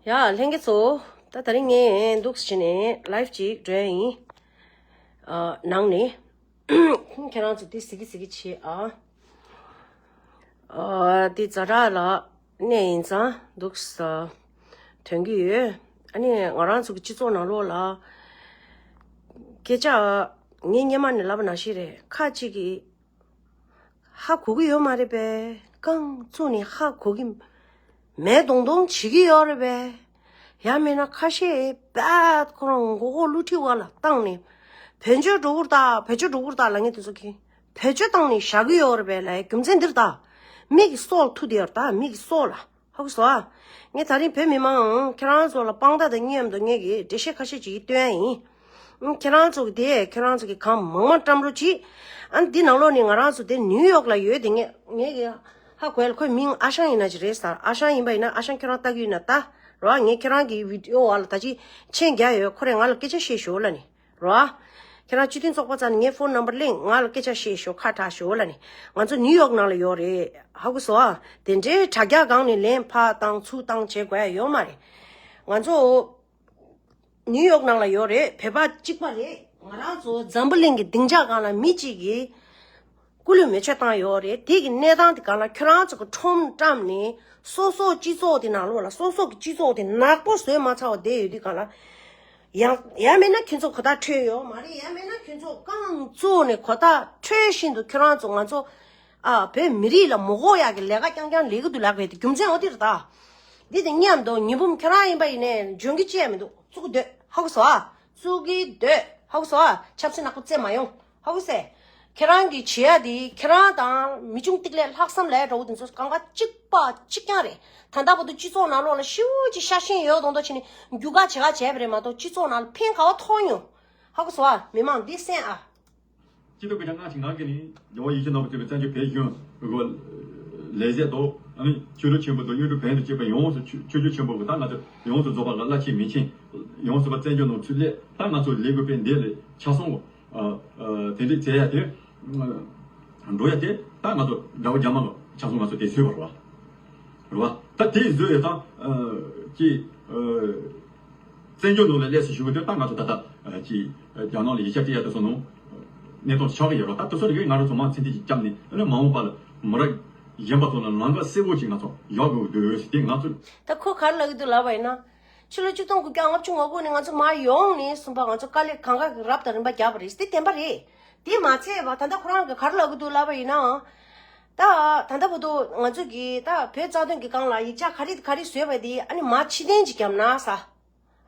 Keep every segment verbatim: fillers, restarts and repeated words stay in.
ཡ་ལྷན་རྒྱས་ཚོ། ད་དེ་རིང་ངས་འདུག་སེ་བྱས་ནས་ལའིབ་ཅིག་འགྲོ་ཡ་ཡིན། ཨ། ནང་ནས། ཁྱེད་རང་ཚོ་དེ་གཟིགས་ཀྱི་གཟིགས་ཀྱི་བྱེད་ཨ། ཨ། དེ་ཛ་དྲག་ལ་གནས་ཡིན་ཙང་འདུག་སེ་ཐོན་གྱི་ཡོད། ཨ་ནི་ང་རང་ཚོ་གི་སྤྱི་ཚོགས་ནང་ལོགས་ལ་སྐད་ཆ་ངས་སྔོན་མ་ནས་ལབ་པ་ནང་བཞིན་རེད། ཁ་ཅིག་གིས་ཧ་གོ་གི་ཡོད་མ་རེད་པས། རྐང་བཙུགས་ནས་ཧ་གོ་གི་མེད་མདོག་མདོག་བྱེད་ཀྱི་ཡོད་རེད་པས། ཡང་མིན་ན་ཁ་ཤས་རྦད་ཁོ་རང་མགོ་སྐོར་བསླུ་བྲིད་འོག་ལ་བཏང་ནས་བེད་སྤྱོད་འགྲོ་གི་རེད་ད། བེད་སྤྱོད་འགྲོ་གི་རེད་ད་ལབ་མཁན་དེ་ཚོ་གིས་བེད་སྤྱོད་བཏང་ནས་བཞག་གི་ཡོད་རེད་པས་ལབ་ཡའི་རྒྱུ་མཚན་འདི་རེད་ད། མིག་གི་སྲོག་ཐུག་བསྡད་ཡོད་རེད་ད། མིག་གི་སྲོག་ལ། ཧ་གོ་སོང་ཨ། ངས་དེ་རིང་བོད་མི་མང་ཁྱེད་རང་ཚོ་ལ་དཔང་རྟགས་དང་མཉམ་དུ་ངས་ཀྱི་འགྲེལ་བཤད་ཁ་ཤས་ཅིག་སྟོན་ཡ་ཡིན། ཁྱེད་རང་ཚོ་གི་དེ་ཁྱེད་རང་ཚོ་གི་གང་མང་མང་བཀྲམ་རོགས་གྱིས། ཨ་ནི་འདི་ནང་ལོགས་ནས་ང་རང་ཚོ་དེ་ནིའུ་ཡོག་ལ་ཡོད་དེ་ངས་ངས་ཀྱི་ཧ་གོ་ཡ་ལ། ཁོའི་མིང་ཨ་ཞང་ཡིན་ན་ཅི་རེད་ཟེར། ཨ་ཞང་ཡིན་པ་ཡིན་ན་ཨ་ཞང་ཁྱེད་རང་ལྟ་གི་ཡོད་ན་ལྟ་རོགས། ངས་ཁྱེད་རང་གི་བི་ཌི་ཡོ་བ་ལ་ད་ཅི་མཆན་རྒྱག་ཡོད། ཁོ་རས་ང་ལ་སྐད་ཆ་བཤད་ཤོག་ལབ་ནས། རོ། ཁྱེད་རང་སྤྱི་མཐུན་ཚོགས་པ་ཚོ་ནས་ངའི་ཕོན་ནམ་བར་གླེང་། ང་ལ་སྐད་ཆ་བཤད་ཤོག་ཁ་གྲག་ཤོག་ལབ་ནས། ང་ཚོ་ནིའུ་ཡོག་ནང་ལ་ཡོད་རེད། ཧ་གོ་སོང་ཨ། དེ་འདྲའི་དྲ་རྒྱ་སྒང་ནས་ལན་ཕར་བཏང་ཚུར་བཏང་བྱེད་དགོས་ཡ་ཡོད་མ་རེད། ང་ཚོ་ནིའུ་ཡོག་ནང་ལ་ཡོད་རེད། བོད་པ་གཅིག་པ་རེད། ང་རང་ཚོ་འཛམ་བུ་གླིང་གི་སྡིངས་ཆ་སྒང་ལ་མི་གཅིག་གིས་སྐུ་ལུས་མེ་མཆོད་བཏང་ཡོད་རེད། དེ་གི་གནས་སྟངས་དེ་སྒང་ལ་ཁྱོད་རང་ཚོ་གི་ཁྲོམ་བཀྲམ་ནས་སོ་སོ་སྤྱི་ཚོགས་དེ་ནང་ལོགས་ལ་སོ་སོ་གི་སྤྱི་ཚོགས་དེ་ནག་པོ་བཟོས་མ་ཚར་བ་བསྡད་ཡོད་དུས་སྒང་ལ། ཡང་ཡང་མིན་ན་ཁྱོད་ཚོ་གོ་ཐག་འཕྲོད་ཡོད་མ་རེད། ཡང་མིན་ན་ཁྱོད་ཚོ་རྐང་བཙུགས་ནས་གོ་ཐག་འཕྲོད་བཞིན་དུ་ཁྱོད་རང་ཚོ་ང་ཚོ་ཨ་བོད་མི་རིགས་ལ་མ་དགོས་ཡག་གི་ལས་ཀ་རྐྱང་རྐྱང་ལས་ཀྱི་འདུག་ལབ་པའི་དེ་རྒྱུ་མཚན་འོ་དེ་རེད་ད། འདི་དེ་མཉམ་དུ་ཉི་འབུམ་ཁྱོད་རང་ཡིན་པ་ཡིན་ནའི་འཇོན་གི་ཅི་ཡང་མི་འདུག་བཙུགས་གི་སྡོད། ཧ་གོ་སོང་ཨ། བཙུགས་གི་སྡོད། ཧ་གོ་སོང་ཨ། ཆབ་སྲིད་ནག་པོ་རྩེད་མ་ཡོང་། ཧ་གོ་སོང་། ཁྱེད་རང་གིས་བྱེད་ཡ་དེ་ཁྱེད་རང་དང་མི་ཆུང་ཏིག་ལས་ལྷག་བསམ་ལས་འདྲ་བོ་དེ་ཚོ་གང་ག་གཅིག་པ་གཅིག་རྐྱང་རེད། ད་ལྟ་བར་དུ་སྤྱི་ཚོགས་ནང་ལོགས་ལ་ཤུགས་ཀྱིས་ཤ་ཞེན་ཡོད་མདོག་མདོག་བྱས་ནས་རྒྱུག་ག་བྱེད་ག་བྱས་པ་རེད་མ་གཏོགས་སྤྱི་ཚོགས་ནང་ལ་ཕན་ག་བ་ཐོགས་མྱོང་། ཧ་གོ་སོང་ཨ། མི་མང་འདི་གསན་ཨ། སྤྱི་ཚོགས་སྐད་ཆ་སྔ་ཕྱི་ངག་གི་ནི་རྒྱལ་བ་ཡིད་བཞིན་ནོར་བུ་མཆོག་གི་བཙན་བྱོལ་བོད་གཞུང་གི་ལས་བྱེད་དོ། ཨ་ནི་ཆོས་ལུགས་ཆེན་པོ་དང་དངོས་གྲུབ་བོན་དང་བཅས་པ་ཡོངས་སུ་ཆོས་ཆོས་བརྒྱུད་ཆེན་པོ་གི་ད་ང་ཚོ་ཡོངས་སུ་རྫོགས་པ་ལ་བླ་ཆེན་མི་ཆེན་ཡོངས་སུ་པ་བཙན་བྱོལ་ནང་ཚུར་སླེབས། ད་ང་ཚོ་ལས་དགོས་པའི་འདི་ལས་ཆ་སོང་གོ། ཨ་ཨ་དེ་འདྲའི་བྱས་ཡ་དེ་འགྲོ་ཡ་དེ་ད་ང་ཚོ་དགྲ་བོ་རྒྱ་དམར་ལ་ཆ་སོང་ང་ཚོ་དེ་བཟོས་པ་རེད་བ། རེད་བ། ད་དེ་བཟོས་ཡོད་ཙང་ཀྱི་བཙན་བྱོལ་ནང་ལ་སླེབས་སུ་ཞུགས་དུས་ད་ང་ཚོ་ད་ལྟ་ཀྱི་རྒྱ་ནག་ལ་ཡིག་ཆ་སྤྲད་ཡ་དེ་ཚོ་ནང་གནས་སྟངས་ཆགས་ཀྱི་ཡོད་རེད། ད་དེ་ཚོ་རིགས་ང་རང་ཚོ་མང་ཚིག་འདི་ཅིག་བརྒྱབ་ནས་ཨ་ནི་མ་འོངས་པ་ལ་མི་རབས་གཞོན་པ་ཚོ་ལ་ལམ་ཁ་གསལ་པོ་ཅིག་ང་ཚོ་ཡག་དགོས་འདུག་དེ་ང་ཚོ། ད་ཁོ་ག་རེ་ལབ་ཀྱི་འདུག་ལབ་པ་ཡིན་ན། ཕྱི་ལོ་ཆིག་སྟོང་དགུ་བརྒྱ་ལྔ་བཅུ་ང་དགུ་ནས་ང་ཚོ་མར་ཡོང་ནས་གསུམ་པ་ང་ཚོ་དཀའ་ལས་གང་ག་གི་རབ་དང་རིམ་པ་བརྒྱབ་པ་རེད། དེ་བདེན་པ་རེད། དེ་མ་ཚད་པ་ད་ལྟ་ཁོ་རང་གིས་ག་རེ་ལབ་ཀྱི་འདུག་ལབ་པ་ཡིན་ནའང་། ད་ད་ལྟ་བར་དུ་ང་ཚོ་གིས་ད་བོད་རྩ་དོན་གྱི་སྒང་ལ་ཡིག་ཆ་ག་རེ་ག་རེ་བཟོས་པ་དེ་ཨ་ནི་མ་ཕྱིར་འཐེན་ཅིག་བརྒྱབ་ན་ས།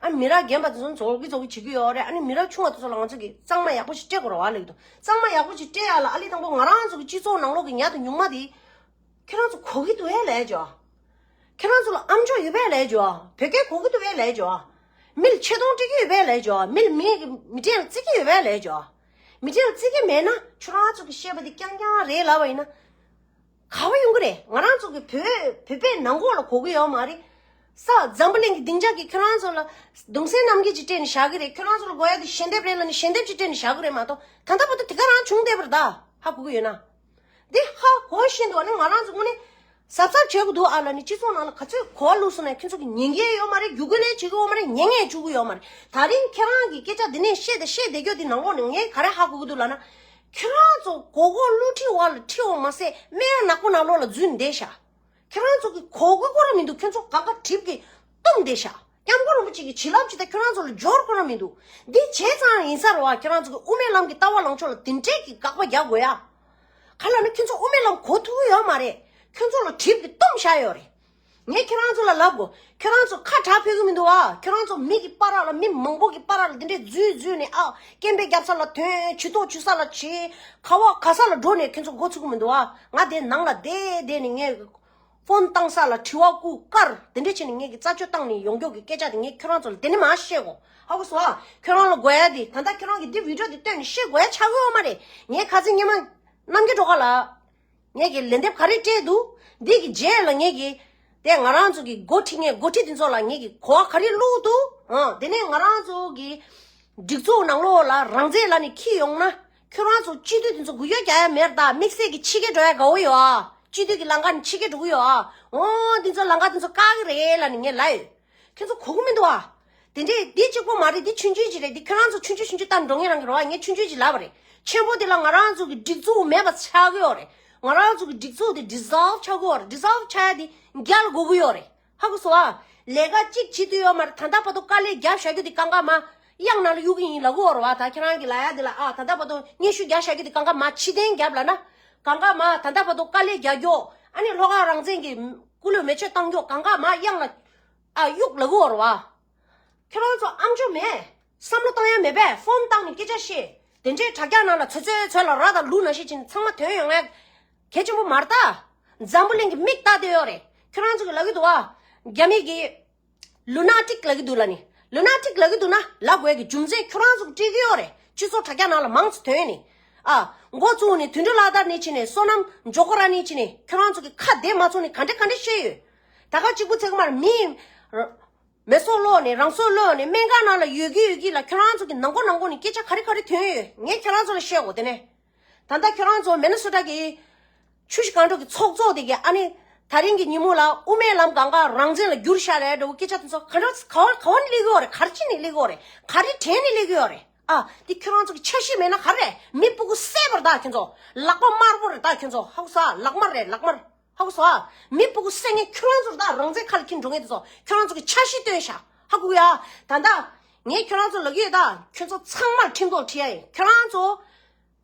ཨ་ནི་མི་རབས་རྒན་པ་དེ་ཚོ་རྫོགས་ཀྱི་རྫོགས་ཀྱི་བྱེད་ཀྱི་ཡོད་རེད། ཨ་ནི་མི་རབས་ཆུང་བ་དེ་ཚོ་ལ་ང་ཚོ་གིས་གཙང་མ་ཡག་པོ་ཞིག་སྤྲད་དགོས་རེད་བ། ལབ་ཀྱི་འདུག་གཙང་མ་ཡག་པོ་ཞིག་སྤྲད་ཡ་ལ་ཨ་ལི་དང་པོ་ང་རང་ཚོ་གི་སྤྱི་ཚོགས་ནང་ལོགས་ཀྱི་ཉག་དང་ཉུང་མ་དེ་ཁྱེད་རང་ཚོ་གོ་གི་འདུག་ཨེ་ལབ་ཀྱི་ཡོད། ཁྱེད་རང་ཚོ་ལ་ཨམ་ཅོག་ཡོད་པས་ལབ་ཀྱི་ཡོད། བོད་སྐད་གོ་གི་འདུག་པས་ལབ་ཀྱི་ཡོད། མི་ལ་ཆེ་མཐོང་སྤྲད་ཀྱི་ཡོད་པས་ལབ་ཀྱི་ཡོད། མི་ལ་མི་མི་གྲལ་ལ་བརྩི་གི་ཡོད་པས་ལབ་ཀྱི་ཡོད། མི་གྲལ་ལ་བརྩི་གི་མེད་ན་ཁྱོད་རང་ཚོ་གི་བཤད་པ་དེ་རྐྱང་རྐྱང་རེད་ལབ་པ་ཡིན་ན། ག་བ་ཡོང་གི་རེད། ང་རང་ཚོ་གི་བོད་བོད་པའི་ནང་ཁོག་ལ་གོ་གི་ཡོད་མ་རེད། ས་འཛམ་བུ་གླིང་གི་སྡིངས་ཆ་གི་ཁྱོད་རང་ཚོ་ལ་གདུང་སེམས་རྣམ་རྒྱལ་ཅིག་སྤྲད་ནས་བཞག་གི་རེད། ཁྱོད་རང་ཚོ་ལ་དགོས་ཡ་དེ་ཞལ་འདེབས་རེད་ལབ་ནས་ཞལ་འདེབས་ཅིག་སྤྲད་ནས་བཞག་གི་རེད་མ་གཏོགས་ད་ལྟ་བར་དུ་དེ་ག་རང་བྱུང་བསྡད་པ་རེད་ད། ཧ་གོ་གི་ཡོད་ན། འདི་ཧ་གོ་བཞིན་དུ་ཨ་ནི་ང་རང་ཚོ་དངོས་གནས་གཟབ་གཟབ་བྱེད་དགོས་འདུག་ཨ་ལ་ནི་སྤྱི་ཚོགས་ནང་ལ་ག་ཚོད་གོ་བ་བླུགས་སོང་ན་ཁྱོད་ཚོ་གི་ཉན་གི་ཡོད་མ་རེད། རྒྱུག་གི་ལས་བྱེད་གི་ཡོད་མ་རེད། ཉན་ཡས་བཅུག་གི་ཡོད་མ་རེད། ད་རིང་ཁྱེད་རང་གི་སྐད་ཆ་འདི་ནས་བཤད་དང་བཤད་བསྡད་རྒྱུ་འདི་ནང་ལོགས་ནས་ངས་ག་རེ་ཧ་གོ་གི་འདུག་ལབ་ན། ཁྱོད་རང་ཚོ་མགོ་སྐོར་བསླུ་བྲིད་འོག་ལ་ཁྲིད་འོང་མ་ཟད་སྨན་ནག་པོ་ནང་ལོགས་ལ་འཛུལ་ནས་བསྡད་ཤག་ཁྱོད་རང་ཚོ་གི་གོ་གི་གོ་ར་མི་འདུག་ཁྱོད་ཚོ་གང་ག་གྲིབ་ཀྱིས་བཏུམས་བསྡད་ཤག་སྐྱབས་མགོན་རིན་པོ་ཆེ་གི་བྱིན་རླབས་ཅིག་ད་ཁྱོད་རང་ཚོ་ལ་འབྱོར་ཁོ་རང་མི་འདུག་འདི་བྱས་ཙང་ཡིན་ས་རེད་བ། ཁྱོད་རང་ཚོ་གི་དབུ་མའི་ལམ་གྱི་ལྟ་བ་ལངས་ཕྱོགས་ལ་དེ་འདྲས་ཀྱི་དགག་པ་རྒྱག་དགོས་ཡ། ག་ལ་ནི་ཁྱོད་ཚོ་དབུ་མའི་ལམ་གོ་ཐུབ་ཀྱི་ཡོད་མ་རེད། ཁྱོད་ཚོ་ལ་གྲིབ་ཀྱིས་བཏུམས་བཞག་ཡོད་རེད། ངས་ཁྱོད་རང་ཚོ་ལ་ལབ་དགོས། ཁྱོད་རང་ཚོ་ཁ་གྲག་ཕོད་ཀྱི་མི་འདུག་ཨ། ཁྱོད་རང་ཚོ་མི་གི་བར་ལ་མི་མང་པོ་གི་བར་ལ་འདི་འདྲས་འཛུལ་འཛུལ་ནས་ཨ། སྐད་འབོད་རྒྱབ་ས་ལ་ཐོན། ཇུས་གཏོགས་ཞུ་ས་ལ་བྱེད། ག་བ་ག་ས་ལ་འགྲོ་ནས་ཁྱོད་ཚོ་མགོ་ཚུགས་ཀྱི་མི་འདུག་ཨ། ང་དེ་ནང་ལ་བསྡད་བསྡད་ནས་ངས་ཕོན་བཏང་ས་ལ་དྲི་བ་བཀུར་དཀར་དེ་འདྲས་བྱས་ནས་ངས་ཀྱི་རྩད་གཅོད་བཏང་ནས་ཡོང་རྒྱུ་གི་སྐད་ཆ་དེ་ངས་ཁྱོད་རང་ཚོ་ལ་དེ་ནས་མར་བཤད་དགོས། ཧ་གོ་སོང་ཨ། ཁྱོད་རང་ལ་དགོས་ཡ་དེ་ད་ལྟ་ཁྱོད་རང་གི་འདི་བི་ཌིའོ་དེ་བཏོན་ནས་བཤད་དགོས་ཡ་ཆགས་ཀྱི་ཡོད་མ་རེད། ངས་ཁ་སང་སྔོན་མ་རྣམ་རྒྱལ་སྒྲོལ་དཀར་ལགས། ངས་ཀྱི་ལན་འདེབས་ག་རེ་སྤྲད་འདུག་འདི་གི་རྗེས་ལ་ངས་ཀྱི་དེ་ང་རང་ཚོ་གི་འགོ་ཁྲིད། ངས་འགོ་ཁྲིད་དེ་ཚོ་ལ་ངས་ཀྱི་གོ་བ་ག་རེ་བླུགས་འདུག་ཨང་། དེ་ནས་ང་རང་ཚོ་གི་སྒྲིག་འཛུགས་ནང་ལོགས་ལ་རང་བཙན་ལབ་ནས་འཁྱེར་ཡོང་ན་ཁྱོད་རང་ཚོ་སྤྱི་འཐུས་དེ་ཚོ་གུ་ཡོད་རྒྱག་ཡ་མེད་ད། དམིགས་བསལ་གྱི་ཕྱི་རྒྱལ་འགྲོ་ཡ་དགའ་བོ་ཡོད་ཨ། སྤྱི་འཐུས་ཀྱི་ལམ་ཁ་ནས་ཕྱི་རྒྱལ་འགྲོ་གི་ཡོད་ཨ། འོ་དེ་ཚོ་ལམ་ཁ་དེ་ཚོ་བཀག་གི་རེད་ལབ་ནས་ངས་ལབ་ཡོད། ཁྱེད་ཚོ་གོ་གི་མི་འདུག་ཨ། དེ་འདྲས་འདི་གཅིག་པོ་མ་རེད། འདི་ཆུང་ཆུང་ཅིག་རེད། འདི་ཁྱེད་རང་ཚོ་ཆུང་ཆུང་ཆུང་ཆུང་ལྟར་འགྲོ་ངེས་རང་གི་རེད་བ། ངས་ཆུང་ཆུང་ཅིག་ལབ་པ་རེད། ཆེན་པོ་འདི་ལ་ང་རང་ཚོ་གི་སྒྲིག་འཛུགས་མེད་པ་ཆགས་ཀྱི་ཡོད་རེད། ང་རང་ཚོ་གི་སྒྲིག་འཛུགས་འདི་dissolve་ཆགས་ཀྱི་ཡོད་རེད། dissolve་ཆགས་ཡ་འདི་རྒྱ་ལ་དགོས་ཀྱི་ཡོད་རེད། ཧ་གོ་སོང་ཨ། ལས་ཀ་གཅིག་བྱེད་དུས་ཡོད་མ་རེད། ད་ལྟ་བར་དུ་དཀའ་ལས་རྒྱབ་བཞག་རྒྱུ་འདི་གང་ག་མ་གཡང་ནང་ལ་གཡུག་གི་ཡིན་ལབ་ཀྱི་ཡོད་རེད་བ། ད་ཁྱེད་རང་གི་ལབ་ཡ་འདི་ལ་ཨ། ད་ལྟ་བར་དུ་སྙན་ཞུ་རྒྱབ་བཞག་རྒྱུ་འདི་གང་ག་མ་ཕྱི་བསྟན་རྒྱབ་ལབ་ན། གང་ག་མ་ད་ལྟ་བར་དུ་དཀའ་ལས་རྒྱག་རྒྱུ། ཨ་ནི་ལྷོ་ཁ་རང་བཙན་གྱི་སྐུ་ལུས་མེ་མཆོད་བཏང་རྒྱུ་གང་ག་མ་གཡང་ལ་ཨ་གཡུག་ལབ་ཀྱི་ཡོད་རེད་བ། ཁྱོད་རང་ཚོ་ཨམ་ཅོག་མེད། བསམ་བློ་བཏང་ཡ་མེད་པས། ཕོན་བཏང་ནས་སྐད་ཆ་བཤད། དེ་འདྲའི་དྲ་རྒྱ་ནང་ལ་ཚོད་ཚོད་ཚོད་ལ་ར་དང་ལུག་ནང་བཤད་ཅིང་ཚང་མ་ཐོན་ཡོང་ཡ་གལ་ཆེན་པོ་མ་རེད་ད། འཛམ་བུ་གླིང་གི་མིག་ལྟ་བསྡད་ཡོད་རེད། ཁྱོད་རང་ཚོ་གི་ལབ་ཀྱི་འདུག་ཨ། རྒྱ་མི་གི་ལུ་ན་ཊིག་ལབ་ཀྱི་འདུག་ལབ་ནི། ལུ་ན་ཊིག་ལབ་ཀྱི་འདུག་ན་ལབ་དགོས་ཀྱི་རྒྱུ་མཚན་ཁྱོད་རང་ཚོ་གི་སྤྲད་ཀྱི་ཡོད་རེད། སྤྱི་ཚོགས་དྲ་རྒྱ་ནང་ལ་མང་ཙམ་ཐོན་ནི། ཨ། འགོ་བཙུགས་ནས་དོན་གྲུབ་ལགས་དར་ནས་ཕྱིན་ནས་བསོད་ནམས་འཇོ་ཁོ་ར་ནས་ཕྱིན་ནས་ཁྱོད་རང་ཚོ་གི་ཁ་བདེ་མ་ཚོགས་ནས་ག་འདྲ་ག་འདྲ་བཤད་ཡོད། ད་ག་གཅིག་པུ་ཚེག་མར་མི། མེ་སོགས་སློག་ནས་རང་སྲོག་བློས་ནས་སྨན་ཁང་ནང་ལ་ཡོད་ཀྱི་ཡོད་ཀྱི་ལ། ཁྱོད་རང་ཚོ་གི་ནང་སྒོ་ནང་སྒོ་ནས་སྐད་ཆ་ག་རེ་ག་རེ་ཐོན་ཡོད། ངས་ཁྱོད་རང་ཚོ་ལ་བཤད་དགོས་དེ་ནས། ད་ལྟ་ཁྱོད་རང་ཚོ་མེ་ནི་སོ་ཊ་གི་ཆུ་བཞི་སྒང་དྲུག་གི་ཚོགས་གཙོ་དེ་གི་ཨ་ནི་ད་རིང་གི་ཉིན་མོ་ལ་དབུ་མའི་ལམ་གང་ག་རང་བཙན་ལ་བསྒྱུར་ཤག་ལབ་འདྲ་བོ་སྐད་ཆ་དེ་ཚོ་ག་འདྲ་ག་བ་ག་བ་ནས་སླེབས་ཀྱི་ཡོད་རེད། ག་རེ་བྱས་ནས་སླེབས་ཀྱི་ཡོད་རེད། ག་རེ་དྲན་ནས་སླེབས་ཀྱི་ཡོད་རེད། ཨ། འདི་ཁྱོད་རང་ཚོ་གི་འཆར་གཞི་མེད་ན་ག་རེ་རེད། མི་སྤུ་གུ་བསད་པ་རེད་ད་ཁྱོད་ཚོ། ལག་པ་དམར་པོ་རེད་ད་ཁྱོད་ཚོ། ཧ་གོ་སོང་ཨ། ལག་དམར་རེད་ལག་དམར། ཧ་གོ་སོང་ཨ། མི་སྤུ་གུ་བསད་མཁན་ཁྱོད་རང་ཚོ་རེད་ད། རང་བཙན་ཁ་ལ་འཁྱེར་འགྲོ་མཁན་དེ་ཚོ། ཁྱོད་རང་ཚོ་གི་འཆར་གཞི་བཏོན་ཤག་ཧ་གོ་ཡ། ད་ལྟ་ངས་ཁྱོད་རང་ཚོ་ལབ་ཀྱི་ཡོད་ད། ཁྱོད་ཚོ་ཚང་མར་ཁྲིམས་ཐོག་ཁྲིད་ཡ་ཡིན། ཁྱོད་རང་ཚོ་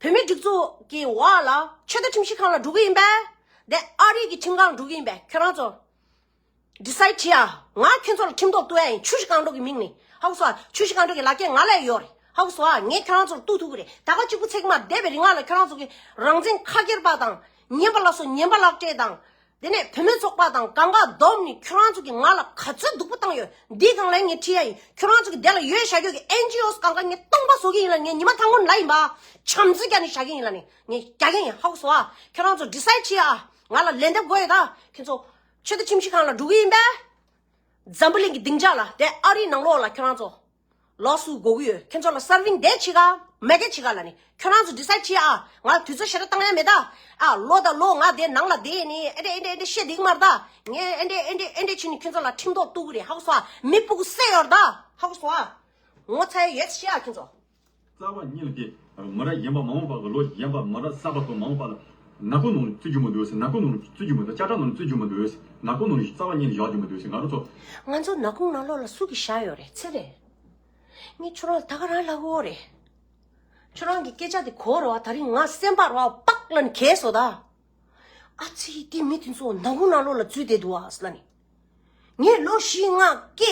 བོད་མི་སྒྲིག་འཛུགས་ཀྱི་འོག་ལ་ཆོས་དད་ཁྲིམས་ཞིབ་ཁང་ལ་འགྲོ་གི་ཡིན་པས། དེ་ཨ་རི་གི་ཁྲིམས་ཁང་ལ་འགྲོ་གི་ཡིན་པས། ཁྱོད་རང་ཚོ་ཌི་སའིཌ་བྱེད་ཨ། ང་ཁྱོད་ཚོ་ལ་ཁྲིམས་ཐོག་གཏུག་ཡ་ཡིན། ཆུ་བཞི་སྒང་དྲུག་གི་མིང་ནས། ཧ་གོ་སོང་ཨ། ཆུ་བཞི་སྒང་དྲུག་གི་ལག་ཁྱེར་ང་ལ་ཡོད་རེད། ཧ་གོ་སོང་ཨ། ངས་ཁྱོད་རང་ཚོར་གཏུག་ཐུབ་ཀྱི་རེད། ད་ག་གཅིག་པུ་ཚེག་མ་བསྡད་པའི་རིང་ལ་ཁྱོད་རང་ཚོ་གི་རང་བཙན་ཁ་སྐྱེར་པ་དང་། ཉན་པ་ལ་སོགས་ཉན་པ་ལག་སྤྲད་དང་། དེ་ནས་བུད་མེད་ཚོགས་པ་དང་གང་ག་བསྡོམས་ནས་ཁྱོད་རང་ཚོ་གི་ང་ལ་ག་ཚོད་སྡུག་པོ་བཏང་ཡོད། འདིའི་སྒང་ལ་ངས་ཁྲིད་ཡ་ཡིན། ཁྱོད་རང་ཚོ་གི་དེ་ལ་ཡོད་བཞག་རྒྱུ་གི་ཨེན་ཇི་ཨོ་གང་ག་ངས་སྟོང་པ་བཟོ་གི་ཡིན་ལ། ངས་ཉི་མ་ཐང་གོ་ལ་ཡིན་པ་བྱམས་བརྩེ་རྒྱག་ནས་བཞག་གི་ཡིན་ལ་ནི་ངས་རྒྱག་གི་ཡིན། ཧ་གོ་སོང་ཨ། ཁྱོད་རང་ཚོ་ཌི་སའིཌ་བྱེད་ཨ། ང་ལ་ལན་འདེབས་དགོས་ཡོད་ད། ཁྱོད་ཚོ་ཆོས་དད་ཁྲིམས་ཞིབ་ཁང་ལ་འགྲོ་གི་ཡིན་པས། འཛམ་བུ་གླིང་གི་སྡིངས་ཆ་ལ་དེ་ཨ་རིའི་ནང་ལོགས་ལ་ཁྱོད་རང་ཚོ་ལོགས་སུ་དགོས་ཀྱི་ཡོད། ཁྱོད་ཚོ་ལ་སར་ཝིང་དེ་བྱེད་ག་མེད་ག་བྱེད་ག་ལ་ནི་ཁྱོད་རང་ཚོ་ཌི་སའིཌ་བྱེད་ཨ། ང་ལ་དུས་ཚོད་ཞེ་དྲག་བཏང་ཡ་མེད་ད། ཨ་ལོ་དང་ལོ་ང་དེ་ནང་ལ་བསྡད་ནི་ཨེ་འདྲ་ཨེ་འདྲ་ཨེ་འདྲ་བཤད་བསྡད་ཀྱི་མ་རེད་ད། ངས་ཨེ་འདྲ་ཨེ་འདྲ་ཨེ་འདྲ་བྱས་ནི་ཁྱོད་ཚོ་ལ་ཁྲིམས་ཐོག་གཏུག་གི་རེད། ཧ་གོ་སོང་ཨ། མི་སྤུ་གུ་བསད་ཡོད་རེད་ད། ཧ་གོ་སོང་ཨ། ངོ་ཚ་ཡ་ཡོད་ཤག་ཁྱོད་ཚོ། རྩ་བ་ཉིད་ལ་དེ་མི་རབས་གཞོན་པ་མ་འོངས་པ་གི་ལོ་གཞོན་པ་མི་རབས་གསར་པ་ཚོ་མ་འོངས་པ་ལ་ནག་ཁུང་ནང་ལ་བཙུད་རྒྱུ་མི་འདུག་ཟེར། ནག་ཁུང་ནང་ལ་བཙུད་རྒྱུ་མི་འདུག་ཅ་ཁྲ་ནང་ལ་བཙུད་རྒྱུ་མི་འདུག་ཟེར། ནག་ཁུང་ནང་ལ་རྩ་བ་ཉིད་ལ་བཞག་རྒྱུ་མི་འདུག་ཟེར། ང་རང་ཚོ། ང་ཚོ་ནག་ཁུང་ནང་ལོགས་ལ་སུ་གིས་བཞག་ཡོད་རེད། ཚེ་རིང་། ངས་ཁྱོད་རང་ལ་ད་ག་རང་ལབ་ཀྱི་ཡོད་རེད། ཁྱོད་རང་གི་སྐད་ཆ་དེ་གོ་རེད་བ། ད་རིང་ང་སེམས་པ་རེད་བ་པག་ལབ་ནས་གས་སོང་ད། ཨ་ཙི། དེ་མི་དེ་ཚོ་ནག་ཁུང་ནང་ལོགས་ལ་འཛུལ་བསྡད་འདུག་ཨ་ཟེར་ལབ་ནས། ངས་ལོ་བཞི་ལྔ་སྐད་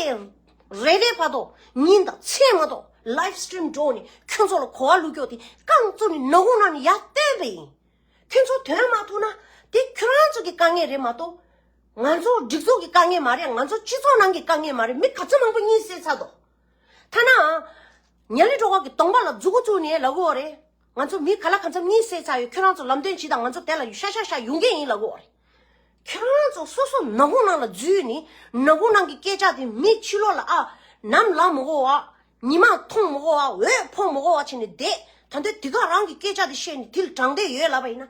རེ་རེ་བར་དུ་ཉིན་དང་མཚན་མ་གཏོགས་ལའིབ་སི་ཊི་རིམ་འགྲོ་ནས་ཁྱོད་ཚོ་ལ་གོ་བ་བླུག་རྒྱུ་དེ་རྐང་བཙུགས་ནས་ནག་ཁུང་ནང་ནས་ཡར་བཏོན་པ་ཡིན། ཁྱོད་ཚོ་དོན་མ་ཐུག་ན་དེ་ཁྱོད་རང་ཚོ་གི་དཀའ་ངལ་རེད་མ་གཏོགས། ང་ཚོ་སྒྲིག་འཛུགས་ཀྱི་དཀའ་ངལ་མ་རེད། ང་ཚོ་སྤྱི་ཚོགས་ནང་གི་དཀའ་ངལ་མ་རེད། མི་ག་ཚོད་མང་པོ་གཉིད་སད་ཚར་འདུག་ཐ་ན། ཉ་ལི་སྒྲོལ་དཀར་གྱི་གདོང་པ་ལ་མཛུ་གུ་བཙུགས་ནས་ལབ་ཀྱི་ཡོད་རེད། ང་ཚོ་མི་ག་ལ་གང་འཚམ་གཉིད་སད་ཚར་ཡོད། ཁྱོད་རང་ཚོ་ལམ་སྟོན་བྱེད་དང་། ང་ཚོ་དེ་ལ་ཤ་ཤ་ཤ་ཡོང་གི་ཡིན་ལབ་ཀྱི་ཡོད་རེད། ཁྱོད་རང་ཚོ་སོ་སོ་ནག་ཁུང་ནང་ལ་འཛུལ་ནས་ནག་ཁུང་ནང་གི་སྐད་ཆ་དེ་མི་ཕྱི་ལོགས་ལ་ཨ། ནམ་ལངས་མི་དགོས་པ། ཉི་མ་མཐོང་མི་དགོས་པ། འོད་ཕོག་མི་དགོས་པ་བྱས་ནས་བསྡད། ད་དུང་དེ་ག་རང་གི་སྐད་ཆ་དེ་བཤད་ནས་དེ་ལ་དྲང་བདེན་ཡོད་ལབ་པ་ཡིན་ན།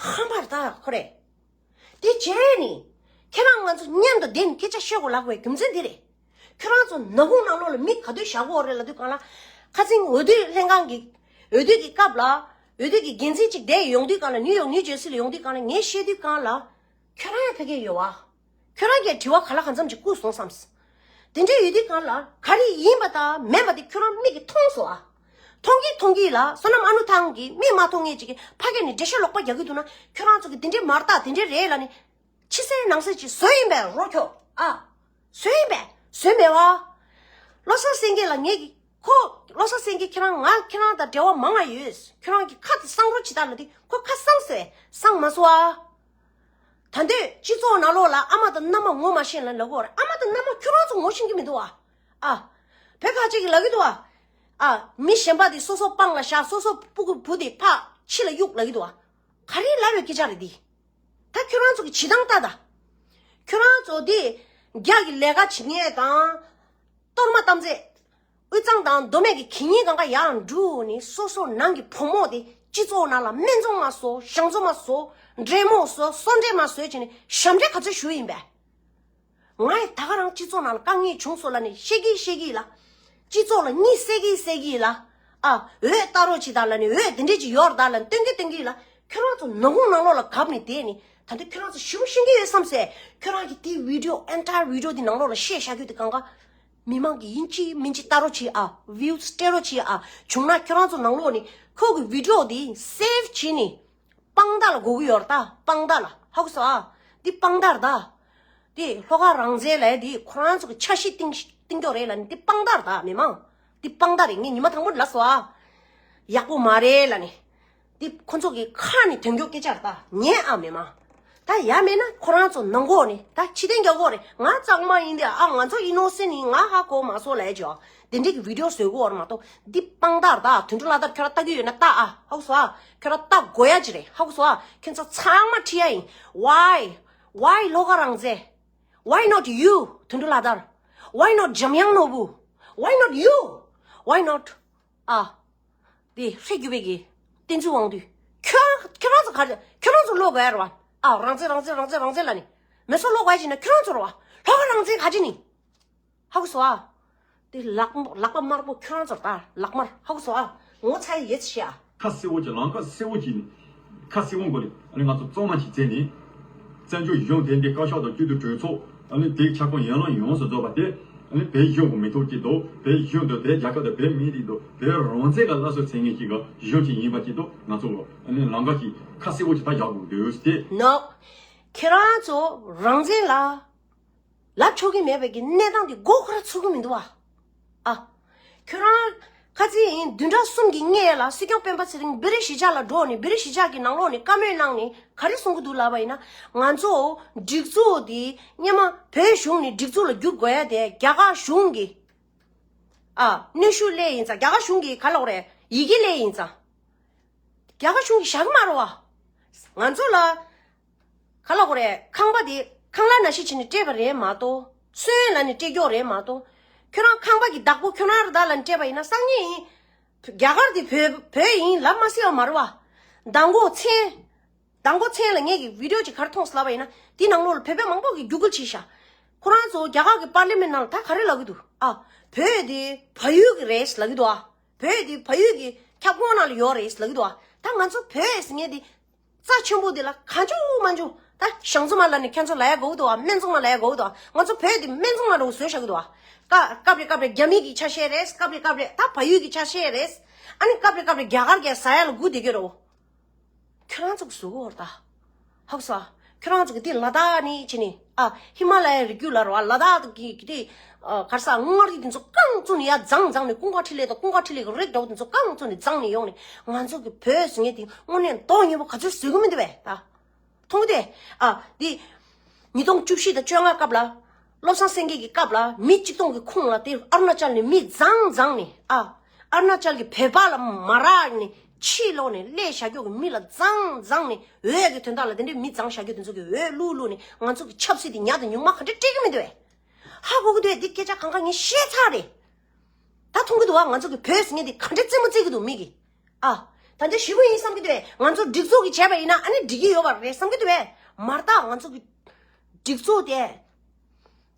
ཧམ་པ་རེད་ད་ཁོ་རེ། དེ་བྱས་ནས་ཁྱེད་རང་ང་ཚོ་མཉམ་དུ་བསྡད་ནས་སྐད་ཆ་བཤད་དགོས་ལབ་པའི་རྒྱུ་མཚན་འདི་རེད། ཁྱོད་རང་ཚོ་ནག་ཁུང་ནང་ལོགས་ལ་མི་ག་དུས་བཞག་གི་ཡོད་རེད་ལབ་དུས་སྒང་ལ། ཁ་སང་འོས་བསྡུ་ལྷན་ཁང་གི། འོས་བསྡུ་གི་སྐབས་ལ། འོས་བསྡུ་གི་འགན་འཛིན་གཅིག་དེ་ཡོང་དུས་སྒང་ལ། ནིའུ་ཡོག་ནིའུ་ཇར་སི་ལ་ཡོང་དུས་སྒང་ལ་ངས་བཤད་དུས་སྒང་ལ། ཁྱོད་རང་ཡང་ཕ་གིར་ཡོད་པ། ཁྱོད་རང་གིས་དྲི་བ་ག་ལ་གང་འཚམ་ཅིག་བསྐུར་སོང་བསམ། དེ་འདྲ་ཡོད་དུས་སྒང་ལ་ག་རེ་ཡིན་པ་དང་མིན་པ་དེ་ཁྱོད་རང་མིག་གིས་མཐོང་སོང་ཨ། མཐོང་གིན་མཐོང་གིན་ལ་བསོད་ནམས་ཨ་ནུ་ཐང་གིས་མིག་མ་མཐོང་མཁན་ཅིག་གིས་ཕ་གིར་ནས་འགྲེལ་བཤད་ལོག་པ་རྒྱག་གི་འདུག་ན། ཁྱོད་རང་ཚོ་གིས་དེ་འདྲ་མ་རེད་ད། དེ་འདྲ་རེད་ལབ་ནས། ཕྱི་གསལ་ནང་གསལ་ཅིག་བཟོས་ཡིན་པས་རོ་ཁྱོ་ཨ། བཟོས་ཡིན་པས། བཟོས་མེད་པ། བློ་བཟང་སེང་གེ་ལ་ངེད་ཀྱིས། ཁོ། བློ་བཟང་སེང་གེ་ཁྱེད་རང་ང་། ཁྱེད་རང་དང་འབྲེལ་བ་མང་ང་ཡོད། ཁྱེད་རང་གི་ཁ་དེ་གསང་རོགས་བྱེད་དང་ལབ་དུས་ཁོ་ཁ་གསང་ཟེར། གསང་མ་སོང་ཨ། ད་འདོད་སྤྱི་ཚོགས་ནང་ལོགས་ལ་ཨ་མ་དང་མནའ་མ་ངོ་མ་ཤེས་ལབ་ལབ་ཀྱི་ཡོད་རེད། ཨ་མ་དང་མནའ་མ་ཁྱོད་རང་ཚོ་ངོ་ཤེས་ཀྱི་མི་འདུག་ཨ། ཨ། བོད་ཁ་ཅིག་གིས་ལབ་ཀྱི་འདུག་ཨ། ཨ། མི་གཞན་པ་དེ་སོ་སོ་པང་ལ་བཞག་སོ་སོ་སྤུ་གུ་བུ་དེ་ཕར་ཕྱི་ལ་གཡུག་ལབ་ཀྱི་འདུག་ཨ། ག་རེ་ལབ་པའི་སྐད་ཆ་རེད་འདི། ད་ཁྱོད་རང་ཚོ་གི་བྱེད་སྟངས་ལྟ་ད། ཁྱོད་རང་ཚོ་དེ་རྒྱ་གི་ལས་ཀ་བྱེད་མཁན་དང་། གཏོར་མ་གཏམ་ཚད། དབུས་གཙང་དང་མདོ་སྨད་ཀྱི་གད་སྙིགས་གང་ག་ཡར་འབྲུ་ནས་སོ་སོ་ནང་གི་བུ་མོ་དེ་སྤྱི་ཚོགས་ནང་ལ་སྨན་བཙོང་མ་བཟོ། གཞང་བཙོང་མ་བཟོ། འདྲེ་མོ་བཟོ། སོ་འདྲེ་མ་བཟོ་བྱས་ནས་ཞབས་འདྲེན་ག་ཚོད་ཞུ་ཡིན་པས། ང་ཡི་ད་ག་རང་སྤྱི་ཚོགས་ནང་ལ་དཀའ་ངལ་བྱུང་སོང་ལབ་ནས་བཤད་ཀྱི་བཤད་ཀྱི་ལ། སྤྱི་ཚོགས་ལ་གཉིད་སད་ཀྱི་སད་ཀྱི་ལ། ཨ། འོད་ལྟ་རོགས་བྱེད་དང་ལབ་ནས་འོད་དེ་འདྲས་ཅིག་ཡོད་རེད་ད་ལབ་ནས་སྟོན་གྱི་སྟོན་གྱི་ལ། ཁྱོད་རང་ཚོ་ནང་ཁུག་ནང་ལོགས་ལ་གབ་ནས་བསྡད་ནས་ད་ལྟ་ཁྱོད་རང་ཚོ་ཞིབ་ཤེས་ཀྱི་ཡོད་བསམ་སེ། ཁྱོད་རང་གི་དེ་video entire video དེ་ནང་ལོགས་ལ་བཤད་བཞག་རྒྱུ་དེ་གང་ག་མི་མང་གི་ཡིན་གཅིག་མིན་གཅིག་ལྟ་རོགས་བྱེད་ཨ། views སྤྲད་རོགས་བྱེད་ཨ། བྱུང་ན་ཁྱོད་རང་ཚོ་ནང་ལོགས་ནས་ཁོ་གི་video དེ་save བྱེད་ནས། དཔང་རྟགས་ལ་གོ་གི་ཡོད་རེད་ད། དཔང་རྟགས་ལ་ཧ་གོ་སོང་ཨ། འདི་དཔང་རྟགས་རེད་ད། དེ་ལྷོ་ཁ་རང་བཙན་ལབ་ཡ་དེ་ཁོ་རང་ཚོ་གི་འཆར་གཞི་བཏིང་བཏིང་རྒྱུ་རེད་ལབ་ནས་འདི་དཔང་རྟགས་རེད་ད་མི་མང་། འདི་དཔང་རྟགས་རེད། ངས་ཉི་མ་དང་པོ་ལབ་སོང་ཨ། ཡག་པོ་མ་རེད་ལབ་ནས། འདི་ཁོ་ཚོ་གི་ཁ་ནས་ཐོན་རྒྱུ་སྐད་ཆ་རེད་ད། ཉན་ཨ་མི་མང་། ད་ཡ་མེད་ན་ཁོ་རང་ཚོ་ནང་གོ་ནས་ད་ཕྱི་བསྟན་རྒྱག་གོ་རེད། ང་གཙང་མ་ཡིན་དེ་ཨ། ང་ཚོ་innocent ཡིན། ང་ཧ་གོ་མ་སོང་ལབ་ཡ་ཅོ། དེ་འདྲས་ཀྱི་video བཟོས་གོ་བར་མ་གཏོགས་འདི་དཔང་རྟགས་རེད་ད། དོན་གྲུབ་ལྷ་དར་ཁྱོད་རང་ལྟ་གི་ཡོད་ན་ལྟ་ཨ། ཧ་གོ་སོང་ཨ། ཁྱོད་རང་ལྟ་དགོས་ཡ་ཅིག་རེད། ཧ་གོ་སོང་ཨ། ཁྱོད་ཚོ་ཚང་མ་ཁྲིད་ཡ་ཡིན། Why? Why ལྷོ་ཁ་རང་བཙན། Why not you དོན་གྲུབ་ལྷ་དར། Why not འཇམ་དབྱངས་ནོར་བུ། Why not you? Why not ཨ། དེ་ཧྲེ་རྒྱུ་བའི་གི་བསྟན་འཛིན་དབང་འདུས། ཁྱོད་ཁྱོད་རང་ཚོ་ག་རེ་ཁྱོད་རང་ཚོ་ལོག་དགོས་ཡ་རེད་བ། ཨ། རང་བཙན་རང་བཙན་རང་བཙན་རང་བཙན་ལབ་ནས་མི་སུ་ལོག་དགོས་ཡ་ཅིག་ན་ཁྱོད་རང་ཚོ་རེད་བ། ལྷོ་ཁ་རང་བཙན་ག་ཅི་ནི། ཧ་གོ་སོང་ཨ། དེ་ལག་ལག་པ་དམར་པོ་ཁྱོད་རང་ཚོར་ད་ལག་དམར། ཧ་གོ་སོང་ཨ། ངོ་ཚ་ཡི་ཡོད་ཤི་ཨ། ཁ་གསལ་བོ་གྱིས་ལམ་ཁ་གསལ་བོ་གྱིས་ནི། ཁ་གསལ་བོ་མགོ་ནས་ཨ་ནི་ང་ཚོ་གཙང་མ་ཞིག་བཙལ་ནས། བཙན་བྱོལ་གཞུང་དེ་འདི་བཀའ་ཤག་དང་སྤྱི་འཐུས་གྲོས་ཚོགས་ཨ་ནི་དེའི་ཁྱབ་ཁོངས་ཡན་ལག་ཡོངས་སུ་རྫོགས་པ་དེ་ཨ་ནི་བོད་གཞུང་གི་མི་ཐོག་གཅིག་དང་བོད་གཞུང་དང་བོད་རྒྱལ་ཁབ་དང་བོད་མི་རིགས་དང་བོད་རང་བཙན་གྱི་སླར་གསོ་མཚན་ཉིད་ཅིག་གི་གཞུང་ཅིག་ཡིན་པ་ཅིག་ཏུ་ང་ཚོ་ཨ་ནི་ལམ་ཁ་ཞིག་ཁ་གསལ་བོ་ཞིག་ད་བཞག་དགོས་འདུག་སྟེ། ནོ། ཁྱེད་རང་ཚོ་རང་བཙན་ལ། ལབ་ཆོག་གི་མེད་པའི་གི་གནས་སྟངས་དེ་མགོ་ཁོ་ར་ཚུགས་གི་མི་འདུག་བ། ཨ། ཁྱོད་རང་ཁ་ཚིག་ཡིན་བདུན་ཕྲག་གསུམ་གྱི་སྔས་ལ་སྲིད་སྐྱོང་སྤེན་པ་ཚེ་རིང་བེ་རི་ཤི་ཇ་ལ་འགྲོ་ནས་བེ་རི་ཤི་ཇ་གི་ནང་ལོགས་ནས་བཀའ་མོལ་གནང་ནས་ག་རེ་གསུང་གི་འདུག་ལབ་པ་ཡིན་ན། ང་ཚོ་སྒྲིག་འཛུགས་དེ་སྔོན་མ་བོད་གཞུང་ནས་སྒྲིག་འཛུགས་ལ་བསྒྱུར་དགོས་ཡ་དེ་རྒྱ་གར་གཞུང་གི་ཨ་གནོན་ཤུགས་སླེབས་ཡིན་ཙང་། རྒྱ་གར་གཞུང་གི་ག་ལབ་དགོས་རེད། ཡི་གེ་སླེབས་ཡིན་ཙང་། རྒྱ་གར་གཞུང་གིས་བཞག་གི་མ་རེད་བ། ང་ཚོ་ལ་ག་ལབ་དགོས་རེད། ཁང་པ་དེ་ཁང་གླ་ནང་བཞིན་བྱས་ནས་སྤྲད་པ་རེད་མ་གཏོགས། སོན་ལབ་ནས་སྤྲད་རྒྱུ་རེད་མ་གཏོགས། ཁྱོད་རང་ཁང་པ་གི་བདག་པོ་ཁྱོད་རང་རེད་ད་ལབ་ནས་སྤྲད་པ་ཡིན་ན་སང་ཉིན་ཡིན། རྒྱ་གར་དེ་བོད་བོད་ཡིན་ལབ་མ་སྲིད་པ་མ་རེད་བ། མདང་དགོང་མཚན། མདང་དགོང་མཚན་ལ་ངེད་ཀྱི་video ཅིག་ག་རེ་མཐོང་སོང་ལབ་པ་ཡིན་ན། དེ་ནང་ལོགས་ལ་བོད་པ་མང་པོ་གིས་བརྒྱུད་སྐུལ་བྱས་ཤག་ཁོ་རང་ཚོ་རྒྱ་གར་གྱི་པར་ལི་མེན་ནང་ལ་ད་ག་རེ་ལབ་ཀྱི་འདུག་ཨ། བོད་དེ་བལ་ཡུལ་གྱི་རེད་ལབ་ཀྱི་འདུག་ཨ། བོད་དེ་བལ་ཡུལ་གྱི་ཁྱབ་ཁོངས་ནང་ལ་ཡོད་རེད་ལབ་ཀྱི་འདུག་ཨ། ད་ང་ཚོ་བོད་ཟེར་མཁན་དེ་རྩ་ཆེན་པོ་དེ་ལ་གང་བྱུང་མང་བྱུང་ད་ཞང་ཚོ་མ་ལབ་ནས་ཁྱེད་ཚོ་ལབ་ཡ་དགོས་ཀྱི་འདུག་ཨ། སྨན་ཚོང་མ་ལབ་ཡ་དགོས་ཀྱི་འདུག་ཨ། ང་ཚོ་བོད་དེ་སྨན་ཚོང་མ་འདྲ་བོ་བཟོས་བཞག་གི་འདུག་ཨ། སྐབས་སྐབས་རེ་སྐབས་རེ་རྒྱ་མི་གི་ཆ་ཤས་རེད། སྐབས་རེ་སྐབས་རེ་ད་བལ་ཡུལ་གྱི་ཆ་ཤས་རེད། ཨ་ནི་སྐབས་རེ་སྐབས་རེ་རྒྱ་གར་གྱི་ཟ་ཡ་ལ་སྒུག་བསྡད་ཀྱི་རེད། ཁྱོད་རང་ཚོ་གི་བཟོ་གོ་བར་ད། ཧ་གོ་སོང་ཨ། ཁྱོད་རང་ཚོ་གི་དེ་ལ་དྭགས་ནས་བྱས་ནས་ཨ། ཧི་མ་ལ་ཡའི་རི་རྒྱུད་ལ་རེད་བ། ལ་དྭགས་ཀྱི་གི་དེ་ཨ། ག་རེ་ཟ། མངའ་རིས་དེ་ཚོ་རྐང་བཙུགས་ནས་ཡར་བརྫངས་བརྫངས་ནས་ཀུན་དགའ་འཕྲིན་ལས་དང་ཀུན་དགའ་འཕྲིན་ལས་ཀྱི་རིགས་འདྲ་བོ་དེ་ཚོ་རྐང་བཙུགས་ནས་བརྫངས་ནས་ཡོང་ནས་ང་ཚོ་གི་བོད་ཟེར་མཁན་དེ་དངོས་གནས་མདོག་ཉེས་པོ་ག་ཚོད་བཟོ་གི་མི་འདུག་བས་ད། མཐོང་གི་དེ། ཨ། དེ། ཉིས་སྟོང་བཅུ་བཞི་དང་བཅོ་ལྔ་སྐབས་ལ། བློ་བཟང་སེང་གེ་གི་སྐབས་ལ་མི་གཅིག་སྟོང་གི་ཁོངས་ལ་དེ་ཨ་རུ་ན་ཅལ་ནས་མི་བརྫངས་བརྫངས་ནས་ཨ། ཨ་རུ་ན་ཅལ་གྱི་བོད་པ་ལ་མ་རག་ནས་ཕྱིར་ལོག་ནས་སླེབས་བཞག་རྒྱུ་གི་མི་ལ་བརྫངས་བརྫངས་ནས་འོས་ཀྱི་དོན་དག་ལ་དེ་འདྲའི་མི་བརྫངས་བཞག་རྒྱུ་དེ་ཚོ་གི་འོས་བླུགས་བླུགས་ནས་ང་ཚོ་གི་ཆབ་སྲིད་དེ་ཉག་དང་ཉུང་མ་ག་འདྲ་སྤྲད་ཀྱི་མི་འདུག་བས། ཧ་གོ་གི་འདུག་བས། འདི་སྐད་ཆ་གང་ག་ངས་བཤད་ཚར་རེད། ད་མཐོང་གི་འདུག་བ། ང་ཚོ་གི་བོད་ཟེར་མཁན་དེ་ག་འདྲ་རྩེད་མོ་རྩེ་གི་འདུག་མི་གི། ཨ། ད་འདི་ཞི་བོ་ཡིན་བསམ་གི་འདུག་བས། ང་ཚོ་སྒྲིག་འཛུགས་ཀྱིས་བྱས་པ་ཡིན་ན་ཨ་ནི་འགྲིག་གི་ཡོད་པ་རེད་བསམ་གི་འདུག་བས། མ་རེད་ད། ང་ཚོ་གི་སྒྲིག་འཛུགས་དེ།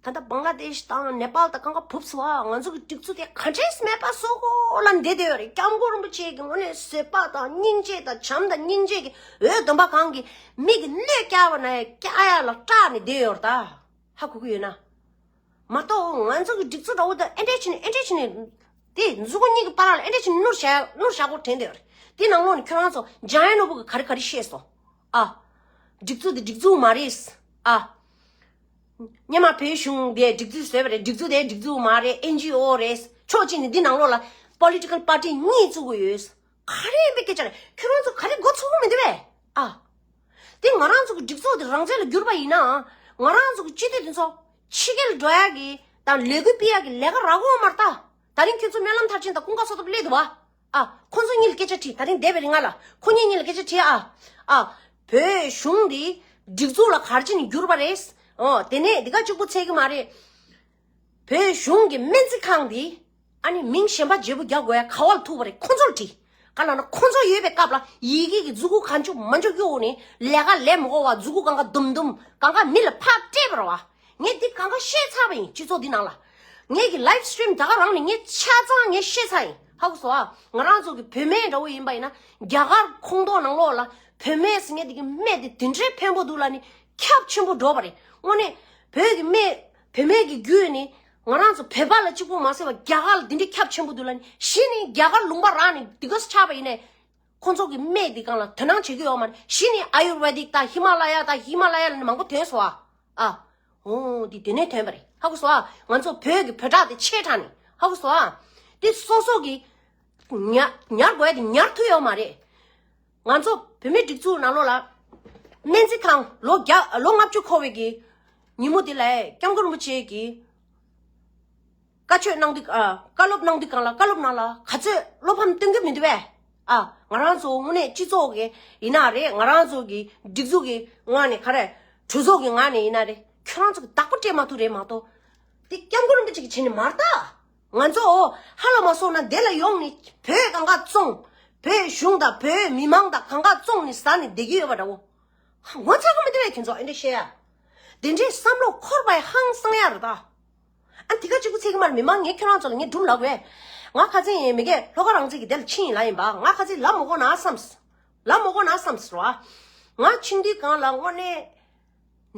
ད་ལྟ་བང་ལ་དེཤ་དང་ནེ་པཱལ་དང་གང་ག་བུབས་སུ་བ། ང་ཚོ་གི་སྒྲིག་འཛུགས་དེ་ག་འདྲས་མེད་པ་བཟོ་དགོས་ལབ་བསྡད་བསྡད་ཡོད་རེད། སྐྱབས་མགོན་རིན་པོ་ཆེ་གི་ངོས་ནས་བཟོད་པ་དང་སྙིང་རྗེ་དང་བྱམས་དང་སྙིང་རྗེ་གི་འོད་འདོན་པ་གང་གི་མིག་གི་གནོད་བསྐྱལ་བ་ན་ཡང་བསྐྱལ་ཡ་ལ་སྐྲག་ནས་བསྡད་ཡོད་རེད་ད། ཧ་གོ་གི་ཡོད་ན། མ་གཏོགས་ང་ཚོ་གི་སྒྲིག་འཛུགས་འདྲ་བོ་དང་ཨེ་འདྲས་བྱས་ནས་ཨེ་འདྲས་བྱས་ནས། དེ་མཛུབ་གུ་གཉིས་ཀྱི་བར་ལ་ཨེ་འདྲས་བྱས་ནས་བསྣུར་བཞག་བསྣུར་བཞག་གོ་དྲན་བསྡད་ཡོད་རེད། དེ་ནང་ལོགས་ནས་ཁྱོད་རང་ཚོ་འཇམ་དབྱངས་ནོར་བུ་གིས་ག་རེ་ག་རེ་བཤད་སོང་། ཨ། སྒྲིག་འཛུགས་དེ་སྒྲིག་འཛུགས་མ་རེད། ཨ། སྔོན་མ་བོད་གཞུང་དེ་སྒྲིག་འཛུགས་བཟོས་པ་རེད། སྒྲིག་འཛུགས་དེ་སྒྲིག་འཛུགས་མ་རེད། ཨེན་ཇི་ཨོ་རེད། ཕྱོགས་གཅིག་ནས་འདི་ནང་ལོགས་ལ་པོ་ལི་ཊི་ཀལ་པར་ཊི་གཉིས་བཙུགས་ཀྱི་ཡོད། ག་རེ་ཡིན་པའི་སྐད་ཆ་རེད། ཁྱོད་རང་ཚོ་ག་རེ་མགོ་ཚོད་ཀྱི་མི་འདུག་བས། ཨ། དེ་ང་རང་ཚོ་གི་སྒྲིག་འཛུགས་དེ་རང་བཙན་ལ་བསྒྱུར་པ་ཡིན་ན། ང་རང་ཚོ་གི་སྤྱི་འཐུས་དེ་ཚོ་ཕྱི་རྒྱལ་འགྲོ་ཡག་གི་དང་ལས་འགུལ་སྤེལ་ཡག་གི་ལས་ཀ་རག་གོ་མ་རེད་ད། ད་རིང་ཁྱོད་ཚོ་སྨོན་ལམ་མཐར་ཕྱིན་དང་ཀུན་དགའ་བསོད་སྟོབས་སླེབས་འདུག་བ། ཨ། ཁོ་ཚོ་གཉིས་ལ་སྐད་ཆ་དྲིས། ད་རིང་འདས་པའི་རིང་ང་ལ་ཁོ་གཉིས་གཉིས་ལ་སྐད་ཆ་དྲིས་ཨ། ཨ། བོད་གཞུང་འདི་སྒྲིག་འཛུགས་ལ་ག་རེ་བྱས་ནས་བསྒྱུར་པ་རེད། ཨོ། དེ་ནས་འདི་ག་གཅིག་པོ་ཚད་ཀྱི་མ་རེད། བོད་གཞུང་གི་སྨན་རྩིས་ཁང་འདི་ཨ་ནི་མིང་གཞན་པ་བརྗེ་པོ་རྒྱག་དགོས་ཡ་ག་བ་ལ་ཐུག་པ་རེད། ཁོ་ཚོར་དྲིས། ག་ལབ་ན་ཁོ་ཚོ་ཡོད་པའི་སྐབས་ལ་ཡི་གེ་གི་མཛུབ་གུ་གང་བྱུང་མང་བྱུང་གཡུག་ནས་ལས་ཀ་ལས་མི་དགོས་པ་མཛུབ་གུ་གང་ག་དུམ་དུམ་གང་ག་མི་ལ་ཕར་སྤྲད་པ་རེད་བ། ངས་འདི་གང་ག་བཤད་ཚར་བ་ཡིན། སྤྱི་ཚོགས་འདི་ནང་ལ་ངས་ཀྱི་live stream་ད་ག་རང་ནས་ངས་ཆ་ཚང་ངས་བཤད་ཚར་ཡིན། ཧ་གོ་སོང་ཨ། ང་རང་ཚོ་གི་བུད་མེད་འདྲ་བོ་ཡིན་པ་ཡིན་ན་རྒྱ་གར་ཁོངས་གཏོགས་ནང་ལོགས་ལ་བུད་མེད་ཟེར་མཁན་འདི་གི་སྨད་དེ་དེ་འདྲའི་ཕན་པོ་འདུག་ལ་ནི་ཁྱབ་ཆེན་པོ་འགྲོ་བ་རེད། དངོས་གནས་བོད་ཀྱི་སྨད་བུད་མེད་ཀྱི་རྒྱུད་ནི་ང་རང་ཚོ་བོད་པ་ལ་གཅིག་པོ་མ་ཟད་པ་རྒྱ་གར་ལ་འདི་འདྲའི་ཁྱབ་ཆེན་པོ་འདུག་ལ་ནི་གཞི་ནི་རྒྱ་གར་ལུང་པ་རང་ནི་འདི་ག་ཆགས་པ་ཡིན་ནས། ཁོང་ཚོ་གི་སྨད་འདི་སྒང་ལ་དོ་སྣང་བྱེད་ཀྱི་ཡོད་མ་རེད། གཞི་ནི་ཨ་ཡུར་ཝེ་དིག་དང་ཧི་མ་ལ་ཡ་དང་ཧི་མ་ལ་ཡ་ལ་ནི་མང་པོ་ཐོན་སོང་ཨ། ཨ། འོ་འདི་དེ་ནས་ཐོན་པ་རེད། ཧ་གོ་སོང་ཨ། ང་ཚོ་བོད་ཀྱི་བོད་ཕྲུག་དེ་ཆེ་དྲགས་ནི། ཧ་གོ་སོང་ཨ། དེ་སོ་སོ་གི་ཉར་ཉར་དགོས་ཡ་དེ་ཉར་ཐུབ་ཡོད་མ་རེད། ང་ཚོ་བོད་མིའི་སྒྲིག་འཛུགས་ནང་ལོགས་ལ་སྨན་རྩིས་ཁང་ལོ་བརྒྱ་ལོ་ལྔ་བཅུ་འཁོར་བའི་གི་ཉིན་མོ་དེ་ལ་སྐྱབས་མགོན་རིན་པོ་ཆེ་གིས་བཀའ་ཆོས་གནང་དུས་ཨ། བཀའ་སློབ་གནང་དུས་སྒང་ལ་བཀའ་སློབ་ནང་ལ་ག་ཚོད་བློ་ཕམ་སྟོན་གྱི་མི་འདུག་པས། ཨ། ང་རང་ཚོ་དངོས་གནས་སྤྱི་ཚོགས་ཀྱི་ཡིན་ན་རེད། ང་རང་ཚོ་གི་སྒྲིག་འཛུགས་ཀྱི་ངོས་ནས་ག་རེ། གྲོས་ཚོགས་ཀྱི་ངོས་ནས་ཡིན་ན་རེད། ཁྱོད་རང་ཚོ་གི་བདག་པོ་སྤྲད་མ་ཐུབ་རེད་མ་གཏོགས། དེ་སྐྱབས་མགོན་རིན་པོ་ཆེ་གིས་བྱས་ནི་མ་རེད་ད། ང་ཚོ་ཧ་ལ་མ་སོང་ན་དེ་ལ་ཡོང་ནི་བོད་གང་ག་བཙོང་། བོད་གཞུང་དང་བོད་མི་མང་དང་གང་ག་བཙོང་ནི་ཟ་ནི་བསྡད་ཀྱི་ཡོད་པ་འདྲ་བོ། ངོ་ཚ་གི་མི་འདུག་པས་ཁྱོད་ཚོ་ཨེ་འདྲ་བཤད་ཡ། དེ་འདྲའི་བསམ་བློ་འཁོར་བའི་ཧང་སང་ཡ་རེད་ད། ཨ་དེ་ག་གཅིག་པུ་ཚད་ཀྱི་མ་རེད། མི་མང་ངས་ཁྱོད་རང་ཚོ་ལ་ངས་སྒྲུབ་ལབ་པས། ང་ཁ་སང་ཡིན་མི་གས་ལྷོ་ཁ་རང་བཙན་གྱི་དེ་ལ་ཕྱིན་ཡིན་ལ་ཡིན་པ། ང་ཁ་སང་ལབ་མ་དགོས་ན་བསམས། ལབ་མ་དགོས་ན་བསམས་རོ། ང་ཕྱིན་དུས་སྒང་ལ་དངོས་གནས།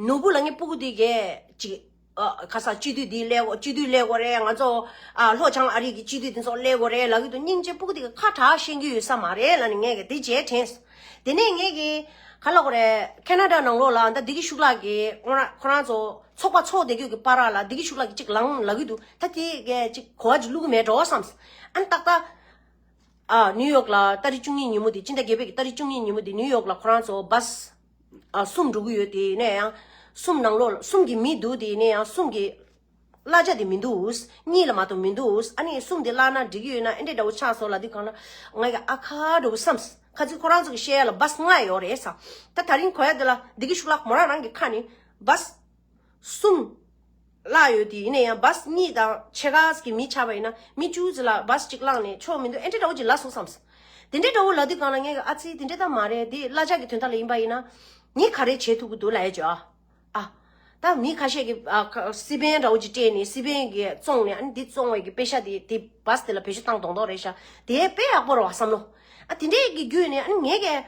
ནོར་བུ་ལ་ངའི་སྤུ་གུ་དེ་གས་ཅིག་ཨ། ཁ་ས་སྤྱི་འཐུས་འདི་སླེབས་དགོས། སྤྱི་འཐུས་སླེབས་དགོས་རེད། ང་ཚོ་ཨ། ལྷོ་བྱང་ཨ་རི་གི་སྤྱི་འཐུས་དེ་ཚོ་སླེབས་དགོས་རེད་ལབ་ཀྱི་འདུག་སྙིང་རྗེ། སྤུ་གུ་དེ་གས་ཁ་གྲག་ཤེས་ཀྱི་ཡོད་ས་མ་རེད་ལབ་ནས་ངས་གས་དེ་རྗེས་དྲན་སོང་། དེ་ནས་ངས་གས་ག་ལབ་དགོས་རེད། ཁེ་ན་ཌ་ནང་ལོགས་ལ་ད་བདེ་སྐྱིད་ཤུགས་ལགས་ཀྱིས་ཁོ་རང་ཁོ་རང་ཚོ་ཚོགས་པ་ཚོགས་བསྡད་རྒྱུ་གི་བར་ལ་བདེ་སྐྱིད་ཤུགས་ལགས་ཀྱིས་ཅིག་ལངས་ལབ་ཀྱི་འདུག་ད་དེ་གས་ཅིག་གོ་བ་ཅིག་བླུག་གི་མེད་འགྲོ་བསམས། ཨ་ནི་ཏག་ཏག་ཨ། ནིའུ་ཡོག་ལ་ཏ་རིག་བཅུ་གཉིས་ཉིན་མོ་དེ། སྤྱི་ཟླ་བརྒྱད་པའི་གི་ཏ་རིག་བཅུ་གཉིས་ཉིན་མོ་དེ་ནིའུ་ཡོག་ལ་ཁོ་རང་ཚོ་བཱས་ཨ། གསུམ་འགྲོ་གི་ཡོད། དེ་ནས་ཡང་གསུམ་ནང་ལོགས་གསུམ་གྱི་མི་འདུག་དེ་ནས་ཡང་གསུམ་གྱི་གླ་ཆ་དེ་མི་འདུག་གཉིས་ལ་མ་གཏོགས་མི་འདུག་ཨ་ནི་གསུམ་དེ་བརླག་ན་འགྲིག་གི་ཡོད་ན་ཨེ་འདྲས་འདྲ་བོ་ཆགས་སོང་ལབ་དུས་སྒང་ལ་ང་གི་ཨ་ཁ་འདྲ་བོ་བསམས། ཁ་ཚིག་ཁོ་རང་ཚོ་གི་བཤད་ཡ་ལ་བཱས་ལྔ་ཡོད་རེད་ཟེར། ད་ད་རིང་གོ་ཡ་དེ་ལ་བདེ་སྐྱིད་ཤུགས་ལགས་མོ་རང་རང་གི་ཁ་ནས་བཱས་གསུམ་བརླག་ཡོད་དེ། ཡིན་ན་ཡང་བཱས་གཉིས་དང་ཕྱེད་ཀ་གི་མི་ཆགས་པ་ཡིན་ན་མི་བཅུ་ཙམ་ལ་བཱས་གཅིག་བླངས་ནས་ཆོག་མི་འདུག་ཨེ་འདྲས་འདྲ་བོ་ཅིག་ལབ་སོང་བསམས། དེ་འདྲས་འདྲ་བོ་ལབ་དུས་སྒང་ལ་ངས་ཨ་ཙི་དེ་འདྲས་ད་མ་རེད། དེ་གླ་ཆ་གི་དོན་དག་ལ་ཡིན་པ་ཡིན་ན་ངས་ག་རེ་བྱེད་ཐུབ་ཀྱི་འདུག་ལབ་ཡ་ཅིག་ཨ། ཨ། ད་མི་ཁ་ཤས་ཀྱིས་ཨ། ཁ་སི་པན་འདྲ་བོ་ཅིག་སྤྲད་ནས་སི་པན་གྱིས་བཙོངས་ནས་ཨ་ནི་འདི་བཙོང་བའི་གི་པེ་ཤ་དེ་དེ་བཱས་དེ་ལ་བེད་སྤྱོད་བཏང་མདོག་མདོག་རེད་ཤག་དེ་དཔེ་ཡག་པོ་རེད་བ་བསམ་བློ། ཨ་དེ་འདྲས་ཀྱི་བརྒྱུད་ནས་ཨ་ནི་ངས་གས་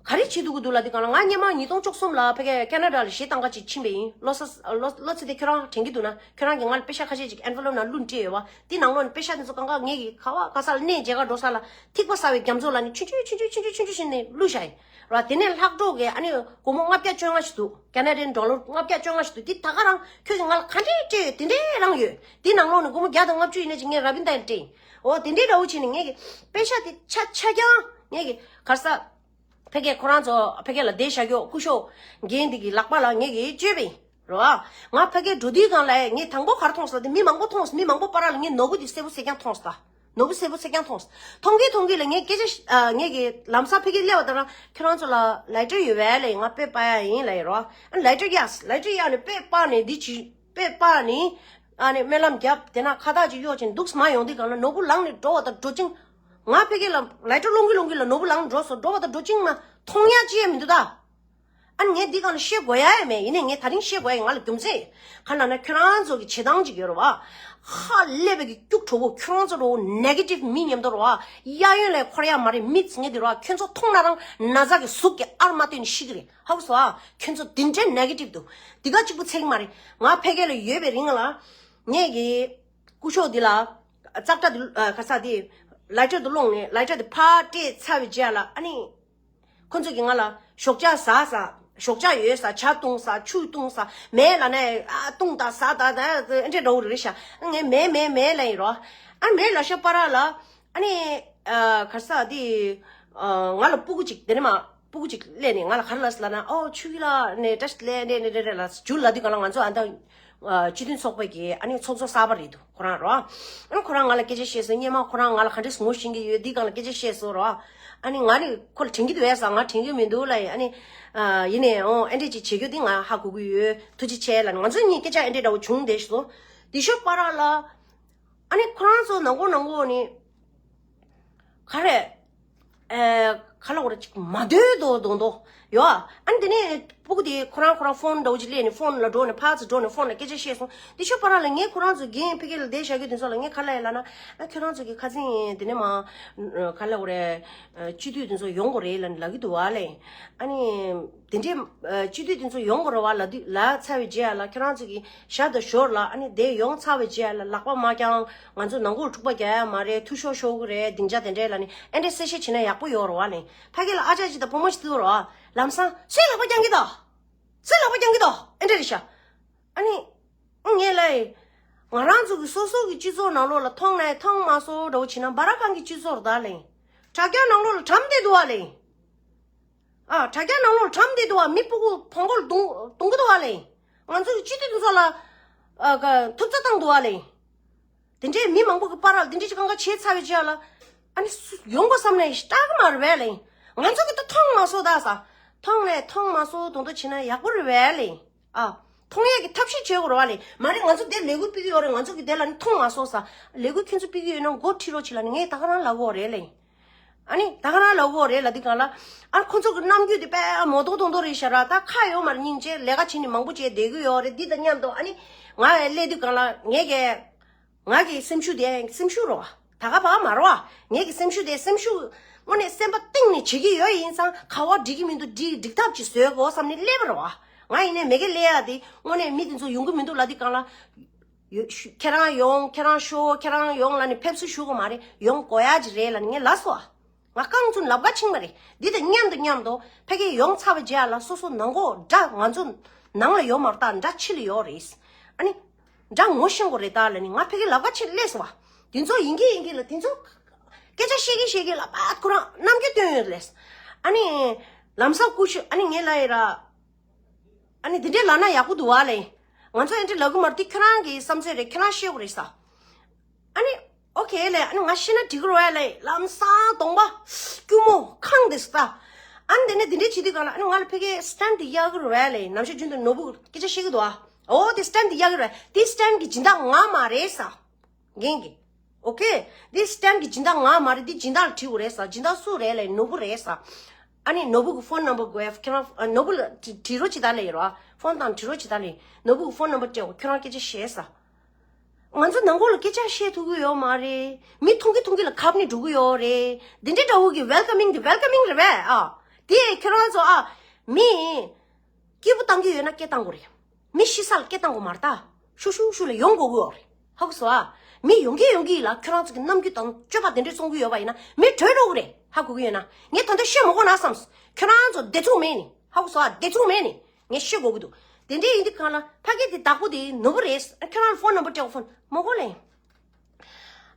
ག་རེ་བྱེད་ཐུབ་ཀྱི་འདུག་ལབ་དུས་སྒང་ལ་ང་སྔོན་མ་ཉིས་སྟོང་བཅུ་གསུམ་ལ་ཕ་གིར་ཁེ་ན་ཌ་ལ་གཞས་བཏང་ག་ཅིག་ཕྱིན་པ་ཡིན། ལོ་ས་ལོ་ལོ་ཚིགས་དེ་ཁྱོད་རང་དྲན་གྱི་འདུག་ན་ཁྱོད་རང་གིས་ང་ལ་པེ་ཤ་ཁ་ཤས་ཅིག་ཨེན་ཝེ་ལོབ་ནང་བླུགས་སྤྲད་ཡོད་བ། དེ་ནང་ལོགས་ནས་པེ་ཤ་དེ་ཚོ་གང་ག་ངས་གི་ག་བ་ག་ས་ལ་གནས་མཇལ་ཁ་འགྲོ་ས་ལ་ཐིགས་པ་ཟ་བའི་རྒྱ་མཚོ་ལ་ནི་ཆུང་ཆུང་ཆུང་ཆུང་ཆུང་ཆུང་ཆུང་ཆུང་བྱས་ནས་བླུགས་བཞག་ཡིན་ར། དེ་ནས་ལྷག་འཕྲོ་གི་ཨ་ནི་སྒོར་མོ་ལྔ་བརྒྱ་བཅོ་ལྔ་ཞིག་འདུག་ཁེ་ན་ཌི་ཡན་ཌོ་ལར་ལྔ་བརྒྱ་བཅོ་ལྔ་ཞིག་འདུག་དེ་ད་ག་རང་ཁྱོད་ཀྱིས་ང་ལ་ག་འདྲས་སྤྲད་ཡོད་དེ་འདྲས་རང་ཡོད། དེ་ནང་ལོགས་ནས་སྒོར་མོ་བརྒྱ་དང་ལྔ་བཅུ་ཡིན་ན་ཅིག་ངས་ར་བིན་དཱ་ཡིན་སྤྲད་ཡིན། འོ་དེ་འདྲས་འདྲ་བོ་བྱས་ནས་ངས་གི་པེ་ཤ་དེ་ཆ་ཆ་རྐྱང་ངས་གི་ག་རེ་ཟ། ཕ་གིར་ཁོ་རང་ཚོ་ཕ་གིར་ལ་བསྡད་བཞག་ཡོད་སྐུ་ཞབས་རྒན་འདི་གི་ལག་པ་ལ་ངས་གི་བཅོལ་བ་ཡིན་རོ། ང་ཕ་གིར་འགྲོ་དུས་སྒང་ལ་ངས་དང་པོ་ག་རེ་མཐོང་སོང་དེ་མི་མང་པོ་མཐོང་སོང་། མི་མང་པོ་བར་ལ་ངས་ནོར་བུ་དེ་སེར་པོ་སེར་རྐྱང་མཐོང་སོང་། ད་ནོར་བུ་སེར་པོ་སེར་རྐྱང་མཐོང་སོང་། མཐོང་གི་མཐོང་གི་ལ་ངས་སྐད་ཆ་ཨ། ངས་གི་ལམ་སང་ཕ་གིར་སླེབས་པ་དང་ཁྱོད་རང་ཚོ་ལ་ལའི་ཊར་ཡོད་པས་ལབ་ཡིན། ང་དཔེ་སྤར་ཡ་ཡིན་ལབ་ཡིན་རོ། ཨ་ལའི་ཊར་གཡར་ལའི་ཊར་གཡར་ནས་དཔེ་སྤར་ནས་འདི་ཅི་དཔེ་སྤར་ནས་ཨ་ནི་སྨོན་ལམ་བརྒྱབ། དེ་ན་ཁ་བཏགས་ཅིག་གཡོག་ཅིང་འདུག་སེ་མར་ཡོང་དུས་སྒང་ལ་ནོར་བུ་ལངས་ནས་འགྲོ་བ་དང་འགྲོ་ཅིང་། ང་ཕ་གི་ལ་ལའི་ཊར་སློང་གི་སློང་གི་ལ་ནོར་བུ་ལངས་འགྲོ་སོང་། འགྲོ་བ་དང་འགྲོ་ཅིང་མ་མཐོང་ཡ་ཅི་ཡང་མི་འདུག་ད། ཨ་ནི་ངས་འདི་སྒང་ལ་བཤད་དགོས་ཡ་ཡང་མེད། ཡིན་ནའི་ངས་ད་རིང་བཤད་དགོས་ཡ་ཡིན། ང་ལ་རྒྱུ་མཚན་ག་ལབ་ན་ཁྱོད་རང་ཚོ་གི་བྱེད་སྟངས་ཅིག་ཡོད་རེད་བ། ཧ་ལས་པའི་གི་སྐྱུག་བྲོ་བོ། ཁྱོད་རང་ཚོ་འདྲ་བོ་ནེ་གེ་ཊིབ་མི་མཉམ་དུ་རེད་བ། གཡས་གཡོན་ལ་འཁོར་ཡ་མ་རེད། མི་ཚེ་ངས་འདི་རེད་བ། ཁྱོད་ཚོ་མཐོང་ན་རང་ན་ཚ་གི་ཟུག་གི་ཨར་མ་བཏོན་ནས་ཤི་གི་རེད། ཧ་གོ་སོང་ཨ། ཁྱོད་ཚོ་འདི་འདྲའི་ནེ་གེ་ཊིབ་འདུག་འདི་ག་གཅིག་པུ་ཚད་ཀྱི་མ་རེད། ང་ཕ་གི་ལ་ཡོད་པའི་རིང་ལ་ངས་ཀྱི་སྐུ་ཞབས་འདི་ལ་ཙག་སྒྲ་འདི་ཨ། ག་ས་འདི་ལའི་ཊར་འདི་སློང་ནས་ལའི་ཊར་འདི་ཕར་སྤྲད་ཚར་བའི་རྗེས་ལ་ཨ་ནི་ཁོ་ཚོ་གིས་ང་ལ་ཞོགས་ཇ་ཟ་ཟ། ཞོགས་ཇ་ཡོད་ཟ། ཇ་བཏུང་ཟ། ཆུ་བཏུང་ཟ། མེད་ལབ་ན་ཨ་བཏུང་ད་ཟ་ད་ད་ཨེ་འདྲས་འདྲ་བོ་རེད་ཤག་ངས་མེད་མེད་མེད་ལབ་ཡིན་རོ། ཨ་མེད་ལབ་ཤག་པ་ར་ལ། ཨ་ནི་ཨ་ག་རེ་ཟ་དེ་ཨ་ང་ལ་སྤུ་གུ་ཅིག་དེ་ནས་མ་སྤུ་གུ་ཅིག་སླེབས་ནས་ང་ལ་ག་རེ་ལབ་སོང་ལབ་ན། ཨོ་ཆུ་ཡི་ལ་ནས་བཀྲ་ཤིས་བདེ་ལེགས་ནས་ནས་རེ་རེ་ལ་ཇུ་ལབ་དུས་གང་ལ་ང་ཚོ་ཨ་མདའ་སྤྱི་མཐུན་ཚོགས་པའི་གི་ཨ་ནི་ཚོགས་གཙོ་གསར་པ་རེད་འདུག་ཁོ་རང་རོ། ཨ་ནི་ཁོ་རང་ང་ལ་སྐད་ཆ་བཤད་སོང་། སྔོན་མ་ཁོ་རང་ང་ལ་ག་འདྲས་ངོ་ཤེས་ཀྱི་ཡོད་འདི་གང་ལ་སྐད་ཆ་བཤད་སོང་རོ། ཨ་ནི་ང་ནི་ཁོ་ལ་དྲན་གྱི་འདུག་བས་ཟ། ང་དྲན་གྱི་མི་འདུག་ལབ་ཡིན། ཨ་ནི་ཨ་ཡིན་ནའི་ཨོ་ཨེ་འདྲས་ཅིག་བྱེད་རྒྱུ་འདི་ང་ཧ་གོ་གི་ཡོད། ཐུགས་རྗེ་ཆེ་ལབ་ནས་ང་ཚོ་གཉིས་སྐད་ཆ་ཨེ་འདྲས་འདྲ་བོ་བྱུང་བསྡད་སོང་། དེ་ཤོད་པ་ར་ལ། ཨ་ནི་ཁོ་རང་ཚོ་ནང་ཁོ་ནང་ཁོ་ནི་ག་རེ། ཨེ། ག་ལ་འོ་ར་ཅིག་མ་འདོད་དོ་དོ་དོ་ཡོ། ཨ་ནི་དེ་ནས་སྤུ་གུ་དེ་ཁོ་རང་ཁོ་རང་ཕོན་འདྲ་བོ་ཅིག་སླེབས་ནས་ཕོན་ལ་འགྲོ་ནས་ཕར་ཚུར་འགྲོ་ནས་ཕོན་ལ་སྐད་ཆ་བཤད་སོང་། དེ་ཤོད་པ་ར་ལ་ངས་ཁོ་རང་ཚོ་རྒན་ཕ་གི་ལ་བསྡད་བཞག་རྒྱུ་དེ་ཚོ་ལ་ངས་ག་ལ་ཡ་ལབ་ན། ཨ་ཁྱོད་རང་ཚོ་གི་ཁ་སང་དེ་ནས་མ་ག་ལ་འོ་རེད། སྤྱི་འཐུས་དེ་ཚོ་ཡོང་དགོས་རེད་ལབ་ནས་ལབ་ཀྱི་འདུག་བ་ལེ། ཨ་ནི་དེ་འདྲའི་སྤྱི་འཐུས་དེ་ཚོ་ཡོང་དགོས་རེད་བ་ལབ་དུས་ལབ་ཚར་བའི་རྗེས་ལ་ཁྱོད་རང་ཚོ་གི་ཞར་དང་ཞོར་ལ་ཨ་ནི་དེ་ཡོང་ཚར་བའི་རྗེས་ལ་ལག་པ་མ་བརྐྱང་། ང་ཚོ་ནང་ཁུལ་འཁྲུག་པ་རྒྱག་ཡ་མ་རེད། འཐུས་ཤོར་ཤོར་གི་རེད། སྡིངས་ཆ་དེ་འདྲས་ལ་ནི་ཨེ་འདྲས་གསལ་བཤད་བྱེད་ན་ཡག་པོ་ཡོད་རེད་བ་ལེ། ཕ་གི་ལ་ཨ་ཅག་ཅིག་དང་བུ་མོ་ཞིག་བརྩི་དགོས་རེད་བ། ལམ་སང་སུས་ལག་པ་བརྐྱང་གི་འདུག་སུས་ལག་པ་བརྐྱང་གི་འདུག་ཨེ་འདྲས་རེད་ཤག་ཨ་ནི་ངས་ལབ་ཡིན། ང་རང་ཚོ་གི་སོ་སོ་གི་སྤྱི་ཚོགས་ནང་ལོགས་ལ་མཐོང་ནའི་མཐོང་མ་སོང་འདྲ་བོ་བྱེད་ན་འབར་ཁང་གི་སྤྱི་ཚོགས་རེད་ད་ལེ། དྲ་རྒྱ་ནང་ལོགས་ལ་གྲམ་བསྡད་འདུག་བ་ལེ། ཨ་དྲ་རྒྱ་ནང་ལོགས་ལ་གྲམ་བསྡད་འདུག་བ། མི་སྤུ་གུ་བོང་གུ་ལ་རྡུང་རྡུང་གི་འདུག་བ་ལེ། ང་ཚོ་གི་སྤྱི་འཐུས་དེ་ཚོ་ལ་ཨ་ག་ཐུབ་ཚ་བཏང་འདུག་བ་ལེ། དེ་འདྲའི་མི་མང་པོ་གི་བར་ལ་དེ་འདྲའི་ཅིག་གང་ག་བྱས་ཚར་བའི་རྗེས་ལ་ཨ་ནི་སུ་ཡོང་དགོས་བསམ་ནས་སྐྲག་གི་མ་རེད་བས་ལེ། ང་ཚོ་གི་ད་མཐོང་མ་སོང་ད་ས། མཐོང་ནས་མཐོང་མ་སོང་དོན་དུ་བྱེད་ན་ཡག་པོ་རེད་བས་ལེ། ཨ། མཐོང་ཡས་ཀྱི་ཐབས་ཤེས་བྱེད་དགོས་རེད་བ་ལེ། མ་རེད་ང་ཚོ་དེ་ལས་འགུལ་སྤེལ་གྱི་ཡོད་རེད། ང་ཚོ་གི་དེ་ལ་ནི་མཐོང་མ་སོང་ས། ལས་འགུལ་ཁྱོད་ཚོ་སྤེལ་གྱི་ཡོད་ན་འགོ་ཁྲིད་རོགས་བྱེད་ལ་ནི་ངས་ད་ག་རང་ལབ་དགོས་རེད་ལེ། ཨ་ནི་ད་ག་རང་ལབ་དགོས་རེད་ལབ་དུས་གང་ལ། ཨ་ཁོ་ཚོ་གི་རྣམ་འགྱུར་དེ་དཔེ་མོ་ཏོག་ཏོག་ཏོག་རེད་ཤག་ར། ད་ཁ་ཡོད་མ་རེད། སྙིང་རྗེ་ལས་ཀ་བྱེད་ནི་མང་པོ་བྱས་བསྡད་ཀྱི་ཡོད་རེད། འདི་དང་མཉམ་དུ་ཨ་ནི་ང་ཡང་སླེབས་དུས་གང་ལ་ངས་ཀྱི་ང་གི་སེམས་ཤུགས་དེ་སེམས་ཤུགས་རོ། ད་ག་བ་མ་རོ། ངས་ཀྱི་སེམས་ཤུགས་དེ་སེམས་ཤུགས་དངོས་གནས་སེམས་པ་གཏིང་ནས་བྱེད་ཀྱི་ཡོད། ཡིན་ཙང་ག་བ་འགྲིག་གི་མི་འདུག་འགྲིག་འགྲིག་ཐབས་ཅིག་བཟོས་དགོས་བསམ་ནས་སླེབས་པ་རོ། ང་ཡིན་ནའི་མི་གེ་ལས་ཡ་དེ་དངོས་གནས་མི་དེ་ཚོ་ཡོང་གི་མི་འདུག་ལབ་དུས་གང་ལ། ཡོ་ཤུ་ཁྱེད་རང་ཡོང་། ཁྱེད་རང་ཤོག་ཁྱེད་རང་ཡོང་ལབ་ནས་ཕེབས་བསུ་ཞུ་དགོས་མ་རེད། ཡོང་དགོས་ཡ་ཅིག་རེད་ལབ་ནས་ངས་ལབ་སོང་། ང་རྐང་ཚུགས་ལབ་ག་ཕྱིན་པ་རེད། འདི་དང་མཉམ་དུ་མཉམ་དུ་ཕ་གི་ཡོང་ཚར་བའི་རྗེས་ལ་སོ་སོ་ནང་སྒོ་འདྲ་ང་ཚོ་ནང་ལ་ཡོད་མ་རེད། ད་འདྲ་ཕྱི་ལ་ཡོད་རེད། ཨ་ནི་འདྲ་ངོ་ཤེས་དགོས་རེད་ད་ལབ་ནི་ང་ཕ་གི་ལབ་ག་ཕྱིན་སླེབས་སོང་བ། དེ་ཚོ་ཡིན་གི་ཡིན་གི་ལ་དེ་ཚོ་སྐད་ཆ་བཤད་གི་བཤད་གི་ལ་པ་ཁོ་རང་རྣམ་འགྱུར་སྟོན་ཡོད་ལས། ཨ་ནི་ལམ་སང་ཀུ་ཤུ་ཨ་ནི་ངས་ལབ་ཡི་ར། ཨ་ནི་དེ་འདྲས་ལབ་ན་ཡག་པོ་འདུག་བ་ལེ། ང་ཚོ་ཨེ་འདྲས་ལབ་གི་མ་རེད། དེ་ཁྱོད་རང་གི་བསམ་ཚུལ་རེད། ཁྱོད་རང་ཤེས་དགོས་རེད་ས། ཨ་ནི་ཨོ་ཁེ་ལེ། ཨ་ནི་ང་ཤེས་ན་འགྲིག་གི་རེད་བ་ལེ། ལམ་སང་གདོང་པ་སྐྱུར་མོ་ཁེངས་བསྡད་སོང་ད། ཨ་ནི་དེ་ནས་དེ་འདྲས་བྱེད་དུས་གང་ལ་ཨ་ནི་ང་ལ་ཕ་གིའི་སི་ཊེན་དེ་གཡར་གི་རེད་བ་ལེ། ནམ་ཞག་རྒྱུན་དུ་ནོར་བུ་སྐད་ཆ་བཤད་གི་འདུག་ཨ། ཨོ་དེ་སི་ཊེན་དེ་གཡར་གི་རེད། དེ་སི་ཊེན་གི་སྦྱིན་བདག་ང་མ་རེད་ས། རྒན་གྱིས། ཨོ་ཁེ། འདི་སི་ཊེན་གྱི་སྦྱིན་བདག་ང་མ་རེད། འདི་སྦྱིན་བདག་ལ་དྲིས་དགོས་རེད་ས། སྦྱིན་བདག་སུ་རེད་ལབ་ནོར་བུ་རེད་ས། ཨ་ནི་ནོར་བུ་གི་ཕོན་ནམ་བར་དགོས། ཁྱེད་རང་ཨ་ནོར་བུ་ལ་དྲི་དྲི་རོགས་བྱེད་ད་ལབ་ཡོད་ར། ཕོན་དང་དྲི་རོགས་བྱེད་ད་ལབ། ནོར་བུ་གི་ཕོན་ནམ་བར་སྤྲད་འོ། ཁྱོད་རང་སྐད་ཆ་བཤད་ས། ང་ཚོ་ནང་ཁོག་ལ་སྐད་ཆ་བཤད་ཐུབ་ཀྱི་ཡོད་མ་རེད། མི་མཐོང་གི་མཐོང་གི་ལ་ཁབ་ནས་འགྲོ་གི་ཡོད་རེད། འདི་འདྲའི་འདྲ་བོ་གི་ཝེལ་ཀ་མིང་འདི་ཝེལ་ཀ་མིང་རེད་པས་ཨ། དེ་ཁྱེད་རང་ཚོ་ཨ། མི། སྐྱིད་པོ་བཏང་གི་ཡོད་ན་སྐད་བཏང་དགོས་རེད། མི་ཤི་ས་ལ་སྐད་བཏང་དགོས་མ་རེད་ད། ཤུ་ཤུ་ཤུ་ལ་ཡོང་དགོས་ཀྱི་ཡོད་རེད། ཧ་གོ་སོང་ཨ། མི་ཡོང་གི་ཡོང་གི་ལ་ཁྱོད་རང་ཚོ་གི་རྣམ་འགྱུར་དང་སྤྱོད་པ་དེ་འདྲས་བཙོང་གི་ཡོད་པ་ཡིན་ན་མི་བྲོས་འགྲོ་གི་རེད། ཧ་གོ་གི་ཡོད་ན། ངས་ད་ལྟ་བཤད་མ་དགོས་ན་བསམས། ཁྱོད་རང་ཚོ་བདེ་ཚུགས་མེད་ནི། ཧ་གོ་སོང་ཨ། བདེ་ཚུགས་མེད་ནི། ངས་བཤད་དགོས་ཀྱི་འདུག་དེ་འདྲས་ཡིན་དུས་གང་ལ་ཕ་གི་དེ་བདག་པོ་དེ་ནོར་བུ་རེད། ཁྱོད་རང་ལ་ཕོན་ནམ་བར་སྤྲད་དགོས། ཕོན་མ་དགོས་ལེ།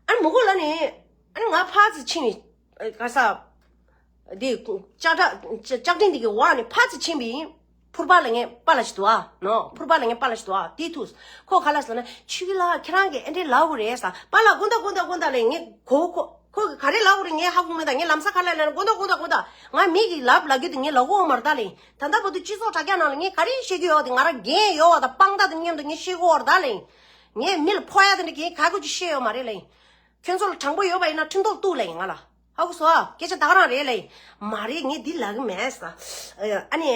ཨ་ནི་མ་གོ་ལ་ནི། ཨ་ནི་ང་ཕར་ཚུར་ཕྱིན་ནས། ག་ས། འདི། ལྕགས་དྲ། ལྕགས་ཕྲེང་འདི་གི་འོག་ནས་ཕར་ཚུར་ཕྱིན་པའི། ཕུར་པ་ལ་ངའི་པཱ་ལགས་ཤིག་འདུག་ཨ། ནོ། ཕུར་པ་ལ་ངའི་པཱ་ལགས་ཤིག་འདུག་ཨ། དེ་ཐུག་ཁོ་ག་ལ་ཟེར་ན། ཆོས་སྐྱིད་ལགས་ཁྱེད་རང་གིས་ཨེ་འདྲས་ལབ་དགོས་རེད་ས། པཱ་ལགས་དགོངས་དག་དགོངས་དག་དགོངས་དག་ལབ། ངས་གོ་ཁོ། ཁོ་གིས་ག་རེ་ལབ་དགོས་རེད་ངས་ཧ་གོ་མེད་ད། ངས་ལམ་སང་ག་ལ་ལབ་ན་དགོངས་དག་དགོངས་དག་དགོངས་དག་ང་མི་གིས་ལབ་ལབ་རྒྱུ་དེ་ངས་ལབ་གོ་མ་རེད་ད་ལབ། ད་ལྟ་བར་དུ་སྤྱི་ཚོགས་དྲ་རྒྱ་ནང་ལ་ངས་ག་རེ་བཤད་ཀྱི་ཡོད་དེ། ང་རང་རྒན་ཡོད་པ་དང་དཔང་རྟགས་དང་མཉམ་དུ་ངས་བཤད་གོ་བ་རེད་ད་ལབ། ངས་མི་ལ་ཕོག་ཡ་དེ་འདྲ་གིས་ག་གོ་ཅིག་བཤད་ཡོད་མ་རེད་ལབ། ཁྱོད་ཚོ་ལ་དྲང་པོ་ཡོད་པ་ཡིན་ན་ཁྲིམས་ཐོག་གཏུག་ལབ་ཡིན་ང་ལ། ཧ་གོ་སོང་ཨ། སྐད་ཆ་ད་ག་རང་རེད་ལབ་ཡིན། མ་རེད་ངས་འདི་ལབ་གི་མེད་ས། ཨ་ནི།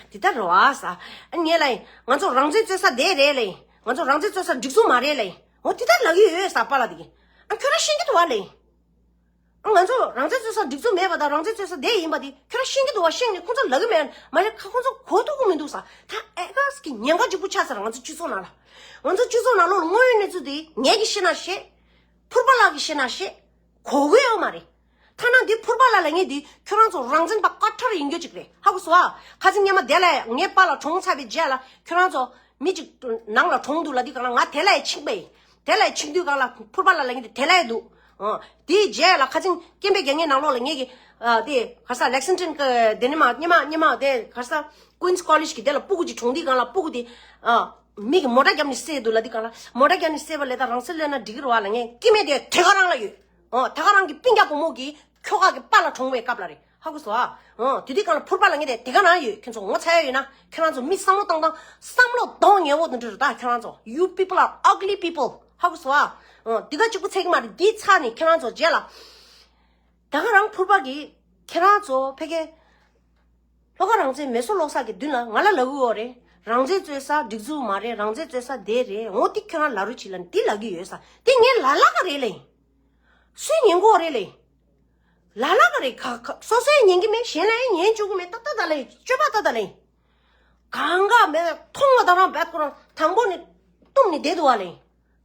འདི་ལྟར་རེད་བ་ས། ཨ་ནི་ངས་ལབ་ཡིན། ང་ཚོ་རང་བཙན་རྩོད་ས་དེ་རེད་ལབ་ཡིན། ང་ཚོ་རང་བཙན་རྩོད་ས་སྒྲིག་འཛུགས་མ་རེད་ལབ་ཡིན། འོ་འདི་ལྟར་ལབ་ཀྱི་ཡོད་ས་པཱ་ལགས་དེ་གིས། ཨ་ཁྱོད་རང་ཤེས་ཀྱི་འདུག་བ་ལབ་ཡིན། ང་ཚོ་རང་བཙན་རྩོད་ས་སྒྲིག་འཛུགས་མེད་པ་དང་རང་བཙན་རྩོད་ས་དེ་ཡིན་པ་དེ་ཁྱོད་རང་ཤེས་ཀྱི་འདུག་བ། ཤེས་ནས་ཁོང་ཚོ་ལབ་ཀྱི་མེད། མ་རེད་ཁ་ཁོང་ཚོ་གོ་ཐུབ་ཀྱི་མི་འདུག་ས། ད་ཨེ་ག་ཟིག་གི་ཉེན་ཁ་ལྗིད་པོ་ཆགས་ཚར། ང་ཚོ་སྤྱི་ཚོགས་ནང་ལ། ང་ཚོ་སྤྱི་ཚོགས་ནང་ལོགས་ལ་དངོས་ཡོད་གནས་ཚུལ་དེ་ངས་ཀྱིས་ཤེས་ན་ཤེས། ཕུར་པ་ལགས་ཀྱིས་ཤེས་ན་ཤེས། གོ་གི་ཡོད་མ་རེད། ཐ་ན་འདི་ཕུར་པ་ལགས་ལབ་མཁན་འདི་ཁྱོད་རང་ཚོ་རང་བཙན་པ་དཀར་ཁྲ་ཡིན་རྒྱུ་ཅིག་རེད། ཧ་གོ་སོང་ཨ། ཁ་སང་སྔོན་མ་དེ་ལ་ངའི་པཱ་ལགས་གྲོངས་ཚར་བའི་རྗེས་ལ་ཁྱོད་རང་ཚོ་མི་ཅིག་ནང་ལ་གྲོངས་འདུག་ལབ་དུས་གང་ལ་ང་དེ་ལ་ཡང་ཕྱིན་པ་ཡིན། དེ་ལ་ཡང་ཕྱིན་དུས་གང་ལ་ཕུར་པ་ལགས་ལབ་མཁན་འདི་དེ་ལ་ཡང་འདུག་ཨ། དེའི་རྗེས་ལ་ཁ་སང་སྐད་འབོད་རྒྱག་མཁན་ནང་ལོགས་ལ་ངེད་ཀྱི་ཨ་དེ་ག་ས་ལེག་སིང་ཊོན་གི་དེ་ནས་མ་སྔོན་མ་སྔོན་མ་དེ་ག་ས་ཀུན་སི་ཀོ་ལེཇ་གི་དེ་ལ་སྤུ་གུ་ཅིག་གྲོངས་དུས་གང་ལ་སྤུ་གུ་དེ་ཨ། མི་གིས་མོ་ཊ་བརྒྱབ་ནས་བསད་འདུག་ལབ་དུས་གང་ལ། མོ་ཊ་བརྒྱབ་ནས་བསད་པ་ལས་ད་རང་སྲོག་བློས་ན་འགྲིག་གི་རེད་བ་ལབ་མཁན་སྐྱེ་དམན་དེ་དེ་ག་རང་ལ་ཡོད། ཨོ་དེ་ག་རང་གི་སྤུན་ཀྱག་བུ་མོ་གི་ཁྱོ་ག་གི་པཱ་ལགས་གྲོངས་པའི་སྐབས་ལ་རེད། ཧ་གོ་སོང་ཨ། ཨོ་དེ་དུས་གང་ལ་ཕུར་པ་ལབ་མཁན་དེ་དེ་ག་རང་ཡོད། ཁྱོད་ཚོ་ངོ་ཚ་ཡ་ཡོད་ན་ཁྱོད་རང་ཚོ་མི་བསམ་བློ་བཏང་སྟངས་བསམ་བློ་གདོང་ངན་པོ་དེ་འདྲ་རེད་ད་ཁྱོད་རང་ཚོ། You people are ugly people. ཧ་གོ་སོང་ཨ། ཨོ་དེ་ག་གཅིག་པུ་ཚད་ཀྱི་མ་རེད། འདི་ཚར་ནས་ཁྱོད་རང་ཚོ་རྗེས་ལ། ད་ག་རང་ཕུར་པ་གིས་ ཁྱེད་རང་ཚོ་ཕ་གི་ལྷོ་ཁ་རང་བཙན་མེ་སོར་སློག་ས་གི་མདུན་ལ་ང་ལ་ལབ་ཀྱི་ཡོད་རེད། རང་བཙན་རྩོད་ས་སྒྲིག་འཛུགས་མ་རེད། རང་བཙན་རྩོད་ས་དེ་རེད། འོ་དེ་ཁྱོད་རང་ལབ་རོགས་བྱེད་ལབ་ནས་དེ་ལབ་ཀྱི་ཡོད་ས་དེ་ངས་ལབ་ལབ་ག་རེད་ལབ་ཡིན། སུས་ཉན་གྱི་ཡོད་རེད་ལབ་ཡིན། ལབ་ལབ་ག་རེད། ག་ག་སོ་སོས་ཉན་གྱི་མེད། གཞན་ལ་ཡང་ཉན་བཅུག་གི་མེད། ཏག་ཏག་ད་ལབ་ཡིན། སྤྱོད་པ་ཏག་ཏག་ལབ་ཡིན། གང་ག་མེད་པའི་མཐོང་བ་དང་རང་བད་ཁོ་རང་དང་པོ་ནས་བཏུམ་ནས་བསྡད་འདུག་བ་ལེ།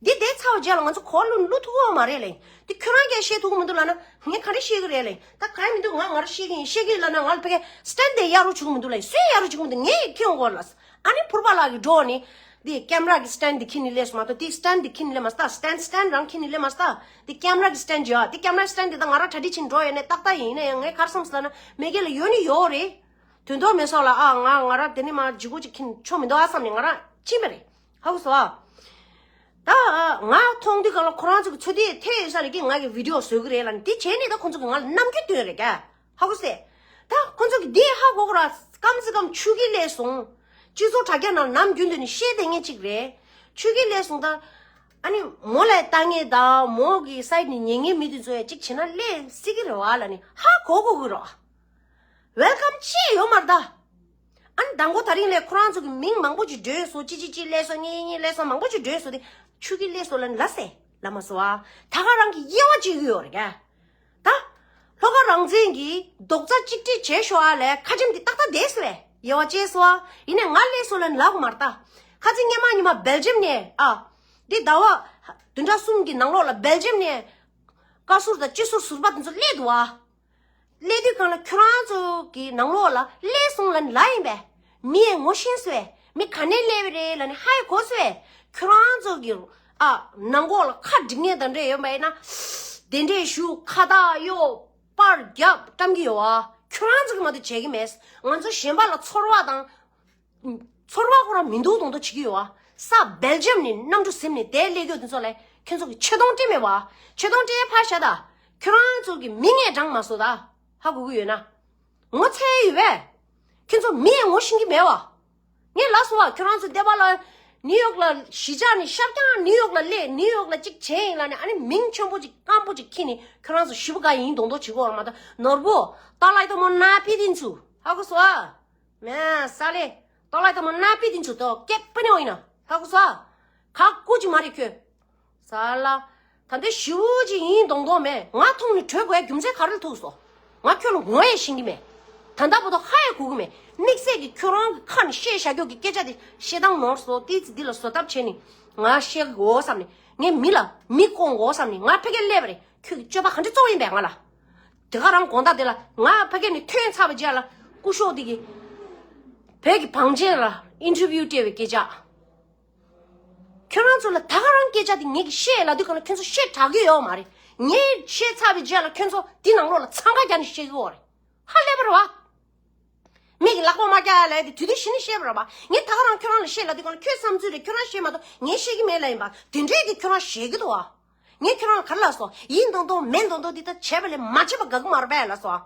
འདི་བསྡད་ཚར་བ་རྗེས་ལ་ང་ཚོ་གོ་བླུ་བླུ་ཐུབ་ཀྱི་ཡོད་མ་རེད་ལེ། འདི་ཁྱོད་རང་གིས་བཤད་ཐུབ་ཀྱི་མི་འདུག་ལབ་ན་ངས་ག་རེ་བཤད་ཀྱི་རེད་ལེ། ད་ག་ཡེ་མི་འདུག་ང་ང་རང་བཤད་ཀྱི་ཡིན། བཤད་ཀྱི་ཡིན་ལབ་ན་ང་ལ་ཕ་གིའི་སི་ཊེན་ཌི་དེ་གཡར་རོགས་བྱེད་ཀྱི་མི་འདུག་ལེ། སུས་གཡར་རོགས་བྱེད་ཀྱི་མི་འདུག་ངས་ཁྱེད་ཡོང་གོ་ལ། ཨ་ནི་ཕུར་པ་ལགས་ཀྱིས་འགྲོ་ནས་འདི་ཀེམ་ར་གི་སི་ཊེན་ཌི་འདི་ཁྱེར་ནས་སླེབས་སོང་མ་གཏོགས། འདི་སི་ཊེན་ཌི་འདི་ཁྱེར་ནས་སླེབས་མ་སོང་། ད་སི་ཊེན་ཌི་སི་ཊེན་ཌི་རང་ཁྱེར་ནས་སླེབས་མ་སོང་། ད་འདི་ཀེམ་ར་གི་སི་ཊེན་ཌི་ཡོད། འདི་ཀེམ་ར་སི་ཊེན་ཌི་འདི་ད་ང་རང་གྲ་སྒྲིག་བྱས་ནས་འགྲོ་ཡོད་ནས་ཏག་ཏག་ཡིན། ཡིན་ན་ཡང་ངས་ག་རེ་བསམ་སོང་ལབ་ན་མེ་གེ་ལ་ཡོད་ནི་ཡོད་རེད། དོན་དག་མེད་སོང་ལ། ཨ་ང་ང་རང་དེ་ནི་མ་ལྗིད་ཁོག་ཅིག་ཁྱེར་ཆོག་མི་འདུག་ཨ་བསམ་ནས་ང་རང་ཕྱིན་པ་རེད། ཧ་གོ་སོང་ཨ། ད་ང་མཐོང་དུས་གང་ལ་ཁོ་རང་ཚོ་གི་ཚོད་ལྟ་ཐེབས་ས་རེད་ཀི། ང་གི་བི་ཌི་ཡོ་བཟོ་གི་རེད་ལབ་ནས་དེ་བྱས་ནས་ད་ཁོ་ཚོ་གི་ང་ལ་རྣམ་འགྱུར་སྟོན་རེད་ཀ། ཧ་གོ་སོང་། ད་ཁོ་ཚོ་གི་འདི་ཧ་གོ་གི་ར། སྐམ་སི་སྐམ་ཆུ་གི་སླེབས་སོང་། སྤྱི་ཚོགས་དྲ་རྒྱ་ནང་ནམ་རྒྱུན་དུ་ནི་བཤད་བསྡད་མཁན་ཅིག་རེད། ཆུ་གི་སླེབས་སོང་། ད་ཨ་ནི་མོ་ལ་ལྟ་མཁན་དང་མོ་གི་སའི་ཌི་ནས་ཉན་མཁན་མི་དེ་ཚོ་ཡ་གཅིག་བྱས་ན་སླེབས་སྲིད་ཀྱི་རེད་བ་ལབ་ནས་ཧ་གོ་གོ་གི་རེད། ཝེལ་ཀམ་ཅི་ཡོད་མ་རེད་ད། ཨ་ནི་མདང་དགོང་དེ་རིང་ལས་ཁོ་རང་ཚོ་གི་མིང་མང་པོ་ཅིག་བསྒྲོན་སོང་། ཅི་ཅི་ཅི་སླེབས་སོང་། གཉིས་གཉིས་སླེབས་སོང་། མང་པོ་ཅིག་བསྒྲོན་སོང་། དེ་ཆུ་གི་སླེབས་སོང་ལབ་ནི་ལབ་སེ་ལབ་མ་སོང་ཨ། ད་ག་རང་གི་དབྱེ་བ་ཕྱེ་གི་ཡོད་རེད་ཀ། ད་ལྷོ་ཁ་རང་བཙན་གྱིས་རྡོག་རྩ་གཅིག་སྒྲིལ་བྱས་ཤོག་ཨ་ལས་ཁ་ཆེམས་དེ་ཏག་ཏག་བསྡད་སོང་བས། དབྱེ་བ་ཕྱེ་སོང་ཨ། ཡིན་ནའི་ང་སླེབས་སོང་ལབ་ནི་ལབ་གི་མ་རེད་ད། ཁ་ཚིག་སྔོན་མ་ཉི་མ་སྦེལ་ཇམ་ནས་ཨ། འདི་ཟླ་བ་བདུན་ཕྲག་གསུམ་གྱི་ནང་ལོགས་ལ་སྦེལ་ཇམ་ནས་བཀའ་ཟུར་དང་སྤྱི་ཟུར་ཟུར་པ་དེ་ཚོ་སླེབས་འདུག་ཨ། སླེབས་དུས་གང་ལ་ཁྱོད་རང་ཚོ་གི་ནང་ལོགས་ལ་སླེབས་སོང་ལབ་ནི་ལབ་ཡིན་པས། མི་ཡས་ངོ་ཤེས་སོང་བས། མི་ག་ནས་སླེབས་པ་རེད་ལབ་ནི་ཧ་ཡ་གོ་སོང་བས། ཁྱོད་རང་ཚོ་གི་ཨ་ནང་ལོགས་ལ་ཁ་འགྲིག་མཁན་དང་འདྲ་ཡོད་པ་ཡིན་ན། དེ་འདྲས་ཞུ། ཁ་བཏགས་གཡོག་པར་རྒྱབ་བཀྲམ་གྱི་ཡོད་ཨ། ཁྱོད་རང་ཚོ་གི་མ་གཏོགས་བྱེད་ཀྱི་མེད། ང་ཚོ་གཞན་པ་ལ་ཚོར་བ་དང་། ཚོར་བ་ཁོ་རང་མི་འདུག་མདོག་མདོག་བྱེད་ཀྱི་ཡོད་ཨ། ས་སྦེལ་ཇམ་ནས་གནམ་གྲུ་ཟིན་ནས་དེ་སླེབས་ཡོད་དེ་ཚོ་ལ་ཁྱོད་ཚོ་གི་ཆེ་མཐོང་སྤྲད་མེད་པ། ཆེ་མཐོང་སྤྲད་ཡ་ཕར་བཞག་ད། ཁྱོད་རང་ཚོ་གི་མིང་ངས་བགྲངས་མ་སོང་ད། ཧ་གོ་གི་ཡོད་ན། ངོ་ཚ་ཡ་ཡོད་པས། ཁྱོད་ཚོ་མི་ཡས་ངོ་ཤེས་ཀྱི་མེད་པ། ངས་ལབ་སོང་བ། ཁྱོད་རང་ཚོ་སྡེ་པ་ལ་ནིའུ་ཡོག་ལ་གཞིས་ཆགས་ནས་ཤར་རྐྱང་ནིའུ་ཡོག་ལ་སླེབས། ནིའུ་ཡོག་ལ་གཅིག་བྱས་ཡིན་ལབ་ནས་ཨ་ནི་མིང་ཆེན་པོ་ཅིག་སྐམ་པོ་ཅིག་ཁྱེར་ནས་ཁྱོད་རང་ཚོ་ཞེ་པོ་དགའ་ཡིན་མདོག་མདོག་བྱེད་ཀྱི་ཡོད་རེད་མ་གཏོགས། ནོར་བུ་ཏཱ་ལའི་ཏཱ་མོ་ན་པི་དིན་ཚུ་ཧ་གོ་སོང་ཨ། མེ་ས་ལེ། ཏཱ་ལའི་ཏཱ་མོ་ན་པི་དིན་ཚུ་ཏོ་སྐད་པི་ནོ་ཡིན་ན་ཧ་གོ་སོང་ཨ། ག་ཀུ་ཅི་མ་རེད་ཁྱོད། ས་ལ། ད་ལྟ་ཞེ་པོ་ཅིག་ཡིན་མདོག་མདོག་མེད། ང་མཐོང་ནས་བྲོས་དགོས་རྒྱུ་མཚན་ག་རེ་ལ་ཐུག་སོང་། ང་ཁྱོད་ལ་ངོ་ཡང་ཤེས་ཀྱི་མེད། ད་ལྟ་བར་དུ་ཧ་ཡང་གོ་གི་མེད། དམིགས་བསལ་གྱི་ཁྱོད་རང་གི་ཁ་ནས་བཤད་བཞག་རྒྱུ་གི་སྐད་ཆ་དེ་བཤད་སྟངས་ནོར་སོང་། ཏོག་ཙམ་འདི་ལ་བཟོ་ཐབས་བྱས་ནས་ང་བཤད་གི་འོ་བསམ་ནས། ངས་མི་ལ་མི་སྐོང་གི་འོ་བསམ་ནས། ང་ཕ་གིར་སླེབས་པ་རེད། ཁྱོད་ཀྱི་སྤྱོད་པ་ག་འདྲ་བཙོག་ཡིན་པས་ང་ལ། དེ་ག་རང་དགོང་དག་དེ་ལ་ང་ཕ་གི་ནས་ཐོན་ཚར་བའི་རྗེས་ལ་སྐུ་ཞབས་དེ་གིས་བོད་ཀྱི་བང་ཆེན་ལ་ཨིན་ཊར་བིའུ་སྤྲད་པའི་སྐད་ཆ། ཁྱོད་རང་ཚོ་ལ་ད་ག་རང་སྐད་ཆ་དེ་ངེད་ཀྱིས་བཤད་ལབ་དུས་གང་ལ་ཁྱོད་ཚོ་བཤད་དྲག་གི་ཡོད་མ་རེད། ངས་བཤད་ཚར་བའི་རྗེས་ལ་ཁྱོད་ཚོ་དེ་ནང་ལོགས་ལ་འཚང་ཁ་རྒྱག་ནས་བཤད་གི་ཡོད་རེད། ཧ་ལས་པ་རེད་བ། མིག་གི་ལག་པ་མ་བཀྱག་ཡ་ལས་དེ་དུས་དུས་ཤི་ནི་བཤད་པ་རེད་བ། ངས་ད་ག་རང་ཁྱོད་རང་ལ་བཤད་ལབ་དུས་གང་ལ་ཁྱོད་བསམ་ཚུལ་རེད། ཁྱོད་རང་བཤད་མ་གཏོགས་ངས་བཤད་གི་མེད་ལབ་ཡིན་པ། དེ་འདྲས་དེ་ཁྱོད་རང་བཤད་གི་འདུག་བ། ངས་ཁྱོད་རང་ལ་ག་རེ་ལབ་སོང་། ཡིན་མདོག་མདོག་མེད་མདོག་མདོག་འདི་ལྟར་བྱས་པ་ལས་མ་བྱས་པ་དགའ་གི་མ་རེད་པས་ལབ་སོང་།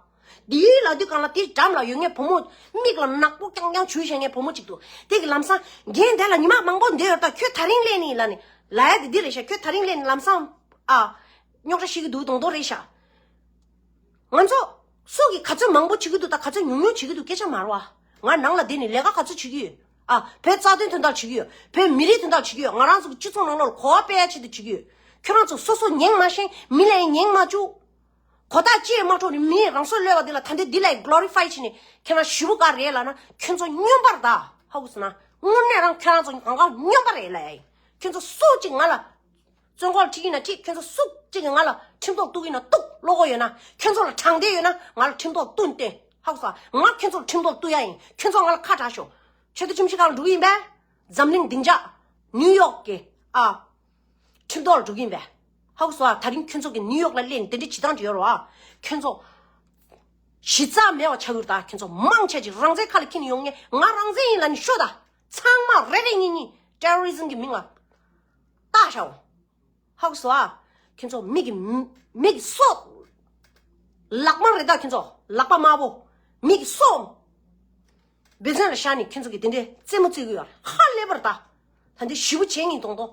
འདིའི་ལབ་དུས་གང་ལ་དེའི་འགྲམ་ལ་ཡོད་མཁན་བུ་མོ། མིག་ལ་ནག་པོ་རྐྱང་རྐྱང་བྱུགས་བཞག་མཁན་བུ་མོ་གཅིག་འདུག་དེ་གི་ལམ་སང་རྒན་དེ་ལ་ཉི་མ་མང་པོ་འདས་ཡོད་ད། ཁྱོད་ད་རིང་སླེབས་ནི་ལབ་ནི་ལབ་ཡ་དེ་འདི་རེད་ཤག་ཁྱོད་ད་རིང་སླེབས་ནི་ལམ་སང་ཨ། རྙོག་དྲ་ཤི་གི་འདུག་མདོག་མདོག་རེད་ཤག་ང་ཚོ་སུ་གིས་ག་ཚོད་མང་པོ་བྱེད་ཀྱི་འདུག་ད་ག་ཚོད་ཉུང་ཉུང་བྱེད་ཀྱི་འདུག་སྐད་ཆ་མ་རེད་བ། ང་ནང་ལ་བསྡད་ནས་ལས་ཀ་ག་ཚོད་བྱེད་ཀྱི་ཡོད། ཨ། བོད་རྩ་དོན་དོན་དག་བྱེད་ཀྱི་ཡོད། བོད་མི་རིགས་དོན་དག་བྱེད་ཀྱི་ཡོད། ང་རང་ཚོ་གི་སྤྱི་ཚོགས་ནང་ལོགས་ལ་གོ་བ་སྤེལ་ཡ་ཆེད་དུ་བྱེད་ཀྱི་ཡོད། ཁྱོད་རང་ཚོ་སོ་སོ་ཉན་མ་ཤེས། མི་ལ་ཡང་ཉན་མ་བཅུག་གོ་རྟོགས་ཅི་ཡང་མ་འཕྲོག་ནས་མི་རང་སྲོག་བློས་པ་འདི་ལ་ད་འདི་འདི་ལ་ཡང་གློ་རི་ཕའི་བྱས་ནས་ཁྱེད་རང་ཞེ་པོ་དགའ་རེད་ལབ་ན་ཁྱོད་ཚོ་སྨྱོན་པ་རེད་ད། ཧ་གོ་སོང་ན། དངོས་གནས་རང་ཁྱོད་རང་ཚོ་གང་ག་སྨྱོན་པ་རེད་ལབ་ཡ་ཡིན། ཁྱོད་ཚོ་སུ་གཅིག་ང་ལ་བཙོན་ཁང་ཁྲིད་ཀྱི་ཡིན་ན་ཁྲིད། ཁྱོད་ཚོ་སུ་གཅིག་གིས་ང་ལ་ཁྲིམས་ཐོག་གཏུག་གི་ཡིན་ན་གཏུག་བློ་ཁོག་ཡོད་ན། ཁྱོད་ཚོ་ལ་དྲང་བདེན་ཡོད་ན་ང་ལ་ཁྲིམས་ཐོག་གཏུག་སྟེ། ཧ་གོ་སོང་ང་། ཁྱོད་ཚོ་ལ་ཁྲིམས་ཐོག་གཏུག་ཡ་ཡིན། ཁྱོད་ཚོ་ང་ལ་ཁ་གྲག་ཤོག་ཆེ་མཐོ་ཁྲིམས་ཞིབ་ཁང་ལ་འགྲོ་གི་ཡིན་པས། འཛམ་གླིང་སྡིངས་ཆ་ནིའུ་ཡོག་གི་ཨ། ཁྲིམས་ཐོག་ལ་འགྲོ་གི་ཡིན་པས། ཧ་གོ་སོང་ཨ། ད་རིང་ཁྱོད་ཚོ་གི་ནིའུ་ཡོག་ལ་སླེབས་ནས་དེ་འདྲའི་བྱེད་སྟངས་ཅིག་ཡོད་རེད་བ། ཁྱོད་ཚོ་གཞི་རྩ་མེད་པ་ཆགས་ཡོད་རེད་ད། ཁྱོད་ཚོ་མང་ཆེ་ཅིག་རང་བཙན་ཁ་ལ་འཁྱེར་ནས་ཡོང་མཁན་ང་རང་བཙན་ཡིན་ལབ་ནས་ཤོད་ད། ཚང་མ་རེ་རེ་གཉིས་གཉིས་ཊེ་རོ་རི་ཛམ་གི་མིང་ལ་བཏགས་བཞག་འོ། ཧ་གོ་སོང་ཨ། ཁྱོད་ཚོ་མི་གི་མི་གི་སྲོག་ལག་དམར་རེད་ད། ཁྱོད་ཚོ་ལག་པ་དམར་པོ་མི་གི་སྲོག་འབད་བརྩོན་ལ་བཞག་ནས་ཁྱོད་ཚོ་གི་དེ་འདྲའི་རྩེད་མོ་རྩེ་གི་ཡོད་རེད། ཧ་ལས་པར་ད། ད་འདི་ཞེ་པོ་བྱེད་ངེས་མདོག་མདོག་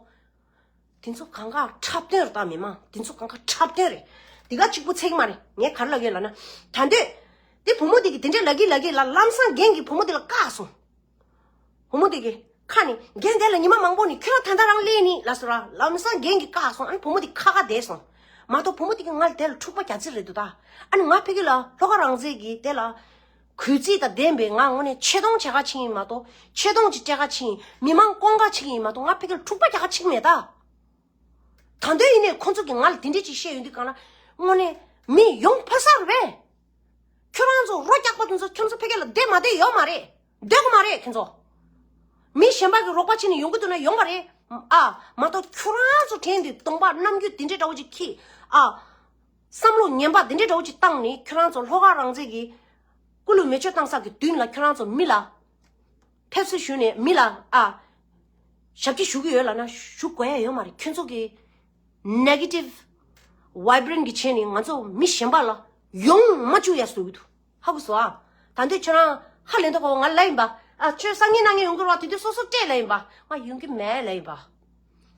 དེ་ཚོ་གང་ག་འཁྲབ་སྟོན་རེད་ད། མི་མང་དེ་ཚོ་གང་ག་འཁྲབ་སྟོན་རེད། འདི་ག་གཅིག་པུ་ཚད་ཀྱི་མ་རེད། ངས་ག་རེ་ལབ་ཡོད་ལབ་ན། ད་འདོད་ དེ་བུ་མོ་དེ་གིས་དེ་འདྲའི་ལབ་ཀྱིན་ལབ་ཀྱིན་ལ་ལམ་སང་རྒན་གྱིས་བུ་མོ་དེ་ལ་བཀག་སོང་། བུ་མོ་དེ་གིས་ཁ་ནས་རྒན་དེ་ལ་ཉི་མ་མང་པོ་ནས་ཁྱོད་རང་ད་ལྟ་རང་སླེབས་ནི་ལབ་སོང་ར། ལམ་སང་རྒན་གྱིས་བཀག་སོང་། ཨ་ནི་བུ་མོ་དེ་ཁ་ཁ་བསྡད་སོང་། མ་གཏོགས་བུ་མོ་དེ་གིས་ང་དེ་ལ་འཁྲུག་པ་རྒྱག་རྩིས་རེད་འདུག་ད། ཨ་ནི་ང་ཕ་གི་ལ་ལྷོ་ཁ་རང་བཙན་གྱིས་དེ་ལ་གུས་བརྩི་དང་ལྡན་པའི་ང་དངོས་གནས་ཆེ་མཐོང་བྱེད་ག་ཕྱིན་ཡིན་མ་གཏོགས་ཆེ་མཐོང་ཅིག་སྤྲད་ག་ཕྱིན་ཡིན། མི་མང་སྐོང་ག་ཕྱིན་ཡིན་མ་གཏོགས་ང་ཕ་གི་ལ་འཁྲུག་པ་རྒྱག་ག་ཕྱིན་མེད་ད། ད་དུང་ཡིན་ནའི་ཁོང་ཚོ་གིས་ང་ལ་དེ་འདྲས་ཅིག་བཤད་ཡོང་དུས་གང་ལ་དངོས་གནས་མི་ཡོང་ཕ་སར་བས། ཁྱོད་རང་ཚོ་རོ་རྒྱག་པ་དེ་ཚོ་ཁྱོད་ཚོ་ཕ་གི་ལ་བསྡད་མ་བསྡད་ཡོད་མ་རེད། སྡོད་གི་མ་རེད་ཁྱོད་ཚོ། མི་གཞན་པ་གི་རོགས་པ་བྱས་ནས་ཡོང་གི་འདུག་ན་ཡོང་བ་རེད། ཨ་མ་གཏོགས་ཁྱོད་རང་ཚོ་དྲན་དུས་གདོང་པ་རྣམ་འགྱུར་དེ་འདྲས་འདྲ་བོ་ཅིག་གིས། ཨ་བསམ་བློ་ངན་པ་དེ་འདྲས་འདྲ་བོ་ཅིག་བཏང་ནས་ཁྱོད་རང་ཚོ་ལྷོ་ཁ་རང་བཙན་གྱི་སྐུ་ལུས་མེ་མཆོད་བཏང་ས་གི་མདུན་ལ་ཁྱོད་རང་ཚོ་མི་ལ་ཕེབས་བསུ་ཞུས་ནས་མི་ལ་ཨ་ཞབས་ཕྱི་ཞུ་གི་ཡོད་ལབ་ན་ཞུ་དགོས་ཡ་ཡོད་མ་རེད། ཁྱོད་ཚོ་གི་negative vibrant་གི་བྱས་ནས་ང་ཚོ་མི་གཞན་པ་ལ་ཡོང་མ་བཅུག་ཡ་བཟོ་གི་འདུག་ཧ་གོ་སོང་ཨ། ད་འདོད་ཁྱོད་རང་ཧ་ལས་མདོག་ཁ་པོ་ང་ལབ་ཡིན་པ། ཨ་ཁྱོད་སང་ཉིན་གནངས་ཉིན་ཡོང་གི་རེད་བ། དེ་དུས་སོ་སོ་སྤྲད་ལབ་ཡིན་པ། ང་ཡོང་གི་མེད་ལབ་ཡིན་པ།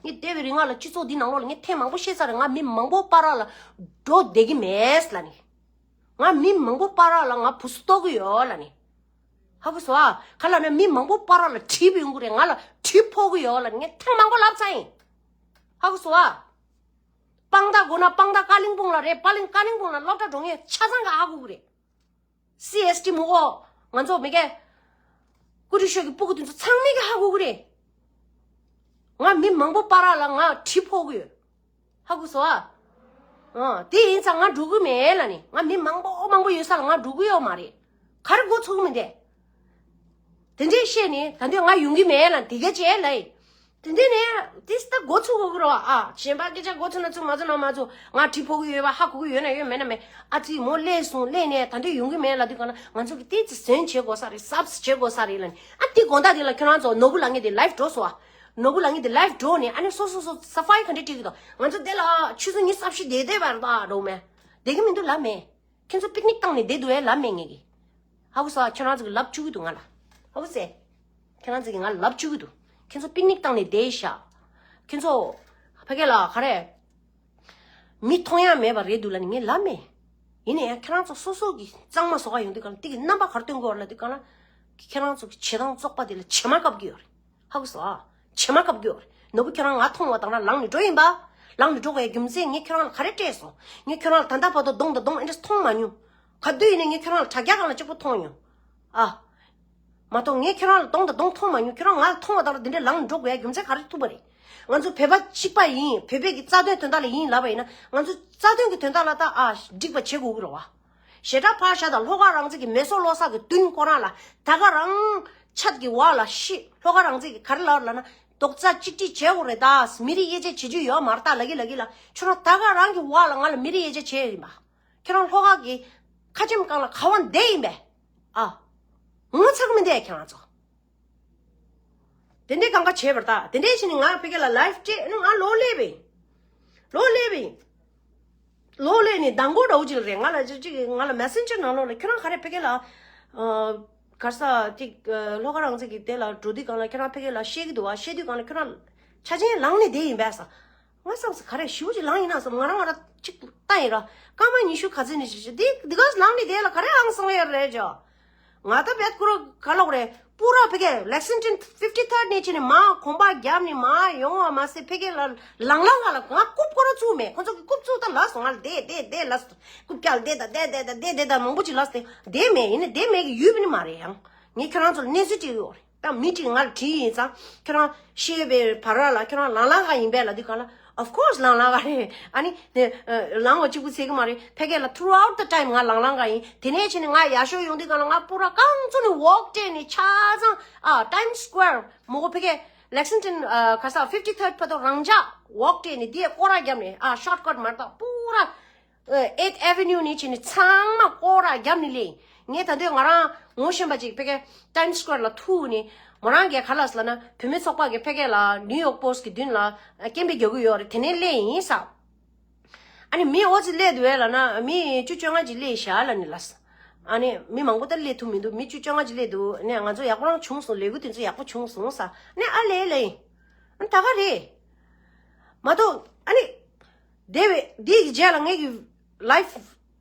ངས་འདས་པའི་རིང་ལ་སྤྱི་ཚོགས་འདི་ནང་ལོགས་ལ་ངས་ཐེངས་མང་པོ་བཤད་ཚར་རེད། ང་མི་མང་པོ་བར་ལ་འགྲོ་བསྡད་ཀྱི་མེད་ལབ་ནས། ང་མི་མང་པོ་བར་ལ་ང་བུ་སུ་གཏོགས་ཀྱི་ཡོད་ལབ་ནས། ཧ་གོ་སོང་ཨ། ག་ལབ་ན་མི་མང་པོ་བར་ལ་གྲིབ་ཡོང་གི་རེད། ང་ལ་གྲིབ་ཕོག་གི་ཡོད་ལབ་ནས་ངས་ཐེངས་མང་པོ་ལབ་ཚར་ཡིན། ཧ་གོ་སོང་ཨ། དཔང་རྟགས་དགོས་ན་དཔང་རྟགས་ཀ་ལིང་སྤུང་ལ་རེད། པ་ལིང་ཀ་ལིང་སྤུང་ལ་སློབ་གྲྭ་འགྲོ་མཁན་ཆ་ཚང་ག་ཧ་གོ་གི་རེད། སི་ཨེས་ཊི་མུ་གོ་ང་ཚོ་མི་གེ་ཀུ་ཏི་ཤོད་ཀྱི་སྤུ་གུ་དེ་ཚོ་ཚང་མས་ཀྱི་ཧ་གོ་གི་རེད། ང་མི་མང་པོ་བར་ལ་ང་གྲིབ་ཕོག་གི་ཡོད། ཧ་གོ་སོང་ཨ། ཨ་དེ་ཡིན་ཙང་ང་འགྲོ་གི་མེད་ལབ་ནས། ང་མི་མང་པོ་མང་པོ་ཡོད་ས་ལ་ང་འགྲོ་གི་ཡོད་མ་རེད། ག་རེ་འགོ་ཚུགས་མི་འདས། དེ་འདྲས་བཤད་ནས་ད་འདོད་ང་ཡོང་གི་མེད་ལབ་དེ་ག་བྱས་ལབ་ཡིན། དེ་འདྲས་ནས་དེ་ད་འགོ་ཚུགས་དགོས་ཀྱི་རེད་བ། ཨ་གཞན་པ་སྐད་ཆ་འགོ་ཚུགས་ན་ཚུགས་མ་ཚུགས་ན་མ་ཚུགས། ང་གྲིབ་ཕོག་གི་ཡོད་པ་ཧ་གོ་གི་ཡོད་ན་ཡོད་མེད་ན་མེད། ཨ་ཙི་མོ་སླེབས་སོང་། སླེབས་ནས་ད་འདོད་ཡོང་གི་མེད་ལབ་དུས་གང་ལ་ང་ཚོ་གི་ཏིག་ཙི་ཟོན་བྱེད་དགོས་ས་རེད། སབ་སི་བྱེད་དགོས་ས་རེད་ལབ་ནས། ཨ་དེ་དགོང་དག་དེ་ལ་ཁྱོད་རང་ཚོ་ནོར་བུ་ལགས་ངས་དེ་ལའིབ་འགྲོ་སོང་བ། ནོར་བུ་ལགས་ངས་དེ་ལའིབ་འགྲོ་ནས་ཨ་ནི་སོ་སོ་སོ་ས་ཕའི་ག་འདྲས་སྤྲད་ཀྱི་འདུག་ང་ཚོ་དེ་ལ་ཆུ་ཚོད་ཉི་ཤུ་རྩ་བཞི་བསྡད་བསྡད་པ་རེད་ད་འགྲོ་མེད། བསྡད་ཀྱི་མི་འདུག་ལབ་མེད། ཁྱེད་ཚོ་པིག་ནིག་བཏང་ནས་བསྡད་འདུག་ཨེ་ལབ་མེད་ངས་ཀྱི། ཧ་གོ་སོང་ཨ། ཁྱེད་རང་ཚོ་གི་ལབ་བཅུག་གི་འདུག་ང་ལ། ཧ་གོ་སོང་ཨེ། ཁྱེད་རང་ཚོ་གི་ང་ལ་ལབ་བཅུག་གི་འདུག་ཁྱེད་ཚོ་པིག་ནིག་བཏང་ནས་བསྡད་ཤག་ཁྱེད་ཚོ་ཕ་གི་ལ་ག་རེ། མི་མཐོང་ཡ་མེད་པ་རེད་འདུག་ལབ་ནས་ངས་ལབ་མེད། ཡིན་ན་ཡང་ཁྱེད་རང་ཚོ་སོ་སོ་གི་གཙང་མ་བཟོ་ག་ཡོང་དུས་གང་ལ་དེ་གི་རྣམ་པ་ག་རེ་སྟོན་དགོས་རེད་ལབ་དུས་གང་ལ། ཁྱེད་རང་ཚོ་གི་བྱེད་སྟངས་བཙོག་པ་དེ་ལ་བྱེ་མ་བཀབ་ཀྱི་ཡོད་རེད། ཧ་གོ་སོང་ཨ། བྱེ་མ་བཀབ་རྒྱུ་རེད། ནོར་བུ་ཁྱོད་རང་ང་མཐོང་བ་དང་ལ་ལངས་ནས་འགྲོ་ཡིན་པ། ལངས་ནས་འགྲོ་དགོས་ཡ་རྒྱུ་མཚན་ངས་ཁྱོད་རང་ལ་ག་རེ་སྤྲད་སོང་། ངས་ཁྱོད་རང་ལ་ད་ལྟ་བར་དུ་གདོང་དང་གདོང་ཨེ་འདྲས་མཐོང་མ་མྱོང་། ག་དུས་ཡིན་ནའི་ངས་ཁྱོད་རང་ལ་དྲ་རྒྱ་སྒང་ལ་གཅིག་པོ་མཐོང་མྱོང་། ཨ། མ་གཏོགས་ངས་ཁྱོད་རང་ལ་གདོང་དང་གདོང་མཐོང་མ་མྱོང་། ཁྱོད་རང་ང་ལ་མཐོང་བ་དང་ལ་འདི་འདྲས་ལངས་ནས་འགྲོ་དགོས་ཡ་རྒྱུ་མཚན་ག་རེ་ཐུག་པ་རེད། ང་ཚོ་བོད་པ་གཅིག་པ་ཡིན། བོད་པའི་གི་རྩ་དོན་དོན་དག་ལ་ཡིན་ལབ་པ་ཡིན་ན་ང་ཚོ་རྩ་དོན་གི་དོན་དག་ལ་ད་ཨ་འགྲིག་པ་བྱེད་དགོས་ཀྱི་རེད་བ། ཞེ་དྲག་ཕར་བཞག་དང་ལྷོ་ཁ་རང་བཙན་གྱི་མེ་སོར་གློད་ས་གི་མདུན་ཁོ་རང་ལ་ད་ག་རང་ཆད་ཀྱི་བར་ལ་ཤི། ལྷོ་ཁ་རང་བཙན་གྱི་ག་རེ་ལབ་ལབ་ན་རྡོག་རྩ་གཅིག་སྒྲིལ་བྱེད་དགོས་རེད་ད། མི་རིགས་དབྱེ་འབྱེད་བྱེད་རྒྱུ་ཡོད་མ་རེད་ད་ལབ་ཀྱི་ལབ་ཀྱི་ལ། ཁྱོད་རང་ད་ག་རང་གི་བར་ལ་ང་ལ་མི་རིགས་དབྱེ་འབྱེད་བྱེད་ཡིན་པ། ཁྱོད་རང་ལྷོ་ཁ་གི་ཁ་ཆེམས་སྒང་ལ་ག་བ་བསྡད་ཡིན་པས། ཨ། ངོ་ཚ་གི་མི་འདུག་ཁྱེད་རང་ཚོ། དེ་འདྲའི་གང་ག་བྱས་པ་རེད་ད། དེ་འདྲའི་བྱས་ནས་ང་ཕ་གི་ལ་ལའིབ་སྤྲད་ནས་ང་ལོག་སླེབས་པ་ཡིན། ལོག་སླེབས་པ་ཡིན། ལོག་སླེབས་ནས་མདང་དགོང་འདྲ་བོ་ཅིག་ལ་རེད། ང་ལ་ཅིག་ཅིག་ང་ལ་མེ་སེན་ཇར་ནང་ལོགས་ལ་ཁྱོད་རང་ག་རེ་ཕ་གི་ལ། ཨ། ག་རེ་ཟེར་ཅིག་ཨ། ལྷོ་ཁ་རང་བཙན་གྱི་དེ་ལ་འགྲོ་དུས་སྒང་ལ་ཁྱོད་རང་ཕ་གི་ལ་བཤད་ཀྱི་འདུག་བ། བཤད་དུས་སྒང་ལ་ཁྱོད་རང་ཆ་ཆེན་ལངས་ནས་བསྡད་ཡིན་པས་ས། ང་བསམ་སོང་ག་རེ་ཞེ་པོ་ཅིག་ལངས་ཡིན་ན་བསམ། ང་རང་ང་རང་ཅིག་ལྟ་ཡིན་ར། སྐར་མ་ཉི་ཤུ་ག་ཚོད་ནས་ཅིག་ཅིག་འདི་འདི་ག་ལངས་ནས་བསྡད་ལ་ག་རེ་ཨང་སང་ཡ་རེད་ཅོ། ང་ད་བེད་ཀུ་རོ་ག་ལོག་རེད། པུ་ར་ཕ་གི་Lexington fifty third་ནས་ཕྱིན་ནས་མར་གོམ་པ་བརྒྱབ་ནས་མར་ཡོང་བ་མ་ཟད་ཕ་གི་ལ་ལང་ལང་ག་ལ་ང་རྐུབ་ཀོ་ར་བཙུགས་མེད། ཁོ་ཚོ་གི་རྐུབ་བཙུགས་ད་ལབ་སོང་། ང་ལ་བསྡད་བསྡད་བསྡད་ལབ་སོང་། རྐུབ་བཀྱག་བསྡད་ད་བསྡད་བསྡད་ད་བསྡད་བསྡད་ད་མང་པོ་ཅིག་ལབ་སྟེ་བསྡད་མེད། ཡིན་ནའི་བསྡད་མེད་གི་ཡུལ་བ་ནི་མ་རེད། ཡང་ངས་ཁྱོད་རང་ཚོ་ལ་གནས་ཚུལ་སྤྲད་ཡོད་རེད། ད་མི་གཅིག་ང་ལ་དྲིས་ཡིན་ཙང་ཁྱོད་རང་ཤེས་པའི་བར་ལ་ཁྱོད་རང་ལང་ལང་ག་ཡིན་པས་ལབ་དུས་གང་ལ། Of course་ལང་ལང་ག་རེད། ཨ་ནི་དེ་ལང་བ་གཅིག་པུ་ཟེར་གི་མ་རེད། ཕ་གི་ལ་throughout the time་ང་ལང་ལང་ག་ཡིན། དེ་ནས་ཕྱིན་ནས་ང་ཡར་ཤོག་ཡོང་དུས་གང་ལ་ང་པུ་ར་རྐང་བཙུགས་ནས་ཝོག་སྤྲད་ནས་ཆ་ཚང་ཨ་Times Square་མོ་གོ་ཕ་གི་Lexington་ཨ་ག་ས་fifty third་བར་དུ་རང་འཇགས་ཝོག་སྤྲད་ནས་དེ་སྐོར་ར་བརྒྱབ་ནས་ཨ་shortcut་མ་རེད་ད་པུ་ར། ཨེ་ཨེཐ་ཨེ་བྷི་ནིའུ་ནས་བྱས་ནས་ཚང་མ་སྐོར་ར་བརྒྱབ་ནས་སླེབས་ཡིན། ངས་ད་དུང་ང་རང་ངོ་ཤེས་པ་ཅིག་ཕ་གི་Times Square་ལ་ཐུག་ནས་མོ་རང་གིས་ག་ལབ་ཟེར་ལབ་ན་བུད་མེད་ཚོགས་པ་གིས་ཕ་གི་ལ་New York Post་གི་མདུན་ལ་སྐད་འབོད་རྒྱག་གི་ཡོད་རེད། དེ་ནས་སླེབས་ཡིན་ཟེར། ཨ་ནི་མི་འོ་ཙི་སླེབས་འདུག་བས་ལབ་ན་མི་བཅུ་བཅོ་ལྔ་ཅིག་སླེབས་ཤག་ལབ་ནས་ལབ་སོང་། ཨ་ནི་མི་མང་པོ་ད་སླེབས་ཐུབ་མི་འདུག་མི་བཅུ་བཅོ་ལྔ་ཅིག་སླེབས་འདུག་ནས་ང་ཚོ་ཡག་པོ་རང་བྱུང་སོང་། ལས་འགུལ་དེ་ཚོ་ཡག་པོ་བྱུང་སོང་ཟེར་ནས་ཨ་ལས་ལས་ཡིན། ཨ་ནི་ད་ག་རེད། མ་གཏོགས་ཨ་ནི། དེ་བས་འདི་གི་རྗེས་ལ་ངེད་ཀྱི་ལའིབ་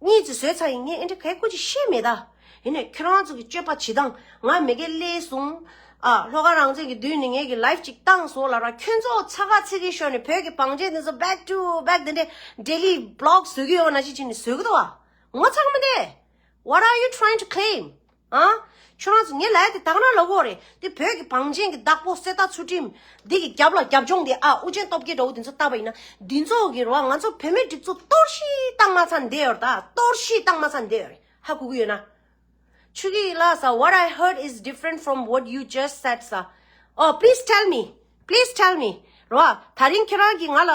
གཉིས་ཙམ་བཟོས་ཚར་ཡིན། ངས་ཨེ་འདྲ་གའི་སྐུ་ཅིག་ཤེས་མེད་ད། ཡིན་ནས་ཁྱོད་རང་ཚོ་གི་སྤྱོད་པ་བྱེད་སྟངས་ང་མི་དགེ་ལས་སོང་། ཨ་ལྷོ་ཁ་རང་བཙན་གྱི་མདུན་ནས་ངེད་ཀྱི་ལའིབ་ཅིག་བཏང་སོང་ལ་ར། ཁྱོད་ཚོ་ཚ་ཁ་ཚིག་གི་ཤོར་ནས་བོད་ཀྱི་བང་ཆེན་འདི་ཚོ་back to back འདི་འདྲས་daily blog བཟོ་གི་ཡོད་ན་ཅི་བྱས་ནས་བཟོ་གི་འདུག་བ། ངོ་ཚ་གི་མི་འདུག What are you trying to claim? ཨ། ཁྱོད་རང་ཚོ་ངས་ལབ་ཡ་དེ་དག་ན་ལབ་དགོས་རེད། དེ་བོད་ཀྱི་བང་ཆེན་གྱི་བདག་པོ་གསེར་རྟ་ཚུལ་ཁྲིམས་འདི་གི་རྒྱབ་ལ་རྒྱབ་ལྗོངས་དེ་ཨ་དབུ་ཅན་སྟོབས་རྒྱལ་འདྲ་བོ་དེ་ཚོ་བལྟས་པ་ཡིན་ན་འདི་ཚོ་གི་རོ་ང་ཚོ་བོད་མི་སྒྲིག་འཛུགས་གཏོར་བཤིག་བཏང་མ་ཚར་འདི་ཡོད་རེད། ད་གཏོར་བཤིག་བཏང་མ་ཚར་འདི་ཡོད་རེད། ཧ་གོ་གི་ཡོད་ན། ཆུ་གི་ལ་ས། What I heard is different from what you just said ས། Oh, please tell me. Please tell me. རོ། ད་རིང་ཁྱེད་རང་གིས་ང་ལ།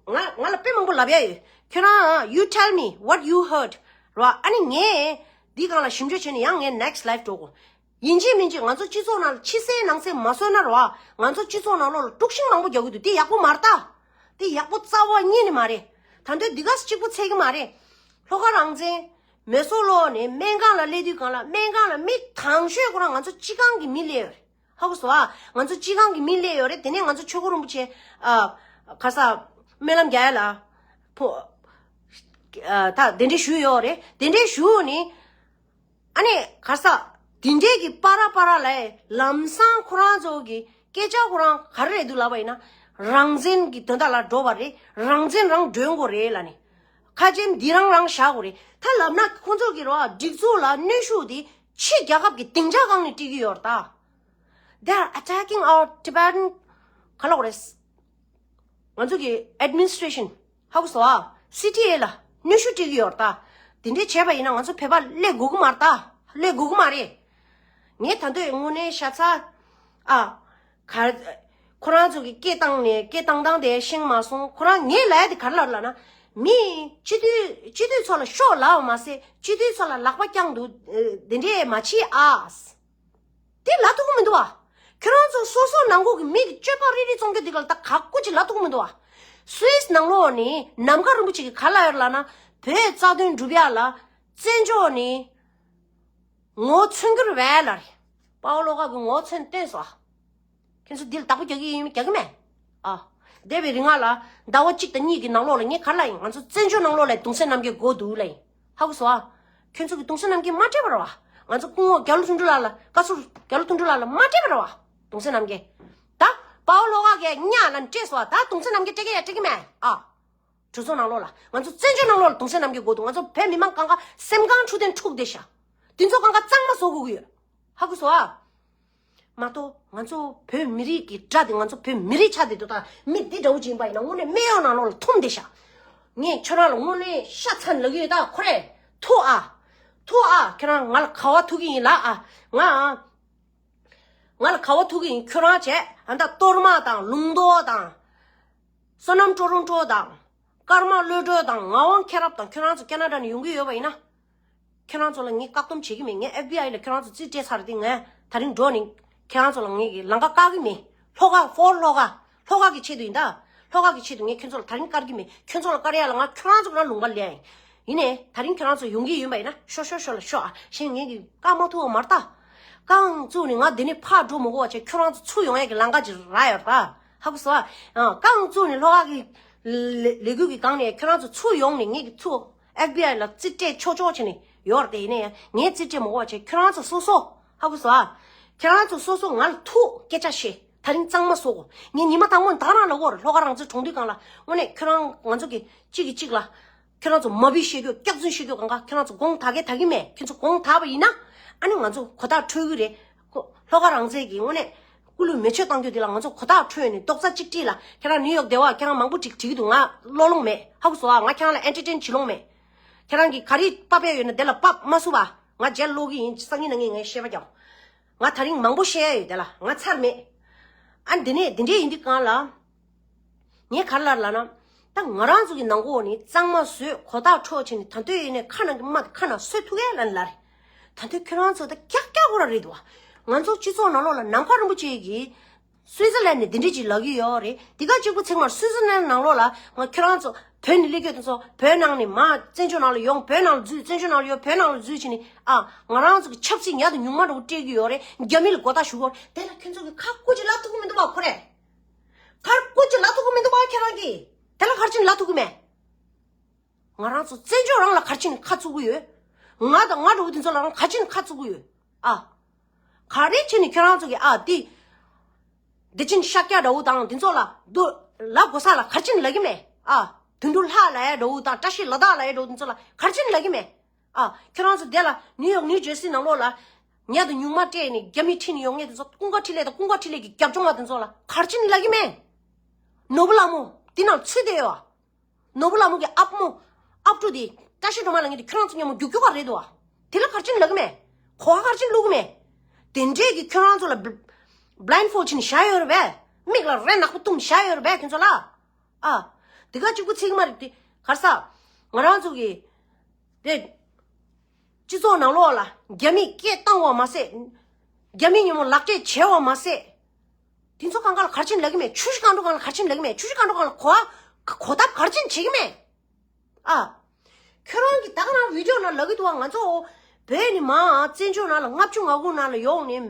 ང་ང་ལ་དཔེ་མང་པོ་ལབ་ཡ་ཡོད། ཁྱོད་རང་you tell me what you heard རོ། ཨ་ནི་ངས་འདི་སྒང་ལ་ཞིབ་འཇུག་བྱས་ནས་ཡང་ངས་next life འགྲོ་དགོས། ཡིན་གཅིག་མིན་གཅིག་ང་ཚོ་སྤྱི་ཚོགས་ནང་ལ་ཕྱི་གསལ་ནང་གསལ་མ་བཟོས་ན་རོ། ང་ཚོ་སྤྱི་ཚོགས་ནང་ལོགས་ལ་དཀྲུག་ཤིང་མང་པོ་རྒྱག་གི་འདུག་དེ་ཡག་པོ་མ་རེད་ད། དེ་ཡག་པོ་རྩ་བ་ཉིད་ནས་མ་རེད། ད་འདོད་འདི་ག་གཅིག་པོ་ཚད་ཀྱི་མ་རེད། ལྷོ་ཁ་རང་བཙན། མེ་སོར་ལོག་ནས་སྨན་ཁང་ལ་སླེབས་དུས་སྒང་ལ་སྨན་ཁང་ལ་མི་དང་ཤོས་ཁོ་རང་ང་ཚོ་སྤྱི་ཁང་གི་མི་སླེབས་ཡོད་རེད། ཧ་གོ་སོང་ཨ། ང་ཚོ་སྤྱི་ཁང་གི་མི་སླེབས་ཡོད་རེད། དེ་ནས་ང་ཚོ་ཆོས་སྐུ་རིན་པོ་ཆེ་ཨ། ག་ས། སྨོན་ལམ་རྒྱག་ཡ་ལ། ཕོ། ཨ། ད་དེ་འདྲས་ཞུས་ཡོད་རེད། དེ་འདྲས་ཞུས་ནི། ཨ་ནི་ག་ས། དེ་འདྲས་ཀྱི་པ་ར་པ་ར་ལས་ལམ་སང་ཁོ་རང་ཚོ་གི་སྐད་ཆ་ཁོ་རང་ག་རེ་རེད་འདུག་ལབ་པ་ཡིན་ན། རང་བཙན་གྱི་དོན་དག་ལ་འགྲོ་བ་རེད། རང་བཙན་རང་སྒྲོན་དགོས་རེད་ལབ་ནི། ཁ་ཆེམས་འདི་རང་རང་བཞག་དགོས་རེད། ད་ལབ་ན་ཁོང་ཚོ་གི་རོ་སྒྲིག་འཛུགས་ལ་གནོན་ཤུགས་དེ་ཕྱི་རྒྱལ་ཁབ་ཀྱི་སྡིངས་ཆ་སྒང་ནས་སྤྲད་ཀྱི་ཡོད་རེད་ད། They are attacking our Tibetan ཁ་ལོག་རེད། ང་ཚོ་གི་administration ཧ་གོ་སོང་ཨ། སི་ཊི་ཨེ་ལ་གནོན་ཤུགས་སྤྲད་ཀྱི་ཡོད་རེད་ད། དེ་འདྲས་བྱས་པ་ཡིན་ན་ང་ཚོ་བོད་པ་སླེབས་དགོས་ཀྱི་མ་རེད་ད། སླེབས་དགོས་ཀྱི་མ་རེད། ངས་ད་འདོད་དངོས་གནས་ཤ་ཚ། ཨ། ག་ཁོ་རང་ཚོ་གི་སྐད་བཏང་ནས་སྐད་བཏང་སྟངས་དེ་ཤེས་མ་སོང་། ཁོ་རང་ངས་ལབ་ཡ་དེ་ག་རེ་ལབ་ལབ་ན། མི་སྤྱི་འཐུས་སྤྱི་འཐུས་ཚོ་ལ་ཤོག་ལབ་པ་མ་ཟད་སྤྱི་འཐུས་ཚོ་ལ་ལག་པ་བརྐྱངས་འདུག་དེ་འདྲས་མ་བྱེད་ཨ། དེ་ལབ་ཐུབ་ཀྱི་མི་འདུག་བ། ཁྱོད་རང་ཚོ་སོ་སོ་ནང་ཁུལ་གྱི་མི་གི་སྤྱོད་པ་རིག་རིག་བཙོང་རྒྱུ་དེ་ག་ལ་ད་ག་སྐུ་ཅིག་ལབ་ཐུབ་ཀྱི་མི་འདུག་བ། སུད་སི་ནང་ལོགས་ནས་ནམ་མཁའ་རིན་པོ་ཆེ་གིས་ག་ལབ་ཡོད་ལབ་ན། བོད་རྩ་དོན་སྒྲུབ་ཡ་ལ་བཙན་བྱོལ་ནས་ངོ་མཚོན་གྱི་རེད་པས་ལབ་རེད། དཔའ་བོ་བློ་དགའ་གིས་ངོ་མཚོན་བསྟན་སོང་ཨ། ཁྱོད་ཚོ་འདི་ལ་བདག་པོ་རྒྱག་གི་ཡིན་རྒྱག་གི་མེད། ཨ། འདས་པའི་རིང་ལ་ཟླ་བ་གཅིག་དང་གཉིས་ཀྱི་ནང་ལོགས་ལ་ངས་ག་རེ་ལབ་ཡིན། ང་ཚོ་བཙན་བྱོལ་ནང་ལོགས་ལ་གདུང་སེམས་རྣམ་རྒྱལ་དགོས་འདུག་ལབ་ཡིན། ཧ་གོ་སོང་ཨ། ཁྱོད་ཚོ་གི་གདུང་སེམས་རྣམ་རྒྱལ་མ་སྤྲད་པ་རེད་བ། ང་ཚོ་སྐུ་ངོ་རྒྱ་ལོ་ཐུང་ཐུང་ལགས་ལ་བཀའ་ཟུར་རྒྱ་ལོ་ཐུང་ཐུང་ལགས་ལ་མ་སྤྲད་པ་རེད་བ། གདུང་སེམས་རྣམ་རྒྱལ། ད་དཔའ་བོ་བློ་དགའ་གིས་གཉའ་ལ་སྤྲད་སོང་ཨ། ད་གདུང་སེམས་རྣམ་རྒྱལ་སྤྲད་གི་ཡ་སྤྲད་གི་མེད་ཨ། གྲོས་ཚོགས་ནང་ལོགས་ལ་ང་ཚོ་བཙན་བྱོལ་ནང་ལོགས་ལ་གདུང་སེམས་རྣམ་རྒྱལ་དགོས་འདུག་ང་ཚོ་བོད་མི་མང་གང་ག་སེམས་ཁང་འཁྲུག་དེ་འཁྲུག་བསྡད་ཤག་དེ་ཚོ་གང་ག་གཙང་མ་བཟོ་དགོས་ཀྱི་ཡོད། ཧ་གོ་སོང་ཨ། མ་གཏོགས་ང་ཚོ་བོད་མི་རིགས་ཀྱི་དགྲ་དེ་ང་ཚོ་བོད་མི་རིགས་ཆགས་བསྡད་འདུག་ད་མི་འདི་འདྲ་བོ་ཅིག་ཡིན་པ་ཡིན་ན་དངོས་གནས་སྨན་གཡོག་ནང་ལོགས་ལ་འཐུམ་བསྡད་ཤག་ངས་ཁྱོད་རང་ལ་དངོས་གནས་ཤ་ཚ་ནས་ལབ་ཀྱི་ཡོད། ད་ཁོ་རེ་ཐུག་ཨ། ཐུག་ཨ། ཁྱོད་རང་ང་ལ་ག་བ་ཐུག་གི་ཡིན་ལབ་ཨ། ང་ཨ། ང་ལ་ག་བ་ཐུག་གི་ཡིན། ཁྱོད་རང་བྱས་ཨ་ད་གཏོར་མ་དང་ལུང་རྟོགས་དང་། བསོད་ནམས་ཀྲོ་རོང་ཀྲོ་དང་། ཀརྨ་བློ་གྲོས་དང་ངག་དབང་མཁྱེན་རབ་དང་ཁྱོད་རང་ཚོ་ཁེ་ན་ཌ་ནས་ཡོང་གི་ཡོད་པ་ཡིན་ན། ཁྱོད་རང་ཚོ་ལ་ངས་བཀག་སྡོམ་བྱེད་ཀྱི་མེད། ངས་ཨེཕ་བི་ཨའི་ལ་ཁྱོད་རང་ཚོ་རྩིས་སྤྲད་ཚར་དེ་ངས་ད་རིང་འགྲོ་ནས་ཁྱོད་རང་ཚོ་ལ་ངས་ཀྱི་ལམ་ཁ་བཀག་གི་མེད། ལྷོ་ཁ་ཧྥོར་ལྷོ་ཁ་ལྷོ་ཁ་གི་ཆེད་དུ་ཡིན་ད། ལྷོ་ཁ་གི་ཆེད་དུ་ངས་ཁྱོད་ཚོ་ལ་ད་རིང་བཀར་གྱི་མེད། ཁྱོད་ཚོ་ལ་བཀར་ཡ་ལ་ང་ཁྱོད་རང་ཚོ་གི་ལུང་པ་ལེན་ཡིན། ཡིན་ནས་ད་རིང་ཁྱོད་རང་ཚོ་ཡོང་གི་ཡིན་པ་ཡིན་ན་ཤོག་ཤོག་ཤོག་ལ་ཤོག་ཨ། གཞན་ངས་ཀྱི་བཀག་མ་ཐུབ་པ་མ་རེད་ད། རྐང་བཙུགས་ནས་ང་འདི་ནས་ཕར་འགྲོ་མི་དགོས་པ་བྱས་ཁྱོད་རང་ཚོ་ཚུར་ཡོང་ཡ་གི་ལམ་ཁ་ཅིག་རག་ཡོད་རེད་ད། ཧ་གོ་སོང་ཨ། རྐང་བཙུགས་ནས་ལྷོ་ཁ་གི་ལས་ལས་འགུལ་གྱི་སྒང་ནས་ཁྱོད་རང་ཚོ་ཚུར་ཡོང་ནས་ངས་ཀྱི་ཚུར་ཨེཕ་བི་ཨའི་ལ་རྩིས་སྤྲད་ཆོག་ཆོག་བྱས་ནས་ཡོད་རེད་དེ། ཡིན་ན་ཡང་ངས་རྩིས་སྤྲད་མི་དགོས་པ་བྱས་ཁྱོད་རང་ཚོ་སོ་སོ་ཧ་གོ་སོང་ཨ། ཁྱོད་རང་ཚོ་སོ་སོ་ང་ལ་ཐུག་སྐད་ཆ་བཤད། ད་རིང་གཙང་མ་བཟོ་དགོས། ངས་ཉི་མ་དང་པོ་ད་རང་ལབ་ཀྱི་ཡོད་རེད། ལྷོ་ཁ་རང་བཙན་གྲོང་སྡེའི་སྒང་ལ་དངོས་གནས་ཁྱོད་རང་ང་ཚོ་གི་གཅིག་གིས་གཅིག་ལ། ཁྱོད་རང་ཚོ་མ་བི་བཤད་རྒྱུ་སྐྱག་རྫུན་བཤད་རྒྱུ་གང་ག་ཁྱོད་རང་ཚོ་དགོངས་དག་གི་དག་གི་མེད། ཁྱོད་ཚོ་དགོངས་དག་པ་ཡིན་ན། ཨ་ནི་ང་ཚོ་གོ་ཐག་འཕྲོད་ཀྱི་རེད། ཁོ་ལྷོ་ཁ་རང་བཙན་གྱི་དངོས་གནས་སྐུ་ལུས་མེ་མཆོད་གཏང་རྒྱུ་དེ་ལ་ང་ཚོ་གོ་ཐག་འཕྲོད་ནས་རྡོག་རྩ་གཅིག་སྒྲིལ་ལ། ཁྱེད་རང་ནིའུ་ཡོག་བསྡད་པ་ཁྱེད་རང་མང་པོ་ཅིག་བྲིས་ཀྱི་འདུག་ང་བློ་ལོང་མེད། ཧ་གོ་སོང་ཨ། ང་ཁྱེད་རང་ལ་ཨེན་ཊར་ཊེན་བྱེད་ལོང་མེད། ཁྱེད་རང་གིས་ག་རེ་ཕབ་ཡ་ཡོད་ན་དེ་ལ་ཕབ་མ་བཟོ་བ། ང་རྗེས་ལོག་གི་ཡིན། སང་ཉིན་གནངས་ཉིན་ངས་བཤད་པ་རྒྱག་ང་ད་རིང་མང་པོ་བཤད་ཡ་ཡོད་དེ་ལ་ང་ཚར་མེད། ཨ་འདི་ནས་འདི་འདྲས་ཡིན་དུས་གང་ལ། ངས་ག་རེ་ལབ་ལབ་ན། ད་ང་རང་ཚོ་གི་ནང་ཁོག་ནས་གཙང་མ་བཟོས་གོ་ཐག་འཕྲོད་བྱས་ནས་ད་ལྟ་ཡིན་ནས་ཁ་ནང་གི་རྨ་དེ་ཁ་ནང་བཟོས་ཐུབ་གས་ལབ་ནས་ལབ་རེད། ད་ལྟ་ཁྱོད་རང་ཚོ་ད་ཀྱག་ཀྱག་ཁོ་ར་རེད་འདུག་བ། ང་ཚོ་སྤྱི་ཚོགས་ནང་ལོགས་ལ་ནམ་མཁའ་རིན་པོ་ཆེ་གིས་སུའི་ཙི་ལན་ནས་འདི་འདྲས་ཅིག་ལབ་ཀྱི་ཡོད་རེད། འདི་ག་གཅིག་པུ་ཚིག་མར་སུའི་ཙི་ལན་ནང་ལོགས་ལ་ང་ཁྱོད་རང་ཚོ་བོད་ནས་སླེབས་ཀྱི་ཡོད་དེ་ཚོ་བོད་ནང་ནས་མར་བཙན་བྱོལ་ནང་ལ་ཡོང་། བོད་ནང་ལ་འཛུལ། བཙན་བྱོལ་ནང་ལ་ཡོང་། བོད་ནང་ལ་འཛུལ་བྱས་ནས་ཨ་ང་རང་ཚོ་གི་ཆབ་སྲིད་ཉག་དང་ཉུང་མ་འདྲ་བོ་སྤྲད་ཀྱི་ཡོད་རེད། རྒྱ་མི་ལ་གོ་བརྡ་ཞུ་དགོས་རེད། དེ་ལ་ཁྱོད་ཚོ་གི་ཁ་སྐུ་ཅིག་ལབ་ཐུབ་ཀྱི་མི་འདུག་བ་ཁོ་རེ། ཁར་ཀུ་ཅི་ལབ་ཐུབ་ཀྱི་མི་འདུག་བ་ཁྱེད་རང་གིས། དེ་ལ་ག་རེ་བྱས་ནས་ལབ་ཐུབ་ཀྱི་མེད། ང་རང་ཚོ་བཙན་བྱོལ་རང་ལ་ག་རེ་བྱས་ནས་ཁ་བཙུགས་ཀྱི་ཡོད། ང་དང་ང་འདྲ་བོ་དེ་ཚོ་ལ་རང་ག་ཅིན་ཁ་བཙུགས་ཀྱི་ཡོད། ཨ། ག་རེ་བྱས་ནས་ཁྱོད་རང་ཚོ་གི་ཨ་དེ། བདེ་ཆེན་ཤཱཀྱ་འདྲ་བོ་དང་དེ་ཚོ་ལ་དོ་ལབ་དགོས་ས་ལ་ག་ཅིན་ལབ་ཀྱི་མེད། ཨ། དོན་གྲུབ་ལྷ་ལབ་ཡ་འདྲ་བོ་དང་བཀྲ་ཤིས་ལ་དྭགས་ལབ་ཡ་འདྲ་བོ་དེ་ཚོ་ལ་ག་ཅིན་ལབ་ཀྱི་མེད། ཨ། ཁྱོད་རང་ཚོ་དེ་ལ་ནིའུ་ཡོག་ནིའུ་ཇར་སི་ནང་ལོགས་ལ་ཉལ་དུ་སྨྱུག་མ་སྤྲད་ནས་རྒྱ་མི་ཁྲིད་ནས་ཡོང་མཁན་དེ་ཚོ་ཀུན་དགའ་འཕྲིན་ལས་དང་ཀུན་དགའ་འཕྲིན་ལས་ཀྱི་རྒྱབ་ལྗོངས་པ་དེ་ཚོ་ལ་ག་ཅིན་ལབ་ཀྱི་མེད། ནོར་བུ་ལྷ་མོ་དེ་ནང་ཚུད་བསྡད་ཡོད། ནོར་བུ་ལྷ་མོ་གི་ཨབ་མོ་ཨབ་ཕྲུག་དེ་བཀྲ་ཤིས་སྒྲོལ་མ་ལབ་མཁན་དེ་ཁྱོད་རང་ཚོ་མཉམ་པོ་རྒྱུག་རྒྱུག་ག་རེད་འདུག་ཨ། དེ་ལ་ག་ཅིན་ལབ་ཀྱི་མེད། གོ་བ་ག་ཅིན་བླུག་གི་མེད། དེ་འདྲས་ཀྱི་ཁྱོད་རང་ཚོ་ལ་blindfold བྱས་ནས་བཞག་ཡོད་རེད་པས། མིག་ལ་རས་ནག་པོ་བཏུམས་བཞག་ཡོད་རེད་པས་ཁྱོད་ཚོ་ལ། ཨ། དེ་ག་གཅིག་པུ་ཚིག་མ་རེད་དེ། ག་རེ་ཟ། ང་རང་ཚོ་གི་དེ་སྤྱི་ཚོགས་ནང་ལོགས་ལ་རྒྱ་མིས་སྐད་བཏང་བ་མ་ཟད། རྒྱ་མི་མཉམ་པོ་ལག་འབྲེལ་བྱས་པ་མ་ཟད། དེ་ཚོ་གང་ག་ལ་ག་རེ་བྱས་ནས་ལབ་ཀྱི་མེད། ཆུ་བཞི་སྒང་དྲུག་སྒང་ལ་ག་རེ་བྱས་ནས་ལབ་ཀྱི་མེད། ཆུ་བཞི་སྒང་དྲུག་སྒང་ལ་གོ་བ་གོ་ཐབས་ག་རེ་བྱས་ནས་བྱེད་ཀྱི་མེད། ཨ། ཁྱོད་རང་གིས་ད་ག་རང་བི་ཌིའོ་ནང་ལབ་ཀྱི་འདུག་བ། ང་ཚོ་བོད་ནས་མར་བཙན་བྱོལ་ནང་ལ་ལྔ་བཅུ་ང་དགུ་ནང་ལ་ཡོང་ནས་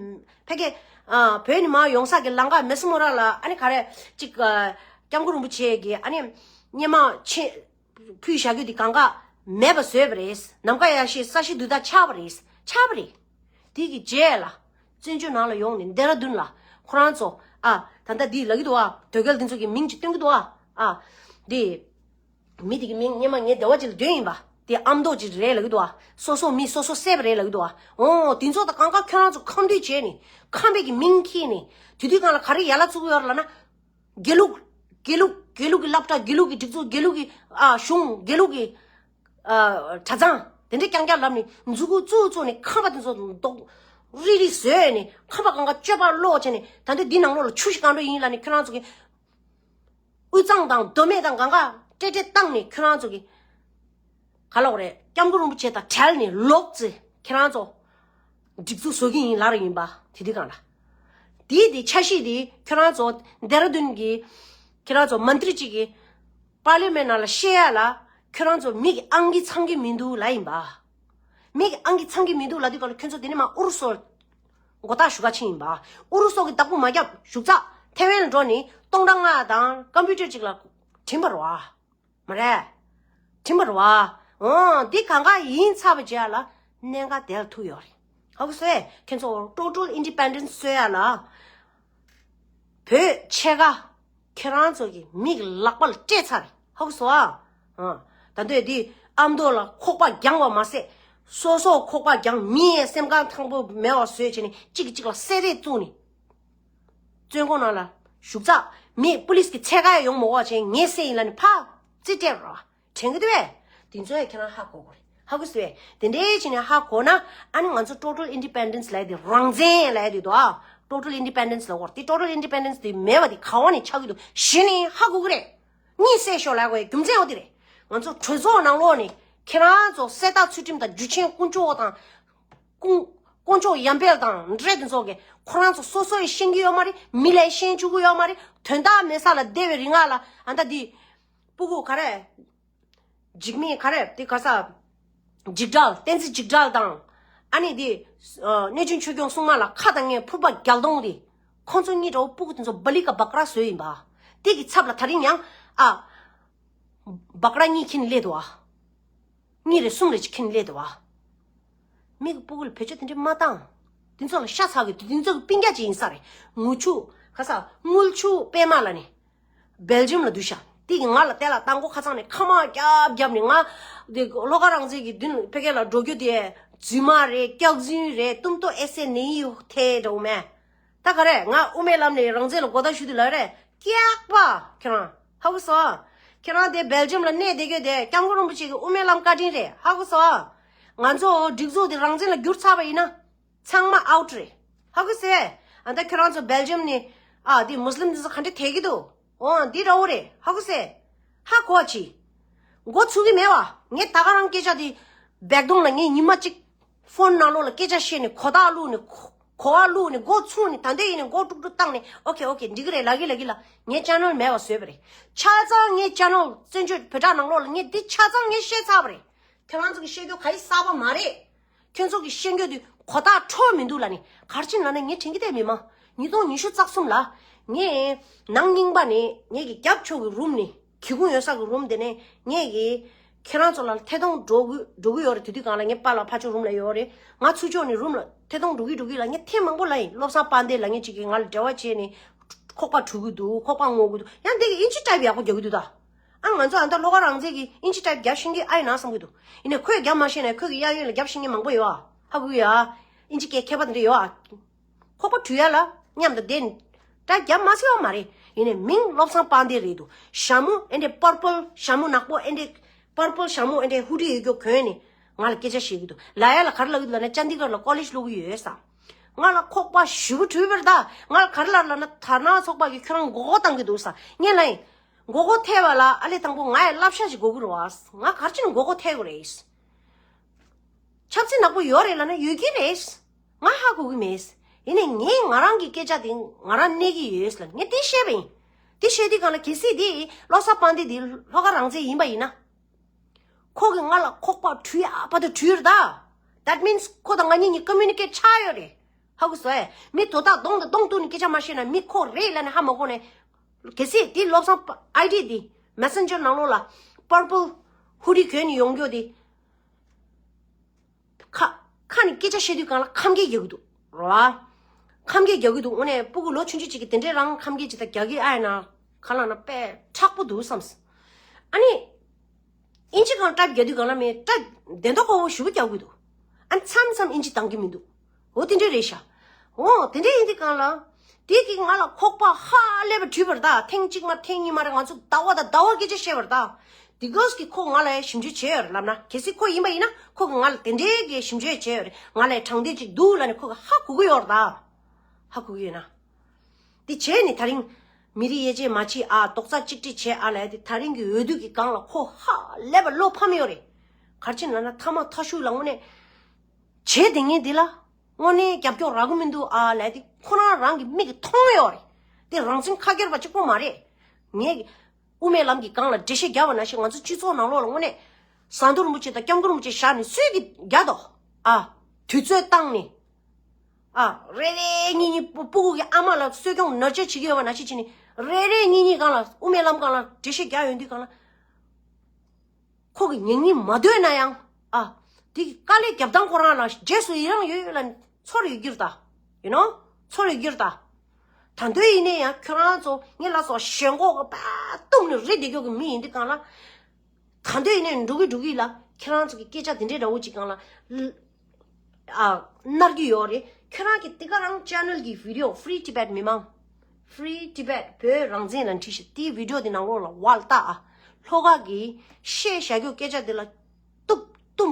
ཕ་གི། ཨ། བོད་ནས་མར་ཡོང་ས་གི་ལམ་ཁ་མེ་སི་མོ་ར་ལ་ཨ་ནི་ག་རེ་ཅིག་ཨ། སྐྱབས་མགོན་རིན་པོ་ཆེ་གིས་ཨ་ནི་སྔོན་མ་ཆེ། ཕུལ་བཞག་རྒྱུ་དེ་གང་ག་མེད་པ་བཟོས་པ་རེད། ནམ་མཁའ་ཡར་ཤེས་ས་གཞི་རྡུལ་དག་ཆགས་པ་རེད། ཆགས་པ་རེད། དེ་གི་རྗེས་ལ་བཙན་བྱོལ་ནང་ལ་ཡོང་ནས་ལྡེ་ར་ལྡུན་ལ་ཁོ་རང་ཚོ། ཨ། ད་ལྟ་འདི་ལབ་ཀྱི་འདུག་ཨ། དོལ་རྒྱལ་འདི་ཚོ་གི་མིང་ཅིག་སྟོན་གྱི་འདུག་ཨ། ཨ། འདི་མི་དེ་གི་མིང་སྔོན་མ་ངའི་སྡེ་བ་ཅིག་ལ་འདོན་ཡིན་པ། དེ་ཨ་མདོ་ཅིག་རེད་ལབ་ཀྱི་འདུག་ཨ། སོ་སོ་མི་སོ་སོ་བསད་པ་རེད་ལབ་ཀྱི་འདུག་ཨ། འོ་དེ་ཚོ་ད་གང་ག་ཁྱོད་རང་ཚོ་ཁམས་སྡུད་བྱས་ནས་ཁམས་པའི་གི་མིང་ཁྱེར་ནས་དེ་དུས་གང་ལ་ག་རེ་ཡ་ལ་བཙུགས་ཡོད་རེད་ལབ་ན། དགེ་ལུགས། དགེ་ལུགས། དགེ་ལུགས་ཀྱི་སློབ་གྲྭ། དགེ་ལུགས་ཀྱི་སྒྲིག་འཛུགས། དགེ་ལུགས་ཀྱི་ཨ་གཞུང་། དགེ་ལུགས་ཀྱི་ཨ་གྲྭ་ཚང་། དེ་འདྲ་རྐྱང་རྐྱང་ལབ་ནས་མཛུབ་གུ་བཙུགས་བཙུགས་ནས་ཁམས་པ་དེ་ཚོ་རྡོག་རིལ་རིལ་བཟོས་ནས་ཁམས་པ་གང་ག་སྤྱོད་པ་ལོག་བྱས་ནས་ད་ལྟ་འདི་ནང་ལོགས་ལ་ཆུ་བཞི་སྒང་དྲུག་ཡིན་ལབ་ནས་ཁྱོད་རང་ཚོ་གི་དབུས་གཙང་དང་མདོ་སྨད་དང་གང་ག་སྤྲེལ་སྤྲེལ་བཏང་ནས་ཁྱོད་རང་ཚོ་གི་ག་ལབ་དགོས་རེད། སྐྱབས་མགོན་རིན་པོ་ཆེ་དང་བྲལ་ནས་ལོག་ཙེ་ཁྱེད་རང་ཚོ་སྒྲིག་འཛུགས་བཟོ་གི་ཡིན་ལབ་རེ་ཡིན་པ། དེ་དུས་གང་ལ། དེའི་དེ་འཆར་གཞི་དེ་ཁྱེད་རང་ཚོ་ལྡེ་ར་ལྡུན་གྱི་ཁྱེད་རང་ཚོ་མན་ཏྲི་གཅིག་གིས་པར་ལི་མེན་ནང་ལ་བཤད་ཡ་ལ་ཁྱེད་རང་ཚོ་མིག་གིས་ཨང་ཀི་ཚང་གི་མི་འདུག་ལབ་ཡིན་པ། མིག་གིས་ཨང་ཀི་ཚང་གི་མི་འདུག་ལབ་དུས་གང་ལ་ཁྱོད་ཚོ་དེ་ནས་མར་ཨུ་རུ་སུ་མགོ་བཏགས་ཞུ་ག་ཕྱིན་ཡིན་པ། ཨུ་རུ་སུ་གི་བདག་པོ་མ་རྒྱབ་བཞུགས་ཚགས་ཐེ་ཝན་ལ་འགྲོ་ནས་སྟོང་ཕྲག་ལྔ་དང་ཀམ་པུ་ཊར་གཅིག་ལ་བྲིན་པ་རེད་བ། མ་རེད། བྲིན་པ་རེད་བ། འོ་འདི་གང་ག་ཡིན་ཚར་བའི་རྗེས་ལ་གནད་འགག་དེ་ལ་ཐུག་ཡོད་རེད། ཧ་གོ་སོང་ངས། ཁྱེད་ཚོ་total independence་རྩོད་ཡ་ལ་བོད་ཕྱེད་ཀ་ཁྱེད་རང་ཚོ་གི་མིག་ལག་པ་ལ་སྤྲད་ཚར་རེད། ཧ་གོ་སོང་ཨ། ཨ། ད་འདོད་འདི་ཨ་མདོ་ལ་ཁོག་པ་རྒྱང་བ་མ་ཟད། སོ་སོ་ཁོག་པ་རྒྱང་། མི་ཡི་སེམས་ཁམས་ཐང་པོ་མེད་པ་བཟོས་བྱས་ནས་གཅིག་གིས་གཅིག་ལ་བསད་རེས་བཙུགས་ནས། བཙོན་ཁང་ནང་ལ་བཞུགས་ཚགས་མི་པུ་ལིས་ཀྱི་ཚད་ཀ་ཡང་ཡོང་མ་དགོས་བྱས་ངས་བསད་ཡིན་ལབ་ནས་ཕར་རྩིས་སྤྲད་རོགས། དྲན་གི་འདུག་བས། དེ་ཚོ་ཡང་ཁྱེད་རང་ཧ་གོ་དགོས་རེད། ཧ་གོ་སོང་ངས། དེ་འདྲའི་བྱས་ནས་ཧ་གོ་ན་ཨ་ནི་ང་ཚོ་total independence་ལབ་ཡ་དེ་རང་བཙན་ལབ་ཡ་དེ་འདུག་ཨ། total independence་ལབ་དགོས་རེད། དེ་total independence་དེ་མེད་པ་དེ་ག་བ་ནས་ཆགས་ཀྱི་འདུག་གཞི་ནས་ཧ་གོ་གི་རེད། གཉིད་སད་ཤོག་ལབ་དགོས་རྒྱུ་མཚན་འོ་དེ་རེད། ང་ཚོ་གྲོས་ཚོགས་ནང་ལོགས་ནས་ཁྱེད་རང་ཚོ་གསལ་བརྡ་ཚུལ་ཁྲིམས་དང་རྒྱུ་ཆེན་དཀོན་མཆོག་དང་། དཀོན་དཀོན་མཆོག་ཡར་འཕེལ་དང་འདྲེ་དེ་ཚོ་གིས་ཁོ་རང་ཚོ་སོ་སོ་ཡིས་ཤེས་ཀྱི་ཡོད་མ་རེད། མི་ལ་ཤེས་བཅུག་གི་ཡོད་མ་རེད། དོན་དག་མེད་ས་ལ་བསྡད་པའི་རིང་ལ་ཨ་ད་འདི་སྤུ་གུ་ག་རེ། འཇིགས་མེད་ག་རེ་དེ་ག་ས། འཇིགས་བྲལ། བསྟན་འཛིན་འཇིགས་བྲལ་དང་། ཨ་ནི་དེ། ཨ། གནས་ཆུང་ཆོས་སྐྱོང་སྲུང་མ་ལ་ཁ་དང་ངའི་ཕུར་པ་རྒྱལ་གདོང་དེ། ཁོང་ཚོ་གཉིས་འདྲ་བོ་སྤུ་གུ་དེ་ཚོ་སྦ་ལི་ཀ་སྦག་ར་བཟོས་ཡིན་པ། དེ་གི་ཚབ་ལ་ད་རིང་ཡང་། ཨ། སྦག་ར་གཉིས་ཁྱེར་ནས་སླེབས་འདུག་ཨ། གཉིས་རེ་གསུམ་རེ་ཅིག་ཁྱེར་ནས་སླེབས་འདུག་ཨ། མི་གི་སྤུ་གུ་ལ་བེད་སྤྱོད་དེ་འདྲ་མ་བཏང་། དེ་ཚོ་ལ་ཤ་ཚ་གི་འདུག་དེ་ཚོ་གི་སྤུན་ཀྱག་ཅིག་ཡིན་ས་རེད། ངུ་ཆུ། ག་ས། དངུལ་ཆུ་པད་མ་ལ་ནི། སྦེལ་ཇམ་ལ་འདུག་ཤག་དེ་གི་ང་ལ་དེ་ལ་མདང་དགོང་ཁ་སང་ནས་ཁ་མ་རྒྱབ་རྒྱབ་ནས་ང་། དེ་བློ་དགའ་རང་བཙན་གྱི་མདུན་ཕ་གི་ལ་འགྲོ་རྒྱུ་དེ། རྫུན་མ་རེད། སྐྱག་རྫུན་རེད། ཏུམ་ཏོ་ཨེ་སེ་ནེ་ཡི་ཐེ་འདྲ་བོ་མེད། ད་ག་རེ་ང་དབུ་མའི་ལམ་ནས་རང་བཙན་ལ་གོ་བརྡ་ཞུ་དུས་ལ་རེ་སྐྱག་པ་ཁྱེད་རང་ཧ་གོ་སོང་། ཁྱེད་རང་དེ་སྦེལ་ཇམ་ལ་གནས་བསྡད་རྒྱུ་དེ་སྐྱབས་མགོན་རིན་པོ་ཆེ་གི་དབུ་མའི་ལམ་བཀའ་དྲིན་རེད། ཧ་གོ་སོང་། ང་ཚོ་སྒྲིག་འཛུགས་དེ་རང་བཙན་ལ་བསྒྱུར་ཚར་བ་ཡིན་ན། ཚང་མ་out་རེད། ཧ་གོ་སོང་། ཨ་ད་ཁྱོད་རང་ཚོ་སྦེལ་ཇམ་ནས་ཨ་དེ་མུ་སི་ལིམ་དེ་ཚོ་ག་འདྲ་དེད་ཀྱི་འདུག་འོ་འདི་འདྲ་བོ་རེད། ཧ་གོ་སོང་། ཧ་གོ་བ་ཅི། མགོ་ཚུགས་ཀྱི་མེད་བ། ངས་ད་ག་རང་སྐད་ཆ་དེ་བེག་དོང་ལ་ངས་ཉི་མ་གཅིག་ཕོན་ནང་ལོགས་ལ་སྐད་ཆ་བཤད་ནས་གོ་བརྡ་བླུགས་ནས་གོ་གོ་བ་བླུགས་ནས་མགོ་ཚུགས་ནས་ད་འདི་ཡིན་ནས་མགོ་དཀྲུག་དཀྲུག་བཏང་ནས་ཨོ་ཁེ་ཨོ་ཁེ་འགྲིག་གི་རེད། ལབ་གི་ལབ་གི་ལ་ངས་ཅེ་ནལ་མེད་བ་བཟོས་པ་རེད། ཆ་ཚང་ངས་ཅེ་ནལ་བཙན་བྱོལ་བོད་དྲ་ནང་ལོགས་ལ་ངས་འདི་ཆ་ཚང་ངས་བཤད་ཚར་བ་རེད། ཁྱེད་རང་ཚོ་གི་བཤད་རྒྱུ་ག་ཡི་གསར་པ་མ་རེད། ཁྱོད་ཚོ་གི་བཤད་རྒྱུ་དེ་གོ་ཐག་འཕྲོ་མི་འདུག་ལ་ནི་གར་ཕྱིན་ལ་ནི་ངས་དྲན་གི་བསྡད་མི་མང་། ཉིས་སྟོང་ཉི་ཤུ་རྩ་གསུམ་ལ་ངས་ནང་རྙིང་པ་ནས་ངེད་ཀྱི་རྒྱབ་ཕྱོགས་ཀྱི་རུམ་ནས་སྒེའུ་ཁུང་ཡོད་ས་གི་རུམ་དེ་ནས་ངེད་ཀྱི་ ཁྱེད་རང་ཚོ་ལ་ཐད་གཏོང་འགྲོ་གི་འགྲོ་གི་ཡོད་རེད། དེ་དུས་གང་ལ་ངའི་པཱ་ལགས་ཕར་ཕྱོགས་རུམ་ལ་ཡོད་རེད། ང་ཚུར་ཕྱོགས་ནས་རུམ་ལ་ཐད་གཏོང་འགྲོ་གི་འགྲོ་གི་ལ། ངས་ཐེངས་མང་པོ་ལབ་ཡིན། བློ་བཟང་དཔལ་ལྡན་ལབ་མཁན་ཅིག་གིས་ང་ལ་འབྲེལ་བ་བྱས་ནས་ཁོག་པ་འཁྲུ་གི་འདུག་ཁོག་པ་རྔོག་གི་འདུག་ཡང་འདི་གིས་ཨིན་ཇི་ཊའིབ་ཡག་པོ་རྒྱག་གི་འདུག་ད། ཨ་ང་ཚོ་ཨ་མདའ་ལྷོ་ཁ་རང་བཙན་གྱིས་ཨིན་ཇི་ཊའིབ་རྒྱག་ཤེས་ཀྱི་ཨ་ཡིན་ན་བསམ་གྱི་འདུག་ཡིན་ནའི་ཁོས་རྒྱག་མ་ཤེས་ནའི་ཁོས་ཀྱི་གཡས་གཡོན་ལ་རྒྱབ་ཤེས་མཁན་མང་པོ་ཡོད་ཨ། ཧ་གོ་གི་ཡ། ཨིན་ཇི་སྐད་མཁས་པ་དེ་འདྲ་ཡོད་ཨ། ཁོག་པ་འཁྲུ་ཡ་ལ་མཉམ་དུ་བསྡད་ནས་ད་རྒྱབ་མ་སྲིད་པ་མ་རེད། ཡིན་ནའི་མིང་བློ་བཟང་དཔལ་ལྡན་རེད་འདུག་ཞྭ་མོ་ཨེ་འདྲས་པར་པལ། ཞྭ་མོ་ནག་པོ་ཨེ་འདྲས་པར་པལ། ཞྭ་མོ་ཨེ་འདྲས་ཧུ་ཌི་ཡོད་རྒྱུ་གོན་ནས་ང་ལ་སྐད་ཆ་བཤད་ཀྱི་འདུག་ལབ་ཡ་ལ་ག་རེ་ལབ་ཀྱི་འདུག་ལབ་ན་ཅན་དི་གར་ལ་ཀོ་ལེཇ་སློབ་ཀྱི་ཡོད་ས། ང་ལ་ཁོག་པ་ཞེ་པོ་འཁྲུས་པ་རེད་ད། ང་ལ་ག་རེ་ལབ་ལབ་ན་དར་ནག་ཚོགས་པ་གིས་ཁྱོད་རང་མགོ་སྐོར་བཏང་གི་འདུག་ས། ངས་ལབ་ཡིན། མགོ་སྐོར་ཐེབས་པ་ལ་ཨ་ལས་དང་པོ་ང་ཡ་བསླབ་བྱ་ཞིག་དགོས་ཀྱི་རེད་བ། ང་ག་རེ་བྱས་ནས་མགོ་སྐོར་ཐེབས་དགོས་རེད། ཆབ་སྲིད་ནག་པོ་ཡོད་རེད་ལབ་ན་ཡོད་ཀྱི་རེད། ང་ཧ་གོ་གི་མེད། ཡིན་ནའི་ངས་ང་རང་གི་སྐད་ཆ་དེ་ང་རང་གནས་ཀྱི་ཡོད་ལབ་ངས་དེ་བཤད་པ་ཡིན། དེ་བཤད་དུས་གང་ལ་གལ་སྲིད་དེ་བློ་བཟང་དཔལ་ལྡན་དེ་ལྷོ་ཁ་རང་བཙན་ཡིན་པ་ཡིན་ན། ཁོ་གིས་ང་ལ་ཁོག་པ་འཁྲུ་ཡ་བར་དུ་འཁྲུས་རེད་ད། That means ཁོ་དང་ང་གཉིས་ཀྱི་ཀོ་མུ་ནི་ཀེཊ་ཆགས་ཡོད་རེད། ཧ་གོ་སོང་ཨེ། མི་དོ་བདག་གདོང་དང་གདོང་གཏུག་ནས་སྐད་ཆ་མ་བཤད་ན་མི་ཁོ་རེད་ལབ་ནས་ཧ་མ་གོ་ནས། གལ་སྲིད་དེ་བློ་བཟང་ཨའི་ཌི་དེ་མེ་སེན་ཇར་ནང་ལོགས་ལ་པར་པལ་ཧུ་ཌི་གོན་ནས་ཡོང་རྒྱུ་དེ། ཁ་ཁ་ནས་སྐད་ཆ་བཤད་དུས་གང་ལ་ཁམས་སྐད་རྒྱག་གི་འདུག་རོ། ཁམས་སྐད་རྒྱག་གི་འདུག་དངོས་གནས་སྤུ་གུ་ལོ་ཆུང་ཆུང་ཅིག་གིས་དེ་འདྲའི་རང་ཁམས་སྐད་ཅིག་ད་རྒྱག་གི་ཨ་ཡིན་ན་ག་ལ་ན་དཔེ་མཁྲེགས་པོ་འདུག་བསམས། ཨ་ནི། ཨིན་ཇི་གང་ཊའིབ་རྒྱག་དུས་གང་ལ་མི་ཊའིབ་བདེན་མདོག་ཁ་པོ་ཞེ་པོ་རྒྱག་གི་འདུག་ཨ་མཚམས་མཚམས་ཨིན་ཇི་འདང་གི་མི་འདུག་འོ་དེ་འདྲ་རེད་ཤག་འོ་དེ་འདྲ་ཡིན་དུས་གང་ལ། དེ་གིས་ང་ལ་ཁོག་པ་ཧ་ལས་པ་འཁྲུས་པ་རེད་ད། ཐེངས་གཅིག་མ་ཐེངས་གཉིས་མ་རེད། ང་ཚོ་ཟླ་བ་དང་ཟླ་བ་སྐད་ཆ་བཤད་པ་རེད་ད། དེ་གོས་ཀྱིས་ཁོ་ང་ལ་ཞིབ་འཇུག་བྱས་ཡོད་རེད་ལབ་ན། གལ་སྲིད་ཁོ་ཡིན་པ་ཡིན་ན་ཁོ་གིས་ང་ལ་དེ་འདྲའི་གི་ཞིབ་འཇུག་བྱས་ཡོད་རེད། ང་ལ་དྲང་བདེན་ཅིག་འདུག་ལབ་ནས་ཁོ་གིས་ཧ་གོ་གི་ཡོད་རེད་ད། ཧ་གོ་གི་ཡོད་ན། དེ་བྱས་ནས་ད་རིང་། མི་རིགས་དབྱེ་འབྱེད་མ་བྱེད་ཨ། རྡོག་རྩ་གཅིག་སྒྲིལ་བྱེད་ཨ་ལབ་ཡ་དེ་ད་རིང་གི་འོས་བསྡུ་གི་སྒང་ལ་ཁོ་ཧ་ལས་པ་བློ་ཕམ་ཡོད་རེད། ག་རེ་བྱས་ན་ན་མཐའ་མ་མཐའ་གཞུག་ལ་དངོས་གནས། བྱས་དེ་ངས་འདི་ལ། དངོས་གནས་རྒྱབ་སྐྱོར་རག་གི་མི་འདུག་ཨ་ལབ་ཡ་དེ་ཁོ་རང་རང་གི་མིག་གིས་མཐོང་ཡོད་རེད། དེ་རང་བཙན་ཁ་སྐྱེར་བ་གཅིག་པོ་མ་རེད། ངས། དབུ་མའི་ལམ་གྱི་སྒང་ལ་འགྲེལ་བཤད་རྒྱབ་པ་ནང་བཞིན་ང་ཚོ་སྤྱི་ཚོགས་ནང་ལོགས་ལ་དངོས་གནས། ཟམ་གདོང་རིན་པོ་ཆེ་དང་སྐྱབས་མགོན་རིན་པོ་ཆེ་བཞག་ནས་སུས་ཀྱིས་རྒྱག་དོ། ཨ། དུས་ཚོད་བཏང་ནས། ཨ། རེ་རེ་གཉིས་གཉིས་སྤུ་སྤུ་གུ་གི་ཨ་མ་ལ་གསོ་སྐྱོང་ནར་འགྱངས་བྱེད་ཀྱི་ཡོད་པ་ནང་བཞིན་བྱས་ནས་རེ་རེ་གཉིས་གཉིས་སྒང་ལ་དབུ་མའི་ལམ་སྒང་ལ་འགྲེལ་བཤད་རྒྱག་ཡོང་དུས་སྒང་ལ། ཁོ་གི་ཉན་གཉིས་མ་འདོད་ན་ཡང་། ཨ། དེ་གི་དཀའ་ལས་རྒྱབ་སྟངས་ཁོ་རང་ལ་རྗེས་སུ་ཡི་རང་ཡོད་ཡོད་ལ་ཚོར་ཡོད་རྒྱུ་རེད་ད། ཡིན་ནོ། ཚོར་ཡོད་རྒྱུ་རེད་ད། ད་འདོད་ཡིན་ནའི་ཡང་ཁྱོད་རང་ཚོ་ངས་ལ་སོགས་ཞེན་ཁོག་གི་པ་བཏུམས་ནས་རེད་བསྡད་རྒྱུ་གི་མི་ཡིན་དུས་སྒང་ལ། ད་འདོད་ཡིན་ནའི་འགྲོ་གི་འགྲོ་གི་ལ་ཁྱེད་རང་ཚོ་གི་སྐད་ཆ་དེ་འདྲའི་འདྲ་བོ་ཅིག་སྒང་ལ། ཨ། མནར་གྱི་ཡོད་རེད། ཁྱོད་རང་གི་དེ་ག་རང་ཅེ་ནལ་གི་བི་ཌི་ཡོ་Free Tibet མི་མང་། Free Tibet བོད་རང་བཙན་ལ་འཁྲི་ཤིག་དེའི་བི་ཌི་ཡོ་དེ་ནང་ལོགས་ལ་ཝལ་ལྟ་ཨ། ལྷོ་ཁ་གི་བཤད་བཞག་རྒྱུ་སྐད་ཆ་དེ་ལ་གཏུབ་གཏུམ་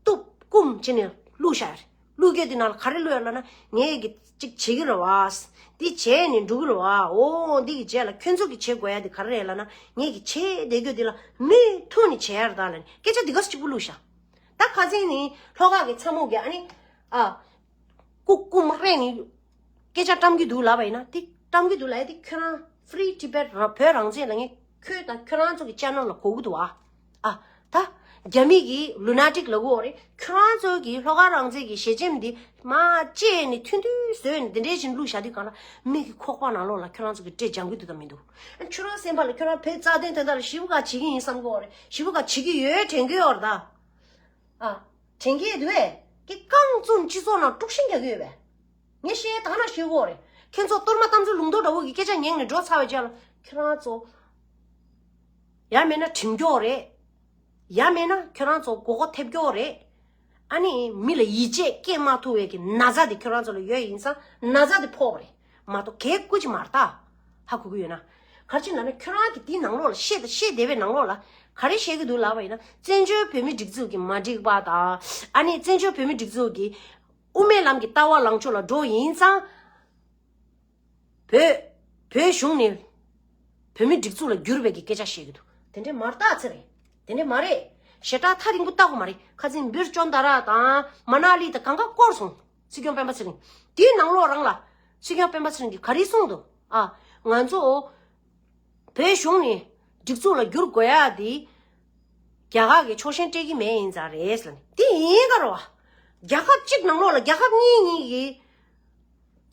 གཏུབ་བཀུམ་བྱས་ནས་བླུགས་བཞག་ཡོད་རེད། བླུགས་རྒྱུ་དེ་ནང་ལ་ག་རེ་བླུགས་ཡོད་ལབ་ན་ངས་གི་ཅིག་བྱེད་ཀྱི་རེད་བ། འདི་བྱས་ནས་འགྲོ་གི་རེད་བ། འོ་འདི་གི་རྗེས་ལ་ཁྱོད་ཚོ་གི་བྱེད་དགོས་ཡ་དེ་ག་རེ་རེད་ལབ་ན་ངས་གི་བྱེད་བསྡད་རྒྱུ་དེ་ལ་མུ་མཐུད་ནས་བྱེད་ཡ་རེད་ད་ལབ་ནས་སྐད་ཆ་འདི་ག་ཚོད་གཅིག་པུ་བླུགས་བཞག་ད་ཁ་སང་ནི་ལྷོ་ཁ་གི་ཚ་མོ་གི་ཨ་ནི། ཨ། ཀུ་ཀུ་མ་རེ་ནི། སྐད་ཆ་བཀྲམ་གི་འདུག་ལབ་པ་ཡིན་ན་དེ་བཀྲམ་གི་འདུག་ལབ་ཡ་དེ་ཁྱོད་རང་Free Tibet རང་བོད་རང་བཙན་ལབ་མཁན་ཁྱོད་དང་ཁྱོད་རང་ཚོ་གི་ཅེ་ནལ་ལ་གོ་གི་འདུག་ཨ། ཨ། ད། རྒྱ་མི་གི་ལུ་ན་ཊིག་ལབ་གོ་རེད། ཁྱོད་རང་ཚོ་གི་ལྷོ་ཁ་རང་བཙན་གི་ཞལ་ཆེམས་འདི་མ་བཅད་ནས་ཐུང་ཐུང་བཟོས་ནས་འདི་འདྲའི་བཞིན་བླུགས་བཞག་དུས་གང་ལ་མིག་གི་ཁོག་པ་ནང་ལོགས་ལ་ཁྱོད་རང་ཚོ་གི་སྐྲ་འཇམ་གི་འདུག་དང་མི་འདུག་ཨ། ཁྱོད་རང་སེམས་པ་ལ་ཁྱོད་རང་བོད་རྩ་དོན་དོན་དག་ལ་ཞེ་པོ་ག་བྱེད་ཀྱི་ཡིན་བསམ་གོ་རེད། ཞེ་པོ་ག་བྱེད་ཀྱི་ཡོད་དྲན་གི་ཡོད་རེད་ད། ཨ། དྲན་གྱི་འདུག་ཨེ། ཀྱི་རྐང་བཙུགས་སྤྱི་ཚོགས་ནང་དཀྲུག་ཤིང་རྒྱག་གི་ཡོད་པས། ངས་བཤད་ད་ན་ཤོད་གོ་རེད། ཁྱེད་ཚོ་གཏོར་མ་གཏམ་ཚོ་ལུང་རྟོགས་འདྲ་བོ་གི་སྐད་ཆ་ཉན་ནས་འགྲོ་ཚར་བའི་རྗེས་ལ་ཁྱེད་རང་ཚོ། ཡ་མེད་ན་ཁྲིམས་སྐྱོར་རེད། ཡ་མེད་ན་ཁྱེད་རང་ཚོ་མགོ་སྐོར་ཐེབས་སྐྱོར་རེད། ཨ་ནི་མི་ལ་ཡིད་ཆེས་སྐྱེ་མ་ཐུབ་པའི་གི་ན་ཚ་དེ་ཁྱེད་རང་ཚོ་ལ་ཡོད་ཡིན་ཙང་ན་ཚ་དེ་ཕོག་པ་རེད། མ་གཏོགས་གལ་ཀུ་ཅི་མ་རེད་ད། ཧ་གོ་གི་ཡོད་ན། ག་རེ་བྱས་ན་ན་ཁྱོད་རང་གི་དེའི་ནང་ལོགས་ལ་བཤད་བཤད་བསྡད་པའི་ནང་ལོགས་ལ་ག་རེ་བཤད་ཀྱི་འདུག་ལབ་པ་ཡིན་ན་བཙན་བྱོལ་བོད་མི་སྒྲིག་འཛུགས་ཀྱི་མ་འགྲིག་པ་དང་ཨ་ནི་བཙན་བྱོལ་བོད་མི་སྒྲིག་འཛུགས་ཀྱི་དབུ་མའི་ལམ་གྱི་ལྟ་བ་ལངས་ཕྱོགས་ལ་འགྲོ་ཡིན་ཙང་བོད་བོད་གཞུང་ནས་བོད་མི་སྒྲིག་འཛུགས་ལ་བསྒྱུར་བའི་གི་སྐད་ཆ་བཤད་ཀྱི་འདུག་དེ་འདྲས་མ་རེད་ད་ཚེ་རིང་། དེ་འདྲས་མ་རེད། ཞེ་དྲག་ཐག་རིང་པོ་ལྟ་དགོས་མ་རེད། ཁ་སང་འབིར་ཅོན་ད་ར་དང་མ་ན་ལི་དང་གང་ག་སྐོར་སོང་། སྲིད་སྐྱོང་སྤེན་པ་ཚེ་རིང་། དེའི་ནང་ལོགས་རང་ལ། སྲིད་སྐྱོང་སྤེན་པ་ཚེ་རིང་གིས་ག་རེ་གསུངས་འདུག་ཨ། ང་ཚོ། བོད་གཞུང་ནས་སྒྲིག་འཛུགས་ལ་བསྒྱུར་དགོས་ཡ་དེ། རྒྱ་གར་གྱི་ཕྱོགས་ཞེན་སྤྲད་ཀྱི་མེད་ཡིན་ཙང་རེད་ཟེར་ནས་དེ་ཡིན་ག་རེད་བ། རྒྱལ་ཁབ་གཅིག་ནང་ལོགས་ལ་རྒྱལ་ཁབ་གཉིས་གཉིས་ཀྱི་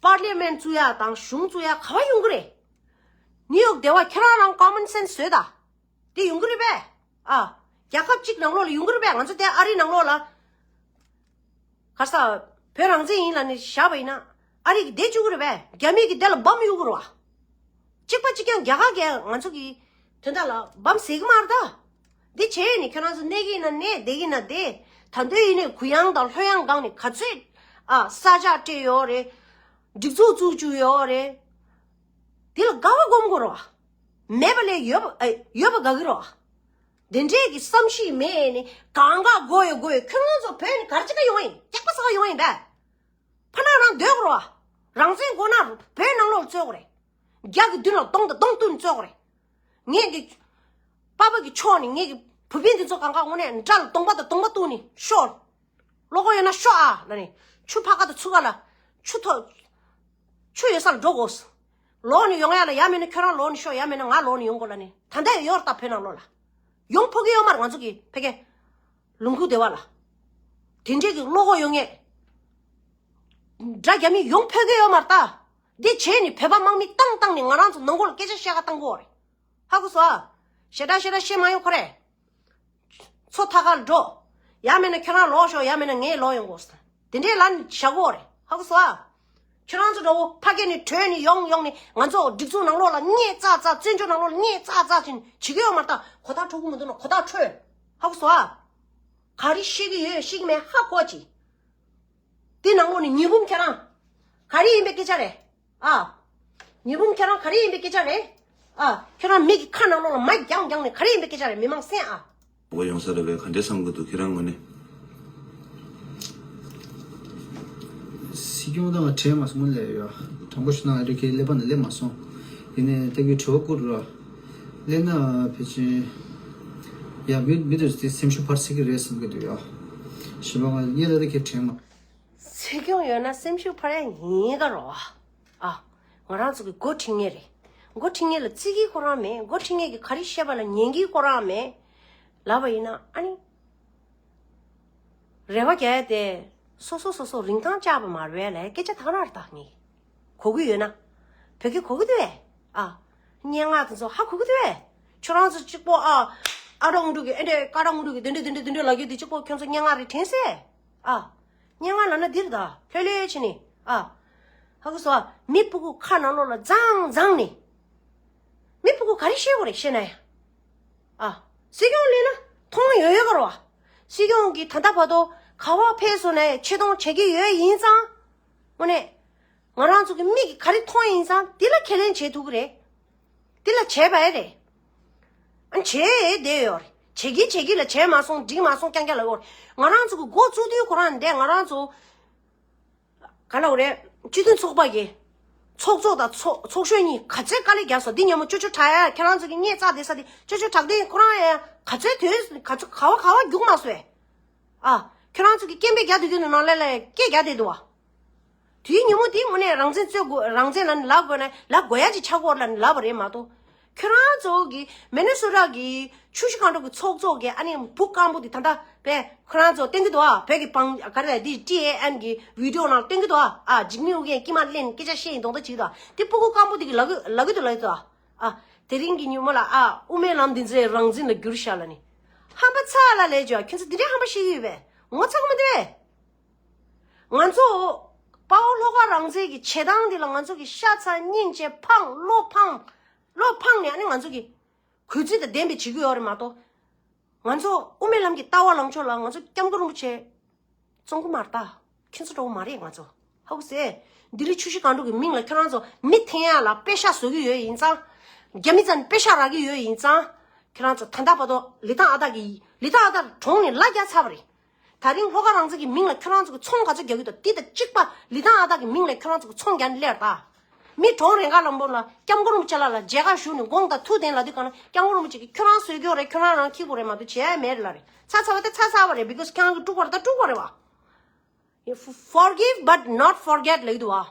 པར་ལི་མེན་བཙུགས་ཡ་དང་གཞུང་བཙུགས་ཡ་ག་བ་ཡོང་གི་རེད། ནིའུ་ཡོག་སྡེ་བ་ཁྱེད་རང་རང་ཀོ་མན་སེན་སི་བཟོས་ད། དེ་ཡོང་གི་རེད་པས། ཨ། རྒྱལ་ཁབ་གཅིག་ནང་ལོགས་ལ་ཡོང་གི་རེད་པས། ང་ཚོ་དེ་ཨ་རི་ནང་ལོགས་ལ། ག་ས། བོད་རང་བཙན་ཡིན་ལབ་ནས་བཞག་པ་ཡིན་ན། ཨ་རི་གིས་བསྡད་བཅུག་གི་རེད་པས། རྒྱ་མི་གིས་དེ་ལ་འབམ་གཡུག་གི་རེད་པ། གཅིག་པ་གཅིག་རྐྱང་རྒྱ་གར་གིས་ང་ཚོ་གི་དོན་དག་ལ་འབམ་ཟེར་གི་མ་རེད་ད། འདི་བྱས་ནས་ཁྱོད་རང་ཚོ་གནས་ཀྱི་ཡིན་ན་གནས། བསྡད་ཀྱི་ཡིན་ན་བསྡད། ད་འདོད་ཡིན་ནས་གུ་ཡངས་དང་ལྷོད་ཡངས་སྒང་ནས་ག་ཚོད་ཨ་ས་ཆ་སྤྲད་ཡོད་རེད། སྒྲིག་འཛུགས་བཙུགས་བཅུག་ཡོད་རེད། དེ་ལ་དགའ་བ་སྒོམ་དགོས་རེད་པ། མེད་པ་ལས་ཡོད་པ་ཨེ་ཡོད་པ་དགའ་གི་རེད་པ། དེ་འདྲས་ཀྱི་བསམ་གཞིག་མེད་ནས་གང་ག་དགོས་ཡོད་དགོས་ཡོད། ཁྱོད་རང་ཚོ་བོད་ནས་ག་རེ་བྱེད་ག་ཡོང་ཡིན། སྐྱག་པ་ཟ་ག་ཡོང་ཡིན་པས། ཕར་ནང་རང་སྡོད་དགོས་རེད་པ། རང་བཙན་དགོས་ན་བོད་ནང་ལོགས་ལ་རྩོད་དགོས་རེད། རྒྱ་གི་མདུན་ལ་གདོང་དང་གདོང་གཏུག་ནས་རྩོད་དགོས་རེད། ངས་ཀྱི་པ་ཕ་གི་ཕྱོགས་ནས་ངས་ཀྱི་བུ་སྤུན་འདི་ཚོ་གང་ག་དངོས་གནས་དགྲ་ལ་གདོང་པ་དང་གདོང་པ་གཏུག་ནས་ཤོག་བློ་ཁོག་ཡོད་ན་ཤོག་ཨ་ལབ་ནས། ཆུ་ཕར་ཁ་དང་ཚུར་ཁ་ལ་ཆུ་ཐོག་ཆུ་ཡོད་ས་ལ་འགྲོ་དགོས། ལོག་ནས་ཡོང་ཡ་ལ། ཡ་མེད་ན་ཁྱོད་རང་ལོག་ནས་ཤོག་ཡ་མེད་ན་ང་ལོག་ནས་ཡོང་དགོས་ལབ་ནས། ད་ལྟ་ཡོད་རེད་ད་བོད་ནང་ལོགས་ལ། ཡོང་ཕོད་ཀྱི་ཡོད་མ་རེད། ང་ཚོ་གི་ཕ་གི་ལུང་ཁུག་སྡེ་བ་ལ། དེ་འདྲས་ཀྱི་བློ་ཁོག་ཡོད་ངེས། དགྲ་རྒྱ་མི་ཡོང་ཕོད་ཀྱི་ཡོད་མ་རེད་ད། འདི་བྱས་ནས་བོད་པ་དམག་མི་བཏང་བཏང་ནས་ང་རང་ཚོ་ནང་ཁུལ་ལ་སྐད་ཆ་བཤད་ག་བཏང་དགོས་རེད། ཧ་གོ་སོང་ཨ། ཞེ་དྲག་ཞེ་དྲག་བཤད་མ་ཡོང་ཁོ་རེད། མཚོ་ཐག་ཁར་འགྲོ། ཡ་མེད་ན་ཁྱོད་རང་ལོག་ཤོག་ཡ་མེད་ན་ངས་ལོག་ཡོང་དགོས། དེ་འདྲའི་ལ་ནི་བཞག་གོ་རེད། ཧ་གོ་སོང་ཨ། ཁྱོད་རང་ཚོ་འདྲ་བོ་ཕ་སྐད་ནས་བྲོས་ནས་ཡོང་ཡོང་ནས་ང་ཚོ་སྒྲིག་འཛུགས་ནང་ལོགས་ལ་བརྙས་བཙག་བཙག་བཙན་བྱོལ་ནང་ལོགས་ལ་བརྙས་བཙག་བཙག་བྱེད་བྱེད་ཀྱི་ཡོད་མ་རེད་ད། གོ་ཐག་ཆོད་གི་མི་འདུག་ན་གོ་ཐག་ཆོད། ཧ་གོ་སོང་ཨ། ག་རེ་བཤད་ཀྱི་ཡོད་བཤད་ཀྱི་མེད་ཧ་གོ་ཅིག་དེ་ནང་ལོགས་ནས་ཉི་འབུམ་ཁྱེད་རང་ག་རེ་ཡིན་པའི་སྐད་ཆ་རེད། ཨ། ཉི་འབུམ་ཁྱེད་རང་ག་རེ་ཡིན་པའི་སྐད་ཆ་རེད། ཨ། ཁྱོད་རང་མི་གི་ཁ་ནང་ལོགས་ལ་མ་རྒྱང་རྒྱང་ནས་ག་རེ་ཡིན་པའི་སྐད་ཆ་རེད། མི་མང་གསན་ཨ། འོ་ཡོང་ས་རེད་པས། ག་འདྲས་བསམ་གི་འདུག་ཁྱེད་རང་ངོས་ནས། སྲིད་སྐྱོང་དང་བྲལ་མ་སོང་ལས་ཡོད། དྲང་པོ་ཞུ་ན་ཨ་རི་ཁའི་ཀླད་པ་ནས་སླེབས་མ་སོང་། ཡིན་ནའི་ལྟ་གི་དྲི་བ་བསྐུར་རོགས། སླེབས་ན་ཕལ་ཆེར། ཡ་མི་མི་དེ་ཚོ་དེ་སེམས་ཤུགས་འཕར་སྲིད་ཀྱི་རེད་བསམ་གི་འདུག་ཡ། གཞན་པ་ང་ངས་ལྟ་ད་ཁྱེད་དྲན་མ། སྲིད་སྐྱོང་ཡོད་ན་སེམས་ཤུགས་འཕར་ཡ་ཉེན་ཁ་རོ། ཨ། ང་རང་ཚོ་གི་འགོ་ཁྲིད་མཁན་རེད། འགོ་ཁྲིད་མཁན་ལ་བརྩི་གི་ཁོ་རང་མེད། འགོ་ཁྲིད་མཁན་གྱི་ག་རེ་བཤད་པ་ལ་ཉན་གི་ཁོ་རང་མེད། ལབ་པ་ཡིན་ན་ཨ་ནི། རེ་བ་རྒྱག་ཡ་དེ། སོ་སོ་སོ་སོ་རིན་ཐང་བཅག་པ་མ་རེད་ལ་སྐད་ཆ་ཐག་རང་རེད་ད་ངས། གོ་གི་ཡོད་ན། བོད་སྐད་གོ་གི་འདུག་བས། ཨ། སྙན་ངག་དེ་ཚོ་ཧ་གོ་གི་འདུག་བས། ཁྱོད་རང་ཚོ་གཅིག་པོ་ཨ། ཨ་རོག་འབྲུག་གི་ཨེ་འདྲས་ཀ་རོག་འབྲུག་གི་དེ་འདྲས་དེ་འདྲས་དེ་འདྲས་ལབ་ཀྱི་འདུག་གཅིག་པོ་ཁྱོད་ཚོ་སྙན་ངག་རེད་དྲན་སེ། ཨ། སྙན་ངག་ལབ་ན་འདིར་ད་ལྷོད་ལྷོད་བྱས་ནས་ཨ། ཧ་གོ་སོང་ཨ། མི་སྤུ་གུ་ཁ་ནང་ལོགས་ལ་བརྫངས་བརྫངས་ནས། མི་སྤུ་གུ་ག་རེ་ཤེས་དགོས་རེད་ཤེས་ན་ཡང་། ཨ། སྲིད་སྐྱོང་སླེབས་ན་མཐོང་ཡོད་ཡོད་ག་རེད་བ། སྲིད་སྐྱོང་གིས་ད་ལྟ་བར་དུ་ག་བ་ཕེབས་སོང་ནས་ཆེ་མཐོང་བྱེད་ཀྱི་ཡོད་ཡིན་ཙང་། དངོས་གནས། ང་རང་ཚོ་གི་མིག་གིས་ག་རེ་མཐོང་ཡིན་ཙང་དེ་ལ་ཁས་ལེན་བྱེད་ཐུབ་ཀྱི་རེད། དེ་ལ་བྱས་པ་ཡ་རེད། ཨ་བྱས་བསྡད་ཡོད་རེད། བྱེད་ཀྱི་བྱེད་ཀྱི་ལ་བྱས་མ་སོང་འགྲིག་མ་སོང་རྐྱང་རྐྱང་ལབ་ཡོད་རེད། ང་རང་ཚོ་གི་འགོ་བཙུགས་དུས་ཁོ་རང་འདས་ང་རང་ཚོ། ག་ལབ་རེད། སྤྱི་མཐུན་ཚོགས་པ་གི་ཚོགས་གཙོ་དང་ཚོགས་ཚོགས་གཞོན་གཉིས་ག་ཚོད་དཀའ་ལས་བརྒྱབ་སོང་། འདི་སྙན་མོ་ཅོ་ཅོ་དྲག་ཡ་ཁྱེད་རང་ཚོ་གི་བརྙས་བཙག་བསྡད་ས་དེ་ཅོ་ཅོ་དྲག་དེ་ཁོ་རང་ཡ་ག་ཚོད་དུས་ག་ཚོད་ག་བ་ག་བ་རྒྱུག་མ་སོང་བས། ཨ། ཁྱེད་རང་ཚོ་གི་སྐད་འབོད་རྒྱག་སྡོད་རྒྱུ་ནང་ལ་ལ་སྐད་རྒྱག་བསྡད་འདུག་བ། དུས་ཉིན་མོ་དེ་དངོས་གནས་རང་བཙན་རྩོད་དགོས་རང་བཙན་ལ་ནི་ལབ་དགོས་ན་ལབ་དགོས་ཡ་ཅིག་ཆགས་ཀྱི་ཡོད་རེད་ལབ་ནི་ལབ་པ་རེད་མ་གཏོགས། ཁྱོད་རང་ཚོ་གི་མི་ནི་སོ་ཊ་གི་ཆུ་བཞི་སྒང་དྲུག་གི་ཚོགས་གཙོ་གི་ཨ་ནི་བུ་སྐམ་པོ་དེ་ད་ལྟ་པས་ཁྱོད་རང་ཚོ་བསྟན་གི་འདུག་ཨ། བོད་ཀྱི་བང་ག་རེ་དེ་ཊི་ཨེ་ཨེན་གི་བི་ཌི་ཡོ་ནང་བསྟན་གི་འདུག་ཨ། ཨ་འཇིགས་མེད་ཨོ་རྒྱན་དཀྱིལ་མ་གླན་སྐད་ཆ་བཤད་ཡིན་མདོག་མདོག་བྱེད་ཀྱི་འདུག་ཨ། དེ་སྤུ་གུ་སྐམ་པོ་དེ་གི་ལབ་གི་ལབ་གི་འདུག་ལབ་གི་འདུག་ཨ། དེ་རིང་གི་ཉིན་མོ་ལ་ཨ་དབུ་མའི་ལམ་འདི་ཚོའི་རང་བཙན་ལ་བསྒྱུར་ཤག་ལབ་ནི། ཧམ་པ་ཚ་ལ་ལས་བྱོས། ཁྱོད་ཚོ་འདི་འདྲའི་ཧམ་པ་བཤད་ཀྱི་ཡོད་པས་ངོ་ཚ་གི་མ་འདུག་པས། ང་ཚོ་དཔའ་བོ་བློ་དགའ་རང་བཙན་གྱི་བྱེད་སྟངས་འདི་ལ་ང་ཚོ་གི་ཤ་ཚ་སྙིང་རྗེ་འཕངས་བློ་འཕངས་བློ་འཕངས་ནས་ཨ་ནི་ང་ཚོ་གི་གུས་བརྩི་དང་ལྡན་པའི་བྱེད་ཀྱི་ཡོད་རེད་མ་གཏོགས། ང་ཚོ་དབུ་མའི་ལམ་གྱི་ལྟ་བ་ལངས་ཕྱོགས་ལ་ང་ཚོ་སྐྱབས་མགོན་རིན་པོ་ཆེ་བཙོང་གི་མ་རེད་ད། ཁྱེད་ཚོ་འདྲ་བོ་མ་རེད་ང་ཚོ། ཧ་གོ་སོང་། ལྡི་ལི་ཆུ་བཞི་སྒང་དྲུག་གི་མིང་ལ་ཁྱོད་རང་ཚོ་མི་འཐེན་ཡ་ལ་པེ་ཤ་བཟོ་གི་ཡོད་ཡིན་ཙང་། རྒྱ་མི་ཚོ་ནི་པེ་ཤ་རག་གི་ཡོད་ཡིན་ཙང་། ཁྱོད་རང་ཚོ་ད་ལྟ་བར་དུ་ལི་ཐང་ཨ་སྟག་གི་ལི་ཐང་ཨ་སྟག་གྲོངས་ནས་ལ་རྒྱག་ཚར་བ་རེད། ད་རིང་བློ་དགའ་རང་བཙན་གྱི་མིང་ལ་ཁྱོད་རང་ཚོ་གི་ཚོང་ག་ཚོད་རྒྱག་གི་འདུག་དེ་དང་གཅིག་པ་ལི་ཐང་ཨ་སྟག་གི་མིང་ལ་ཁྱོད་རང་ཚོ་གི་ཚོང་རྒྱག་ནས་སླེབས་ད། མི་གྲོངས་རན་ག་ལམ་བོ་ལ་སྐྱབས་མགོན་རིན་པོ་ཆེ་ལགས་ལ་མཇལ་ཁ་ཞུ་ནས་དགོངས་དག་ཐུགས་བདེན་ལབ་དུས་གང་ལ་སྐྱབས་མགོན་རིན་པོ་ཆེ་གིས་ཁྱོད་རང་གསོད་རྒྱུ་རེད། ཁྱོད་རང་རང་འཁྱེར་དགོས་རེད་མ་གཏོགས་བྱེད་ཡ་མེད་རེད་ལབ་རེད། ཚར་ཚར་བ་དེ་ཚར་ཚར་བ་རེད། because ཁྱོད་རང་གིས་དཀྲུགས་པ་རེད་ད་དཀྲུགས་པ་རེད་བ། Forgive but not forget ལབ་ཀྱི་འདུག་བ།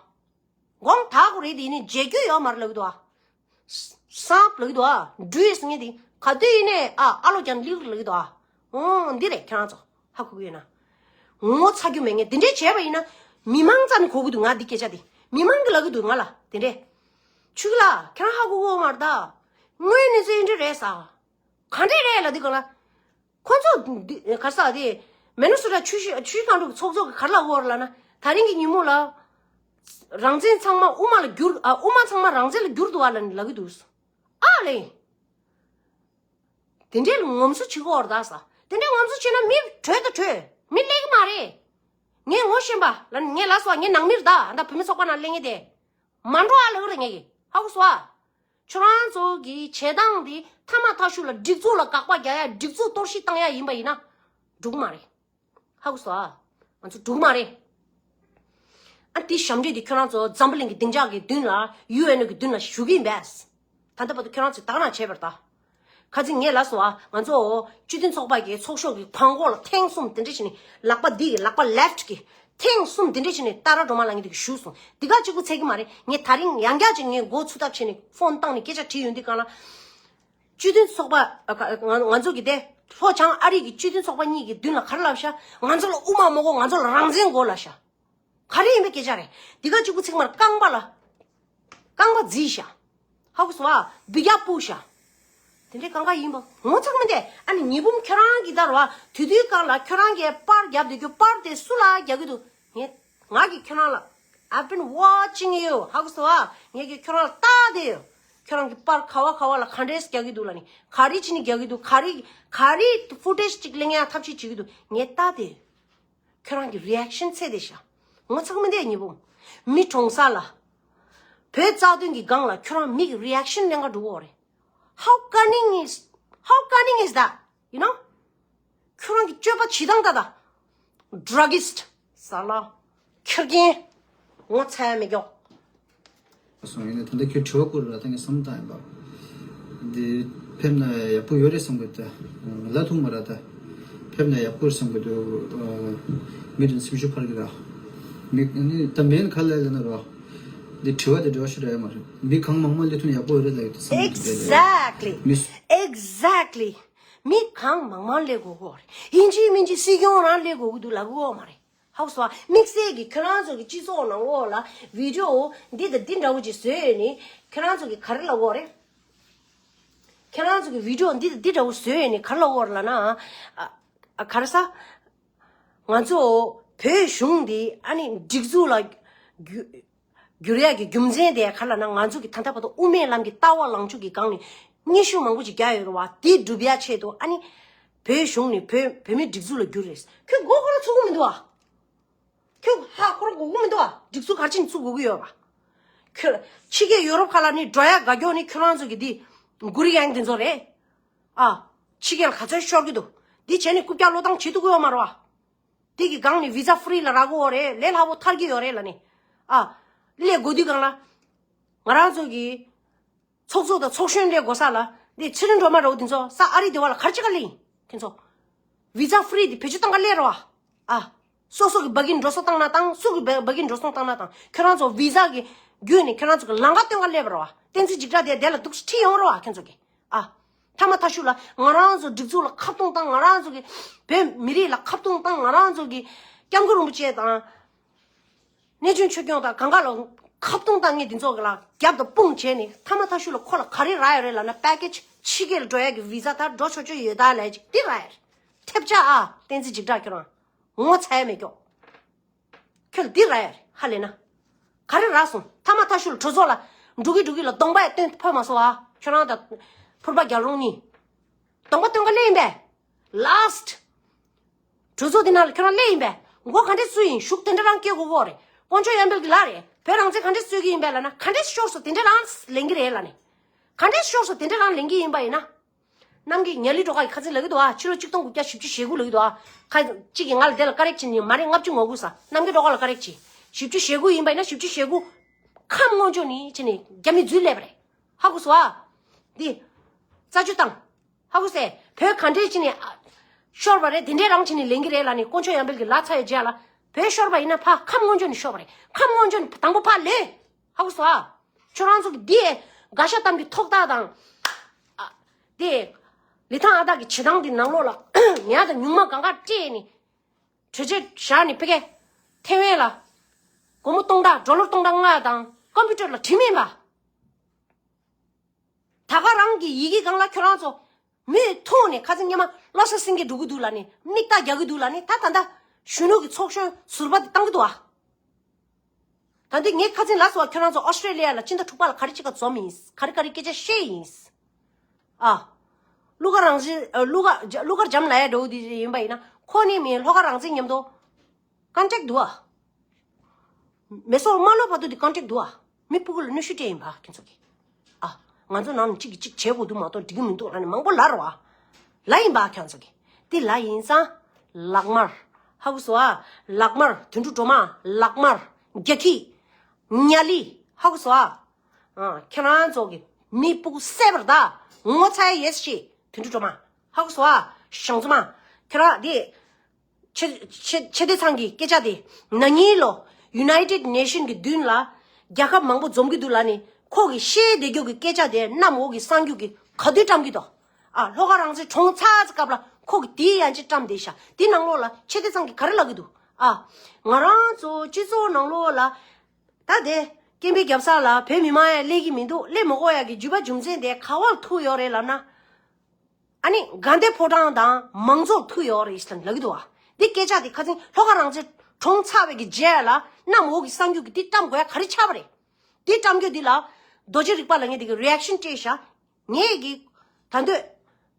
དགོངས་དག་དགོས་རེད་དེ་ཡིན་ནའི་བརྗེད་རྒྱུ་ཡོད་མ་རེད་ལབ་ཀྱི་འདུག་བ། སངས་ལབ་ཀྱི་འདུག་བ། འགྲུས་ངས་དེ་ག་དུས་ཡིན་ནའི་ཨ་ཨ་ལོ་ཀྱང་ལིག་ལབ་ཀྱི་འདུག་བ། འོ་འདི་རེད་ཁྱེད་རང་ཚོ། ཧ་གོ་གི་ཡོད་ན། ངོ་ཚ་རྒྱུ་མེད། ངས་དེ་འདྲས་བྱས་པ་ཡིན་ན་མི་མང་རྩ་ནས་གོ་གི་འདུག་ང་འདི་སྐད་ཆ་དེ་མི་མང་གིས་ལབ་ཀྱི་འདུག་ང་ལ་དེ་འདྲས། ཆུ་གི་ལ་ཁྱེད་རང་ཧ་གོ་གི་ཡོད་མ་རེད་ད། དངོས་གནས་ཚོ་ཡིན་འདྲ་རེད་ས། ག་འདྲས་རེད་ལབ་དུས་གང་ལ། འདི་ག་ས་དེ་མེ་ནོ་སོ་ཊ་ཆུ་བཞི་ཆུ་བཞི་སྒང་དྲུག་གི་ཚོགས་གཙོ་གི་ག་རེ་ལབ་ཡོད་རེད་ལབ་ན། ད་རིང་གི་ཉིན་མོ་ལ་རང་བཙན་ཚང་མ་དབུ་མ་ལ་བསྒྱུར། ཨ། དབུ་མ་ཚང་མ་རང་བཙན་ལ་བསྒྱུར་འདུག་བ་ལབ་ནས་ལབ་ཀྱི་འདུག་ཨ་ལེ། དེ་འདྲའི་ངོམ་སོ་བྱེད་ཀྱི་ཡོད་རེད་ད་ས། དེ་འདྲའི་ངོམ་སོ་བྱེད་ན་མི་བྲོས་དང་བྲོས། མི་སླེབས་ཀྱི་མ་རེད། ངས་ངོ་ཤེས་པ་ལ་ངས་ལབ་སོང་། ངས་ནང་མི་རེད་ད། ད་བུད་མེད་ཚོགས་པ་ནང་སླེབས་མཁན་དེ། མ་འགྲོ་ཨ་ལབ་ཀྱི་རེད་ངས་ཀྱི། ཧ་གོ་སོང་ཨ། ཁྱོད་རང་ཚོ་གི་བྱེད་སྟངས་འདི་མཐའ་མ་མཐའ་གཞུག་ལ་སྒྲིག་འཛུགས་ལ་དགག་པ་རྒྱག་ཡ། སྒྲིག་འཛུགས་གཏོར་བཤིག་བཏང་ཡ་ཡིན་པ་ཡིན་ན་འགྲིག་གི་མ་རེད། ཧ་གོ་སོང་ཨ། ང་ཚོ་འགྲིག་གི་མ་རེད། ཨ། དེ་ཞབས་འདྲེན་དེ་ཁྱོད་རང་ཚོ་འཛམ་བུ་གླིང་གི་སྡིངས་ཆ་གི་མདུན་ལ། ཡུ་ཨེན་ཨོ་གི་མདུན་ལ་ཞུ་གི་ཡིན་པས། ད་ལྟ་བར་དུ་ཁྱོད་རང་ཚོས་དག་སྣང་བྱས་པ་རེད་ད། ཁ་ཚིག་ངས་ལབ་སོང་ཨ། ང་ཚོ་སྤྱི་མཐུན་ཚོགས་པ་གི་ཚོགས་ཤོག་གི་གོང་འོག་ལ་ཐེངས་གསུམ་དེ་འདྲ་བྱས་ནས། ལག་པ་འདི་གི་ལག་པ་ལེཕ་གི་ཐེངས་གསུམ་དེ་འདྲ་བྱས་ནས་ཏཱ་ར་སྒྲོལ་མ་ལབ་མཁན་དེ་གིས་ཞུས་སོང་། འདི་ག་གཅིག་པུ་ཚད་ཀྱི་མ་རེད། ངས་ད་རིང་ཡང་བསྐྱར་ཅིག་ངས་མགོ་ཚུད་ཐབས་བྱས་ནས་ཕོན་བཏང་ནས་སྐད་ཆ་དྲིས་ཡོང་དུས་སྒང་ལ། སྤྱི་མཐུན་ཚོགས་པ། ཨ། ང་ང་ཚོ་གི་དེ་ལྷོ་བྱང་ཨ་རི་གི་སྤྱི་མཐུན་ཚོགས་པ་གཉིས་ཀྱི་མདུན་ལ་ག་རེ་ལབ་ཤག་ང་ཚོ་ལ་དབུ་མ་མ་དགོས། ང་ཚོ་ལ་རང་བཙན་དགོས་ལབ་ཤག་ག་རེ་ཡིན་པའི་སྐད་ཆ་རེད། འདི་ག་གཅིག་པུ་ཚད་ཀྱི་མ་རེད། རྐང་པ་ལ། རྐང་པ་བརྫིས་ཤག་ཧ་གོ་སོང་ཨ། འབུད་རྒྱག་སྤུག་ཤག་དེ་འདྲའི་རྐང་པ་ཡིན་པ་ངོ་ཚ་གི་མི་འདུག་ཨ་ནི་ཉི་འབུམ་ཁྱོད་རང་གིས་ད་རེད་བ། དེ་དུས་སྒང་ལ་ཁྱོད་རང་གིས་པར་རྒྱབ་བསྡད་རྒྱུ། པར་དེ་སུ་ལ་རྒྱག་གི་འདུག་ངས་ང་གིས་ཁྱོད་རང་ལ། I've been watching you. ཧ་གོ་སོང་ཨ། ངས་ཀྱིས་ཁྱོད་རང་ལ་ལྟ་བསྡད་ཡོད། ཁྱོད་རང་གིས་པར་ག་བ་ག་བ་ལ་ག་འདྲས་རྒྱག་གི་འདུག་ལབ་ནི། ག་རེ་བྱས་ནས་རྒྱག་གི་འདུག་ག་རེ་ག་རེ་ཕུ་ཊེཇ་ཅིག་ལེན་ཡ་ཐབས་ཤེས་བྱེད་ཀྱི་འདུག་ངས་ལྟ་བསྡད་ཡོད། ཁྱོད་རང་གི་རི་ཨེག་ཤན་ཚད་དེ་ཤ། ངོ་ཚ་གི་མི་འདུག་ཉི་འབུམ། མི་གྲོངས་ས་ལ། བོད་རྩ་དོན་གྱི་སྒང་ལ་ཁྱོད་རང་མི་གི་རི་ཨེག་ཤན་ལེན་ག་འགྲོ་གི་ཡོད་རེད། How cunning is, how cunning is that? You know? ཁྱོད་རང་གི་སྤྱོད་པ་བྱེད་སྟངས་ད་ད། Druggist. ཟ་ལ། ཁེར་རྐྱང་། ངོ་ཚ་ཡ་མེད་ཀྱོག་སོང་། ཡིན་ན་ད་ལྟ་ཁྱོད་དྲི་བ་བསྐུར་ར། ད་ངས་བསམ་བཏང་ཡིན་པ། འདི་ཕེབས་ན་ཡག་པོ་ཡོད་རེད་བསམ་གི། ད་ལ་ཐུག་མ་ར། ད་ཕེབས་ན་ཡག་པོ་རེད་བསམ་གི་འདུག་མི་དང་སེམས་ཤུགས་འཕར་གི་ར། མི་ནི་ད་མེན་ག་ལ་ལ་ན་ར། འདི་དྲི་བ་དེ་འགྲེལ་བ་ཤོད་ར་ཡ་མ་རེད། མི་གང་མང་མང་སླེབས་ཐུབ་ན་ཡག་པོ་ཡོད་རེད་ལ་ཡོད་དུ་བསམ་གི་འདུག Exactly. Exactly. མི་གང་མང་མང་སླེབས་དགོས་གོ་རེད། ཡིན་གཅིག་མིན་གཅིག་སྲིད་སྐྱོང་རང་སླེབས་དགོས་གི་འདུག་ལབ་གི་ཡོད་མ་རེད། ཧ་གོ་སོང་ཨ། དམིགས་བསལ་གྱི་ཁྱོད་རང་ཚོ་གི་སྤྱི་ཚོགས་ནང་འོག་ལ་བི་ཌི་ཡོ་འདི་དང་འདི་འདྲ་བོ་ཅིག་བཟོས་ཡོད་ནི། ཁྱོད་རང་ཚོ་གི་ག་རེ་ལབ་ཡོད་རེད། ཁྱོད་རང་ཚོ་གི་བི་ཌི་ཡོ་འདི་དང་འདི་འདྲ་བོ་བཟོས་ཡོད་ནི་ག་རེ་ལབ་ཡོད་རེད་ལབ་ན། ཨ། ཨ། ག་རེ་ཟ། ང་ཚོ་བོད་གཞུང་འདི་ཨ་ནི་སྒྲིག་འཛུགས་ལ་རྒྱུ་འགྱུར་ཡག་གི་རྒྱུ་མཚན་དེ་ག་རེ་ལབ་ན། ང་ཚོ་གི་ད་ལྟ་བར་དུ་དབུ་མའི་ལམ་གྱི་ལྟ་བ་ལངས་ཕྱོགས་ཀྱི་སྒང་ནས་སྙན་ཞུ་མང་པོ་ཅིག་རྒྱག་ཡོད་རེད་བ། དེ་སྒྲུབ་ཡ་ཆེད་དུ་ཨ་ནི་བོད་གཞུང་ནས་བོད་བོད་མིའི་སྒྲིག་འཛུགས་ལ་བསྒྱུར་རེད། ཁྱོད་མགོ་འཁོར་ཚུགས་གི་མི་འདུག་ཨ། ཁྱོད་ཧ་འཁོར་དགོས་ཀྱི་མི་འདུག་ཨ། སྒྲིག་འཛུགས་ག་རེ་བྱས་ནས་བཙུགས་དགོས་ཀྱི་ཡོད་པ། ཁྱོད་ཕྱི་རྒྱལ་ཡུ་རོབ་ཁག་ལ་ནི་འགྲོ་ཡ་དགའ་སྐྱོ་ནི་ཁྱོད་རང་ཚོ་གི་འདི་གུ་རི་ཡང་དེ་ཚོ་རེད། ཨ། ཕྱི་རྒྱལ་ལ་ག་ཚོད་ཤོར་གི་འདུག་འདི་བྱས་ནས་རྐུབ་བཀྱག་བློས་བཏང་བྱེད་ཐུབ་ཀྱི་ཡོད་མ་རེད་བ། དེ་གི་སྒང་ནས་བི་ཛ་ཧྥི་རི་ལ་རག་གི་ཡོད་རེད། ལས་སླ་པོ་ཐར་གི་ཡོད་རེད་ལབ་ནས། ཨ། སླེབས་དགོས་དུས་སྒང་ལ། ང་རང་ཚོ་གི་ཚོགས་གཙོ་དང་ཚོགས་གཞོན་སླེབས་དགོས་ས་ལ། འདི་ཚེ་རིང་སྒྲོལ་མ་རེད་བ། དེ་ཚོ་ས་ཨ་རི་དེ་བ་ལ་ག་རེ་བྱེད་ག་སླེབས་ཡིན། དེ་ཚོ་བི་ཛ་ཧྥི་རི་དེ་བེད་སྤྱོད་བཏང་ག་སླེབས་རེད་བ། ཨ། སོ་སོ་གི་བ་གི་འགྲོ་སོང་བཏང་ན་བཏང་། སུ་གི་བ་བ་གི་འགྲོ་སོང་བཏང་ན་བཏང་། ཁྱོད་རང་ཚོ་བི་ཛ་གི་བརྒྱུད་ནས་ཁྱོད་རང་ཚོ་གི་ལམ་ཁ་སྟོན་ག་སླེབས་རེད་བ། བསྟན་འཛིན་འཇིགས་བྲལ་དེ་དེ་ལ་འདུག་སེ་ཁྲིད་ཡོང་རེད་བ་ཁྱོད་ཚོ་གི། ཨ། མཐའ་མ་མཐའ་གཞུག་ལ་ང་རང་ཚོ་སྒྲིག་འཛུགས་ལ་ཁ་རྡུང་བཏང་། ང་རང་ཚོ་གི་བོད་མི་རིགས་ལ་ཁ་རྡུང་བཏང་། ང་རང་ཚོ་གི་སྐྱབས་མགོན་རིན་པོ་ཆེ་དང་། གནས་ཆུང་ཆོས་སྐྱོང་དང་གང་ག་ལ་ཁ་རྡུང་བཏང་མཁན་འདི་ཚོ་གི་ལ་རྒྱབ་དང་དཔུང་བྱས་ནས། མཐའ་མ་མཐའ་གཞུག་ལ་ཁོ་ལ་ག་རེ་རག་ཡོད་རེད་ལབ་ན། པེ་ཀེ་ཇི་ཕྱི་རྒྱལ་ལ་འགྲོ་ཡ་གི་བི་ཛ་ད་འགྲོ་ཆོག་ཆོག་ཡོད་ད་ལབ་ཅིག་འདི་རག་ཡོད་རེད། ཐེབས་ཆག་ཨ། བསྟན་འཛིན་འཇིགས་བྲལ་ཁྱོད་རང་ངོ་ཚ་ཡ་མེད་ཀྱོག་ཁྱོད་འདི་རག་ཡ་རེད། ཧ་ལས་ན། ག་རེ་རག་སོང་། མཐའ་མ་མཐའ་གཞུག་ལ་གྲོས་ཚོགས་ལ་འགྲོ་གི་འགྲོ་གི་ལ་གདོང་པ་ཡ་སྟོན་ཕོད་མ་སོང་ཨ། ཁྱོད་རང་དང་ཕུར་པ་རྒྱལ་རོང་གཉིས་གདོང་པ་སྟོན་ག་སླེབས་ཡིན་པས། ལཱསི་ཊི། གྲོས་ཚོགས་འདི་ནང་ལ་ཁྱོད་རང་སླེབས་ཡིན་པས། མགོ་ག་འདྲས་བཙུགས་ཡིན། གཞུག་དེ་འདྲ་རང་སྐྱེ་དགོས་གོ་རེད། དཀོན་མཆོག་གཡང་འཕེལ་གྱི་ལག་རེད། བོད་རང་བཙན་ག་འདྲས་རྩོད་ཀྱི་ཡིན་པས་ལབ་ན། ག་འདྲས་ཤོར་སོང་། དེ་འདྲས་རང་ལེན་གྱི་རེད་ལབ་ནས། ག་འདྲས་ཤོར་སོང་། དེ་འདྲས་རང་ལེན་གྱི་ཡིན་པ་ཡིན་ན། རྣམ་རྒྱལ་ཉ་ལི་སྒྲོལ་དཀར་གྱིས་ཁ་སང་ལབ་ཀྱི་འདུག་ཨ། ཕྱི་ལོ་ཆིག་སྟོང་དགུ་བརྒྱ་བཞི་བཅུ་ཞེ་དགུ་ལབ་ཀྱི་འདུག་ཨ། ཁ་ཅིག་གིས་ང་ལ་དེ་ལ་ཀ་རེག་བྱེད་ནི་མ་རེད། ལྔ་བཅུ་ང་དགུ་ཟེར། རྣམ་རྒྱལ་སྒྲོལ་དཀར་ལ་ཀ་རེག་བྱེད། བཞི་བཅུ་ཞེ་དགུ་ཡིན་པ་ཡིན་ན། བཞི་བཅུ་ཞེ་དགུ་ཁམས་སྔོན་འཇུག་ནས་བྱས་ནས་རྒྱ་མི་འཛུལ་སླེབས་པ་རེད། ཧ་གོ་སོང་ཨ། འདི་རྩད་གཅོད་བཏང་། ཧ་གོ་སོང་། བོད་ག་འདྲས་བྱས་ནས་ཨ་ཤོར་བ་རེད། དེ་འདྲས་རང་བྱས་ནས་ལེན་གྱི་རེད་ལབ་ནས། དཀོན་མཆོག་གཡང་འཕེལ་གྱི་ལག་ཚར་བའི་རྗེས་ལ་བོད་ཤོར་བ་ཡིན་ན་ཕར་ཁམས་སྔོན་འཇུག་ནས་ཤོར་བ་རེད། ཁམས་སྔོན་འཇུག་ནས་དང་པོ་ཕར་ལེན། ཧ་གོ་སོང་ཨ། ཁྱོད་རང་ཚོ་གི་འདི་དགའ་ཤ་གཏམ་གྱི་ཐོག་ཐག་དང་། ཨ། དེ་ལི་ཐང་ཨ་སྟག་གི་བྱེད་སྟངས་འདི་ནང་ལོགས་ལ་ཉག་དང་ཉུང་མ་གང་ག་སྤྲད་ནས། གྲོས་ཆོད་བཞག་ནས་ཕ་གི་ཐེ་ཝན་ལ་སྒོར་མོ་སྟོང་ཕྲག་ཌོ་ལར་སྟོང་ཕྲག་ལྔ་དང་ཀམ་པུ་ཊར་ལ་བྲིས་མིན་པ། ད་ག་རང་གི་ཡི་གེ་སྒང་ལ་ཁྱོད་རང་ཚོ་ མིག་མཐོང་ནས་ཁ་སང་སྔོན་མ་བློ་གསལ་སེང་གེ་འགྲོ་གི་འདུག་ལབ་ནས་མིག་རྟགས་རྒྱག་གི་འདུག་ལབ་ནས་ད་ད་ལྟ་གཞོན་ནུ་གི་ཚོགས་གཞོན་ཟུར་པ་དེ་བཏང་གི་འདུག་ཨ། ད་འདི་ངས་ཁ་སང་ལབ་སོང་བ། ཁྱོད་རང་ཚོ་ཨོ་སི་ཀྲེ་ལི་ཡ་ལ་སྤྱི་ཟླ་དྲུག་པ་ལ་ག་རེ་ཅིག་ག་འཛོམས་ཡིན། ག་རེ་ག་རེ་སྐད་ཆ་བཤད་ཡིན། ཨ། ཀླུ་མཁར་རང་བཙན་ཨ། ཀླུ་མཁར་ཀླུ་མཁར་འཇམ་ལབ་ཡ་འདྲ་བོ་དེ་ཡིན་པ་ཡིན་ན་ཁོ་ནི་མིན་ལྷོ་ཁ་རང་བཙན་མཉམ་དུ་ཀོན་ཊེག་འདུག་ཨ། མེ་སོར་རྨ་ལྷོ་བར་དུ་དེ་ཀོན་ཊེག་འདུག་ཨ། མི་སྤུ་གུ་ལ་གནོན་ཤུགས་སྤྲད་ཡིན་པ་ཁྱོད་ཚོ་གིས། ཨ། ང་ཚོ་ནང་ནས་གཅིག་གིས་གཅིག་བྱེད་དགོས་འདུག་མ་གཏོགས་འགྲིག་གི་མི་འདུག་ལབ་ནས་མང་པོ་ལབ་རེད་བ། ལབ་ཡིན་པ་ཁྱོད་ཚོ་གིས། དེ་ལབ་ཡིན་ཙང་། ལག་དམར། ཧ་གོ་སོང་ཨ། ལག་དམར་དོན་གྲུབ་སྒྲོལ་མ། ལག་དམར། རྒྱ་ཁྱི། ཉ་ལི། ཧ་གོ་སོང་ཨ། ཨ། ཁྱེད་རང་ཚོ་གིས་མི་སྤུ་གུ་བསད་པ་རེད་ད། ངོ་ཚ་ཡ་ཡོད་ཤེས། དོན་གྲུབ་སྒྲོལ་མ། ཧ་གོ་སོང་ཨ། ཞང་བཙུན་མ། ཁྱེད་རང་དེ། ཕྱི་ཕྱི་ཕྱི་དེ་ཚང་གི་སྐད་ཆ་དེ། ན་ནིང་ལོ་United Nation གི་མདུན་ལ་རྒྱལ་ཁབ་མང་པོ་འཛོམས་ཀྱི་འདུག་ལབ་ནས་ཁོ་གིས་བཤད་བསྡད་རྒྱུ་གི་སྐད་ཆ་དེ་གནམ་འོག་གི་གསར་འགྱུར་གྱིས་ག་དུས་བཀྲམ་གྱི་འདུག་ཨ། ལྷོ་ཁ་རང་བཙན་གྲོངས་ཚར་ཚར་སྐབས་ལ་ཁོ་གིས་དེའི་ཡང་ཅིག་བཀྲམ་བསྡད་ཤག་དེ་ནང་ལོགས་ལ་ཕྱི་དེ་ཚང་གིས་ག་རེ་ལབ་ཀྱི་འདུག་ཨ། ང་རང་ཚོ་སྤྱི་ཚོགས་ནང་ལོགས་ལ་ད་དེ་སྐད་འབོད་རྒྱབ་ས་ལ་བོད་མི་མང་ཡང་སླེབས་ཀྱི་མི་འདུག་སླེབས་མི་དགོས་ཡ་གི་རྒྱུ་བ་རྒྱུ་མཚན་དེ་ག་པར་ཐུག་ཡོད་རེད་ལབ་ན། ཨ་ནི་དགའ་ལྡན་ཕོ་བྲང་དང་མང་ཚོགས་ཐུག་ཡོད་རེད་ཟེར་ལབ་ཀྱི་འདུག་བ། འདི་སྐད་ཆ་དེ་ཁ་སང་ལྷོ་ཁ་རང་བཙན་གྲོངས་ཚར་བའི་གི་རྗེས་ལ་གནམ་འོག་གི་གསར་འགྱུར་གྱིས་འདི་བཀྲམ་དགོས་ཡ་ག་རེ་ཆགས་པ་རེད། འདི་བཀྲམ་རྒྱུ་འདི་ལ་རྡོ་རྗེ་རིག་པ་ལ་ངས་འདི་གི་རི་ཨེག་ཤན་སྤྲད་ཤག་ངས་གི་ད་འདོད་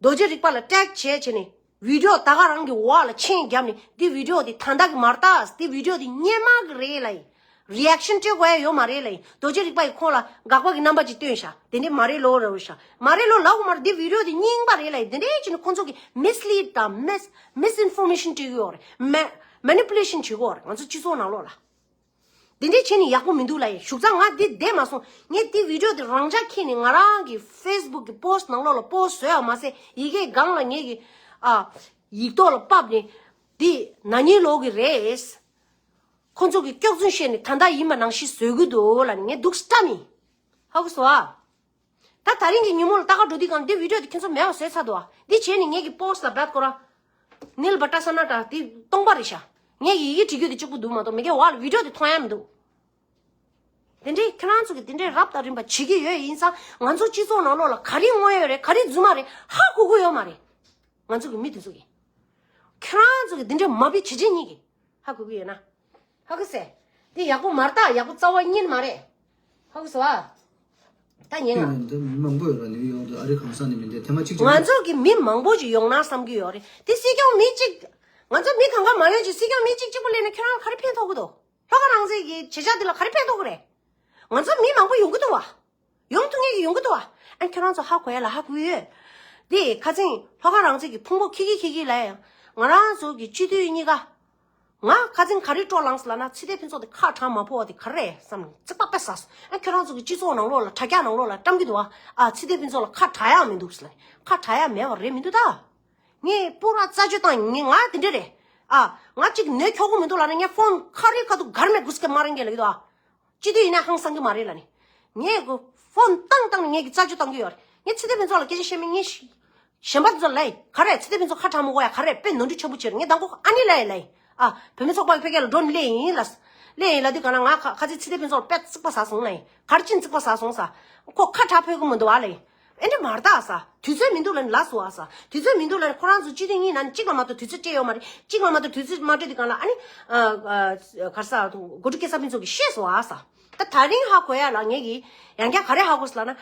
རྡོ་རྗེ་རིག་པ་ལ་ཊེག་བྱས་བྱས་ནས་བི་ཌིའོ་ད་ག་རང་གི་འོག་ལ་མཆན་བརྒྱབ་ནས་འདི་བི་ཌིའོ་འདི་ད་ལྟ་གི་མ་རེད་ད། འདི་བི་ཌིའོ་འདི་སྔོན་མ་གི་རེད་ལབ་ཡིན། རི་ཨེག་ཤན་སྤྲད་དགོས་ཡ་ཡོད་མ་རེད་ལབ་ཡིན། རྡོ་རྗེ་རིག་པ་ཡིས་ཁོང་ལ་དགག་པ་གི་རྣམ་པ་ཅིག་སྟོན་ཤག་དེ་འདྲས་མ་རེད་ལོ་རེད་ཤག་མ་རེད་ལོ་ལབ་དགོས་མ་རེད། འདི་བི་ཌིའོ་འདི་རྙིང་པ་རེད་ལབ་ཡིན། དེ་འདྲས་བྱས་ནས་ཁོང་ཚོ་གིས་མི་སི་ལིཌ་དང་མི་སི་མི་སི་ཨིན་ཕོར་མེ་ཤན་སྤྲད་ཀྱི་ཡོད་རེད། མེ་མེ་ནི་པུ་ལེ་ཤན་བྱེད་ཀྱི་ཡོད་རེད་ང་ཚོ་སྤྱི་ཚོགས་ནང་ལོགས་ལ། དེ་འདྲས་བྱས་ནས་ཡག་པོ་མི་འདུག་ལབ་ཡིན། བཞུགས་ཚང་ང་འདི་བསྡད་མ་སོང་། ངས་འདི་བི་ཌིའོ་འདི་རང་འཇགས་འཁྱེར་ནས་ང་རང་གི་ཕེ་སི་བུག་གི་པོ་སི་ཊི་ནང་ལོགས་ལ་པོ་སི་ཊི་བཟོས་ཡ་མ་ཟད་ཡི་གེ་སྒང་ལ་ངས་གི་ཨ་ཡིག་ཐོག་ལ་ཕབ་ནས་འདི་ན་ནིང་ལོ་གི་རེད། ཁོ་ཚོ་གིས་སྐྱག་རྫུན་བཤད་ནས་ད་ལྟ་ཡིན་པ་ནང་བཞིན་བཟོ་གི་འདུག་ལབ་ནས་ངས་སྡུག་བསམ་ཡིན། ཧ་གོ་སོང་ཨ། ད་ད་རིང་གི་ཉིན་མོ་ལ་ལྟ་ག་འགྲོ་དུས་གང་འདི་བི་ཌིའོ་དེ་ཁྱེད་ཚོ་མེད་པ་བཟོས་ཚར་འདུག་ཨ། འདི་བྱས་ནས་ངེད་ཀྱི་པོ་སི་ཊི་ལ་བད་ཁོ་ར། ནིལ་བ་ཏྲ་ས་ན་ཏྲ་དེ་སྟོང་པ་རེད་ཤག་ངེད་ཀྱི་ཡི་གེ་བྲིས་རྒྱུ་དེ་གཅིག་པུ་འདུག་མ་གཏོགས་མི་སྒེར་བ་ལ་བི་ཌིའོ་དེ་མཐོང་ཡ་མི་འདུག་དེ་འདྲའི་ཁྱེད་རང་ཚོ་གིས་དེ་འདྲའི་རབ་དང་རིམ་པ་བྱེད་ཀྱི་ཡོད་ཡིན་ཙང་ང་ཚོ་སྤྱི་ཚོགས་ནང་ལོགས་ལ་ག་རེ་མངོན་ཡོད་རེད་ག་རེ་རྫུན་མ་རེད་ཧ་གོ་གི་ཡོད་མ་རེད། ང་ཚོ་གི་མི་དེ་ཚོ་གིས། ཁྱེད་རང་ཚོ་གིས་དེ་འདྲའི་མ་བི་བྱེད་བྱེད་གཉིས་ཀྱིས་ཧ་གོ་གི་ཡོད་ན། ཧ་གོ་སེ། འདི་ཡག་པོ་མ་རེད་ད། ཡག་པོ་རྩ་བ་ཉིད་མ་རེད། ཧ་གོ་སོང་ཨ། ད་ཉན་ང་། འདི་མི་མང་པོ་ཡོད་ར་ནིའུ་ཡོག་ཏུ་ཨ་རི་གང་ས་ནས་མི་འདི་ཐེངས་མ་གཅིག་ཅིག་ང་ཚོ་གི་མི་མང་པོ་ཞིག་ཡོང་ན་བསམ་གྱི་ཡོད་རེད། དེ་སྲིད་སྐྱོང་མི་གཅིག་ང་ཚོ་མི་གང་ག་མ་ཡོང་ཅིག་སྲིད་སྐྱོང་མི་གཅིག་གཅིག་པུ་སླེབས་ན་ཁྱོད་རང་ག་རེ་ཕན་ཐོགས་ཀྱི་འདུག་ལྷོ་ཁ་རང་བཙན་གྱི་བྱེད་བྱ་འདི་ལ་ག་རེ་ཕན་ཐོགས་ཀྱི་རེད། ང་ཚོ་མི་མང་པོ་ཡོང་གི་འདུག་བ། ཡོང་ཐུབ་མཁན་གྱི་ཡོང་གི་འདུག་བ། ཨ་ཁྱོད་རང་ཚོ་ཧ་གོ་ཡ་ལ་ཧ་གོ་ཡོད། དེ་ཁ་སང་ལྷོ་ཁ་རང་བཙན་གྱི་ཕུང་པོ་ཁྱི་ཁྱི་ཁྱི་ཁྱི་ལ་ཡང་ང་རང་ཚོ་གི་སྤྱི་འཐུས་གཉིས་ཀ་ང་ཁ་སང་ག་རེ་སྤྲོ་ལངས་ལབ་ན་ཚེ་བརྟན་ཕུན་ཚོགས་དེ་ཁ་གྲག་མ་ཕོག་པ་དེ་ག་རེ་བསམ་ནས་ཚིག་པ་དཔེ་ཟ་སོང་། ཨ་ཁྱོད་རང་ཚོ་གི་སྤྱི་ཚོགས་ནང་ལོགས་ལ་དྲ་རྒྱ་ནང་ལོགས་ལ་བཀྲམ་གྱི་འདུག་བ། ཨ་ཚེ་བརྟན་ཕུན་ཚོགས་ལ་ཁ་གྲག་ཡག་མི་འདུག་ཟེར་ལ་ཁ་གྲག་ཡག་མེད་པ་རེད་མི་འདུག་ད། ངས་སྤུ་ར་རྩ་གཅོད་བཏང་ངས་ང་དེ་འདྲ་རེད། ཨ་ང་གཅིག་ནོར་ཁྱོག་པོ་མི་འདུག་ལབ་ན་ངས་ཕོན་ཁ་རི་ཁ་ཐུག་གར་མེད་གུ་སྐད་མ་རང་གིས་ལབ་ཀྱི་འདུག་ཨ། སྤྱི་འཐུས་ཡིན་ན་ཧང་སང་གི་མ་རེད་ལབ་ནས། ངས་གོ་ཕོན་བཏང་བཏང་ནས་ངས་ཀྱི་རྩ་གཅོད་བཏང་གི་ཡོད་རེད། ངས་ཚེ་བརྟན་ཕུན་ཚོགས་ལ་སྐད་ཆ་བཤད་མིན་ངས་ཤི་གཞན་པ་ཚོ་ལ་ག་རེ་ཚེ་བརྟན་ཕུན་ཚོགས་ཁ་གྲག་མི་དགོས་ཡ་ག་རེ་དཔེ་ནོར་འཁྲུལ་ཆེན་པོ་བྱས་རེད། ངས་དང་པོ་ཨ་ནི་ལ་ཡི་ལ་ཡི་ཨ་བོད་མི་ཚོགས་པ་གི་ཕ་གི་ལ་འགྲོ་ནས་སླེབས་ཡིན་ལ། སླེབས་ཡིན་ལ་དུས་གང་ལ་ང་ཁ་ཁ་ཚེ་ཚེ་བརྟན་ཕུན་ཚོགས་ལ་དཔེ་རྩིག་པ་ཟ་སོང་ལ་ཡི་ག་རེ་ཕྱིན་རྩིག་པ་ཟ་སོང་ས། ཁོ་ཁ་གྲག་ཕོད་གི་མི་འདུག་ཨ་ལ་ཡི། ཨེ་འདྲ་མ་རེད་ད་ས། དུས་ཚོད་མི་འདུག་ལབ་ནས་ལབ་སོང་ཨ་ས། དུས་ཚོད་མི་འདུག་ལབ་ནས་ཁོ་རང་ཚོ་སྤྱི་འཐུས་གཉིས་ནང་ནས་གཅིག་ལ་མ་གཏོགས་དུས་ཚོད་སྤྲད་ཡོད་མ་རེད། གཅིག་ལ་མ་གཏོགས་དུས་ཚོད་མ་སྤྲད་དུས་གང་ལ་ཨ་ནི་ཨ་ཨ་ག་རེ་ཟ་དགོ་ཕྲུག་སྐལ་བཟང་ཕུན་ཚོགས་ཀྱིས་ཤེས་སོང་ཨ་ས། ད་ད་རིང་ཧ་གོ་ཡ་ལ་ངེད་ཀྱིས་ཡང་བསྐྱར་ག་རེ་ཧ་གོ་སོང་ལབ་ན།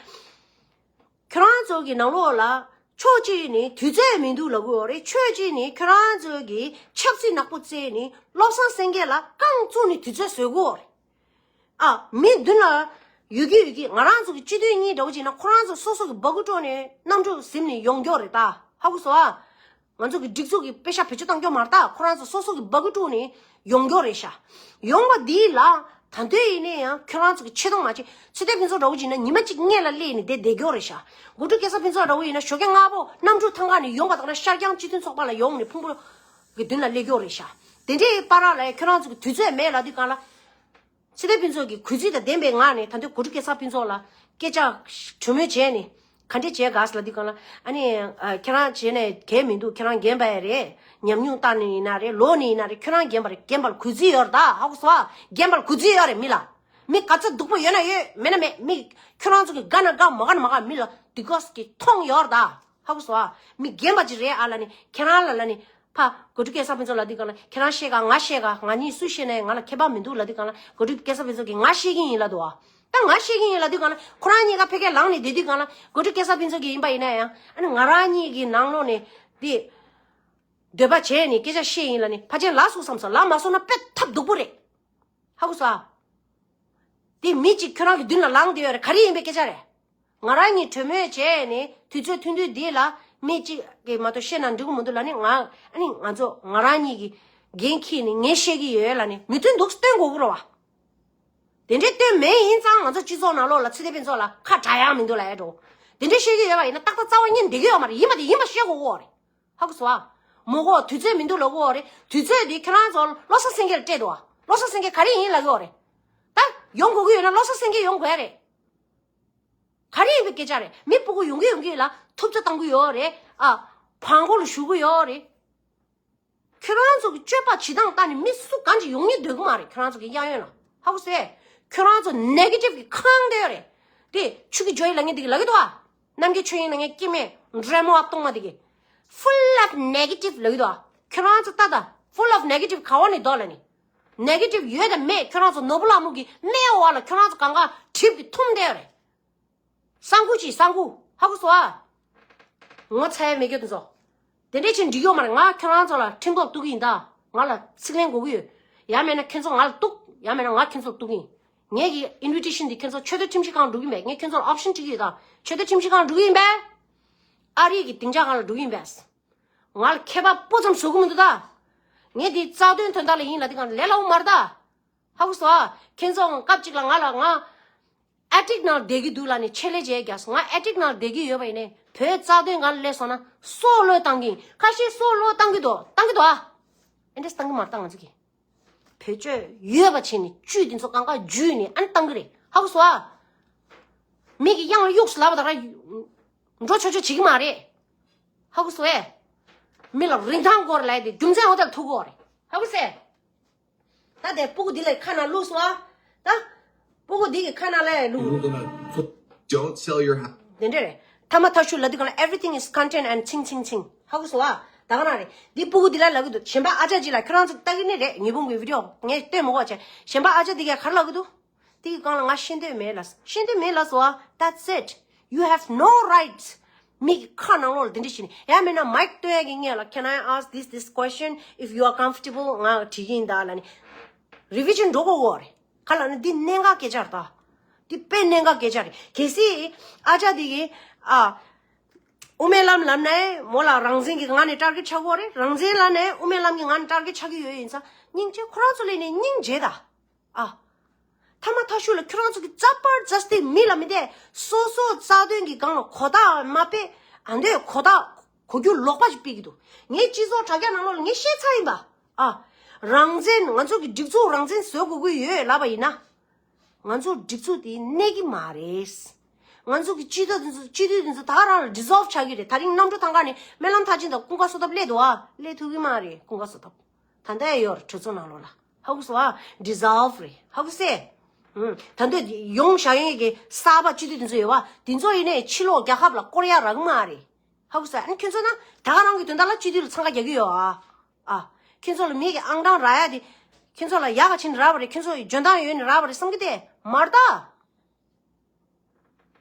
ཁྱོད་རང་ཚོ་གི་ནང་ལོགས་ལ་ཕྱོགས་གཅིག་ནས་དུས་ཚོད་མི་འདུག་ལབ་གི་ཡོད་རེད། ཕྱོགས་གཅིག་ནས་ཁྱོད་རང་ཚོ་གི་ཆབ་སྲིད་ནག་པོ་རྩེས་ནས་བློ་བཟང་སེང་གེ་ལ་རྐང་བཙུགས་ནས་དུས་ཚོད་བཟོ་གི་ཡོད་རེད། ཨ། མི་མདུན་ལ་ཡོད་ཀྱི་ཡོད་ཀྱི་ང་རང་ཚོ་གི་སྤྱི་འཐུས་གཉིས་འདྲ་བོ་ཅིག་ན་ཁོ་རང་ཚོ་སོ་སོ་གི་སྦ་ཁུག་དཀྲོགས་ནས་གནམ་གྲུ་ཟིན་ནས་ཡོང་རྒྱུ་རེད་ད། ཧ་གོ་སོང་ཨ། ང་ཚོ་གི་སྒྲིག་འཛུགས་ཀྱི་པེ་ཤ་བེད་སྤྱོད་བཏང་རྒྱུ་མ་རེད་ད། ཁོ་རང་ཚོ་སོ་སོ་གི་སྦ་ཁུག་དཀྲོགས་ནས་ཡོང་རྒྱུ་རེད་ཤག་ཡོང་བ་འདི་ལ་ད་དུང་ཡིན་ན་ཡང་ཁྱོད་རང་ཚོ་གི་ཆེ་མཐོང་མ་བྱེད། ཚེ་བརྟན་ཕུན་ཚོགས་འདྲ་བོ་ཅིག་ན་ཉི་མ་གཅིག་སྔོན་ལ་སླེབས་ནས་བསྡད་བསྡད་རྒྱུ་རེད་ཤག་དགོ་ཕྲུག་སྐལ་བཟང་ཕུན་ཚོགས་འདྲ་བོ་ཡིན་ན་ཞོགས་ཀས་སྔ་པོ་གནམ་གྲུ་ཐང་ག་ནས་ཡོང་བ་དང་ན་ཤར་རྒྱང་སྤྱི་མཐུན་ཚོགས་པ་ལ་ཡོང་ནས་ཕུང་པོ་གི་མདུན་ལ་སླེབས་རྒྱུ་རེད་ཤག་དེ་འདྲའི་བར་ལ་ཁྱོད་རང་ཚོ་གི་དུས་ཚོད་མེད་ལབ་དུས་གང་ལ། ཚེ་བརྟན་ཕུན་ཚོགས་ཀྱི་གུས་བརྩི་དང་ལྡན་པའི་ངང་ནས་ད་དུང་དགོ་ཕྲུག་སྐལ་བཟང་ཕུན་ཚོགས་ལ་སྐད་ཆ་གྲོས་མོལ་བྱས་ནས་ག་འདྲས་བྱས་དགའ་ཟེར་ལབ་དུས་གང་ལ་ཨ་ནི་ཨ་ཁྱེད་རང་བྱས་ནས་གལ་མི་འདུག་ཁྱེད་རང་རྒན་པ་ཡ་རེད། ཉམས་མྱོང་བཏང་ནས་ཡིན་ན་རེད། ལོ་ནས་ཡིན་ན་རེད། ཁྱོད་རང་རྒན་པ་རེད། རྒན་པ་ལ་གུས་བརྩི་ཡོད་རེད་ད། ཧ་གོ་སོང་ཨ། རྒན་པ་ལ་གུས་བརྩི་ཡོད་རེད་མི་ལ། མི་ག་ཚོད་སྡུག་པོ་ཡོད་ན་ཡོད་མེད་ན་མེད་མི་ཁྱོད་རང་ཚོ་གི་དགའ་ན་དགའ་མ་དགའ་ན་མ་དགའ་མི་ལ་དུས་སྐབས་ཀྱི་མཐོང་ཡོད་རེད་ད། ཧ་གོ་སོང་ཨ། མི་རྒན་པ་ཅིག་རེད་ཨ་ལབ་ནས་ཁྱེད་རང་ལ་ལབ་ནས། ཕ་གོ་སྒྲིག་སྐལ་བཟང་ཕུན་ཚོགས་ལབ་དུས་སྒང་ལ་ཁྱེད་རང་བཤད་ག་ང་བཤད་ག་ང་གཉིས་སུ་བཤད་ན་ཡང་ང་ལ་ཁྱད་པར་མི་འདུག་ལབ་དུས་སྒང་ལ་གོ་སྒྲིག་སྐལ་བཟང་ཕུན་ཚོགས་ཀྱིས་ང་བཤད་ཀྱི་ཡིན་ལབ་འདུག་ཨ། ད་ང་བཤད་ཀྱི་ཡིན་ལབ་དུས་སྒང་ལ་ཁོ་རང་གཉིས་ཀ་ཕ་གིར་ལངས་ནས་བསྡད་དུས་སྒང་ལ་གོ་སྒྲིག་སྐལ་བཟང་ཕུན་ཚོགས་ཀྱིས་ཡིན་པ་ཡིན་ན་ཡང་ཨ་ནི་ང་རང་གཉིས་ཀྱི་ནང་ལོགས་ནས་དེ་འདོད་པ་བྱས་ནས་སྐད་ཆ་བཤད་ཡིན་ལབ་ནས་ཕལ་ཆེར་ལབ་སོང་བསམ་སོང་། ལབ་མ་སོང་ན་དཔེ་ཐབས་སྡུག་པོ་རེད། ཧ་གོ་སོང་ཨ། དེ་མི་གཅིག་ཁྱོད་རང་གི་མདུན་ལ་ལངས་བསྡད་ཡོད་རེད། ག་རེ་ཡིན་པའི་སྐད་ཆ་རེད། ང་རང་གཉིས་གྲོས་མོལ་བྱས་ནས་དུས་ཚོད་ཐུང་ཐུང་འདི་ལ་མི་གཅིག་གིས་མ་གཏོགས་བཤད་ན་འགྲིག་གི་མི་འདུག་ལབ་ནས། ང་ཨ་ནི་ང་ཚོ་ང་རང་གཉིས་ཀྱི་འགན་འཁྱེར་ནས་ངས་བཤད་ཀྱི་ཡོད་ལབ་ནས་མོས་མཐུན་འདུག་སྟོན་དགོས་ཀྱི་རེད་བ། དེ་འདྲའི་སྟོན་མེད་ཡིན་ཙང་ང་ཚོ་སྤྱི་ཚོགས་ནང་ལོགས་ལ་ཚེ་བརྟན་ཕུན་ཚོགས་ལ་ཁ་གྲག་ཡག་མི་འདུག་ལབ་ཡ་འགྲོ། དེ་འདྲའི་བཤད་ཀྱི་ཡོད་པ་ཡིན་ན་ཏག་ཏག་རྩ་བ་ཉིད་འགྲིག་གི་ཡོད་མ་རེད། ཡིན་པ་དེ་ཡིན་པ་བཤད་དགོས་ཀྱི་ཡོད་རེད། ཧ་གོ་སོང་ཨ། མོ་གོ་དུས་ཚོད་མི་འདུག་ལབ་ཀྱི་ཡོད་རེད། དུས་ཚོད་དེ་ཁྱེད་རང་ཚོ་བློ་བཟང་སེང་གེ་ལ་སྤྲད་འདུག་ཨ། བློ་བཟང་སེང་གེ་ག་རེ་ཡིན་ལབ་ཀྱི་ཡོད་རེད། ད་ཡོང་དགོས་ཀྱི་ཡོད་ན་བློ་བཟང་སེང་གེ་ཡོང་དགོས་ཡ་རེད། ག་རེ་ཡིན་པའི་སྐད་ཆ་རེད། མི་སྤུ་གུ་ཡོང་གི་ཡོང་གི་ལ་ཐུབ་ཚོད་བཏང་གི་ཡོད་རེད་ཨ། བང་མགོ་ལ་བཞུགས་གི་ཡོད་རེད། ཁྱོད་རང་ཚོ་གི་སྤྱོད་པ་བྱེད་སྟངས་ལྟར་ནས་མི་སུ་གང་ཅིག་ཡོང་སྙིང་འདོད་གི་མ་རེད། ཁྱོད་རང་ཚོ་གི་གཡས་གཡོན་ལ། ཧ་གོ་སོང་ཨ། ཁྱོད་རང་ཚོ་ནེ་གེ་ཊིབ་གི་ཁང་དེ་ཡོད་རེད། དེ་ཆུ་གི་ཇོ་ཡི་ལ་ངས་དེ་གི་ལབ་ཀྱི་འདུག་ཨ། རྣམ་རྒྱལ་ཆོས་དབྱིངས་ལ་ངས་སྐྱེ་མེད་འདྲེ་མོ་ཨབ་གཏོང་མ་དེ་གི། Full of negative ལབ་ཀྱི་འདུག་ཨ། ཁྱོད་རང་ཚོ་ལྟ་ད། Full of negative ག་བ་ནས་འདུག་ལབ་ནི། ནེ་གེ་ཊིབ་ཡོད་དམ་མེད་ཁྱོད་རང་ཚོ་ནོར་བུ་ལྷ་མོ་གི་སྨད་འོག་ལ་ཁྱོད་རང་ཚོ་གང་ག་གྲིབ་ཀྱི་འཐུམ་བསྡད་ཡོད་རེད། གསང་ཁུ་ཅིག་གསང་ཁུ། ཧ་གོ་སོང་ཨ། ངོ་ཚ་ཡ་མེད་རྒྱུ་དེ་ཚོ། དེ་འདྲས་བྱས་འགྲིག་ཡོད་མ་རེད། ང་ཁྱོད་རང་ཚོ་ལ་ཁྲིམས་ཐོག་གཏུག་གི་ཡིན་ད། ང་ལ་ཚིག་ལན་དགོས་ཀྱི་ཡོད། ཡང་མེད་ན་ཁྱོད་ཚོ་ང་ལ་གཏུག་ཡང་མེད་ན་ང་ཁྱོད་ཚོ་ལ་གཏུག་གི་ཡིན། ངེད་ཀྱི་ཨིན་བི་ཊེ་ཤན་འདི་ཁྱོད་ཚོ་ཆོས་དད་ཁྲིམས་ཞིབ་ཁང་འགྲོ་གི་མེད། ངས་ཁྱོད་ཚོ་ལ་ཨོབ་ཤན་སྤྲད་ཀྱི་ཡོད་ད། ཆོས་དད་ཁྲིམས་ཞིབ་ཁང་འགྲོ་གི་ཡིན་པས། ཨ་རི་གི་སྡིངས་ཆ་སྒང་ལ་འགྲོ་གི་ཡིན་པས། ང་ལ་ཁྱད་པར་སྤུ་ཙམ་བཟོ་གི་མི་འདུག་ད། ངས་འདི་རྩ་དོན་དོན་དག་ལ་ཡིན་ལབ་དེ་གང་ལས་སླ་བོ་མ་རེད་ད། ཧ་གོ་སོང་ཨ། ཁྱེད་ཚོ་སྐབས་གཅིག་ལ་ང་ལ་ང་ཨེ་ཊིག་ནང་བསྡད་ཀྱི་འདུག་ལབ་ནས་ཆེད་ལས་བྱས་རྒྱག་སོང་། ང་ཨེ་ཊིག་ནང་བསྡད་ཀྱི་ཡོད་པ་ཡིན་ནའི་བོད་རྩ་དོན་སྒང་ལ་སླེབས་སོང་ན་སྲོག་བློས་བཏང་གི་ཡིན། ཁ་ཤས་སྲོག་བློས་བཏང་གི་འདུག་བཏང་གི་འདུག་ཨ། ཨེ་འདྲས་བཏང་གི་མ་རེད་ད། ང་ཚོ་གི་བེད་སྤྱོད་ཡོད་པ་བྱས་ནས་བཅུད་དེ་ཚོ་གང་ག་འཇུས་ནས་ཨ་ནི་བཏང་གི་རེད། ཧ་གོ་སོང་ཨ། མི་གི་གཡང་ལ་གཡུགས་སུ་ལབ་པ་དང་འགྲོ་ཆོག་ཆོག་བྱེད་ཀྱི་མ་རེད། ཧ་གོ་སོང་ཨེ། མི་ལ་རིན་ཐང་སྐོར་ལབ་དེ་རྒྱུ་མཚན་འོ་དེར་ཐུག་གོ་རེད། ཧ་གོ་སོང་ཨེ། ད་དེ་སྤུ་གུ་འདི་ལ་ཁ་ནང་བླུགས་སོང་ཨ། ད་སྤུ་གུ་འདི་གི་ཁ་ནང་ལ་བླུགས། Don't sell your house. དེ་འདྲ་རེད། ཐ་མ་ཐག་ཆོད་ལབ་དུས་གང་ལ་everything is content and ཆིང་ཆིང་ཆིང་། ཧ་གོ་སོང་ཨ། ད་ག་ན་རེད། འདི་སྤུ་གུ་འདི་ལ་ལབ་གི་འདུག་གཞན་པ་ཨ་ཅག་ཅིག་ལ་ཁྱོད་རང་ཚོ་ལྟ་གི་ནི་རེད། ཉི་བུང་གི་བི་ཌི་ཡོ་ངས་སྟོན་མི་དགོས་བྱས། གཞན་པ་ཨ་ཅག་འདི་གས་ག་རེ་ལབ་གི་འདུག་དེ་གི་སྒང་ལ་ང་ཤེས་འདོད་མེད་ལབ། ཤེས་འདོད་མེད་ལབ་སོང་ཨ། That's it. You have no rights. མི་གི་ཁ་ནང་ལོགས་ལ་འདི་འདྲ་བྱས་ནས། ཡང་མིན་ན་མའིག་སྟོན་ཡ་གི་སྔོན་ལ། Can I ask this, this question? If you are comfortable ང་དྲི་གི་ཡིན་ད་ལབ་ནས་རི་བི་ཤན་འགྲོ་དགོས་ཀྱི་ཡོད་རེད། ག་ལབ་ན་འདི་གནད་འགག་སྐད་ཆ་རེད་ད། འདི་དཔེ་གནད་འགག་སྐད་ཆ་རེད། གལ་སྲིད་ཨ་ཅག་འདི་གིས་ཨ་དབུ་མའི་ལམ་ལབ་ནའི་མོ་ལ་རང་བཙན་གྱི་ངང་ནས་ཊར་གེཊ་ཆགས་ཀྱི་ཡོད་རེད། རང་བཙན་ལབ་ནའི་དབུ་མའི་ལམ་གྱི་ངང་ནས་ཊར་གེཊ་ཆགས་ཀྱི་ཡོད་ཡིན་ཙང་། སྙིང་རྗེ། ཁོ་རང་ཚོ་སླེབས་ནས་སྙིང་རྗེ་ད། ཨ། ཐ་མ་ཐག་ཤུལ་ལ་ཁྱོད་རང་ཚོ་གི་རྩ་བར་རྩ་སྟེ་མི་ལ་མི་བསྡད། སོ་སོ་རྩ་དོན་གྱི་སྒང་ལ་གོ་རྟོགས་མ་སྤེལ། ཨ་འདོད་གོ་རྟོགས་གོ་རྒྱུ་ལོག་པ་ཞིག་སྤེལ་གྱི་འདུག་ངས་སྤྱི་ཚོགས་དྲ་རྒྱ་ནང་ལོགས་ལ་ངས་བཤད་ཚར་ཡིན་པ། ཨ། རང་བཙན། ང་ཚོ་གི་སྒྲིག་འཛུགས་རང་བཙན་བཟོ་དགོས་ཀྱི་ཡོད་ལབ་པ་ཡིན་ན། ང་ཚོ་སྒྲིག་འཛུགས་དེ་གནས་ཀྱི་མ་རེད། ང་ཚོ་གི་སྤྱི་ཚོགས་དེ་ཚོ་སྤྱི་འཐུས་དེ་ཚོ་ད་ག་རང་ལ་ཌི་སོལབ་ཆགས་ཀྱི་རེད། ད་རིང་གནམ་གྲུ་ཐང་ག་ནས་སྨོན་ལམ་མཐར་ཕྱིན་དང་ཀུན་དགའ་བསོད་ཐབས་སླེབས་འདུག་ཨ། སླེབས་ཐུབ་ཀྱི་མ་རེད། ཀུན་དགའ་བསོད་ཐབས་ད་ལྟ་ཡང་ཡོད་རེད། གྲོས་ཚོགས་ནང་ལོགས་ལ། ཧ་གོ་སོང་ཨ། ཌི་སོལབ་རེད། ཧ་གོ་སོང་ཨེ། ཧུམ། ད་དུང་ཡོང་བཞག་མཁན་གྱི་གསར་པ་སྤྱི་འཐུས་དེ་ཚོ་ཡོད་པ། དེ་ཚོ་ཡིན་ནའི་ཕྱི་ལོགས་རྒྱལ་ཁབ་ལ་བསྐོར་ཡ་རག་གི་མ་རེད། ཧ་གོ་སོང་ཨ། ཨ་ནི་ཁྱོད་ཚོ་ན་ད་ག་རང་གི་དོན་དག་ལ་སྤྱི་འཐུས་ལ་འཚང་ཁ་རྒྱག་གི་ཡོད་ཨ། ཨ། ཁྱོད་ཚོ་ལ་མི་གི་ཨང་གྲངས་རག་ཡ་དེ། ཁྱོད་ཚོ་ལ་ཡག་ག་བྱས་ནས་རག་པ་རེད། ཁྱོད་ཚོ་ཡི་འཇོན་ཐང་ཡོད་ནས་རག་པ་རེད་བསམ་གི་དེ་མ་རེད་ད།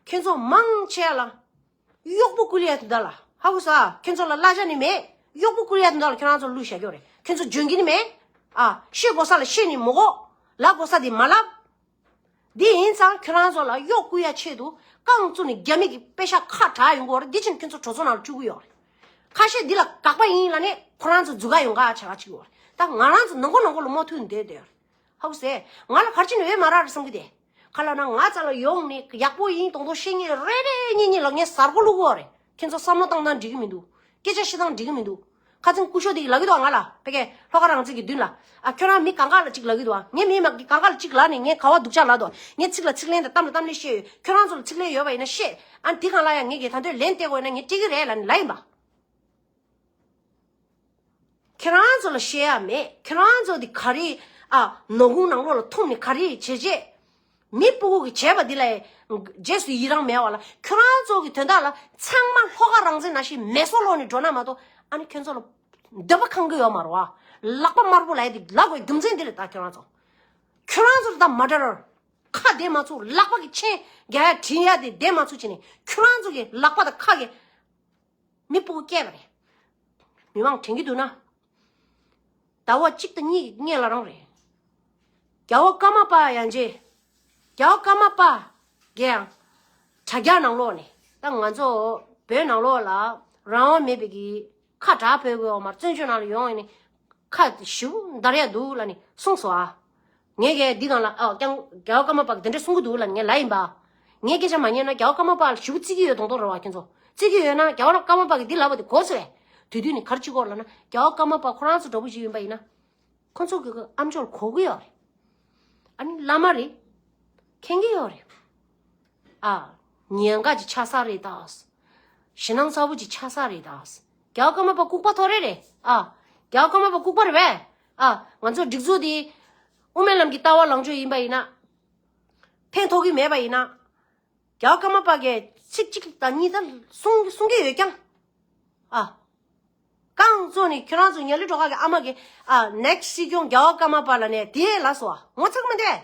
ཁྱོད་ཚོ་མང་ཆེ་ལ་གཡོག་པོ་བསྐུལ་ཡ་དེ་འདྲ་ལ། ཧ་གོ་སོང་ཨ། ཁྱོད་ཚོ་ལ་གླ་ཆ་ནི་མེད། གཡོག་པོ་བསྐུལ་ཡ་དེ་འདྲ་ལ་ཁྱོད་རང་ཚོ་བླུགས་བཞག་གི་ཡོད་རེད། ཁྱོད་ཚོ་འཇོན་གི་ནི་མེད། ཨ། ཤེས་དགོས་ས་ལ་ཤེས་ནི་མི་དགོས། ལབ་དགོས་ས་དེ་མ་ལབ། འདི་ཡིན་ཙང་ཁྱོད་རང་ཚོ་ལ་གཡོག་བསྐུལ་ཡ་ཆེད་དུ་རྐང་བཙུགས་ནས་རྒྱ་མི་གི་པེ་ཤ་ཁ་གྲག་ཡོང་གི་ཡོད་རེད། འདི་ཕྱིན་ཁྱོད་ཚོ་གྲོས་ཚོགས་ནང་ལ་བཅུག་གི་ཡོད་རེད། ཁ་ཤས་འདི་ལ་དགག་པ་ཡིན་ལབ་ནས་ཁོ་རང་ཚོ་འཛུལ་ག་ཡོང་ག་བྱ་ག་བཅུག་ཡོད་རེད། ད་ང་རང་ཚོ་ནང་ཁོ་ནང་ཁོ་ལ་མོ་ཐུག་ནས་བསྡད་བསྡད་ཡོད་རེད། ཧ་གོ་སོང་ཨེ། ང་ལ་ག་རེ་བྱས་ནས་འོས་མ་རག་རེད་བསམ་གི་དེ། ག་ལབ་ན་ང་རྩ་ལ་ཡོང་ནས་ཡག་པོ་ཡིན་མདོག་མདོག་བཤད་མཁན་རེ་རེ་གཉིས་གཉིས་ལ་ངས་གཟར་མགོ་བླུག་གི་ཡོད་རེད། ཁྱེད་ཚོ་བསམ་བློ་བཏང་སྟངས་འགྲིག་གི་མི་འདུག་སྐད་ཆ་བཤད་སྟངས་འགྲིག་གི་མི་འདུག་ཁ་སང་སྐུ་ཞབས་དེ་གིས་ལབ་ཀྱི་འདུག་ང་ལ་ཕ་གིར་ལྷོ་ཁ་རང་བཙན་གྱི་མདུན་ལ། ཨ། ཁྱོད་རང་མི་གང་ག་ལ་གཅིག་ལབ་ཀྱི་འདུག་ངས་མི་མ་གི་གང་ག་ལ་གཅིག་ལབ་ནས་ངས་ག་བ་སྡུག་ཅག་ལབ་འདུག་ངས་ཚིག་ལ་ཚིག་ལན་དང་གཏམ་ལ་གཏམ་ལན་བཤད་ཡོད། ཁྱོད་རང་ཚོ་ལ་ཚིག་ལན་ཡོད་པ་ཡིན་ན་བཤད། ཨ། དེ་གང་ལ་ཡང་ངས་ཀྱིས་ད་དུང་ལན་སྟེར་དགོས་ན་ངས་སྤྲད་ཀྱི་རེད་ལབ་ནས་ལབ་ཡིན་པ། ཁྱེད་རང་ཚོ་ལ་བཤད་ཡ་མེད། ཁྱེད་རང་ཚོ་དེ་ག་རེ། ཨ། ནོར་ཁུང་ནང་ལོགས་ལ་ཐུམ་ནས་ག་རེ་བྱས་བྱས། མི་སྤུ་གུ་གི་བྱས་པ་འདི་ལ་རྗེས་སུ་ཡི་རང་མེད་པ་ལ། ཁྱོད་རང་ཚོ་གི་དོན་དག་ལ་ཚང་མ་ལྷོ་ཁ་རང་བཙན་ནང་བཞིན་མེ་སོར་ལོག་ནས་འགྲོ་ན་མ་གཏོགས། ཨ་ནི་ཁྱོད་ཚོ་ལ་འདོད་པ་ཁེངས་གི་ཡོད་མ་རེད་བ། ལག་པ་དམར་པོ་ལ་ཡ་དེ་ལབ་དགོས་རྒྱུ་མཚན་འདི་རེད། ད་ཁྱོད་རང་ཚོ། ཁྱོད་རང་ཚོར་ད་མ་འདྲ་རོ། ཁ་བདེ་མ་ཚུགས། ལག་པ་གི་མཆན་རྒྱག་ཡ་བྲིས་ཡ་དེ་བདེ་མ་ཚུགས་བྱས་ནས། ཁྱོད་རང་ཚོ་གི་ལག་པ་དང་ཁ་གི་མི་སྤུ་གུ་སྐྱེས་པ་རེད། མི་མང་དྲན་གྱི་འདུག་ན། ཟླ་བ་གཅིག་དང་གཉིས་ཀྱི་སྔོན་ལ་རང་རེད། རྒྱལ་བ་ཀརྨ་པ་ཡང་རྗེ། རྒྱལ་བ་ཀརྨ་པ་གིས་ཡང་དྲ་རྒྱ་ནང་ལོགས་ནས། ད་ང་ཚོ་བོད་ནང་ལོགས་ལ་རང་དབང་མེད་པའི་གི་ཁ་བྲལ་ཕོད་དགོས་ཡོད་མ་རེད། བཙན་བྱོལ་ནང་ལ་ཡོང་ཡིན་ནི་ཁ་ཞེ་པོ་འདར་ཡ་འདུག་ལབ་ནས་གསུངས་སོང་ཨ། ངས་གས་འདི་སྒང་ལ་ཨ་ཀྱང་རྒྱལ་བ་ཀརྨ་པ་གིས་དེ་འདྲ་གསུང་གི་འདུག་ལབ་ནས་ངས་ལབ་ཡིན་པ། ངས་སྐད་ཆ་མ་ཉན་ན་རྒྱལ་བ་ཀརྨ་པ་ལ་ཞེ་པོ་བརྩི་གི་ཡོད་མདོག་མདོག་རེད་བ། ཁྱེད་ཚོ་བརྩི་གི་ཡོད་ན་རྒྱལ་བ་ཀརྨ་པ་གིས་འདི་ལབ་པ་དེ་གོ་སོང་བས། དེ་དུས་ནས་ག་རེ་བྱེད་དགོས་ལབ་ན། རྒྱལ་བ་ཀརྨ་པ་ཁོ་རང་ཚོ་འདྲ་པོ་ཞིག་ཡིན་པ་ཡིན་ན། ཁོ་ཚོ་གི་ཨ་མཆོག་གོ་གི་ཡོད་རེད། ཨ་ནི་བླ་མ་རེད། མཁྱེན་གི་ཡོད་རེད། ཨ། ཉེན་ཁ་ཅིག་ཆགས་ས་རེད་ད། ཞེད་སྣང་ཚ་པོ་ཅིག་ཆགས་ས་རེད་ད། རྒྱལ་བ་ཀརྨ་པ་ལྐུགས་པ་ཐོ་རེ་རེད། ཨ། རྒྱལ་བ་ཀརྨ་པ་ལྐུགས་པ་རེད་པས། ཨ། ང་ཚོ་སྒྲིག་འཛུགས་འདི་དབུ་མའི་ལམ་གྱི་ལྟ་བ་ལངས་ཕྱོགས་ཡིན་པ་ཡིན་ན། ཕན་ཐོགས་ཀྱི་མེད་པ་ཡིན་ན། རྒྱལ་བ་ཀརྨ་པ་གིས་ཚིག་གཅིག་དང་གཉིས་ད་གསུང་གསུང་གི་ཡོད་ཀྱང་། ཨ། རྐང་བཙུགས་ནས་ཁྱོད་རང་ཚོ་ཉ་ལི་སྒྲོ་ཁ་གི་ཨ་མ་གིས་ཨ་next སྲིད་སྐྱོང་རྒྱལ་བ་ཀརྨ་པ་ལབ་ནས་དེ་ལབ་སོང་ཨ། ངོ་ཚ་གི་མི་འདུག་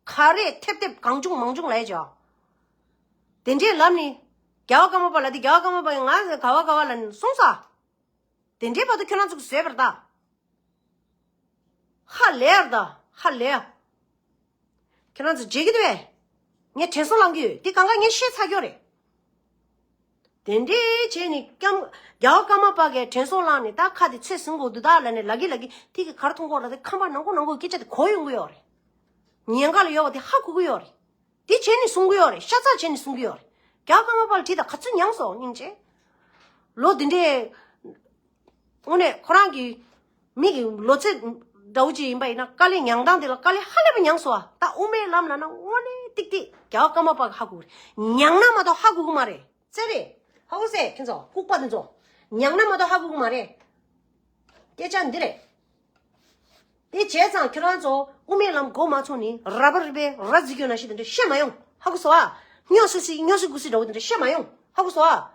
ག་རེ་ཐེབས་ཐེབས་གང་བྱུང་མང་བྱུང་ལབ་ཡ་ཅོ། དེ་འདྲས་ལབ་ནས་རྒྱལ་བ་ཀརྨ་པ་ལ་དེ་རྒྱལ་བ་ཀརྨ་པ་ཡིས་ང་ག་བ་ག་བ་ལབ་ནས་གསུངས་སོང་ཨ། དེ་འདྲས་བར་དུ་ཁྱོད་རང་ཚོ་གིས་བཟོས་པ་རེད་ད། ཧ་ལས་ཡ་རེད་ད། ཧ་ལས་ཡ། ཁྱེད་རང་ཚོ་བརྗེད་ཀྱི་འདུག་པས། ངས་དྲན་གསོ་བསླང་གི་ཡོད། དེ་གང་ག་ངས་བཤད་ཚར་གྱི་ཡོད་རེད། དེ་འདྲས་བྱས་ནས་ཀྱང་རྒྱལ་བ་ཀརྨ་པ་གིས་དྲན་གསོ་བསླངས་ནས། ད་ཁ་དེ་ཚོད་ཟིན་དགོས་འདུག་ད་ལབ་ནས་ལབ་ཀྱི་ལབ་ཀྱི། དེ་གི་ག་རེ་མཐོང་གི་ཡོད་རེད། དེ་ཁ་པར་ནང་ཁུག་ནང་ཁུག་སྐད་ཆ་དེ་གོ་ཡོང་གི་ཡོད་རེད། ཉེན་ཁ་ལ་ཡོད་པ་དེ་ཧ་གོ་གི་ཡོད་རེད། དེ་བྱས་ནས་གསུང་གི་ཡོད་རེད། ཤ་ཚ་བྱས་ནས་གསུང་གི་ཡོད་རེད། རྒྱལ་བ་ཀརྨ་པ་ལ་དྲིས་དང་། ག་ཚོད་མྱངས་སོང་སྙིང་རྗེ། ལོ་འདི་འདྲའི། དངོས་གནས་ཁོ་རང་གི་མི་གི་ལོ་ཚད་འདྲ་བོ་ཅིག་ཡིན་པ་ཡིན་ན། དཀའ་ལས་མྱངས་སྟངས་དེ་ལ་དཀའ་ལས་ཧ་ལས་པ་མྱངས་སོང་ཨ། ད་དབུ་མའི་ལམ་ལབ་ན་དངོས་གནས་ཏིག་ཏིག་རྒྱལ་བ་ཀརྨ་པ་གིས་ཧ་གོ་གི་རེད། མྱངས་ན་མ་གཏོགས་ཧ་གོ་གི་མ་རེད། ཙེ་རེད། ཧ་གོ་སོང་ཁྱེད་ཚོ་ལྐུགས་པ་དེ་ཚོ། མྱངས་ན་མ་གཏོགས་ཧ་གོ་གི་མ་རེད། སྐད་ཆ་འདི་རེད། དེ་བྱས་ཙང་ཁྱོད་རང་ཚོ་དབུ་མའི་ལམ་མགོ་མ་ཚོས་ནས་ར་བ་རི་པའི་ར་བརྫི་རྒྱུ་ནང་བཞིན་དེ་འདྲ་བཤད་མ་ཡོང་། ཧ་གོ་སོང་ཨ། སྨྱོ་སི་སི་སྨྱོ་སི་གུ་སི་འདྲ་བོ་དེ་འདྲ་བཤད་མ་ཡོང་། ཧ་གོ་སོང་ཨ།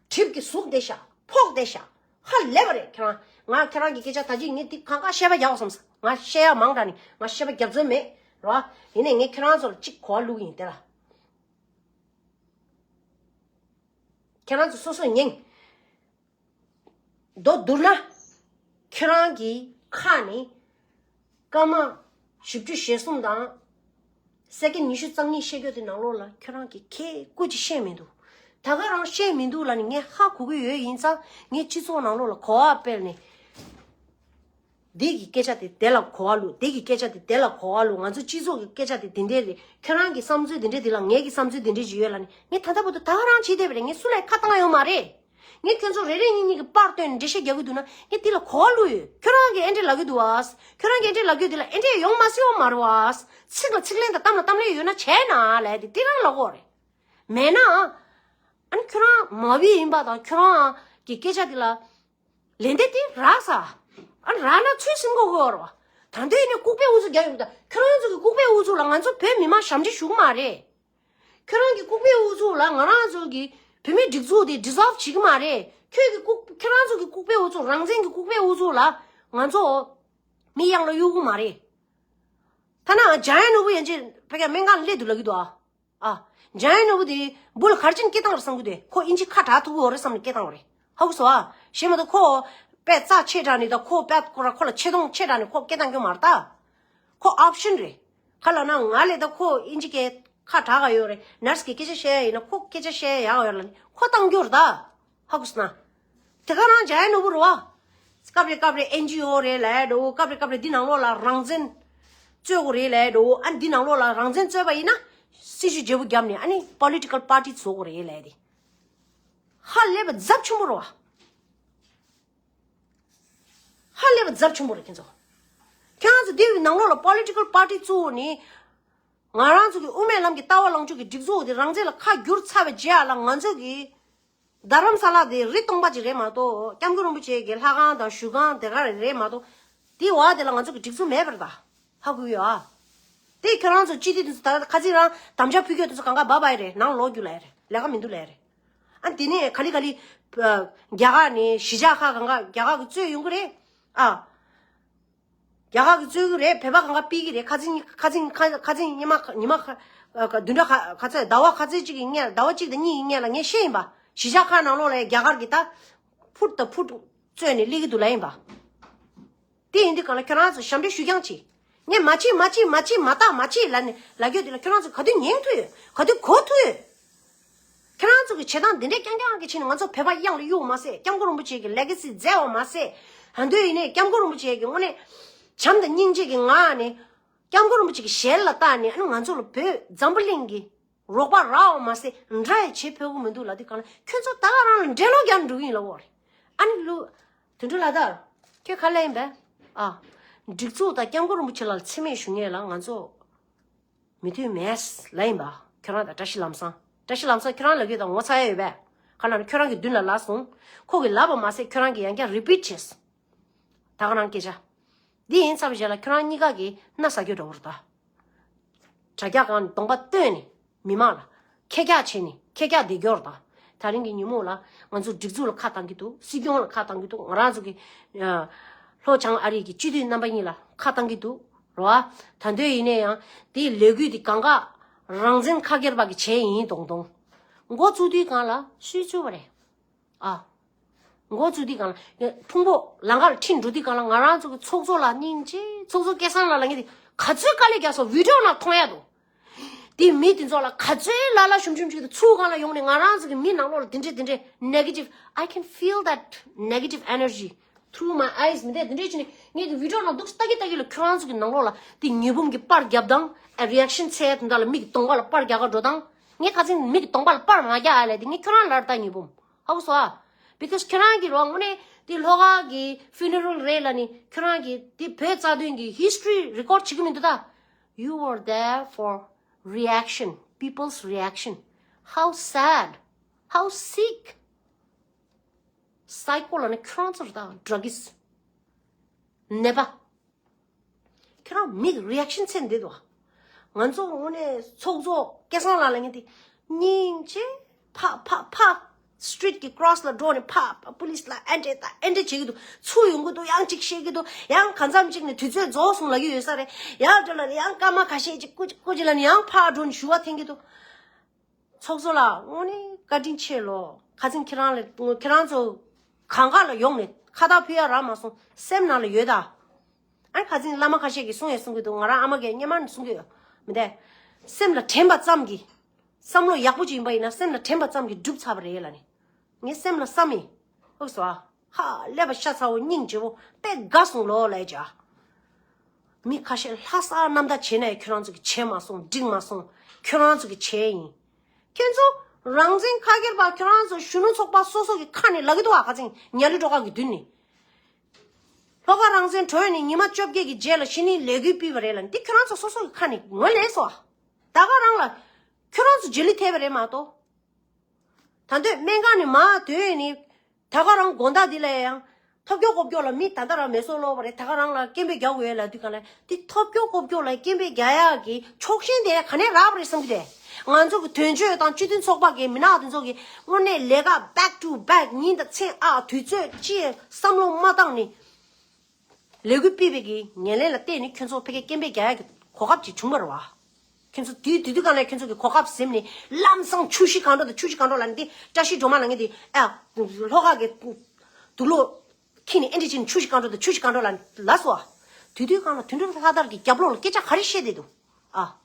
གྲིབ་ཀྱི་ཟུག་བསྡད་ཤག་ཕོག་བསྡད་ཤག་ཧ་ལས་པ་རེད་ཁྱོད་རང་། ང་ཁྱོད་རང་གི་སྐད་ཆ་ད་ཅི་ངས་དེ་གང་ག་བཤད་པ་རྒྱག་བསམ་སོང་། ང་བཤད་ཡ་མང་དྲགས་ནས་ང་བཤད་པ་རྒྱབ་ཚོད་མེད་རོ། ཡིན་ནའི་ངས་ཁྱོད་རང་ཚོ་ལ་གཅིག་གོ་བ་བླུགས་ཡིན་དེ་ལ། ཁྱེད་རང་ཚོ་སོ་སོ་ཉན། མདོར་བསྡུ་ན། ཁྱེད་རང་གི་ཁ་ནས་སྐར་མ་བཞི་བཅུ་ཞེ་གསུམ་དང་སེ་ཀེན་ཉི་ཤུ་རྩ་གཉིས་བཤད་རྒྱུ་དེ་ནང་ལོགས་ལ་ཁྱེད་རང་གིས་ཁེ་ཀོ་ཅིག་བཤད་མི་འདུག་ད་ག་རང་བཤད་མི་འདུག་ལབ་ནས་ངས་ཧ་གོ་གི་ཡོད། ཡིན་ཙང་ངས་སྤྱི་ཚོགས་ནང་ལོགས་ལ་གོ་བ་སྤེལ་ནས། འདི་གི་སྐད་ཆ་དེ་དེ་ལ་གོ་བ་བླུགས། འདི་གི་སྐད་ཆ་དེ་དེ་ལ་གོ་བ་བླུགས། ང་ཚོ་སྤྱི་ཚོགས་ཀྱི་སྐད་ཆ་དེ་དེ་འདྲས་རེད། ཁྱེད་རང་གི་བསམ་ཚུལ་དེ་འདྲས་དེ་ལ་ངའི་གི་བསམ་ཚུལ་དེ་འདྲས་ཅིག་ཡོད་ལབ་ནས་ངས་ད་ལྟ་བར་དུ་ད་ག་རང་བྱས་བསྡད་པ་རེད། ངས་སུ་ལ་ཁ་བཏང་ཡ་ཡོད་མ་རེད། ངས་ཁྱོད་ཚོ་རེ་རེ་གཉིས་གཉིས་ཀྱི་པར་བཏོན་འགྲེལ་བཤད་རྒྱག་གི་འདུག་ན་ངས་དེ་ལ་གོ་བ་བླུགས་ཡོད། ཁྱོད་རང་གིས་ཨེ་འདྲས་ལབ་ཀྱི་འདུག་བ། ཁྱོད་རང་གིས་ཨེ་འདྲས་ལབ་རྒྱུ་དེ་ལ་ཨེ་འདྲས་ཡོང་མ་སྲིད་པ་མ་རེད་བ། ཚིག་ལ་ཚིག་ལན་དང་གཏམ་ལ་གཏམ་ལན་ཡོད་ན་བྱས་ན་ལབ་དེ་དེ་རང་ལབ་དགོས་རེད། མེད་ན། ཨ་ནི་ཁྱོད་རང་མ་བི་ཡིན་པ་དང་ཁྱོད་རང་གི་སྐད་ཆ་དེ་ལ་ལན་འདེབས་དེ་རག་ས། ཨ་ནི་རག་ན་ཚུར་ཟིན་དགོས་ཀྱི་ཡོད་རེད་བ། ད་ལྟ་ཡིན་ནའི་ལྐུགས་པའི་ཨུ་ཚུགས་རྒྱག་ཡོང་གི། ད་ཁྱོད་རང་ཚོ་གི་ལྐུགས་པའི་ཨུ་ཚུགས་ལ་ང་ཚོ་བོད་མི་མང་ཞབས་འདྲེན་ཞུ་གི་མ་རེད། ཁྱོད་རང་གི་ལྐུགས་པའི་ཨུ་ཚུགས་ལ་ང་རང་ཚོ་གི་བོད་མིའི་སྒྲིག་འཛུགས་དེ་ཌི་སོལབ་བྱེད་ཀྱི་མ་རེད། ཁྱོད་ཀྱི་ལྐུགས་ཁྱོད་རང་ཚོ་གི་ལྐུགས་པའི་ཨུ་ཚུགས། རང་བཙན་གྱི་ལྐུགས་པའི་ཨུ་ཚུགས་ལ་ང་ཚོ་མི་གཡང་ལ་གཡུག་གི་མ་རེད། ཐ་ན་འཇམ་དབྱངས་ནོར་བུ་ཡན་ཆད་ཕ་གིར་སྨན་ཁང་ལ་སླེབས་འདུག་ལབ་ཀྱི་འདུག་ཨ། ཨ། འཇམ་དབྱངས་ནོར་བུ་དེ་འབུ་ལ་ག་རེ་བྱས་ནས་སྐད་བཏང་རེད་བསམ་གྱི་འདུག་ཁོ་ཨིན་ཇི་ཁ་གྲག་ཐུབ་ཀྱི་ཡོད་རེད་བསམ་ནས་སྐད་བཏང་བ་རེད། ཧ་གོ་སོང་ཨ། གཞན་མ་གཏོགས་ཁོ་དཔེ་རྩ་ཆེ་དྲགས་ནས། ད་ཁོ་དཔེ་ཁོ་ར་ཁོ་ལ་ཆེ་མཐོང་ཆེ་དྲགས་ནས་ཁོ་སྐད་བཏང་རྒྱུ་མ་རེད་ད། ཁོ་ཨོབ་ཤན་རེད། ག་ལབ་ན་ང་ལས་ད་ཁོ་ཨིན་ཇི་སྐད་ཁ་གྲག་ག་ཡོད་རེད། ནར་སི་གིས་སྐད་ཆ་བཤད་ཡ་ཡིན་ན་ཁོ་སྐད་ཆ་བཤད་ཡ་ཡག་ག་ཡོད་ལབ་ནས་ཁོ་བཏང་རྒྱུ་རེད་ད། ཧ་གོ་སོང་ན། དེ་ག་རང་འཇམ་དབྱངས་ནོར་བུ་རེད་བ། སྐབས་རེ་སྐབས་རེ་ཨེན་ཇི་ཨོ་རེད་ལབ་ཡ་འདྲ་བོ། སྐབས་རེ་སྐབས་རེ་འདི་ནང་ལོགས་ལ་རང་བཙན་རྩོད་དགོས་རེད་ལབ་ཡ་འདྲ་བོ། ཨ་འདི་ནང་ལོགས་ལ་རང་བཙན་རྩོད་པ་ཡིན་ན་སྲི་ཞུ་བརྗེ་པོ་བརྒྱབ་ནས་ཨ་ནི་པོ་ལི་ཊི་ཀལ་པར་ཊི་བཟོ་དགོས་རེད་ལབ་ཡ་དེ། ཧ་ལས་པ་ཚབས་ཆེན་པོ་རེད་བ། ཧ་ལས་པ་ཚབས་ཆེན་པོ་རེད་ཁྱེད་ཚོ། ཁྱེད་རང་ཚོ་འདི་ནང་ལོགས་ལ་པོ་ལི་ཊི་ཀལ་པར་ཊི་བཙུགས་ནས་ང་རང་ཚོ་གི་དབུ་མའི་ལམ་གྱི་ལྟ་བ་ལངས་ཕྱོགས་ཀྱི་སྒྲིག་འཛུགས་དེ་རང་བཙན་ལ་ཁ་བསྒྱུར་ཚར་བའི་རྗེས་ལ་ང་ཚོ་གི་རྡ་རམ་ས་ལ་དེ་རི་སྟོང་པ་ཅིག་རེད་མ་གཏོགས། སྐྱབས་མགོན་རིན་པོ་ཆེ་གི་ལྷ་ཁང་དང་བཞུགས་ཁང་དེ་ག་རེ་རེད་མ་གཏོགས། དེའི་འོག་དེ་ལ་ང་ཚོ་གི་སྒྲིག་འཛུགས་མེད་པ་རེད་ད། ཧ་གོ་གི་ཡོད་ཨ། དེ་ཁྱོད་རང་ཚོ་སྤྱི་འཐུས་དེ་ཚོ་ད་ཁ་ཚིག་རང་དམ་བཅའ་ཕུལ་རྒྱུ་དེ་ཚོ་གང་ག་བ་བ་ཡི་རེད། ནང་ལོག་རྒྱུ་ལ་ཡི་རེད། ལས་ཀ་མི་འདུག་ལ་ཡི་རེད། ཨ་དེ་ནས་ག་ལི་ག་ལི་རྒྱ་གར་ནས་གཞིས་ཆགས་ཁག་གང་ག་རྒྱ་གར་གི་གཙོས་ཡོང་གི་རེད། ཨ། རྒྱ་གར་གི་གཙོས་གི་རེད། བོད་པ་གང་ག་ཕུད་གི་རེད། ཁ་ཚིག་ཁ་ཚིག་ཁ་ཁ་ཚིག་ཉི་མ་ཉི་མ་ཁ་ཁ་བདུན་ཕྲག་ཁ་ཁ་ཚིག་ཟླ་བ་ཁ་ཚིག་གཅིག་གི་སྔོན་ཟླ་བ་གཅིག་དང་གཉིས་ཀྱི་སྔོན་ལ་ངས་བཤད་ཡིན་པ། གཞིས་ཆགས་ཁག་ནང་ལོགས་ལ་རྒྱ་གར་གི་ད་ཕུད་ད་ཕུད་རྩོད་ནས་སླེབས་གི་འདུག་ལ་ཡིན་པ། དེ་ཡིན་དུས་གང་ལ་ཁྱོད་རང་ཚོ་ཞབས་འདྲེན་ཞུ་རྐྱང་བྱེད། ངས་མ་བྱེད་མ་བྱེད་མ་བྱེད་མ་བཏང་མ་བྱེད་ལ་ནི་ལ་རྒྱུ་དེ་ལ་ཁྱོད་རང་ཚོ་ག་དུས་ཉན་ཐུབ་ཡོད། ག་དུས་གོ་ཐུབ་ཡོད། ཁྱོད་རང་ཚོ་གི་བྱེད་སྟངས་འདི་འདྲའི་རྐྱང་རྐྱང་གི་ཕྱིན་ནས་ང་ཚོ་བོད་པ་གཡང་ལ་གཡུག་མ་ཟད། སྐྱབས་མགོན་རིན་པོ་ཆེ་གི་ལེ་ག་སི་མཛད་པ་མ་ཟད། ད་དུང་ཡིན་ནའི་སྐྱབས་མགོན་རིན་པོ་ཆེ་གི་དངོས་གནས་བྱམས་དང་སྙིང་རྗེ་གི་ངང་ནས་སྐྱབས་མགོན་རིན་པོ་ཆེ་གི་ཞལ་ལ་བལྟས་ནས་ཨ་ནི་ང་ཚོ་ལ་བོད་འཛམ་བུ་གླིང་གི་རོགས་པ་རག་པ་མ་ཟད་འདྲ་ཡི་བྱེད་ཕོད་གི་མི་འདུག་ལབ་དུས་གང་ལ་ཁྱོད་ཚོ་ད་ག་རང་ལ་འགྲེལ་ལོག་རྒྱག་འགྲོ་གི་ཡིན་ལབ་པ་རེད། ཨ་ནི་ལུ། དོན་གྲུབ་ལགས་ད། ཁྱོད་ག་ལ་ཡིན་པས། ཨ། སྒྲིག་འཛུགས་དང་སྐྱབས་མགོན་རིན་པོ་ཆེ་ལ་མཚན་སྨད་ཞུ་མཁན་ལ་ང་ཚོ་མི་མཐུན་མེད་ལབ་ཡིན་པ། ཁྱོད་རང་དང་བཀྲ་ཤིས་ལམ་བཟང་། བཀྲ་ཤིས་ལམ་བཟང་ཁྱོད་རང་ལབ་རྒྱུ་དང་ངོ་ཚ་ཡ་ཡོད་པས། ག་ལ་ནི་ཁྱོད་རང་གི་མདུན་ལ་ལབ་སོང་། ཁོ་གིས་ལབ་པ་མ་ཟད་ཁྱོད་རང་གིས་ཡང་བསྐྱར་རི་པིཊ་བྱས་སོང་། ད་ག་རང་སྐད་ཆ། འདི་ཡིན་ཙམ་ཞིག་ལ་ཁྱོད་རང་གཉིས་ཀ་གིས་སྣ་ཟ་རྒྱུ་འདྲ་བོ་རེད་ད། དྲ་རྒྱ་སྒང་ནས་གདོང་པ་སྟོན་ནས་མི་མང་ལ་ཁེ་རྒྱག་བྱས་ནས་ཁེ་རྒྱག་བསྡད་རྒྱུ་རེད་ད། ད་རིང་གི་ཉིན་མོ་ལ་ང་ཚོ་སྒྲིག་འཛུགས་ལ་ཁ་བཏང་གི་འདུག་སྲིད་སྐྱོང་ལ་ཁ་བཏང་གི་འདུག་ང་རང་ཚོ་གི་ཨ། ལྷོ་བྱང་ཨ་རི་གི་སྤྱི་འཐུས་རྣམ་པ་གཉིས་ལ་ཁ་བཏང་གི་འདུག་རེད་བ། ད་འདོད་ཡིན་ན་ཡང་དེའི་ལས་འགུལ་དེ་གང་ག་རང་བཙན་ཁ་སྒེར་པ་གི་བྱས་ཡིན་མདོག་མདོག་འགོ་བཙུགས་དུས་སྒང་ལ་སུས་བཙུགས་པ་རེད། ཨ། འགོ་བཙུགས་དུས་སྒང་ལ་ཕུང་པོ་ལམ་ཁར་ཁྲིད་འགྲོ་དུས་སྒང་ལ་ང་རང་ཚོ་གི་ཚོགས་གཙོ་ལ་སྙིང་རྗེ། ཚོགས་གཙོ་སྐལ་བཟང་ལགས་ལ་ངས་དེ་ག་ཚོད་དཀའ་ལས་རྒྱག་སོང་། བི་ཌི་ཡོ་ནང་མཐོང་ཡ་འདུག་དེ་མི་དེ་ཚོ་ལ་ག་ཚོད་ལ་ལ་ཞུམ་ཞུམ་ཞིག་དུ་ཚུར་སྒང་ལ་ཡོང་ནས་ང་རང་ཚོ་གི་མི་ནང་ལོགས་ལ་དེ་འདྲས་དེ་འདྲས་negative, I can feel that negative energy through my eyes མི་འདྲས་དེ་འདྲས་བྱས་ནས་ངས་དེ་བི་ཌི་ཡོ་ནང་འདུག་ལྟ་གི་ལྟ་གི་ལ་ཁྱོད་རང་ཚོ་གི་ནང་ལོགས་ལ་དེ་ཉེས་འབུམ་གྱི་པར་རྒྱབ་དང་ཨ་རི་ཨེག་ཤན་འཚལ་དེ་འདྲ་ལ་མིག་གི་གདོང་པ་ལ་པར་རྒྱག་ག་འགྲོ་དང་། ངས་ཁ་སང་མིག་གི་གདོང་པ་ལ་པར་མ་རྒྱག་ཨ་ལས་དེ་ངས་ཁྱོད་རང་ལ་ལྟ་ཉེས་འབུམ། ཧ་གོ་སོང་ཨ། Because ཁྱེད་རང་གིས་རོ་དངོས་གནས་དེ་ལྷོ་ཁ་གི་funeral རེད་ལ་ནི་ཁྱེད་རང་གིས་དེ་བོད་རྩ་དོན་གྱི་history record བྱེད་ཀྱི་མི་འདུག་ད། You were there for reaction, people's reaction. How sad, how sick. Psycho ལ་ནི་ཁྱེད་རང་ཚོར་ད་drugs ནད་པ། ཁྱེད་རང་མིག་རི་ཨེག་ཤན་ཚད་འདི་འདུག་ང་ཚོ་དངོས་གནས་ཚོགས་གཙོ་སྐལ་བཟང་ལགས་ལ་ངས་དེ་སྙིང་རྗེ། ཕ་ཕ་ཕ་སི་ཊི་རིཊ་གི་ཀོ་རོ་སི་ལ་འགྲོ་ནས་ཕ་ཕ་པུ་ལི་སི་ལ་ཨེ་འདྲས་ད་ཨེ་འདྲས་བྱེད་ཀྱི་འདུག་ཚུར་ཡོང་གི་འདུག་ཡང་ཅིག་བཤད་ཀྱི་འདུག་ཡང་གང་འཚམ་ཅིག་ནས་དུས་ཚོད་རྫོགས་སོང་ལབ་ཀྱི་ཡོད་ས་རེད། ཡང་འགྲོ་ལ་ཡང་སྐར་མ་ཁ་ཤས་ཅིག་སྐུ་སྐུ་ཅིག་ལ་ནི་ཡང་ཕར་འགྲོ་ནས་ཞུ་བ་འཐེན་གྱི་འདུག་ཚོགས་གཙོ་ལགས་དངོས་གནས་བཀའ་དྲིན་ཆེ་ལོ། ཁ་སང་ཁྱེད་རང་ལ་ཁྱེད་རང་ཚོ་གང་ག་ལ་ཡོང་ནས་ཁ་བཏགས་ཕུལ་ཡ་རག་མ་སོང་། སེམས་ནང་ལ་ཡོད་ད། ཨ་ཁ་སང་བླ་མ་ཁ་ཤས་ཀྱིས་གསུང་ཡ་གསུང་གི་འདུག་ང་རང་ཨ་མ་གིས་སྔོན་མ་ནས་གསུང་གི་ཡོད་མི་འདུག་སེམས་ལ་དྲན་པ་ཙམ་གྱིས། བསམ་བློ་ཡག་པོ་ཅིག་ཡིན་པ་ཡིན་ན་སེམས་ལ་དྲན་པ་ཙམ་གྱིས་འགྲུབ་ཚར་བ་རེད་ལ་ནི། ངའི་སེམས་ལ་བསམ་ཡིན། ཨོ་སོ། ཧ་ཀླད་པ་ཤ་ཚ་བོ་སྙིང་རྗེ་བོ་དཔེ་དགའ་སོང་ལོ་ལས་ཀྱ། མི་ཁ་ཤས་ལྷ་ས་རྣམ་ཐར་བྱས་ནས་ཁྱོད་རང་ཚོ་གི་བྱས་མ་སོང་འགྲིག་མ་སོང་། ཁྱོད་རང་ཚོ་གི་བྱས་ཡིན། ཁྱོད་ཚོ་རང་བཙན་ཁ་སྒེར་པ་ཁྱོད་རང་ཚོ་གཞོན་ནུ་ཚོགས་པ་སོ་སོ་གི་ཁ་ནས་ལབ་གི་འདུག་བ། ཁ་སང་ཉ་ལི་སྒྲོལ་དཀར་གི་མདུན་ནས། ལྷོ་ཁ་རང་བཙན་གྲོལ་ནས་ཉི་མ་བཅོ་བརྒྱད་ཀྱི་རྗེས་ལ་གཞི་ནས་ལས་འགུལ་སྤེལ་བ་རེད་ལ་འདི་ཁྱོད་རང་ཚོ་སོ་སོ་གི་ཁ་ནས་ངོས་ལེན་སོང་བ། ད་ག་རང་ལ་ཁྱོད་རང་ཚོ་རྗེས་ལུས་ཐེབས་པ་རེད་མ་གཏོགས། ད་འདོད་སྨན་ཁང་ནས་མར་ཐོན་ནས་ད་ག་རང་དགོང་དག་འདི་ལ་ཡང་ཐོབ་སྐྱོ་ལྐོག་སྐྱོ་ལ་མི་ད་ལྟ་རང་མེ་སོར་ལོག་པ་རེད། ད་ག་རང་ལ་སྐད་འབོད་རྒྱག་དགོས་ལབ་དུས་ག་ལ་འདི་ཐོབ་སྐྱོ་ལྐོག་སྐྱོ་ལ་སྐད་འབོད་རྒྱག་ཡག་གི་ཕྱོགས་ཞེན་དེ་ག་ནས་རག་པ་རེད་བསམ་གི་རེད། ང་ཚོ་གི་དོན་གཅོད་དང་སྤྱི་མཐུན་ཚོགས་པ་གི་མི་སྣ་དེ་ཚོ་གི་དངོས་གནས་ལས་ཀ་back to back ཉིན་དང་མཚན་ཨ་དུས་ཚོད་ཅི་བསམ་བློ་མ་བཏང་ནས། ལས་འགུལ་སྤེལ་བའི་གི་ཉེར་ལེན་ལ་བརྟེན་ནས་ཁྱོད་ཚོ་ཕ་གིར་སྐད་འབོད་རྒྱག་ཡག་གི་གོ་སྐབས་ཅིག་བྱུང་བ་རེད་བ། ཁྱོད་ཚོ་དུས་དུས་དུས་གང་ལ་ཁྱོད་ཚོ་གི་གོ་སྐབས་ཟིན་ནས་ལམ་སང་ཆུ་བཞི་གང་འགྲོ་དང་ཆུ་བཞི་གང་འགྲོ་ལ་འདི་བཀྲ་ཤིས་སྒྲོལ་མ་ལ་ངས་འདི་ཨ་ལྷོ་ཁ་གི་དུག་ལོག་ཁྱི་ནི་ཨེ་འདྲི་ཅིན་ཆུ་བཞི་གང་འགྲོ་དང་ཆུ་བཞི་གང་འགྲོ་ལ་ལ་སོ་ཨ། དུས་དུས་གང་ལ་དོན་གྲུབ་ལྷ་དར་གི་རྒྱབ་ལོགས་ལ་སྐད་ཆ་ག་རེ་བཤད་བསྡད་འདུག་ཨ།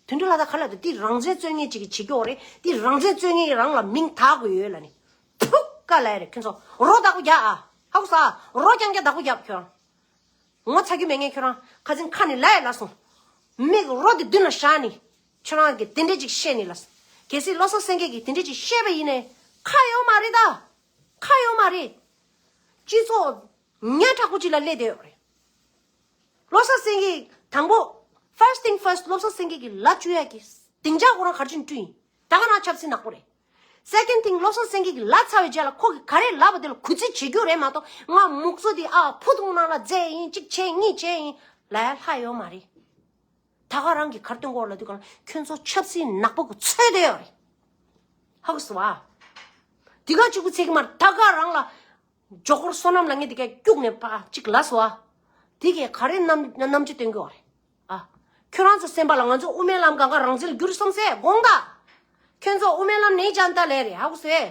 དོན་གྲུབ་ལྷ་དར་ག་ལ་དུ་འདི་རང་བཙན་རྩོད་མཁན་ཅིག་གི་བྱེད་ཀྱི་ཡོད་རེད། འདི་རང་བཙན་རྩོད་མཁན་རང་ལ་མིང་བཏགས་དགོས་ཡོད་ལ་ནི། ཐུག་ཀ་ལ་ཡ་རེད་ཁྱོད་ཚོ་རོ་བདག་པོ་རྒྱག་ཨ། ཧ་གོ་ས། རོ་རྐྱང་རྐྱང་བདག་པོ་རྒྱག་ཁྱོད་རང་། ངོ་ཚ་རྒྱུ་མེད་ངས་ཁྱོད་རང་ཁ་སང་ཁ་ནས་ལ་ཡ་ལ་སོང་། མིག་རོ་དེ་མདུན་ལ་བཞག་ནི། ཁྱོད་རང་གི་དེ་འདྲས་ཅིག་བཤད་ནི་ལ། གལ་སྲིད་བློ་བཟང་སེང་གེ་གིས་དེ་འདྲས་ཅིག་བཤད་པ་ཡིན་ནའི་ཁ་ཡོད་མ་རེད་ད། ཁ་ཡོད་མ་རེད། སྤྱི་ཚོགས་ཉག་ཕྲ་པོ་ཅིག་ལ་སླེབས་བསྡད་ཡོད་རེད། བློ་བཟང་སེང་གེ་དང་པོ། First thing first བློ་བཟང་སེང་གེ་གི་ལ་བཅུག་ཡ་གི་སྡིངས་ཆ་ཁོ་རང་ག་རེ་བྱས་ནས་བསྐྲུན་ཡིན། ད་ག་རང་ཆབ་སྲིད་ནག་པོ་རེད། Second thing བློ་བཟང་སེང་གེ་གི་ལ་ཚར་བའི་རྗེས་ལ་ཁོ་གི་ག་རེ་ལབ་པ་དེ་ལ་གུས་བརྩི་བྱེད་རྒྱུ་རེད་མ་གཏོགས་ང་མུག་སོ་དེ་ཨ་ཕུ་ཐུང་ནང་ལ་རྫས་ཡིན་གཅིག་བྱས་གཉིས་བྱས་ཡིན་ལ་ཡ་ལྷ་ཡོད་མ་རེད། ད་ག་རང་གི་གར་སྟོན་གོ་ལ་དུས་གང་ལ་ཁྱོད་ཚོ་ཆབ་སྲིད་ནག་པོ་གི་ཚོད་དེ་ཡོད་རེད། ཧ་གོ་སོང་བ། དེ་ག་གཅིག་པུ་ཚེ་གི་མར་ད་ག་རང་ལ་ཇོ་ཀོར་བསོད་ནམས་ལ་ངས་དེ་ག་སྐྱུག་ནས་པ་གཅིག་ལ་སོ་བ། དེ་གས་ག་རེ་རྣམ་རྣམ་འགྱུར་སྟོན་གི་ཡོད་རེད། ཨ། ཁྱོད་རང་ཚོ་སེམས་པ་ལ་ང་ཚོ་དབུ་མའི་ལམ་གང་ག་རང་བཙན་ལ་བསྒྱུར་སོང་ཟེར་དགོངས་དག་ཁྱོད་ཚོ་དབུ་མའི་ལམ་ནས་ཅང་ད་ལས་རེད། ཧ་གོ་སོང་ཨེ།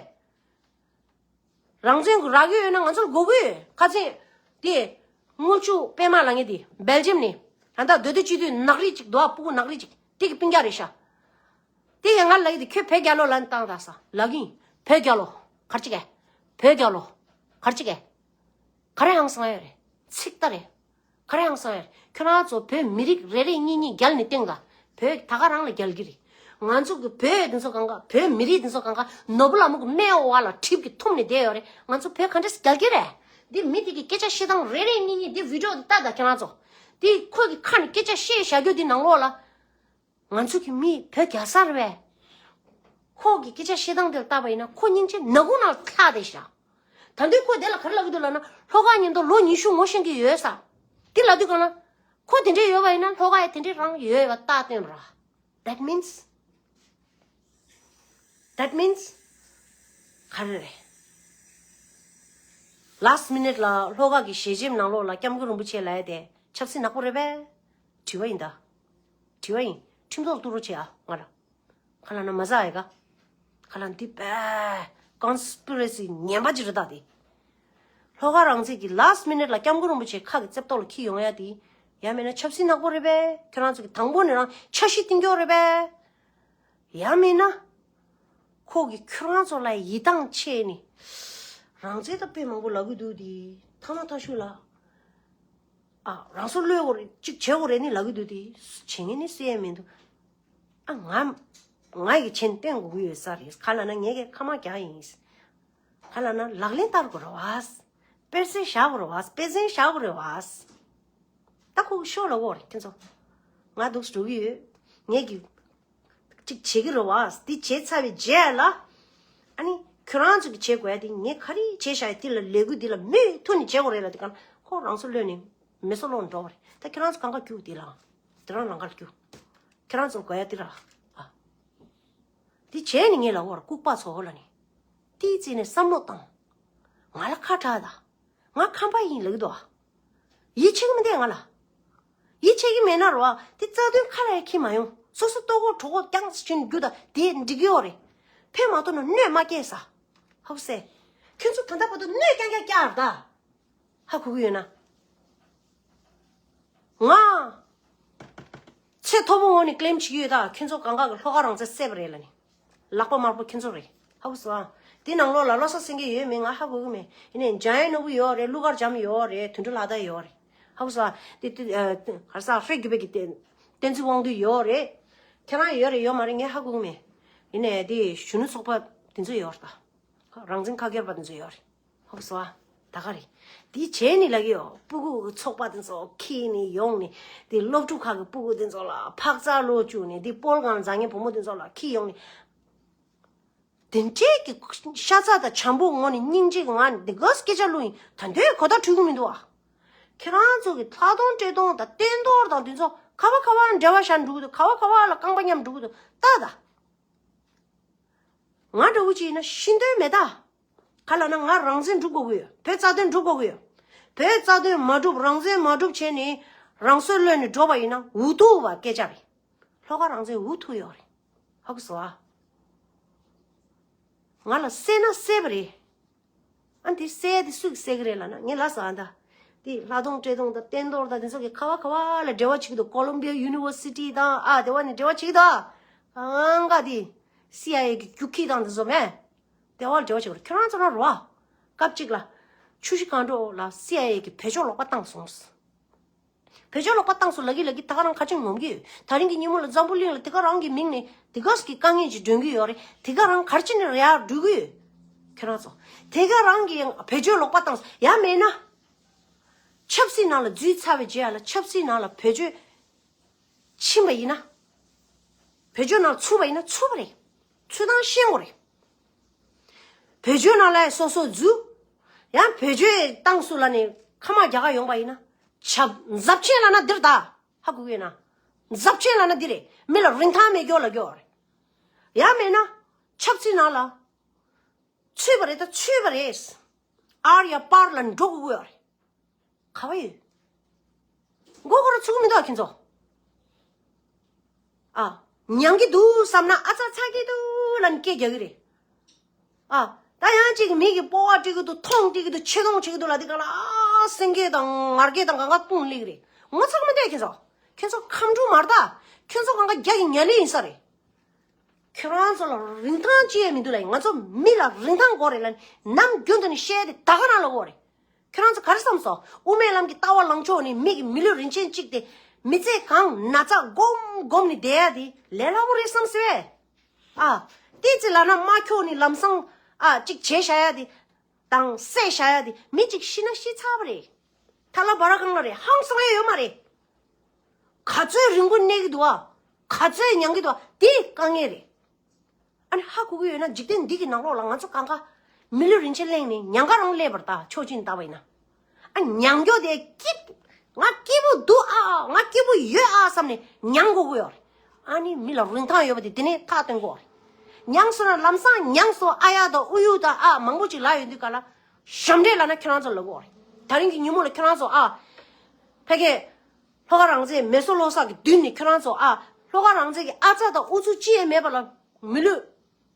རང་བཙན་གྱི་རག་ཡོད་ཡོད་ན་ང་ཚོར་དགོས་ཀྱི་ཡོད། ཁ་ཚན་དེ། དངུལ་ཆུ་པད་མ་ལ་ངེས་དེ་སྦེལ་ཇམ་ནས་ད་ལྟ་སྡོད་སྡོད་སྤྱི་འཐུས་ནག་རིལ་ཅིག་འདུག་ཨ། སྤུ་གུ་ནག་རིལ་ཅིག་དེ་གི་སྤུན་ཀྱག་རེད་ཤག་དེ་ཡང་ང་ལ་ཡི་དེ་ཁྱོད་བོད་རྒྱལ་ལོ་ལ་ནི་བཏང་ད་ས་ལ་གིན་བོད་རྒྱལ་ལོ་གར་ཅིག་གེ། བོད་རྒྱལ་ལོ་གར་ཅིག་གེ། ག་རེ་ཧང་སང་ཡོད་རེད། ཚིག་ལྟ་རེད། ག་རེ་ཧང་སང་ཡོད་རེད། ཁྱོད་རང་ཚོ་བོད་མི་རིགས་རེ་རེ་གཉིས་གཉིས་རྒྱལ་ནས་སྟེང་ད་བོད་ད་ག་རང་ལ་རྒྱལ་གྱི་རེད། ང་ཚོ་གི་བོད་དེ་ཚོ་གང་ག་བོད་མི་རིགས་དེ་ཚོ་གང་ག་ནོར་བུ་ལ་མོ་གི་སྨད་འོག་བ་ལ་གྲིབ་ཀྱི་འཐུམ་ནས་བསྡད་ཡོད་རེད། ང་ཚོ་བོད་ག་འདྲས་རྒྱལ་གྱི་རེད། འདི་མི་དེ་གི་སྐད་ཆ་བཤད་སྟངས་རེ་རེ་གཉིས་གཉིས་འདི་བི་ཌི་ཡོ་འདི་ལྟ་ད་ཁྱེད་རང་ཚོ། འདི་ཁོས་གི་ཁ་ནས་སྐད་ཆ་བཤད་བཞག་རྒྱུ་འདི་ནང་ལོགས་ལ། ང་ཚོ་གི་མི་བོད་རྒྱལ་ས་རེད་པས། ཁོ་གི་སྐད་ཆ་བཤད་སྟངས་དེ་ལ་བལྟས་པ་ཡིན་ན་ཁོ་སྙིང་རྗེ་ནག་ཁུང་ནང་ལ་ལྷག་བསྡད་ཤག་ད་དུང་ཁོས་དེ་ལ་ག་རེ་ལབ་ཀྱི་འདུག་ལབ་ན་ལྷོ་ཁ་ཉིན་ཐོ་ལོ་ཉི་ཤུ་ངོ་ཤེས་ཀྱི་ཡོད་ས། དེ་ལབ་དུས་གང་ལ། ཁོ་དེ་འདྲས་ཡོད་པ་ཡིན་ན་ལྷོ་ཁ་ཡ་དེ་འདྲས་རང་ཡོད་པ་རྟགས་སྟོན་ར། That means That means ག་རེ་རེད། Last minute ལ་ལྷོ་ཁ་གི་ཞལ་ཆེམས་ནང་ལོགས་ལ་སྐྱབས་མགོན་རིན་པོ་ཆེ་ལབ་ཡ་དེ་ཆབ་སྲིད་ནག་པོ་རེད་པས། དྲི་བ་ཡིན་ད། དྲི་བ་ཡིན། ཁྲིམས་ཐོག་ཏུ་རོགས་བྱེད་ཨ་ང་ལ། ཁ་ལ་ན་མ་ཟ་ཡ་ག་ཁ་ལ་འདི་པས་ཀོན་སི་པི་རེ་སི་ངན་པ་ཅིག་རེད་ད་དེ། ལྷོ་ཁ་རང་བཙན་གྱི་last minute ལ་སྐྱབས་མགོན་རིན་པོ་ཆེ་ཁ་གི་རྩེབ་ཏོག་ལ་འཁྱེར་ཡོང་ཡ་དེ། ཡང་མིན་ན་ཆབ་སྲིད་ནག་པོ་རེད་པས། ཁྱོད་རང་ཚོ་གི་དང་པོ་ནས་རང་འཆར་གཞི་བཏིང་རྒྱུ་རེད་པས། ཡང་མིན་ན། ཁོ་གི་ཁྱོད་རང་ཚོ་ལ་ཡིད་ཐང་ཆད་ནས། རང་བཙན་ད་དཔེ་མང་པོ་ལབ་གི་འདུག་དེ་ཐ་མ་ཐ་ཤུ་ལ། ཨ་རང་སྲོག་བློས་འོར་གཅིག་བྱེད་དགོས་རེད་ནི་ལབ་གི་འདུག་དེ་བྱེད་ངེས་ནི་སེ་ཡ་མི་འདུག་ཨ་ང་ང་ཡི་ཆེན་བསྟན་དགོས་ཀྱི་ཡོད་ས་རེད། ག་ལ་ན་ངས་ཀྱི་ཁ་མ་རྒྱག་ཡིན། ག་ལ་ན་ལག་ལེན་བསྟར་དགོས་རེད་བ། དཔེར་ཟིན་བཞག་དགོས་རེད་བ། དཔེ་ཟིན་བཞག་དགོས་རེད་བ། ད་ཁོ་གི་ཤོག་ལ་འོ་རེད་ཁྱེད་ཚོ། ང་འདུག་སེ་འགྲོ་གི་ཡོད། ངས་ཀྱི། གཅིག་བྱེད་ཀྱི་རེད་བ། འདི་བྱས་ཚར་བའི་རྗེས་ལ། ཨ་ནི་ཁྱོད་རང་ཚོ་གི་བྱེད་དགོས་ཡ་དེ་ངས་ག་རེ་བྱས་བཞག་ཡ་དེ་ལ་ལས་འགུལ་འདི་ལ་མུ་མཐུད་ནས་བྱེད་དགོས་རེད་ལ་དེ་ག་ཁོ་རང་སྲོག་བློས་ནས་མེ་སྲོག་ལོག་འགྲོ་བ་རེད། ད་ཁྱོད་རང་ཚོ་གང་ག་རྒྱུག་དེ་ལ། དེ་རང་རང་གར་རྒྱུག་ཁྱོད་རང་ཚོ་དགོས་ཡ་དེ་ར། ཨ། འདི་བྱས་ནས་ངས་ལ་འོར་ལྐུགས་པ་ཚོ་ལ་ནི། དེའི་རྩིས་ནས་བསམ་བློ་བཏང་། ང་ལ་ཁ་གྲག་ད། ང་ཁམས་པ་ཡིན་ལབ་ཀྱི་འདུག་ཨ། ཡིད་ཆེས་ཀྱི་མི་འདུག་ང་ལ། ཡིད་ཆེས་ཀྱི་མེད་ན་རོ་ཨ། དེ་རྩ་དོན་ཁ་ལ་ཡ་འཁྱེར་མ་ཡོང་། སོ་སོ་ལྟོ་གོས་གྲོད་ཁོག་རྐྱང་ཟིག་བྱས་ནས་རྒྱུག་ད་དེ་འགྲིག་གི་ཡོད་རེད། ཕན་མ་ཐོགས་ན་གནོད་མ་སྐྱེལ་ས། ཧ་གོ་སོང་། ཁྱོད་ཚོ་ད་ལྟ་བར་དུ་གནོད་རྐྱང་རྐྱང་བསྐྱལ་ར་ད། ཧ་གོ་གི་ཡོད་ན། ང་ཚད་མཐོ་པོ་ངོས་ནས་ཀི་ལེམ་བྱེད་ཀྱི་ཡོད་ད། ཁྱོད་ཚོ་གང་ག་གི་ལྷོ་ཁ་རང་བཙན་བསད་པ་རེད་ལ་ནི། ལག་པ་དམར་པོ་ཁྱོད་ཚོ་རེད། ཧ་གོ་སོང་ཨ། དེ་ནང་ལོགས་ལ་བློ་གསལ་སེང་གེ་ཡོད་མེད་ང་ཧ་གོ་གི་མེད། ཡིན་ནའི་འཇམ་དབྱངས་ནོར་བུ་ཡོད་རེད། ཀླུ་མཁར་བྱམས་ཡོད་རེད། དོན་གྲུབ་ལྷ་དར་ཡོད་རེད། ཧ་གོ་སོང་ཨ། དེ་དེ་ཨ། ག་རེ་ཟ་ཧྲེ་གུ་པེ་གི་བསྟན་བསྟན་འཛིན་དབང་འདུས་ཡོད་རེད། ཁྱེད་རང་ཡོད་རེད་ཡོད་མ་རེད་ངས་ཧ་གོ་གི་མེད། ཡིན་ནའི་དེ་གཞོན་ནུ་ཚོགས་པ་དེ་ཚོ་ཡོད་རེད་ད། རང་བཙན་ཁ་སྐྱོར་པ་དེ་ཚོ་ཡོད་རེད། ཧ་གོ་སོང་ཨ། ད་ག་རེད། དེ་བྱས་ནི་ལབ་ཀྱི་ཡོད། སྤུ་གུ་གི་ཚོགས་པ་དེ་ཚོ་ཁྱེར་ནི་ཡོང་ནི། དེ་སློབ་ཕྲུག་ཁག་གི་སྤུ་གུ་དེ་ཚོ་ལ་ཕག་ཚག་ལོག་བཅུག་ནི། དེ་སྤོལ་གང་བཟང་ངན་བུ་མོ་དེ་ཚོ་ལ་ཁྱེར་ཡོང་ནི། དེ་འདྲས་ཀྱི་ཤ་ཚ་དང་བྱམས་པོ་ངོ་ནས་སྙིང་རྗེ་གི་ངང་ནས་འདི་ག་སྐད་ཆ་གླུ་ཡིན། ད་འདོད་གོ་ད་འཁྲུལ་གི་མི་འདུག་ཨ། ཁྱེད་རང་ཚོ་གི་ལྷག་མཐོང་བཀྲས་མཐོང་དང་བསྟན་རྡོར་དང་དེ་ཚོ་ག་བ་ག་བ་འབྲེལ་བ་བཞག་འགྲོ་གི་འདུག་ག་བ་ག་བ་ལ་རྐང་པ་མཉམ་འགྲོ་གི་འདུག་ལྟ་ད། ང་འདྲ་བོ་ཅིག་ཡིན་ན་ཤི་འདོད་མེད་ད། ག་ལ་ན་ང་རང་བཙན་སྒྲུབ་དགོས་ཀྱི་ཡོད། བོད་རྩ་དོན་སྒྲུབ་དགོས་ཀྱི་ཡོད། བོད་རྩ་དོན་མ་སྒྲུབ་རང་བཙན་མ་སྒྲུབ་བྱས་ནས་རང་སྲོག་བློས་ནས་འགྲོ་བ་ཡིན་ན་འུ་ཐུག་པ་སྐད་ཆ་རེད། ལྷོ་ཁ་རང་བཙན་འུ་ཐུག་ཡོད་རེད། ཧ་གོ་སོང་ཨ། ང་ལ་བསད་ན་བསད་པ་རེད། ཨ་འདི་བསད་དེ་སུ་གིས་བསད་ཀྱི་རེད་ལབ་ན་ངས་ལབ་སོང་ཨ་ད། དེ་ལྷག་མཐོང་བཀྲས་མཐོང་དང་བསྟན་རྡོར་དང་དེ་ཚོ་གིས་ག་བ་ག་བ་ལ་འབྲེལ་བ་བྱེད་ཀྱི་འདུག Columbia University དང་ཨ་དེ་བ་ནས་འབྲེལ་བ་བྱེད་ཀྱི་འདུག་གང་ག་དེ་སི་ཨའི་ཨེ་གི་རྒྱུག་ཁྱི་དང་དེ་ཚོ་མེད། དེ་བ་ལ་འབྲེལ་བ་བྱེད་ཀྱི་རེད། ཁྱོད་རང་ཚོ་རང་རོ་ཨ། སྐབས་གཅིག་ལ་ཆུ་བཞི་སྒང་དྲུག་ལ་སི་ཨའི་ཨེ་གི་བོད་ལྗོངས་ལོག་པ་བཏང་སོང་། བོད་ལྗོངས་ལོག་པ་བཏང་སོང་ལབ་ཀྱི་ལབ་ཀྱི་ད་ག་རང་ག་ཅིག་ངོམ་གྱི་ཡོད། ད་རིང་གི་ཉིན་མོ་ལ་འཛམ་བུ་གླིང་ལ་དེ་ག་རང་གི་མིང་ནས་དེ་ག་གི་དཀའ་ངལ་ཅིག་སྒྲོན་གྱི་ཡོད་རེད། དེ་ག་རང་ག་རེ་བྱས་ནས་ཡར་འགྲོ་གི་ཡོད། ཁྱོད་རང་ཚོ་དེ་ག་རང་གི་བོད་ལྗོངས་ལོག་པ་བཏང་སོང་ཡང་མེད་ན། ཆབ་སྲིད་ནང་ལ་འཛུལ་ཚར་བའི་རྗེས་ལ་ཆབ་སྲིད་ནང་ལ་བོད་ལྗོངས་ཕྱིན་པ་ཡིན་ན། བོད་ལྗོངས་ནང་ཚུད་པ་ཡིན་ན་ཚུད་པ་རེད། ཚུད་སྟངས་ཤེས་དགོས་རེད། བོད་ལྗོངས་ནང་ལ་སོ་སོ་འཛུལ། ཡང་བོད་ལྗོངས་ཏང་སུ་ལ་ནས་ཁ་མ་རྒྱ་གར་ཡོང་པ་ཡིན་ན། ཆབ་འཛབ་ཆེན་ལ་ན་འདིར་ད། ཧ་གོ་གི་ཡོད་ན། ཟབ་ཆོས་ལབ་ན་འདི་རེད། མི་ལ་རིན་ཐང་མེད་སྐྱོ་ལ་སྐྱོ་རེད། ཡང་མེད་ན་ཆབ་སྲིད་ནང་ལ་ཚུད་པ་རེད། ད་ཚུད་པ་རེད། ཨར་ཡ་པར་ལ་འགྲོ་དགོས་ཀྱི་ཡོད་རེད། ག་བ་ཡོད། མགོ་སྐོར་ཚུགས་མི་འདུག་ཁྱེད་ཚོ། ཨ། མྱང་གི་འདུག་བསམ་ན་ཨ་ཙ་ཚ་གི་འདུག་ལབ་ནས་སྐད་རྒྱག་གི་རེད། ཨ། ད་ཡང་ཅིག་མི་གི་སྤོ་བ་སྤྲད་ཀྱི་འདུག་མཐོང་སྤྲད་ཀྱི་འདུག་ཆེ་མཐོང་བྱེད་ཀྱི་འདུག་ལབ་དུས་ག་ལ་ཨ་སེང་གེ་དང་ངར་སྐད་དང་གང་ག་སྤུངས་སླེབས་ཀྱི་རེད། ངོ་ཚ་གི་མི་འདུག་ཁྱེད་ཚོ། ཁྱེད་ཚོ་ཁམས་ཕྲུག་མ་རེད་ད། ཁྱེད་ཚོ་གང་ག་རྒྱ་གི་ཉ་ལི་ཡིན་ས་རེད། ཁྱེད་རང་ཚོ་ལ་རིན་ཐང་ཅི་ཡང་མི་འདུག་ལབ་ཡིན། ང་ཚོ་མི་ལ་རིན་ཐང་དགོས་རེད་ལབ་ནས་ནམ་རྒྱུན་དུ་ནས་བཤད་དེ་ད་ག་རང་ལ་དགོས་རེད། ཁྱེད་རང་ཚོ་ག་རེ་བསམ་སོང་། དབུ་མའི་ལམ་གྱི་ལྟ་བ་ལངས་ཕྱོགས་ནས་མི་གི་མི་ལུས་རིན་ཆེན་གཅིག་དེ་མི་ཚེ་གང་ན་ཚ་སྒོམ་སྒོམ་ནས་བསྡད་ཡ་དེ་ལས་སླ་པོ་རེད་བསམ་སྲིད་པས། ཨ། ཏི་ཙི་ལབ་ན་མ་ཁྱོག་ནས་ལམ་སང་ཨ་གཅིག་བྱས་བཞག་ཡ་དེ་དང་བསད་བཞག་ཡ་དེ་མི་གཅིག་ཤི་ན་ཤི་ཚར་བ་རེད། ཐ་ལ་བ་ར་གང་ལ་རེད། ཧང་སང་ཡ་ཡོད་མ་རེད། ག་ཚོད་རིན་གོང་གནས་ཀྱི་འདུག་ཨ། ག་ཚོད་མྱང་གི་འདུག་ཨ། དེ་དཀའ་ངལ་རེད། ཨ་ནི་ཧ་གོ་གི་ཡོད་ན་འཇིག་རྟེན་འདི་གི་ནང་ལོགས་ལ་ང་ཚོ་གང་ག་མི་ལུས་རིན་ཆེན་གླེང་ནས་ཉང་ག་རང་སླེབས་པར་ད་ཕྱོགས་གཅིག་ནས་བལྟས་པ་ཡིན་ན། ཨ་ཉང་སྐྱོ་དེ་སྐྱིད། ང་སྐྱིད་པོ་འདུག་ཨ། ང་སྐྱིད་པོ་ཡོད་ཨ་བསམ་ནས་ཉང་དགོས་ཀྱི་ཡོད་རེད། ཨ་ནི་མི་ལ་རིན་ཐང་ཡོད་པ་དེ་དེ་ནས་ཐག་གཏོང་དགོས་རེད། ཉང་སོང་ན་ལམ་སང་ཉང་སོང་ཨ་ཡ་དང་ཨུ་ཡུ་དང་ཨ་མང་པོ་ཅིག་ལབ་ཡོང་དུས་ག་ལ་ཞབས་འདྲེན་ལབ་ན་ཁྱེད་རང་ཚོ་ལབ་དགོས་རེད། ད་རིང་གི་ཉིན་མོ་ལ་ཁྱེད་རང་ཚོ་ཨ་ཕ་གི་ལྷོ་ཁ་རང་བཙན་མེ་སོར་ལྷོ་ས་གི་མདུན་ནས་ཁྱོད་རང་ཚོ་ཨ་ལྷོ་ཁ་རང་བཙན་གྱི་ཨ་ཙ་དང་ཨུ་ཚུགས་ཅི་ཡང་མེད་པ་ལ་མི་ལུས་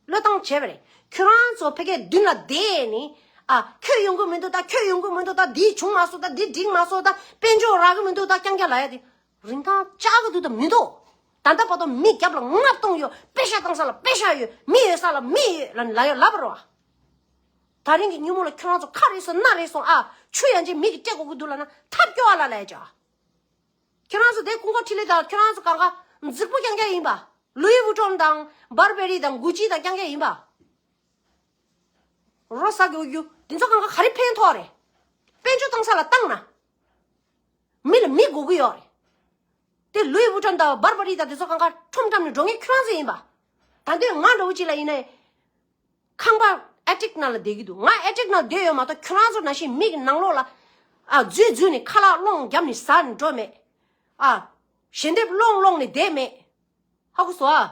བློས་བཏང་བྱས་པ་རེད། ཁྱོད་རང་ཚོ་ཕ་གིའི་མདུན་ལ་བསྡད་ནས་ཨ་ཁྱོད་ཡོང་གི་མི་འདུག་ད་ཁྱོད་ཡོང་གི་མི་འདུག་ད་འདི་བྱུང་མ་སོང་། ད་འདི་འགྲིག་མ་སོང་། ད་དཔལ་འབྱོར་རག་གི་མི་འདུག་ད་རྐྱང་རྐྱང་ལབ་ཡ་དེ་རིན་ཐང་ཆག་གི་འདུག་ད་མི་འདུག་ད་ལྟ་བར་དུ་མི་རྒྱབ་ལ་ལྔ་སྟོང་ཡོད། པེ་ཤ་བཏང་ས་ལ་པེ་ཤ་ཡོད། མི་ཡོད་ས་ལ་མི་ཡོད་ལབ་ལབ་ཡ་ལབ་པ་རེད་བ། ད་རིང་གི་ཉིན་མོ་ལ་ཁྱོད་རང་ཚོ་ཁ་རེ་སོང་སྣ་རེ་སོང་ཨ་ཆུ་ཡང་ཅིག་མི་གིས་སྤྲད་དགོས་ཀྱི་འདུག་ལབ་ན་ཐབས་སྐྱོ་བ་ལ་ལས་བྱ། ཁྱོད་རང་ཚོ་དེ་ཀུན་དགའ་འཕྲིན་ལས་དང་ཁྱོད་རང་ཚོ་གང་ག་རྫིག་པོ་རྐྱང་རྐྱང་ཡིན་པ། ལུའི་ཝུ་ཊོན་དང་བར་བེ་རི་དང་གུ་ཅི་དང་རྐྱང་རྐྱང་ཡིན་པ། རོ་ས་གི་འུ་རྒྱུ་འདི་ཚོ་གང་ག་ག་རེ་ཕན་ཐོགས་རེད། དཔལ་འབྱོར་བཏང་ས་ལ་བཏང་ན། མི་ལ་མི་དགོས་ཀྱི་ཡོད་རེད། དེ་ལུའི་ཝུ་ཊོན་དང་བར་བེ་རི་དང་དེ་ཚོ་གང་ག་ཁྲོམ་བཀྲམ་ནས་འགྲོ་མཁན་ཁྱོད་རང་ཚོ་ཡིན་པ། ད་དུང་ང་འདྲ་བོ་ཅིག་ལ་ཡིན་ན། ཁང་པ་ཨེ་ཊིག་ནང་ལ་བསྡད་ཀྱི་འདུག་ང་ཨེ་ཊིག་ནང་བསྡད་ཡོད་མ་གཏོགས་ཁྱོད་རང་ཚོ་ནང་བཞིན་མིག་ནང་ལོགས་ལ་ཨ་འཛུལ་འཛུལ་ནས་ཁ་ལག་སློང་བརྒྱབ་ནས་ཟ་ནས་འགྲོ་མེད། ཨ་ཞལ་འདེབས་སློང་སློང་ནས་བསྡད་མེད། ཧ་གོ་སོང་ཨ།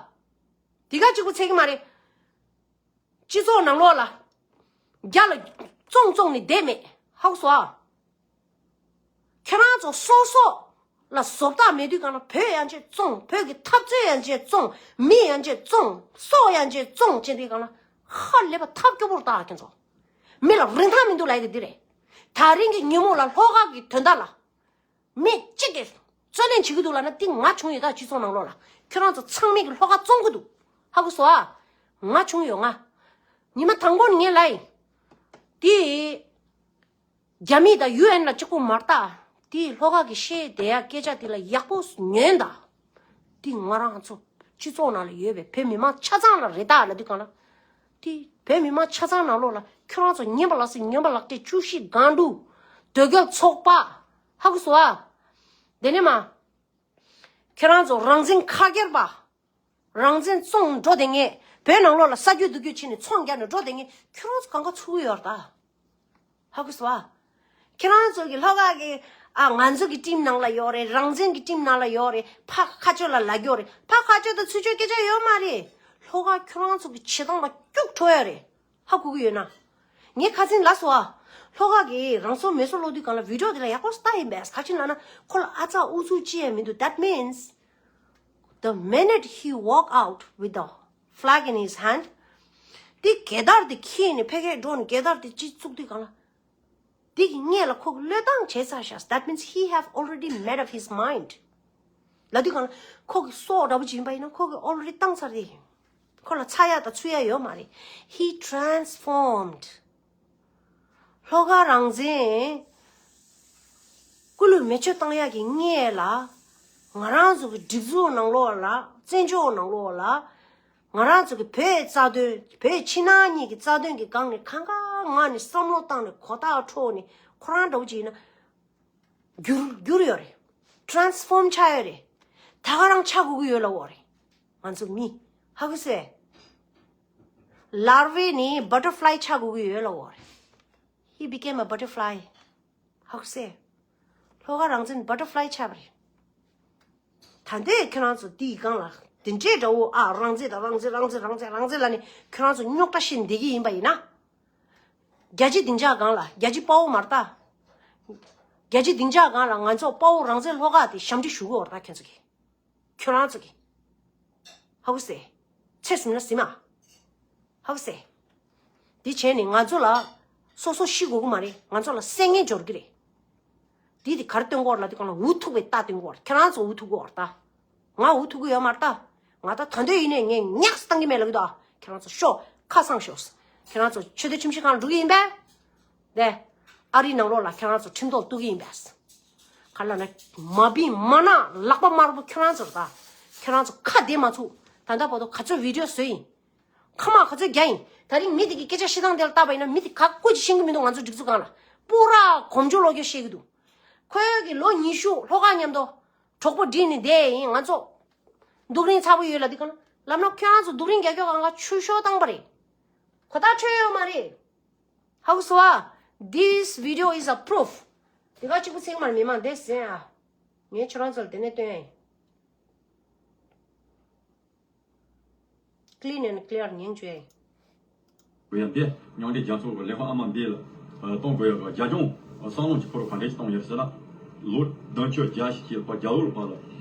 དེ་ག་གཅིག་པུ་ཚད་ཀྱི་མ་རེད། སྤྱི་ཚོགས་ནང་ལོགས་ལ་རྒྱ་ལ་བཙོང་བཙོང་ནས་བསྡད་མེད། ཧ་གོ་སོང་ཨ། ཁྱེད་རང་ཚོ་སོ་སོ་ལ་བཟོ་ལྟ་མེད་དུས་གང་ལ་བོད་ཡན་ཆད་བཙོང་། བོད་ཀྱི་འཐབ་རྩོད་ཡན་ཆད་བཙོང་། མི་ཡན་ཆད་བཙོང་། སྲོག་ཡན་ཆད་བཙོང་བྱེད་དུས་གང་ལ་ཧ་ལས་པ་ཐབས་སྐྱོ་པོར་བཏགས། ཁྱེད་ཚོ་མི་ལ་རིན་ཐང་མི་འདུག་ལབ་ཡ་དེ་འདི་རེད། ད་རིང་གི་ཉིན་མོ་ལ་ལྷོ་ཁ་གི་དོན་དག་ལ་མི་གཅིག་གིས་རྩོད་ལེན་བྱེད་ཀྱི་འདུག་ལབ་ན་དེ་ང་བྱུང་ཡོད། ད་སྤྱི་ཚོགས་ནང་ལོགས་ལ་ཁྱོད་རང་ཚོ་ཚང་མས་ཀྱི་ལྷོ་ཁ་བཙོང་གི་འདུག་ཧ་གོ་སོང་ཨ། ང་བྱུང་ཡོད། ང་ཉི་མ་དང་པོ་ནས་ངས་ལབ་ཡིན། དེ། རྒྱ་མི་དང་ཡུ་ཨེན་ལ་གཅིག་པུ་མ་རེད་ད། དེ་ལྷོ་ཁ་གི་བཤད་བསྡད་ཡ་སྐད་ཆ་དེ་ལ་ཡག་པོ་ཉན་ད། དེ་ང་རང་ཚོ་སྤྱི་ཚོགས་ནང་ལ་ཡོད་པའི་བོད་མི་མང་ཆ་ཚང་ལ་རེད་ད་ལབ་དུས་གང་ལ། དེ་བོད་མི་མང་ཆ་ཚང་ནང་ལོགས་ལ་ཁྱོད་རང་ཚོ་ཉན་པ་ལ་སེ་ཉན་པ་ལག་སྤྲད། བཅུ་བཞི་སྒང་དྲུག་དོལ་རྒྱལ་ཚོགས་པ། ཧ་གོ་སོང་ཨ། དེ་ནས་མ། ཁྱེད་རང་ཚོ་རང་བཙན་ཁ་སྒེར་པ། རང་བཙན་བཙོང་འགྲོ་དེ་ངས་བོད་ནང་ལོགས་ལ་ས་རྒྱུ་འདུག་རྒྱུ་ཕྱིན་ནས་ཚོང་རྒྱག་ནས་འགྲོ་དེ་ངས་ཁྱོད་རང་ཚོ་གང་ག་ཚུགས་ཡོད་རེད་ད། ཧ་གོ་སོང་ཨ། ཁྱེད་རང་ཚོ་གི་ལྷོ་ཁ་གི་ཨ་ང་ཚོ་གི་ཊིམ་ནང་ལ་ཡོད་རེད། རང་བཙན་གི་ཊིམ་ནང་ལ་ཡོད་རེད། ཕ་ཁ་ཆོས་ལ་ལབ་ཡོད་རེད། ཕ་ཁ་ཆོས་དང་ཚུར་ཆོས་སྐད་ཆ་ཡོད་མ་རེད། ལྷོ་ཁ་ཁྱོད་རང་ཚོ་གི་བྱེད་སྟངས་ལ་སྐྱུག་བྲོ་ཡོད་རེད། ཧ་གོ་གི་ཡོད་ན། ངས་ཁ་སང་ལབ་སོང་ཨ། ལྷོ་ཁ་གི་རང་སྲོག་མེ་སྲོག་སློག་དུས་གང་ལ་བི་ཌིའོ་དེ་ལ་ཡག་པོ་ལྟ་ཡིན་པས། ག་ཅི་ལབ་ན་ཁོ་ལ་ཨ་ཙག་ཨུ་ཚུགས་ཅི་ཡང་མི་འདུག That means the minute he walk out with the flag in his hand, དེ་གད་དར་དེ་འཁྱེར་ནས་ཕ་གིར་འགྲོ་ནས་གད་དར་དེ་ཅིག་བཙུགས་དུས་གང་ལ། དེ་གི་སྔོན་ལ་ཁོ་གི་བློས་བཏང་བྱས་ཚར་ཤག That means he have already made up his mind. ལབ་དུས་གང་ལ་ཁོ་གི་སྲོག་འདྲ་པོ་ཅིག་ཡིན་པ་ཡིན་ན་ཁོ་གི་already བཏང་ཚར་རེད། ཁོ་ལ་ཚ་ཡ་དང་ཚུད་ཡ་ཡོད་མ་རེད། He transformed. ལྷོ་ཁ་རང་བཙན་སྐུ་ལུས་མེ་མཆོད་བཏང་ཡག་གི་སྔོན་ལ་ང་རང་ཚོ་གི་སྒྲིག་འཛུགས་ནང་ལོགས་ལ་བཙན་བྱོལ་ནང་ལོགས་ལ། ང་རང་ཚོ་གི་བོད་རྩ་དོན་བོད་ཕྱི་ནང་གཉིས་ཀྱི་རྩ་དོན་གྱི་སྒང་ནས་གང་ག་ངང་ནས་བསམ་བློ་བཏང་ནས་གོ་རྟོགས་འཕྲོག་ནས་ཁོ་རང་འདྲ་བོ་ཅིག་ཡིན་ན་འགྱུར་འགྱུར་ཡོད་རེད། Transform ཆགས་ཡོད་རེད། ད་ག་རང་ཆགས་དགོས་ཀྱི་ཡོད་ལབ་ཡོད་རེད། ང་ཚོ་མི་ཧ་གོ་སོང་། ལར་བའི་ནི་butterfly ཆགས་དགོས་ཀྱི་ཡོད་ལབ་ཡོད་རེད། He became a butterfly. ཧ་གོ་སོང་། ལྷོ་ཁ་རང་བཙན་butterfly ཆགས་པ་རེད། ད་ལྟའི་ཁྱེད་རང་ཚོ་དེའི་སྒང་ལ་དེ་འདྲའི་འདྲ་བོ་ཨ་རང་བཙན་དང་རང་བཙན་རང་བཙན་རང་བཙན་རང་བཙན་ལ་ནི་ཁྱེད་རང་ཚོ་རྙོག་དྲ་བཤད་བསྡད་ཀྱི་ཡིན་པ་ཡིན་ན། རྒྱལ་སྤྱི་སྡིངས་ཆ་སྒང་ལ་རྒྱལ་སྤྱི་དཔའ་བོ་མ་རེད་ད། རྒྱལ་སྤྱི་སྡིངས་ཆ་སྒང་ལ་ང་ཚོ་དཔའ་བོ་རང་བཙན་ལྷོ་ཁ་དེ་ཞབས་འདྲེན་ཞུ་གི་ཡོད་རེད་ད་ཁྱེད་ཚོ་གིས། ཁྱོད་རང་ཚོ་གིས། ཧ་གོ་སོང་། ཚེ་ཟིན་ན་ཟིན་མ། ཧ་གོ་སོང་། འདི་བྱས་ནས་ང་ཚོ་ལ་སོ་སོ་ཤི་དགོས་ཀྱི་མ་རེད། ང་ཚོ་ལ་བསད་ངན་འབྱོར་གྱི་རེད། འདི་དེ་ག་རེ་སྟོན་གྱི་ཡོད་རེད་ལབ་དུས་སྒང་ལ་འུ་ཐུག་པའི་རྟགས་སྟོན་གྱི་ཡོད་རེད། ཁྱེད་རང་ཚོ་འུ་ཐུག་གི་ཡོད་རེད་ད། ང་འུ་ཐུག་གི་ཡོད་མ་རེད་ད། ང་ད་ད་འདོད་ཡིན་ནས་ངས་ཉག་བཏང་གི་མེད་ལབ་ཀྱི་འདུག་ཨ། ཁྱེད་རང་ཚོ་ཤོག་ཁ་སང་ཤོག་ཁྱེད་རང་ཚོ་ཆོས་དད་ཁྲིམས་ཞིབ་ཁང་ལ་འགྲོ་གི་ཡིན་པས། དེ། ཨ་རིའི་ནང་ལོགས་ལ་ཁྱེད་རང་ཚོ་ཁྲིམས་ཐོག་གཏུག་གི་ཡིན་པས། ག་ལ་ན། མ་བིན་མ་ན་ལག་པ་དམར་པོ་ཁྱེད་རང་ཚོ་རེད་ད། ཁྱེད་རང་ཚོ་ཁ་བདེ་མ་ཚུགས། ད་ལྟ་བར་དུ་ག་ཚོད་བི་ཌིའོ་བཟོས་ཡིན། ཁ་མ་ག་ཚོད་རྒྱག་ཡིན། ད་རིང་མི་དེ་གི་སྐད་ཆ་བཤད་སྟངས་དེ་ལ་བལྟས་པ་ཡིན་ན་མི་དེ་ག་སྐུ་ཅི་ཤེས་ཀྱི་མི་འདུག་ང་ཚོ་སྒྲིག་འཛུགས་སྒང་ལ་སྤུ་ར་གོམ་བརྗོད་ལོག་རྒྱུ་བཤད་ཀྱི་འདུག་ཁོའི་གི་ལོ་ཉི་ཤུ་ལྷོ་ཁ་མཉམ་དུ་གྲོགས་པོ་བསྒྲིགས་ནས་བསྡད་ཡིན། ང་ཚོ་སྡུག་རིང་ཚ་པོ་ཡོད་ལབ་དུས་སྒང་ལ་ལབ་ན་ཁྱོད་རང་ཚོ་སྡུག་རིང་རྒྱག་རྒྱུ་སྒང་ག་ཆུ་ཤོག་བཏང་པ་རེད། གོ་ཐག་ཆོད་ཡོད་མ་རེད། ཧ་གོ་སོང་ཨ། This video is a proof. དེ་ག་གཅིག་པུ་ཚིག་མར་མི་མང་བསྡད་ཟིན་ཨ། ངས་ཁྱོད་རང་ཚོ་ལ་དེ་ནས་སྟོན་ཡིན། Clean and clear ཉིང་བཅོས་ཡིན། དགོས་ཡ་འདི་མཉམ་འབྲེལ་རྒྱལ་ཚོགས་ཀྱི་ལས་ཁུངས་ཨ་མ་འདི་ལ་གཏོང་དགོས་ཡ་གི་རྒྱབ་ལྗོངས་བསམ་བློ་གི་ཁོ་རང་ག་འདྲས་ཀྱི་གཏོང་ཡོད་ཟེར་ན། ལོ་བདུན་ཅུ་བརྒྱད་ཅུ་ཞིག་བར་རྒྱ་ལོ་ལ་བར་ལ་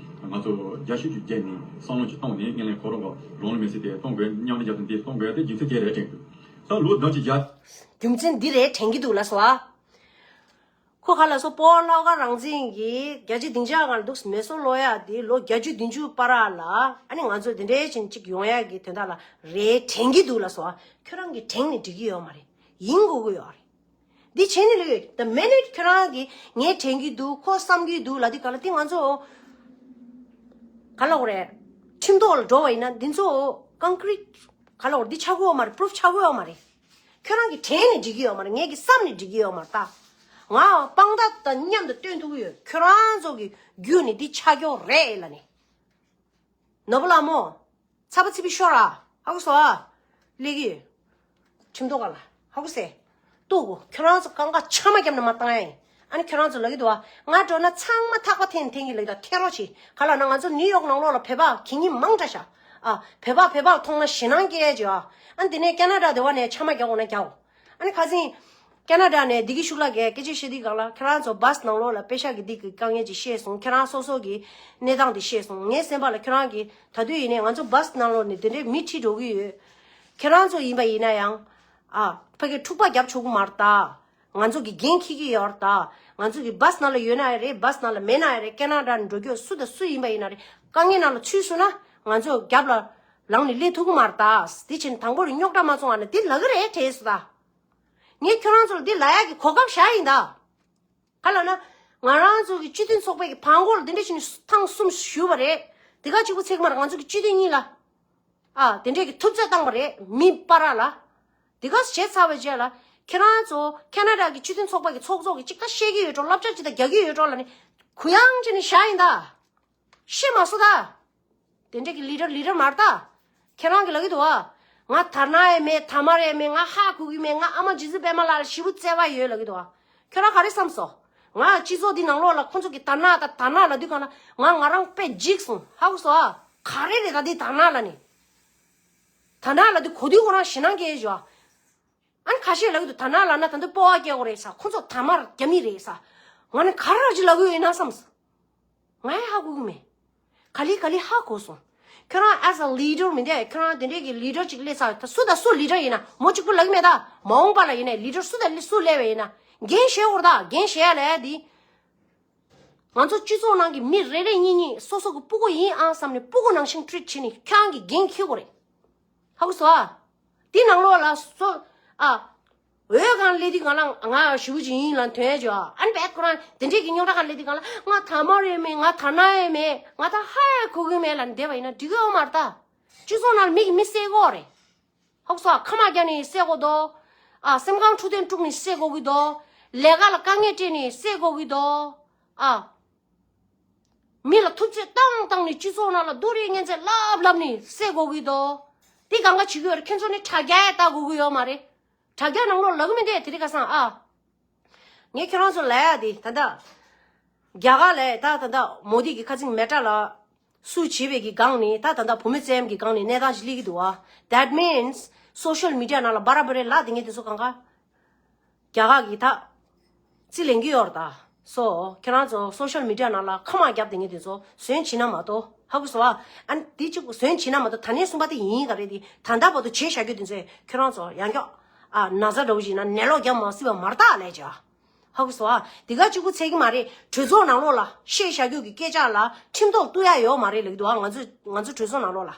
ང་ཚོ་རྒྱ་ཤུགས་ཀྱི་རྒྱལ་ནས་བསམ་བློ་གི་བཏང་ནས་དངོས་གནས་ཁོ་རང་གི་རང་ལུས་མེར་སྲེག་དེ་གཏོང་དགོས། མཉམ་འབྲེལ་རྒྱལ་ཚོགས་འདི་གཏོང་དགོས་ཡ་དེ་རྒྱུ་མཚན་དེ་རེད་དྲན་གི་འདུག་ད་ལོ་བདུན་ཅུ་བརྒྱད། རྒྱུ་མཚན་འདི་རེད་དྲན་གི་འདུག་ལ་སོ་ཨ། ཁོ་ག་ལ་སོ་སྤོ་ལོ་ག་རང་བཙན་གྱི་རྒྱལ་སྤྱི་སྡིངས་ཆ་སྒང་ལ་འདུག་མེ་སོ་ལོ་ཡ་དེ་ལོ་བརྒྱད་ཅུ་བདུན་ཅུ་བར་ལ་ཨ་ནི་ང་ཚོ་དེ་འདྲའི་ཕྱིན་གཅིག་ཡོང་ཡ་གི་དོན་དག་ལ་རེད་དྲན་གི་འདུག་ལ་སོ་ཨ། ཁྱོད་རང་གིས་དྲན་ནས་འགྲིག་གི་ཡོད་མ་རེད། ཡིན་དགོས་ཀྱི་ཡོད་རེད། འདི་བྱས་ནས་ལོས་ཡོད། The minute ཁྱོད་རང་གིས་ངས་དྲན་གྱི་འདུག་ཁོ་བསམ་གྱི་འདུག་ལབ་དུས་ག་ལ་དེ་ང་ཚོ་ག་ལ་འོ་རེད། ཁྲིམས་ཐོག་ལ་འགྲོ་བ་ཡིན་ན་འདི་ཚོ་ཀོན་ཀི་རིཊ་ག་ལ་འོ་རེད། འདི་ཆགས་ཀྱི་ཡོད་མ་རེད། པུ་རུབ་ཆགས་ཀྱི་ཡོད་མ་རེད། ཁྱོད་རང་གིས་དྲན་ནས་འགྲིག་གི་ཡོད་མ་རེད། ངས་ཀྱིས་བསམ་ནས་འགྲིག་གི་ཡོད་མ་རེད་ད། ང་དཔང་རྟགས་དང་མཉམ་དུ་སྟོན་ཐུབ་ཀྱི་ཡོད། ཁྱོད་རང་ཚོ་གི་བརྒྱུད་ནས་འདི་ཆགས་ཀྱི་ཡོད་རེད་ལབ་ནས། ནོར་བུ་ལྷ་མོ། ཚ་པ་ཚི་པི་ཤོར་ཨ། ཧ་གོ་སོང་ཨ། ལས་ཀྱི་ཡོད། ཁྲིམས་ཐོག་ག་ལ། ཧ་གོ་སོང་། ལྟོས་གོ་ཁྱོད་རང་ཚོ་གང་ག་ཆ་མ་བརྒྱབ་ན་མ་བཏང་ཡ་ཡིན། ཨ་ནི་ཁྱོད་རང་ཚོ་ལབ་ཀྱི་འདུག་ཨ། ང་འགྲོ་ན་ཚང་མ་ཐག་པ་འཐེན་འཐེན་གྱི་ལབ་ཀྱི་འདུག་ཐེ་རོ་ཆེ་ག་ལ་ན་ང་ཚོ་ནིའུ་ཡོག་ནང་ལོགས་ལ་བོད་པ་གི་ཉིན་མང་དྲགས་ཤག་ཨ། བོད་པ་བོད་པ་མཐོང་ན་ཞེད་སྣང་སྐྱེ་ཡ་ཅིག་ཨ། ཨ་ནི་དེ་ནས་ཀ་ན་ཌ་དེ་བ་ནས་ཆ་མ་རྒྱག་དགོས་ན་རྒྱག་གོ་ཨ་ནི་ཁ་སང་། ཀ་ན་ཌ་ནས་བདེ་སྐྱིད་ཤུགས་ལགས་ཀྱིས་སྐད་ཆ་བཤད་དུས་སྒང་ལ་ཁྱེད་རང་ཚོ་བྷ་སི་ནང་ལོགས་ལ་པེ་ཤག་གི་འདི་གི་དཀའ་ངལ་ཅིག་བཤད་སོང་། ཁྱེད་རང་སོ་སོ་གི་གནས་སྟངས་དེ་བཤད་སོང་། ངའི་སེམས་པ་ལ་ཁྱེད་རང་གིས་ད་དུང་ཡིན་ནའི་ང་ཚོ་བྷ་སི་ནང་ལོགས་ནས་དེ་འདྲའི་མི་ཁྲིད་འགྲོ་གི་ཡོད། ཁྱེད་རང་ཚོ་ཡིན་པ་ཡིན་ན་ཡང་ཨ་ཕ་གི་འཁྲུག་པ་རྒྱབ་ཆོག་གི་མ་རེད་ད། ང་ཚོ་གི་འགན་འཁྱེར་གི་ཡོད་རེད་ད། ང་ཚོ་གི་བྷ་སི་ནང་ལ་ཡོད་ན་ཡང་རེད། བྷ་སི་ནང་ལ་མེད་ན་ཡང་རེད། ཀ་ན་ཌ་ནས་འགྲོ་རྒྱུ་སུ་དང་སུ་ཡིན་པ་ཡིན་ན་རེད། དཀའ་ངལ་ནང་ལ་ཚུད་སོང་ན་ང་ཚོ་རྒྱབ་ལ་ལངས་ནས་སླེབས་ཐུབ་གི་མ་རེད་ད། དེ་བྱས་ནས་དང་པོ་རེད་རྙོག་དྲ་མ་བཙུགས་ཨ་ན་དེ་ལབ་གི་རེད་དྲན་སོང་ད། ངས་ཁྱོད་རང་ཚོ་ལ་འདི་ལབ་ཡག་གི་གོ་སྐབས་བཞག་ཡིན་ད། ག་ལབ་ན། ང་རང་ཚོ་གི་སྤྱི་མཐུན་ཚོགས་པའི་གི་བང་གོ་ལ་འདི་འདྲ་བྱས་ནས་ཐེངས་གསུམ་ཞུས་པ་རེད། དེ་ག་གཅིག་པུ་ཚིག་མར་ང་ཚོ་གི་སྤྱི་མཐུན་གཉིས་ལ། ཨ་དེ་འདྲས་གི་ཐུབ་ཚོད་བཏང་པ་རེད་མི་བར་ལ། དེ་ག་བྱས་ཚར་བའི་རྗེས་ལ་ཁྱེད་རང་ཚོ་ཁ་ན་ཌ་གི་སྤྱི་མཐུན་ཚོགས་པ་གི་ཚོགས་གཙོ་གི་ཅིག་ད་བཤད་ཀྱི་ཡོད་འགྲོ། བསླབ་བྱ་ཅིག་ད་རྒྱག་གི་ཡོད་འགྲོ་ལབ་ནས་གུ་ཡངས་བྱས་ནས་བཞག་ཡིན་ད། ཤེས་མ་སོང་ད། དེ་འདྲས་ཀྱི་ལི་ཌར་ལི་ཌར་མ་རེད་ད། ཁྱེད་རང་གིས་ལབ་ཀྱི་འདུག་བ། ང་དར་ན་ཡས་མེད། དར་དམར་ཡས་མེད། ང་ཧ་གོ་གི་མེད། ང་ཨ་མ་རྗེ་བཙུན་པད་མ་ལགས་ལ་ཞེ་པོ་བརྩེ་བ་ཡོད་ལབ་ཀྱི་འདུག་བ། ཁྱོད་རང་ག་རེ་བསམ་སོང་། ང་སྤྱི་ཚོགས་འདི་ནང་ལོགས་ལ་ཁོང་ཚོ་གིས་དར་ན་དང་དར་ན་ལབ་དུས་སྒང་ལ་ང་ང་རང་དཔེ་འཇིགས་སོང་། ཧ་གོ་སོང་ཨ། ག་རེ་རེད་ད་འདི་དར་ན་ལབ་ནས། དར་ན་ལབ་དུས་གོ་དུས་ཁོ་རང་ཞེད་སྣང་སྐྱེ་བཞག་ཨ་ནི་ཁ་ཤས་ལབ་ཀྱི་འདུག་དར་ན་ལབ་ན་ད་འདི་སྤོབས་པ་སྐྱེ་དགོས་རེད་ས། ཁོང་ཚོ་དར་དམར་རྒྱ་མི་རེད་ས། ང་ནི་ག་རེ་ཅིག་ལབ་ཀྱི་ཡོད་ན་བསམ་སོང་། ང་ཡང་ཧ་གོ་གི་མེད། ག་ལེ་ག་ལེ་ཧ་གོ་སོང་། ཁྱོད་རང་as a leader མིན་ཏེ། ཁྱོད་རང་དེ་འདྲས་ཀྱི་ལི་ཌར་ཅིག་སླེབས་ཚར། ད་སུ་དང་སུ་ལི་ཌར་ཡིན་ན་མོ་གཅིག་པུ་ལབ་ཀྱི་མེད་ད། མ་འོངས་པ་ལ་ཡིན་ནའི་ལི་ཌར་སུ་དང་སུ་སླེབས་པ་ཡིན་ན་འགན་བཞེས་དགོས་རེད་ད། འགན་བཞེས་ཡ་ལ་ཡ་འདི། ང་ཚོ་སྤྱི་ཚོགས་ནང་གི་མི་རེ་རེ་གཉིས་གཉིས་སོ་སོ་གི་སྤུ་གུ་ཡིན་ཨང་བསམ་ནས་སྤུ་གུ་ནང་བཞིན་ཊི་རིཊ་བྱས་ནས་ཁྱེད་རང་གི་འགན་འཁྱེར་དགོས་རེད། ཧ་གོ་སོང་ཨ། འདི་ནང་ལོགས་ལ་སོ་ཨ། འོས་སྒང་སླེབས་དུས་སྒང་ལ་ང་ཞེ་པོ་ཅིག་ཡིན་ལབ་དོན་ཅོ་ཨ། ཨ་ནི་བད་ཁོ་རང་དེ་འདྲས་ཀྱི་རྙོག་དྲ་སྒང་སླེབས་དུས་སྒང་ལ་ང་དར་དམར་ཡས་མེད། ང་དར་ན་ཡས་མེད། ང་ད་ཧ་ཡ་གོ་གི་མེད་ལབ་བསྡད་པ་ཡིན་ན་འགྲིག་གི་ཡོད་མ་རེད་ད། སྤྱི་ཚོགས་ནང་ལ་མི་གིས་མི་བསད་ཀྱི་ཡོད་རེད། ཧ་གོ་སོང་ཨ། ཁ་མ་རྒྱག་ནས་བསད་དགོས་འདུག་ཨ། སེམས་ཁམས་འཁྲུག་དོན་དཀྲུགས་ནས་བསད་དགོས་ཀྱི་འདུག་ལས་ཀ་ལ་དཀའ་ངལ་སྤྲད་ནས་བསད་དགོས་ཀྱི་འདུག་ཨ། མི་ལ་ཐུབ་ཚོད་བཏང་བཏང་ནས་སྤྱི་ཚོགས་ནང་ལ་རྡོ་རིང་ངན་ཚད་ལབ་ལབ་ནས་བསད་དགོས་ཀྱི་འདུག་དེ་གང་ག་བྱེད་ཀྱི་ཡོད་རེད། ཁྱེད་ཚོ་ནི་དྲ་རྒྱ་ཡ་ལྟ་དགོས་ཀྱི་ཡོད་མ་རེད། དྲ་རྒྱ་ནང་ལོགས་ལབ་ཀྱི་མི་འདུག་དེ་རིང་ཁ་སང་ཨ། ངས་ཁྱེད་རང་ཚོ་ལབ་ཡ་དེ་ད་ལྟ། རྒྱ་གར་ལ་ད་ད་ལྟ་མོ་དི་གི་ཁ་སང་མེ་ཊ་ལ། སུ་བྱེད་པའི་གི་སྒང་ནས་ད་ད་ལྟ་བུད་མེད་བཙན་གྱི་སྒང་ནས་གནས་སྟངས་ཅིག་སླེབས་ཀྱི་འདུག་བ། That means social media ནང་ལ་བར་བར་ལ་དེ་ངས་དེ་ཚོ་གང་ག་རྒྱ་གར་གྱི་ད་རྩིས་ལེན་གྱི་ཡོད་རེད་ད། སོ་ཁྱེད་རང་ཚོ་social media ནང་ལ་ཁ་མ་བརྒྱབ་དེ་ངས་དེ་ཚོ་ཟོན་བྱེད་ན་མ་གཏོགས་ཧ་གོ་སོང་ཨ། ཨ་ནི་དེ་གཅིག་ཟོན་བྱེད་ན་མ་གཏོགས་ད་ནས་གསུངས་པ་དེ་ཡིན་ག་རེད་དེ། ད་ལྟ་བར་དུ་བྱས་བཞག་རྒྱུ་དེ་ཚོས་ཁྱེད་རང་ཚོ་ཡང་སྐྱོ་ཨ་ན་ཚ་འདྲ་བོ་ཞིག་ན་ནད་ལོག་རྒྱབ་མ་སྲིད་པ་མ་རེད་ད་ལས་བྱ། ཧ་གོ་སོང་ཨ། དེ་ག་གཅིག་པུ་ཚད་ཀྱི་མ་རེད། གྲོས་ཚོགས་ནང་ལོགས་ལ་བཤད་བཞག་རྒྱུ་གི་སྐད་ཆ་ལ་ཁྲིམས་ཐོག་གཏུག་ཡ་ཡོད་མ་རེད་ལབ་ཀྱི་འདུག་ཨ། ང་ཚོ་ང་ཚོ་གྲོས་ཚོགས་ནང་ལོགས་ལ།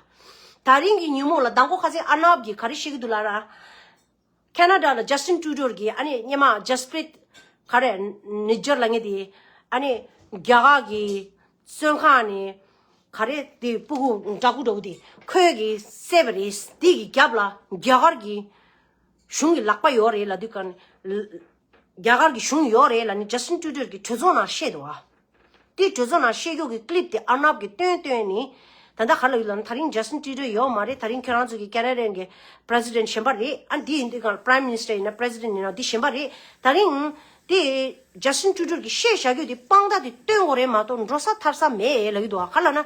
ད་རིང་གི་ཉིན་མོ་ལ་མདང་དགོང་ཁ་སང་ཨར་ནབ་གིས་ག་རེ་བཤད་ཀྱི་འདུག་ལབ་ན། ཁེ་ན་ཌ་ལ་ཇ་སི་ཊིན་ཊུ་རུ་ཌོ་གིས་ཨ་ནི་སྔོན་མ་ཇ་སི་པི་རི་ཊི་ག་རེ་ནི་ཇར་ལབ་མཁན་དེ་ཨ་ནི་རྒྱ་གར་གྱི་བཙོན་ཁང་ནས་ག་རེ་དེ་སྤུ་གུ་འདྲ་སྐུ་འདྲ་པོ་དེ་ཁོས་གིས་བསད་པ་རེད། དེ་གི་རྒྱབ་ལ་རྒྱ་གར་གྱི་གཞུང་གི་ལག་པ་ཡོད་རེད་ལབ་དུས་ག་རྒྱ་གར་གྱི་གཞུང་ཡོད་རེད་ལབ་ནས་ཇ་སི་ཊིན་ཊུ་རུ་ཌོ་གིས་གྲོས་ཚོགས་ནང་བཤད་འདུག་ཨ། དེ་གྲོས་ཚོགས་ནང་བཤད་རྒྱུ་གི་ཀི་ལིབ་དེ་ཨར་ནབ་གིས་བཏོན་བཏོན་ནས། ད་ལྟ་ག་ལ་ཡོད་ལབ་ན་ད་རིང་ཇ་སི་ཊིན་ཊུ་རུ་ཌོ་ཡོད་མ་རེད། ད་རིང་ཁྱེད་རང་ཚོ་གི་ཁེ་ན་ཌ་གི་པི་རེ་སི་ཌེན་ཊི་གཞན་པ་རེད། ཨ་འདི་ཡིན་དུས་གང་པི་རེམ་མི་ནི་སི་ཊར་ཡིན་ན་པི་རེ་སི་ཌེན་ཊི་ཡིན་ན་འདི་གཞན་པ་རེད། ད་རིང་དེ་ཇ་སི་ཊིན་ཊུ་རུ་ཌོ་གིས་བཤད་བཞག་རྒྱུ་དེ་དཔང་རྟགས་དེ་སྟོན་དགོས་རེད་མ་གཏོགས་འགྲོ་ས་ཐར་ས་མེད་ལབ་ཀྱི་འདུག་ཨ། ག་ལབ་ན།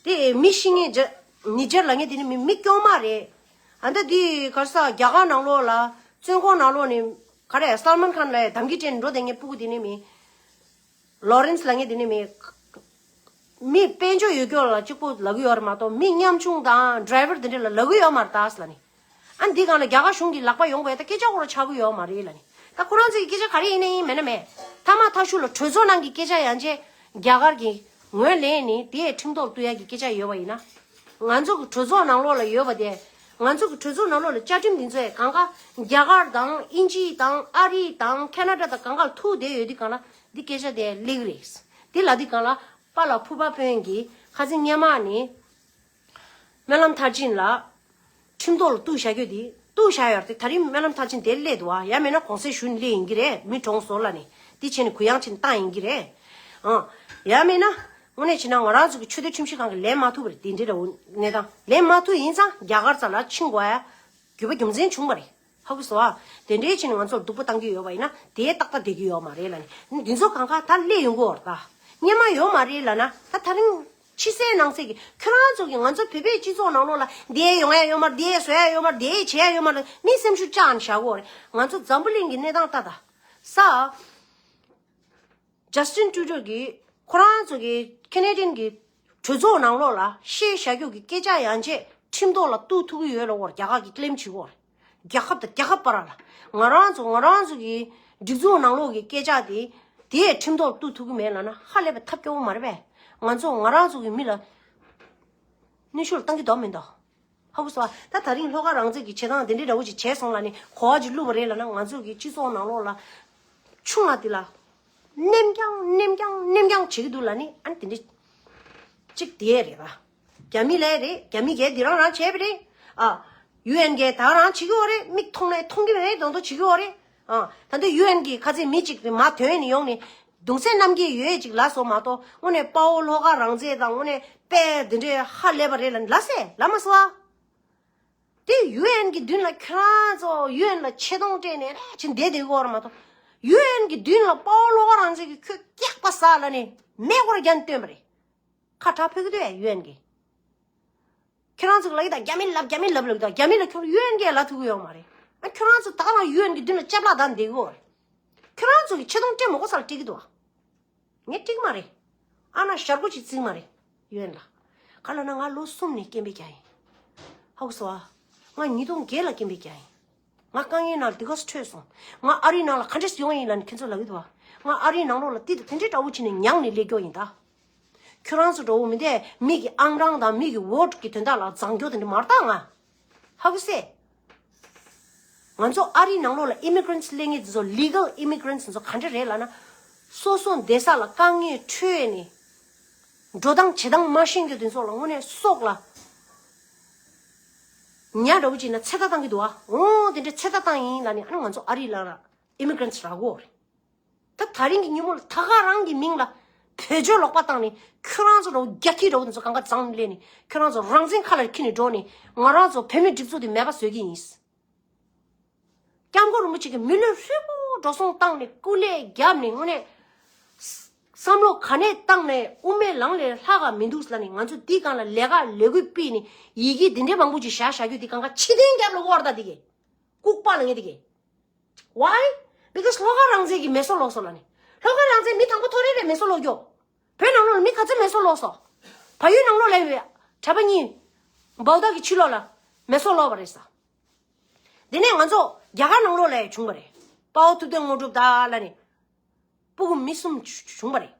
དེ་མི་ཤི་མཁན་ཇ་ནི་ཇར་ལབ་མཁན་དེ་ནི་མི་མི་སྐྱོ་མ་རེད། ཨ་ད་དེ་ག་རེ་ཟ་རྒྱ་གར་ནང་ལོགས་ལ་བཙོན་ཁང་ནང་ལོགས་ནས་ག་རེ་སལ་མན་ཁཱན་ལ་དམ་གི་སྤྲད་ནས་འགྲོ་བསྡད་མཁན་སྤུ་གུ་དེ་ནི་མི། ལོ་རེན་སི་ལབ་མཁན་དེ་ནི་མི། མི་དཔལ་འབྱོར་ཡོད་རྒྱུ་ལ་གཅིག་པོ་ལབ་ཀྱི་ཡོད་རེད་མ་གཏོགས་མི་ཉམ་ཆུང་དང་ཌི་རའི་ཝར་དེ་འདྲ་ལ་ལབ་ཀྱི་ཡོད་མ་རེད་ད་ལབ་ནི། ཨ་འདི་སྒང་ལ་རྒྱ་གར་གཞུང་གི་ལག་པ་ཡོང་བས་ད་སྐད་ཆ་ཁོ་རང་ཆགས་ཀྱི་ཡོད་མ་རེད་ལབ་ནི། ད་ཁོ་རང་ཚོའི་སྐད་ཆ་ག་རེ་ཡིན་ན་ཡིན་མེད་ན་མེད། ཐ་མ་ཐག་ཤུ་ལ་གྲོས་ཚོགས་ནང་གི་སྐད་ཆ་ཡང་ཅེ་རྒྱ་གར་གྱི་ངོས་ལེན་ནི་དེའི་ཁྲིམས་ཐོག་གཏུག་ཡ་གི་སྐད་ཆ་ཡོད་པ་ཡིན་ན། ང་ཚོ་གི་གྲོས་ཚོགས་ནང་ལོགས་ལ་ཡོད་པ་དེ། ང་ཚོ་གི་གྲོས་ཚོགས་ནང་ལོགས་ལ་བཅའ་ཁྲིམས་འདི་ཚོ་ཡང་གང་ག་རྒྱ་གར་དང་དབྱིན་ཇི་དང་ཨ་རི་དང་ཁེ་ན་ཌ་དང་གང་ག་ལ་ཐུག་བསྡད་ཡོད་དུས་གང་ལ་འདི་སྐད་ཆ་དེ་སླེབས་ཀྱི་རེད། དེ་ལ་དུས་གང་ལ་པཱ་ལགས་ཕུར་པ་དཔོན་གྱིས་ཁ་སང་སྔོན་མ་ནས། སྨོན་ལམ་མཐར་ཕྱིན་ལ་ཁྲིམས་ཐོག་ལ་གཏུག་བཞག་རྒྱུ་དེ་གཏུག་བཞག་ཡོད་རེད་དེ། ད་རིང་སྨོན་ལམ་མཐར་ཕྱིན་དེ་སླེབས་འདུག་ཨ། ཡང་མིན་ན་གོང་གསལ་ཞུ་ནས་སླེབས་ཡིན་གྱི་རེད། མི་གྲོངས་སོང་ལབ་ནས་དེ་བྱས་ནས་གུ་ཡངས་བྱས་ནས་བཏང་ཡིན་གྱི་རེད། ཨང་། ཡང་མིན་ན་དངོས་གནས་བྱས་ན་ང་རང་ཚོ་གི་ཆོས་དད་ཁྲིམས་ཞིབ་ཁང་གིས་ལེན་མ་ཐུབ་པ་རེད། དེ་འདྲའི་འདྲ་བོ་གནས་སྟངས་ལེན་མ་ཐུབ་ཡིན་ཙང་རྒྱ་གར་རྩ་ལ་ཕྱིན་དགོས་ཡ་རྒྱུ་བ་རྒྱུ་མཚན་བྱུང་བ་རེད། ཧ་གོ་སོང་ཨ། དེ་འདྲའི་ཕྱིན་ང་ཚོར་སྡུག་པོ་བཏང་གི་ཡོད་པ་ཡིན་ན་དེ་ཏག་ཏག་བསྡད་ཀྱི་ཡོད་མ་རེད་ལབ་ནས། འདི་ཚོ་གང་ག་ད་སླེབས་ཡོང་གི་ཡོད་རེད་ད། སྔོན་མ་ཡོད་མ་རེད་ལབ་ན་ད་ད་རིང་ཕྱི་གསལ་ནང་གསལ་གྱི་ཁྱོད་རང་ཚོ་གིས་ང་ཚོ་བོད་པའི་སྤྱི་ཚོགས་ནང་ལོགས་ལ་འདི་ཡོང་ཡ་ཡོད་མ་རེད། འདི་བཟོ་ཡ་ཡོད་མ་རེད། འདི་བྱེད་ཡ་ཡོད་མ་རེད། མི་སེམས་ཤུགས་བཅག་ནས་བཞག་གི་ཡོད་རེད། ང་ཚོ་འཛམ་བུ་གླིང་གི་གནས་སྟངས་ལྟ་ད། ས། ཇ་སི་ཊིན་ཊུ་རུ་ཌོ་གིས་ཁོ་རང་ཚོ་གི་ཁེ་ན་ཌན་གྱི་གྲོས་ཚོགས་ནང་ལོགས་ལ་བཤད་བཞག་རྒྱུ་གི་སྐད་ཆ་ཡང་ཆེ་ཁྲིམས་ཐོག་ལ་གཏུག་ཐུབ་ཀྱི་ཡོད་ལབ་ཀྱི་ཡོད་རེད། རྒྱ་གར་གྱིས་ཀི་ལེམ་བྱེད་ཀྱི་ཡོད་རེད། རྒྱལ་ཁབ་དང་རྒྱལ་ཁབ་བར་ལ་ང་རང་ཚོ་ང་རང་ཚོ་གི་སྒྲིག་འཛུགས་ནང་ལོགས་ཀྱི་སྐད་ཆ་དེ་དེས་ཁྲིམས་ཐོག་ལ་གཏུག་ཐུབ་ཀྱི་མེད་ལབ་ན་ཧ་ལས་པའི་ཐབས་སྐྱོ་བོ་མ་རེད་པས། ང་ཚོ་ང་རང་ཚོ་གི་མི་ལ་གནོན་ཤུགས་ལ་བཏང་གི་འདུག་མི་འདུག་ཧ་གོ་སོང་ཨ། ད་ད་རིང་ལྷོ་ཁ་རང་བཙན་གྱི་བྱེད་སྟངས་དེ་འདྲའི་འདྲ་བོ་ཅིག་བྱས་སོང་ལབ་ནས་གོ་བ་ཅིག་བླུགས་པ་རེད་ལབ་ན་ང་ཚོ་གི་སྤྱི་ཚོགས་ནང་ལོགས་ལ་ཆུང་བ་དེ་ལ་ནེམ་རྐྱང་ནེམ་རྐྱང་ནེམ་རྐྱང་བྱེད་ཀྱི་འདུག་ལབ་ནས། ཨ་ནི་དེ་འདྲ་ཅིག་དེ་རེད་པ། རྒྱ་མི་ལས་རེད། རྒྱ་མི་གས་འདི་རང་རང་བྱས་པ་རེད། ཨ། ཡུ་ཨེན་གས་ད་རང་བྱེད་ཀྱི་ཡོད་རེད། མིག་མཐོང་ནས་མཐོང་གི་མེད་མདོག་མདོག་བྱེད་ཀྱི་ཡོད་རེད། ཨ། ད་ལྟ་ཡུ་ཨེན་གི་ཁ་ཚིག་མི་གཅིག་གི་མ་ཐོན་ནས་ཡོང་ནས་གདུང་སེམས་རྣམ་རྒྱལ་ཡོད་ཅིག་ལབ་སོང་མ་གཏོགས་དངོས་གནས་དཔའ་བོ་ལྷོ་ཁ་རང་བཙན་དང་དངོས་གནས་དཔེ་འདི་འདྲའི་ཧ་ལས་པ་རེད་ལབ་ལབ་སེ་ལབ་མ་སོང་ཨ། དེ་ཡུ་ཨེན་གི་མདུན་ལ་ཁྱེད་རང་ཚོ་ཡུ་ཨེན་ལ་ཆེ་མཐོང་སྤྲད་ནས་རེ་བྱས་བསྡད་བསྡད་ཀྱི་ཡོད་རེད་མ་གཏོགས། ཡུ་ཨེན་གི་མདུན་ལ་དཔའ་བོ་ལྷོ་ཁ་རང་བཙན་གྱིས་ཁྱོད་སྐྱག་པ་ཟ་ལབ་ནས་མེ་འཁོར་རྒྱབ་ནས་བཏོན་པ་རེད། ཁ་གྲག་ཕོད་ཀྱི་འདུག་ཨེ་ཡུ་ཨེན་གི། ཁྱེད་རང་ཚོ་ལབ་ཀྱི་ད་རྒྱ་མི་ལབ་རྒྱ་མི་ལབ་ལབ་ཀྱི་ད་རྒྱ་མི་ལ་ཁྱོད་ཡུ་ཨེན་གྱིས་ལབ་ཐུབ་ཀྱི་ཡོད་མ་རེད། ཨ་ཁྱོད་རང་ཚོ་ད་ག་རང་ཡུ་ཨེན་གྱི་མདུན་ལ་ལྕེབ་ལག་བསྡད་བསྡད་ཀྱི་ཡོད་རེད། ཁྱོད་རང་ཚོ་གི་ཆེ་མཐོང་སྤྲད་མ་དགོས་ས་ལ་སྤྲད་ཀྱི་འདུག་ཨ། ངས་འགྲིག་མ་རེད། ཨ་ན་ཞར་གོ་ཅིག་བརྩིགས་མ་རེད། ཡུ་ཨེན་ལ། ག་ལབ་ན་ང་ལོ་གསུམ་ནས་སྐད་འབོད་རྒྱག་ཡིན། ཧ་གོ་སོང་ཨ། ང་ཉིས་སྟོང་བརྒྱད་ལ་སྐད་འབོད་རྒྱག་ཡིན། ང་དཀའ་ངལ་ནང་ལ་འདི་ག་སེ་འཕྲོད་སོང་། ང་ཨ་རིའི་ནང་ལ་ག་འདྲས་སེ་ཡོང་ཡིན་ལབ་ནས་ཁྱེད་ཚོ་ལབ་ཀྱི་འདུག་ཨ། ང་ཨ་རིའི་ནང་ལོགས་ལ་དེ་དང་དེ་འདྲས་འདྲ་བོ་བྱས་ནས་མྱངས་ནས་སླེབས་རྒྱུ་ཡིན་ད། ཁྱོད་རང་ཚོ་འདྲ་བོ་མི་འདས་མི་གི་ཨང་གྲངས་དང་མི་གི་ཝོ་ཊི་གི་དོན་དག་ལ་བརྫང་རྒྱུ་དེ་འདྲ་མ་རེད་ད་ང་། ཧ་གོ་སེ། ང་ཚོ་ཨ་རིའི་ནང་ལོགས་ལ་ཨི་མི་གྷི་རེན་ཊི་སླེབས་མཁན་དེ་ཚོ་ལི་གལ་ཨི་མི་གྷི་རེན་ཊི་དེ་ཚོ་ག་འདྲ་རེད་ལབ་ན། སོ་སོ་བསྡད་ས་ལ་དཀའ་ངལ་འཕྲད་ནས་འགྲོ་སྟངས་བྱེད་སྟངས་མ་ཤེས་རྒྱུ་དེ་ཚོ་ལ་དངོས་གནས་སྲོག་ལ་ཉར་འདྲ་བོ་བྱས་ན་ཚེ་ཐར་བཏང་གི་འདུག་ཨ། འོ་དེ་འདྲ་ཚེ་ཐར་བཏང་ཡིན་ལབ་ནས་ཨ་ནི་ང་ཚོ་ཨ་རིའི་ལ་ཨི་མི་གྷི་རེན་ཊི་རག་གོ་རེད། ད་ད་རིང་གི་ཉིན་མོ་ལ་ད་ག་རང་གི་མིང་ལ་བོད་ཆོས་ལོག་པ་བཏང་ནས་ཁྱོད་རང་ཚོ་འདྲ་བོ་རྒྱ་ཁྱི་འདྲ་བོ་དེ་ཚོ་གང་ག་བརྫངས་ནས་སླེབས་ནས་ཁྱོད་རང་ཚོ་རང་བཙན་ཁ་ལ་འཁྱེར་ནས་འགྲོ་ནས་ང་རང་ཚོ་བོད་མིའི་སྒྲིག་འཛུགས་དེ་མེད་པ་བཟོ་གི་ཡིན། སྐྱབས་མགོན་རིན་པོ་ཆེ་གིས་མི་ལུས་ཧྲིལ་པོ་འགྲོ་སོང་བཏང་ནས་སྐུ་ལས་བརྒྱབ་ནས་དངོས་གནས་ བསམ་བློ་ག་ནས་བཏང་ནས་དབུ་མའི་ལམ་ལས་ལྷག་ག་མི་འདུག་ལབ་ནས། ང་ཚོ་འདི་སྒང་ལ་ལས་ཀ་ལས་འགུལ་སྤེལ་ནས་ཡི་གེ་འདི་འདྲའི་མང་པོ་ཅིག་བཞག་བཞག་རྒྱུ་འདི་སྒང་ག་ཕྱི་དོན་རྒྱབ་ལ་དབོར་ད་འདི་གས། ལྐུགས་པ་ལ་ངས་འདི་གས། Why? Because ལྷོ་ཁ་རང་བཙན་གྱི་མེ་སོར་ལོག་སོང་ལབ་ནས། ལྷོ་ཁ་རང་བཙན་མི་དང་པོ་ཐོ་རེ་རེ་མེ་སོར་ལོག་རྒྱུ། བོད་ནང་ལོགས་ལ་མི་ག་ཚོད་མེ་སོར་ལོག་སོང་། བལ་ཡུལ་ནང་ལོགས་ལ་ཡོད་པའི་གྲྭ་པ་གཉིས་བའོ་ཐ་གི་ཕྱི་ལོགས་ལ་མེ་སོར་ལོག་པ་རེད་ས། དེ་ནས་ང་ཚོ་རྒྱ་གར་ནང་ལོགས་ལ་ཡང་བྱུང་བ་རེད། དཔའ་བོ་ཐུབ་བསྟན་དངོས་གྲུབ་དང་ལབ་ནས་སྤུ་གུ་མི་གསུམ་བྱུང་བ་རེད།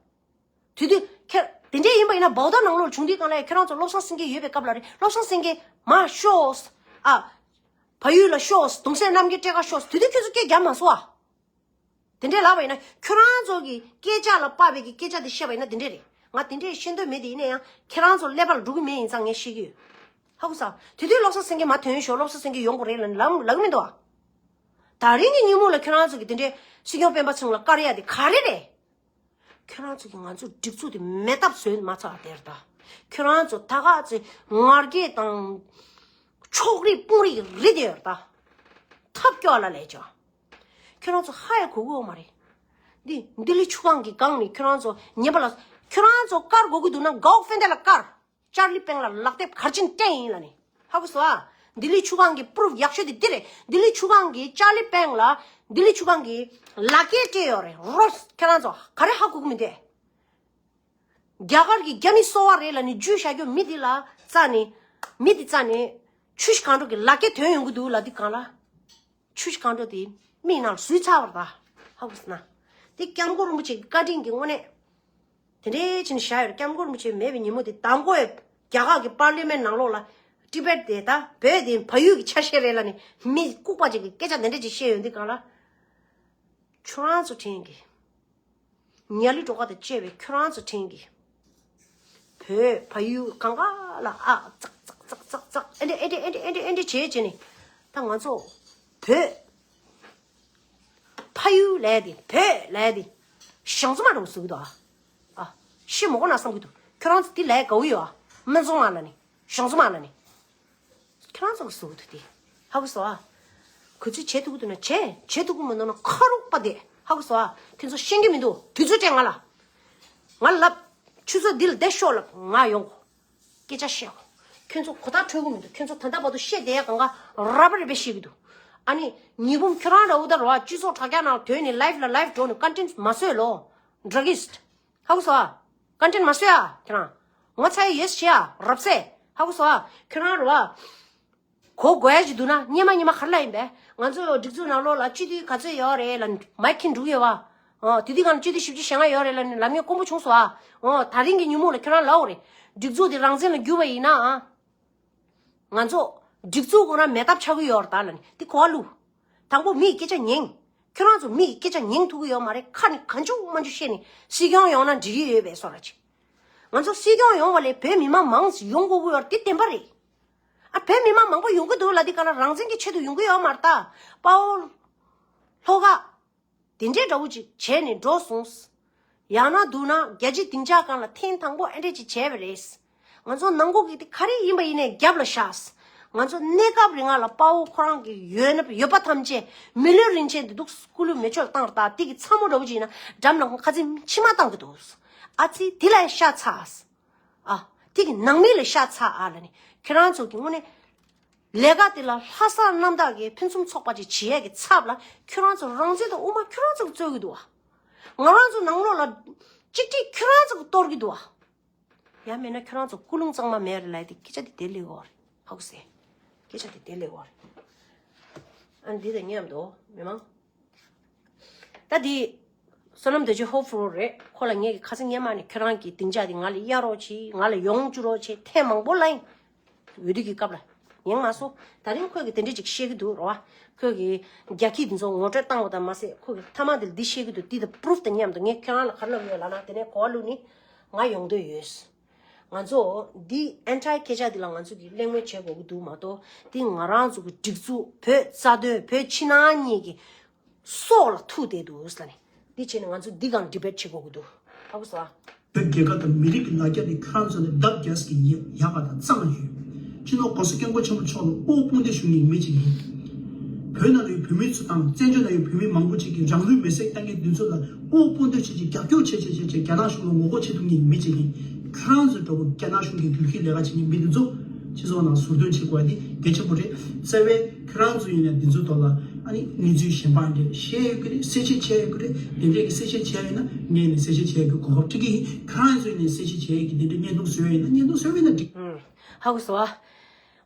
དེ་དུས་ཁྱེད་དེ་འདྲས་ཡིན་པ་ཡིན་ན་བའོ་ཐ་ནང་ལོགས་བྱུང་དུས་སྒང་ལ་ཡང་ཁྱེད་རང་ཚོ་བློ་བཟང་སེང་གེ་ཡོད་པའི་སྐབས་ལ་རེད། བློ་བཟང་སེང་གེ་མར་ཤོག་ཨ། བལ་ཡུལ་ལ་ཤོག་གདུང་སྲས་རྣམ་རྒྱལ་བཀྲས་མཁར་ཤོག་དེ་དུས་ཁྱོད་ཚོ་སྐད་རྒྱབ་མ་སོང་ཨ། དེ་འདྲས་ལབ་པ་ཡིན་ན་ཁྱོད་རང་ཚོ་གི་སྐད་ཆ་ལ་དཔག་པའི་གི་སྐད་ཆ་དེ་བཤད་པ་ཡིན་ན་དེ་འདྲས་རེད། ང་དེ་འདྲས་བཤད་འདོད་མེད་དེ། ཡིན་ན་ཡང་ཁྱེད་རང་ཚོ་ཀླད་པ་ལ་འགྲོ་གི་མེད་ཡིན་ཙང་ངས་བཤད་ཀྱི་ཡོད། ཧ་གོ་སོང་། དེ་དུས་བློ་བཟང་སེང་གེ་མར་ཐོན་ཤོག་བློ་བཟང་སེང་གེ་ཡོང་དགོས་རེད་ལབ་ལབ་ལབ་གི་མི་འདུག་ཨ། ད་རིང་གི་ཉིན་མོ་ལ་ཁྱོད་རང་ཚོ་གི་དེ་འདྲས་སྲིད་སྐྱོང་སྤེན་པ་ཚང་ལ་དཀར་ཡ་དེ་ག་རེ་རེད། ཁྱོད་རང་ཚོ་གིས་ང་ཚོ་སྒྲིག་འཛུགས་དེ་མེད་ཐབས་བཟོས་མ་ཚར་དེར་ད། ཁྱོད་རང་ཚོ་ད་ག་ཚོད་ངར་སྐད་དང་ཕྱོགས་རིས་དཔུང་རིས་རིས་དེ་ཡོད་ད། ཐབས་སྐྱོ་ལ་ལས་ཅོ། ཁྱོད་རང་ཚོ་ཧ་ཡ་གོ་གི་ཡོད་མ་རེད། འདི་ལྡི་ལི་ཆུ་སྒང་གི་སྒང་ནས་ཁྱོད་རང་ཚོ་ཉན་པ་ལ། ཁྱོད་རང་ཚོ་དཀར་དགོས་ཀྱི་འདུག་ན་གའོ་ཧྥེན་ཏེ་ལ་དཀར། ཅར་ལི་པེང་ལ་ལག་དེབ་གར་ཆེན་སྤྲད་ཡིན་ལབ་ནས། ཧ་གོ་སོང་ཨ། ལྡི་ལི་ཆུ་སྒང་གི་པུ་རུབ་ཡག་ཤོས་དེ་འདི་རེད། ལྡི་ལི་ཆུ་སྒང་གི་ཅར་ལི་པེང་ལ་ལྡི་ལི་ཆུ་སྒང་གི་ལག་འཁྱེར་སྤྲད་ཡོད་རེད། རོ། ཁྱེད་རང་ཚོ་ག་རེ་ཧ་གོ་གི་མི་འདུག་རྒྱ་གར་གྱི་རྒྱ་མི་སོ་བ་རེད་ལབ་ནས་འཇུས་བཞག་རྒྱུ་མི་འདི་ལ་རྩ་ནས། མི་འདི་རྩ་ནས་ཆུ་བཞི་སྒང་དྲུག་གི་ལག་འཁྱེར་ཐོན་ཡོང་གི་འདུག་ལབ་དུས་སྒང་ལ། ཆུ་བཞི་སྒང་དྲུག་དེ་མིག་ནང་ལ་ཟུག་ཚར་བ་རེད་ད། ཧ་གོ་སོང་ན། དེ་སྐྱབས་མགོན་རིན་པོ་ཆེ་གི་བཀའ་དྲིན་གྱི་དངོས་གནས། དེ་འདྲའི་ཕྱིན་བཞག་ཡོད་རེད། སྐྱབས་མགོན་རིན་པོ་ཆེ་མེད་པའི་ཉིན་མོ་དེ་དང་པོ་རྒྱ་གར་གྱི་པར་ལི་མེན་ནང་ལོགས་ལ་ཏི་བེད་དེ་ད་བོད་དེ་བལ་ཡུལ་གྱི་ཆ་ཤས་རེད་ལབ་ནས་མི་ལྐུགས་པ་ཅིག་གིས་སྐད་ཆ་དེ་འདྲ་ཅིག་བཤད་ཡོང་དུས་སྒང་ལ། ཁྱོད་རང་ཚོ་དྲན་གི། ཉ་ལི་སྒྲོ་ག་དང་བཅས་པའི་ཁྱོད་རང་ཚོ་དྲན་གི། བོད་བལ་ཡུལ་གང་ག་ལ་ཨ་ཙག་ཙག་ཙག་ཙག་ཙག་ཨེ་འདྲ་ཨེ་འདྲ་ཨེ་འདྲ་ཨེ་འདྲ་ཨེ་འདྲ་བྱས་བྱས་ནས། ད་ང་ཚོ་བོད་ཕ་ཡུལ་ལས་དེ་བོད་ལས་དེ་ཞང་ཚོ་མ་འགྲོ་བཟོ་གི་འདུག་ཨ། ཨ་ཤི་མོ་གོ་ན་བསམ་གི་འདུག་ཁྱོད་རང་ཚོ་དེ་ལས་དགའ་བོ་ཡོད་ཨ། སྨན་ཚོང་མ་ལ་ནི་ཞང་ཚོ་མ་ལ་ནི། ཁྱེད་རང་ཚོ་གི་བཟོ་གི་འདུག་དེ། ཧ་གོ་སོང་ཨ། ག་ཚོད་བྱེད་ཐུབ་ཀྱི་འདུག་ན་བྱེད། བྱེད་ཐུབ་ཀྱི་མི་འདུག་ན་ཁ་རུག་པ་དེ། ཧ་གོ་སོང་ཨ། ཁྱེད་ཚོ་ཤེས་ཀྱི་མི་འདུག་དུས་ཚོད་སྤྲད་ང་ལ། ང་ལབ། ཆུ་ཚོད་འདི་ལ་བསྡད་ཤོག་ལབ། ང་ཡོང་གོ། སྐད་ཆ་བཤད་གོ། ཁྱེད་ཚོ་གོ་ཐག་འཁྲོལ་གྱི་མི་འདུག་ཁྱེད་ཚོ་ད་ལྟ་བར་དུ་བཤད་བསྡད་ཡ་གང་ག་ར་བ་རེ་བེ་བཤད་ཀྱི་འདུག་ཨ་ནི་ཉི་འབུམ་ཁྱོད་རང་འདྲ་བོ་ད་ར་བ་སྤྱི་ཚོགས་དྲ་རྒྱ་ནང་ཐོན་ནས་ལའིབ་ལ་ལའིབ་འགྲོ་ནས་ཀོན་ཊེན་མ་བཟོས་ལོ། ཌྲ་གྷིསྟ། ཧ་གོ་སོང་ཨ། ཀོན་ཊེན་མ་བཟོས་ཨ་ཁྱེད་རང་། ངོ་ཚ་ཡི་ཡོད་ཤེས་ཨ་རབ་སེ། ཧ་གོ་སོང་ཨ། ཁྱེད་རང་ར་བ། གོ་དགོས་ཡ་ཞིག་འདུག་ན་སྔོན་མ་སྔོན་མ་ག་རེ་ལབ་ཡིན་པས། ང་ཚོ་སྒྲིག་འཛུགས་ནང་ལོགས་ལ་སྤྱི་འཐུས་ག་ཚོད་ཡོད་རེད་ལབ་མའིག་འཁྱེར་འགྲོ་གི་ཡོད་པ། ཨོ་དེ་དུས་སྒང་ལ་སྤྱི་འཐུས་བཞི་བཅུ་ཞེ་ལྔ་ཡོད་རེད་ལབ་ལབ་མཁན་དཀོན་པོ་བྱུང་སོང་ཨ། ཨོ་ད་རིང་གི་ཉིན་མོ་ལ་ཁྱེད་རང་ལབ་དགོས་རེད། སྒྲིག་འཛུགས་དེ་རང་བཙན་ལ་བསྒྱུར་བ་ཡིན་ན་ཨ། ང་ཚོ་སྒྲིག་འཛུགས་ཁོ་རང་མེད་ཐབས་ཆགས་ཀྱི་ཡོད་རེད་ད་ལབ་ནས་དེ་གོ་བ་བླུགས། དང་པོ་མི་ཡི་སྐད་ཆ་ཉན། ཁྱོད་རང་ཚོ་མི་ཡི་སྐད་ཆ་ཉན་ཐུབ་ཀྱི་ཡོད་མ་རེད། ཁ་ནས་གང་བྱུང་མང་བྱུང་བཤད་ནས་སྲིད་སྐྱོང་ཡོང་ན་འགྲིག་གི་ཡོད་པའི་བཟོ་འདྲ་ཅིག་ང་ཚོ་སྲིད་སྐྱོང་ཡོང་བ་ལས་བོད་མི་མང་མང་ཙམ་ཡོང་དགོས་ཀྱི་ཡོད་རེད་དེ་བདེན་པ་རེད། ཨ་བོད་མི་མང་མང་པོ་ཡོང་གི་འདུག་ལབ་དུས་སྒང་ལ་རང་བཙན་གྱི་ཆེད་དུ་ཡོང་གི་ཡོད་མ་རེད་ད། དཔའ་བོ། ལྷོ་ཁ། དེ་འདྲའི་འདྲ་བོ་ཅིག་བྱས་ནས་འགྲོ་སོང་། ཡང་ན་འདུག་ན་རྒྱལ་སྤྱིའི་སྡིངས་ཆ་སྒང་ལ་ཐེངས་དང་པོ་ཨེ་འདྲས་ཅིག་བྱས་པ་རེད། ང་ཚོ་ནང་ཁུལ་གྱི་དེ་ག་རེ་ཡིན་པ་ཡིན་ནའི་རྒྱབ་ལ་བཞག་ང་ཚོ་གནས་སྐབས་རིང་ལ་དཔའ་བོ་ཁོ་རང་གི་ཡོད་ན་ཡོད་པ་ཐམས་ཅད་མི་ལུས་རིན་ཆེན་དེ་འདུག་སྐུ་ལུས་མེ་མཆོད་བཏང་ར་ད་དེ་གི་ཚ་མོ་འདྲ་བོ་ཅིག་ཡིན་ན་འགྲམ་ལ་ཁ་ཚིག་མཆི་མ་བཏང་གི་འདུག་ཨ་ཙི་དེ་ལ་ཤ་ཚ། ཨ། དེ་གི་ནང་མི་ལ་ཤ་ཚ་ཨ་ལ་ནི་ཁྱེད་རང་ཚོ་གི་དངོས་གནས། ལས་ཀ་དེ་ལ་ལྷག་བསམ་རྣམ་དག་གིས་ཕུན་སུམ་ཚོགས་པ་ཅིག་བྱེད་ཡས་ཀྱི་ཚབ་ལ་ཁྱོད་རང་ཚོ་རང་བཙན་དང་དབུ་མ་ཁྱོད་རང་ཚོ་གིས་རྩོད་ཀྱི་འདུག་བ། ང་རང་ཚོ་ནང་ལོགས་ལ་གཅིག་སྒྲིལ་ཁྱོད་རང་ཚོ་གིས་གཏོར་གྱི་འདུག་བ། ཡང་མིན་ན་ཁྱོད་རང་ཚོ་ཀུན་སློང་གཙང་མ་མེད་རེད་ལབ་ཡས་དེ་སྐད་ཆ་དེ་དེ་ལས་འོར་ཧ་གོ་སེ། སྐད་ཆ་དེ་དེ་ལས་འོར། ཨ་འདི་དང་མཉམ་དུ་མི་མང་། ད་འདི། བསོད་ནམས་རྡོ་རྗེ་ཧོ་ཧྥུ་རོ་རེད། ཁོ་ལ་ངས་ཁ་སང་སྔོན་མ་ནས་ཁྱོད་རང་གི་སྡིངས་ཆ་འདི་ང་ལ་གཡར་རོགས་གྱིས། ང་ལ་ཡོང་བཅུག་རོགས་བྱེད་ཐེངས་མང་པོ་ལབ་ཡིན། འོས་བསྡུ་གི་སྐབས་ལ། ཉན་མ་སོང་། ད་རིང་ཁོས་གི་དེ་འདྲས་ཅིག་བཤད་གི་འདུག་རོ། ཁོས་གི་རྒྱ་ཁྱི་འདི་ཚོ་ངོ་སྤྲོད་བཏང་བ་དང་མ་ཟད་ཁོས་གི་མཐའ་མ་འདིར་འདི་བཤད་གི་འདུག་འདི་དང་པུ་རུབ་དང་མཉམ་དུ་ངས་ཁྱོད་རང་ལ་ག་རེ་ལབ་ཡོད་ལབ་ན་དེ་ནས་གོ་བ་བླུགས་ནི་ང་ཡོང་འདོད་ཡོད། ང་ཚོ་འདི་ཨེན་ཊའི་སྐད་ཆ་འདི་ལ་ང་ཚོ་གི་གླེང་མོལ་བྱེད་དགོས་ཀྱི་འདུག་མ་གཏོགས་འདི་ང་རང་ཚོ་གི་སྒྲིག་འཛུགས་བོད་རྩ་དོན་བོད་ཕྱི་ནང་གཉིས་ཀྱི་སྲོག་ལ་ཐུག་བསྡད་འདུག་ཟེར་ནས་འདི་བྱས་ནས་ང་ཚོ་འདི་སྒང་ཌི་བེཊ་བྱེད་དགོས་ཀྱི་འདུག་ཧ་གོ་སོང་ཨ། བོད་རྒྱལ་ཁབ་དང་མི་རིགས་ཀྱི་ལ་རྒྱ་ནི་ཁྱོད་རང་ཚོ་ནས་ལྡབ་བརྒྱ་ཞིག་གི་ཡ་ཡག་པ་དང་གཙང་ཡོད། སྤྱི་ནོར་༸གོང་ས་༸སྐྱབས་མགོན་ཆེན་པོ་མཆོག་ལ་དབུ་དཔུང་འདེགས་ཞུ་མཁན་མི་ཅིག་ཡིན། བོད་ནང་ལ་ཡོད་བོད་མི་ཚོ་དང་བཙན་བྱོལ་ནང་ཡོད་བོད་མི་མང་པོ་ཅིག་གིས་རང་ལུས་མེར་སྲེག་བཏང་མཁན་འདི་ཚོ་ལ་དབུ་དཔུང་སྟོན་བྱེད་ཅིག་རྒྱབ་སྐྱོར་བྱེད་བྱེད་བྱེད་བྱེད་རྒྱ་ནག་གཞུང་ལ་ངོ་རྒོལ་བྱེད་ཐུབ་མཁན་མི་ཅིག་ཡིན། ཁྱེད་རང་ཚོའི་འདྲ་པོ་རྒྱ་ནག་གཞུང་གི་རྒྱུད་ཁྱི་ལས་ཀ་བྱེད་མཁན་མི་འདི་ཚོ་སྤྱི་ཚོགས་ནང་ཟུར་འདོན་བྱེད་དགོས་པ་འདི་གལ་ཆེན་པོ་རེད། རྩ་བའི་ཁྱེད་རང་ཚོ་ཡིན་ན་འདི་ཚོ་ཐོག་ལ་ཨ་ནི་གནས་ཚུལ་གཞན་པ་འདྲ་བཤད་ཡོད་ཀྱི་རེད། གསལ་བཤད་བྱས་ཡོད་ཀྱི་རེད། དེ་འདྲས་ཀྱི་གསལ་བཤད་བྱས་ཡོད་ན་ངས་ནི་གསལ་བཤད་བྱས་ཡོད་ཀྱི་གོ་སྐབས་སྤྲད་ཀྱི་ཡིན། ཁྱེད་རང་ཚོས་ནི་གསལ་བཤད་བྱས་ཡོད་ཀྱི་དེ་འདྲས་བརྙན་ཐུང་བཟོས་ཡོད་ན་བརྙན་ཐུང་བཟོས་ཡོད་ན་འགྲིག་ཧ་གོ་སོང་ཨ།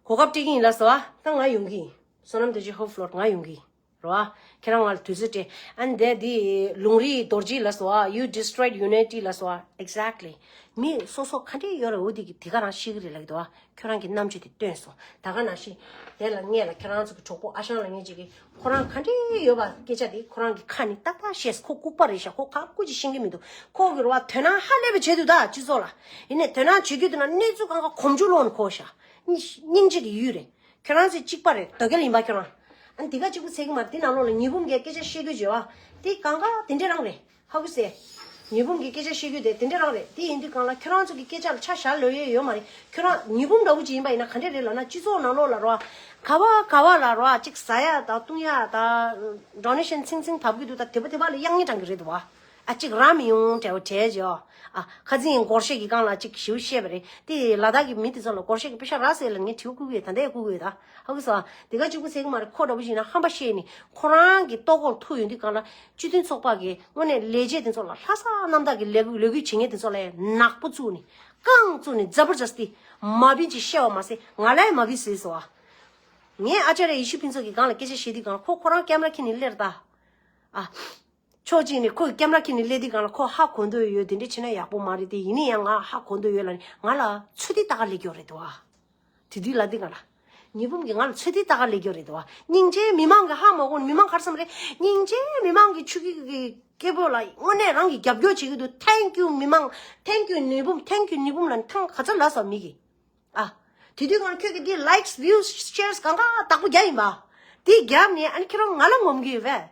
གོ་སྐབས་སྤྲད་ཀྱི་ཡིན་ལབ་སོང་ཨ། ད་ང་ཡོང་གི་ཡིན། བསོད་ནམས་རྡོ་རྗེ་ཧོབ་ལོར་ང་ཡོང་གི་ཡིན། རོ་ཨ། ཁྱེད་རང་ང་ལ་དུས་ཚོད་སྤྲད། ཨ་ནི་དེ་འདི་ལུང་རིགས་རྡོ་རྗེ་ལ་སོ་ཨ། You destroyed unity ལ་སོ་ཨ། Exactly. མི་སོ་སོ་ག་འདྲས་ཡོད་རེད། འོ་དེ་གི་དེ་ག་རང་ཤེས་ཀྱི་རེད་ལབ་ཀྱི་འདུག་ཨ། ཁྱོད་རང་གི་རྣམ་དཔྱོད་དེ་སྟོན་སོང་། ད་ག་ནང་བཞིན་དེ་ལ་ངས་ལ་ཁྱེད་རང་ཚོ་གི་གྲོགས་པོ་ཨ་ཞང་ལ་ངས་ཅིག་གི་ཁོ་རང་ག་འདྲས་ཡོད་པ་སྐད་ཆ་དེ་ཁོ་རང་གི་ཁ་ནས་ཏག་ཏག་བཤད་སོང་། ཁོ་ལྐུགས་པ་རེད་ཤག་ཁོ་ག་ཀུ་ཅིག་ཤེས་ཀྱི་མི་འདུག་ཁོ་གི་རོ་ཨ་དོ་སྣང་ཧ་ལས་པ་བྱེད་འདུག་ད་སྤྱི་ཚོགས་ལ་ཡིན་ནས་དོ་སྣང་བྱེད་རྒྱུ་དེ་ན་གནས་ཚུལ་གང་ག་གོམ་བཅུ་ལོག་ནས་གོ་ཤག་སྙིང་རྗེ་གི་ཡུལ་རེད། ཁྱོད་རང་ཚོས་གཅིག་པ་རེད། དོ་གལ་ཡིན་པ་ཁྱོད་རང་། ཨ་ནི་དེ་ག་གཅིག་པུ་ཚད་ཀྱི་མ་རེད། དེ་ནང་ལོགས་ལ་ཉི་འབུམ་གྱི་སྐད་ཆ་བཤད་རྒྱུ་བརྗོད་བ། དེ་གང་ག་དེ་འདྲས་རང་རེད། ཧ་གོ་སོང་། ཉི་འབུམ་གྱི་སྐད་ཆ་བཤད་རྒྱུ་དེ་དེ་འདྲས་རང་རེད། དེ་ཡིན་དུས་གང་ལ་ཁྱོད་རང་ཚོ་གི་སྐད་ཆ་ལ་ཆ་བཞག་ལོས་ཡོད་ཡོད་མ་རེད། ཁྱོད་རང་ཉི་འབུམ་འདྲ་བོ་ཅིག་ཡིན་པ་ཡིན་ན་ག་འདྲས་རེད་ལབ་ན། སྤྱི་ཚོགས་ནང་ལོགས་ལ་རོ། ག་བ་ག་བ་ལ་རོ། གཅིག་ཟ་ཡ་དང་བཏུང་ཡ་དང་། ཌོ་ནེ་ཤན་ཚིང་ཚིང་བབས་ཀྱི་འདུག་ད་དེ་པ་དེ་པ་ལ་གཡང་ཉེ་དྲང་གི་རེད་འདུག་བ། ཨ་གཅིག་རག་མི་ཡོང་དྲན་པ་དྲན་བྱས། ཨ་ཁ་རྩང་སྒོར་གཞས་ཀྱི་སྒང་ལ་གཅིག་ཞིབ་བཤད་པ་རེད། དེ་ལ་དྭགས་ཀྱི་མི་དེ་ཚོ་ལ་སྒོར་གཞས་ཀྱི་པེ་ཤ་རག་ཟེར་ལ་ངས་དྲི་བ་བསྐུར་གི་ཡོད། ད་ལྟ་ཡང་བསྐུར་གི་ཡོད། ད་ཧ་གོ་སོང་། དེ་ག་གཅིག་པུ་ཟེར་གི་མ་རེད། ཁོ་འདྲ་བོ་ཞིག་ན་ཧམ་པ་བཤད་ནས་ཁོ་རང་གི་ལྟོ་གོས་ཐུག་ཡོང་དུས་གང་ལ་སྤྱི་མཐུན་ཚོགས་པ་གི་དངོས་གནས་ལས་བྱེད་དེ་ཚོ་ལ་ལྷག་བསམ་རྣམ་དག་གི་ལས་འགུལ་ལས་འགུལ་བྱེད་མཁན་དེ་ཚོ་ལ་ནག་པོ་བཙུགས་ནས་རྐང་བཙུགས་ནས་ཛ་བར་ཛ་སྟི་མ་བིན་ཅིག་བཤད་བ་མ་ཟད་ང་ལ་ཡང་མ་བིན་ཟེར་སོང་བ། ངས་ཨ་ཅར་ཡེ་ཤུ་ཕུན་ཚོགས་ཀྱི་སྒང་ལ་སྐད་ཆ་བཤད་དུས་གང་ལ་ཁོ་ཁོ་རང་ཀེམ་ར་ཁྱེར་ནས་སླེབས་ད། ཨ། ཕྱོགས་གཅིག་ནས་ཁོ་གི་ཀེམ་ར་ཁྱེར་ནས་སླེབས་དུས་གང་ལ་ཁོ་ཧ་གོ་འདོད་ཡོད། དེ་འདྲ་བྱས་ན་ཡག་པོ་མ་རེད་དེ། ཡིན་ན་ཡང་ང་ཧ་གོ་འདོད་ཡོད་ལབ་ནས་ང་ལ་ཚོད་ལྟ་ལྟ་ག་སླེབས་ཀྱི་ཡོད་རེད་དོ། དེ་དུས་ལབ་དུས་གང་ལ། ཉི་འབུམ་གྱིས་ང་ལ་ཚོད་ལྟ་ལྟ་ག་སླེབས་ཀྱི་ཡོད་རེད་དོ། སྙིང་རྗེ་མི་མང་གིས་ཧ་མ་གོ་ནས། མི་མང་ག་རེ་བསམ་རེད། སྙིང་རྗེ་མི་མང་གིས་ཆུ་སྐྱེས་ཀྱི་སྐད་འབོད་ལ་དངོས་གནས་རང་གིས་རྒྱབ་སྐྱོར་བྱེད་ཀྱི་འདུག Thank you མི་མང་། Thank you ཉི་འབུམ། Thank you ཉི་འབུམ་ལབ་ནས་ཐང་ག་ཚོད་ལབ་སོང་མི་གིས། ཨ། དེ་དུས་གང་ཁྱོད་ཀྱིས་འདི་likes views shares གང་ག་དག་པོ་རྒྱག་ཡིན་པ། དེ་རྒྱབ་ནས་ཨ་ནི་ཁྱེད་རང་ང་ལ་ངོམ་གི་ཡོད་པས།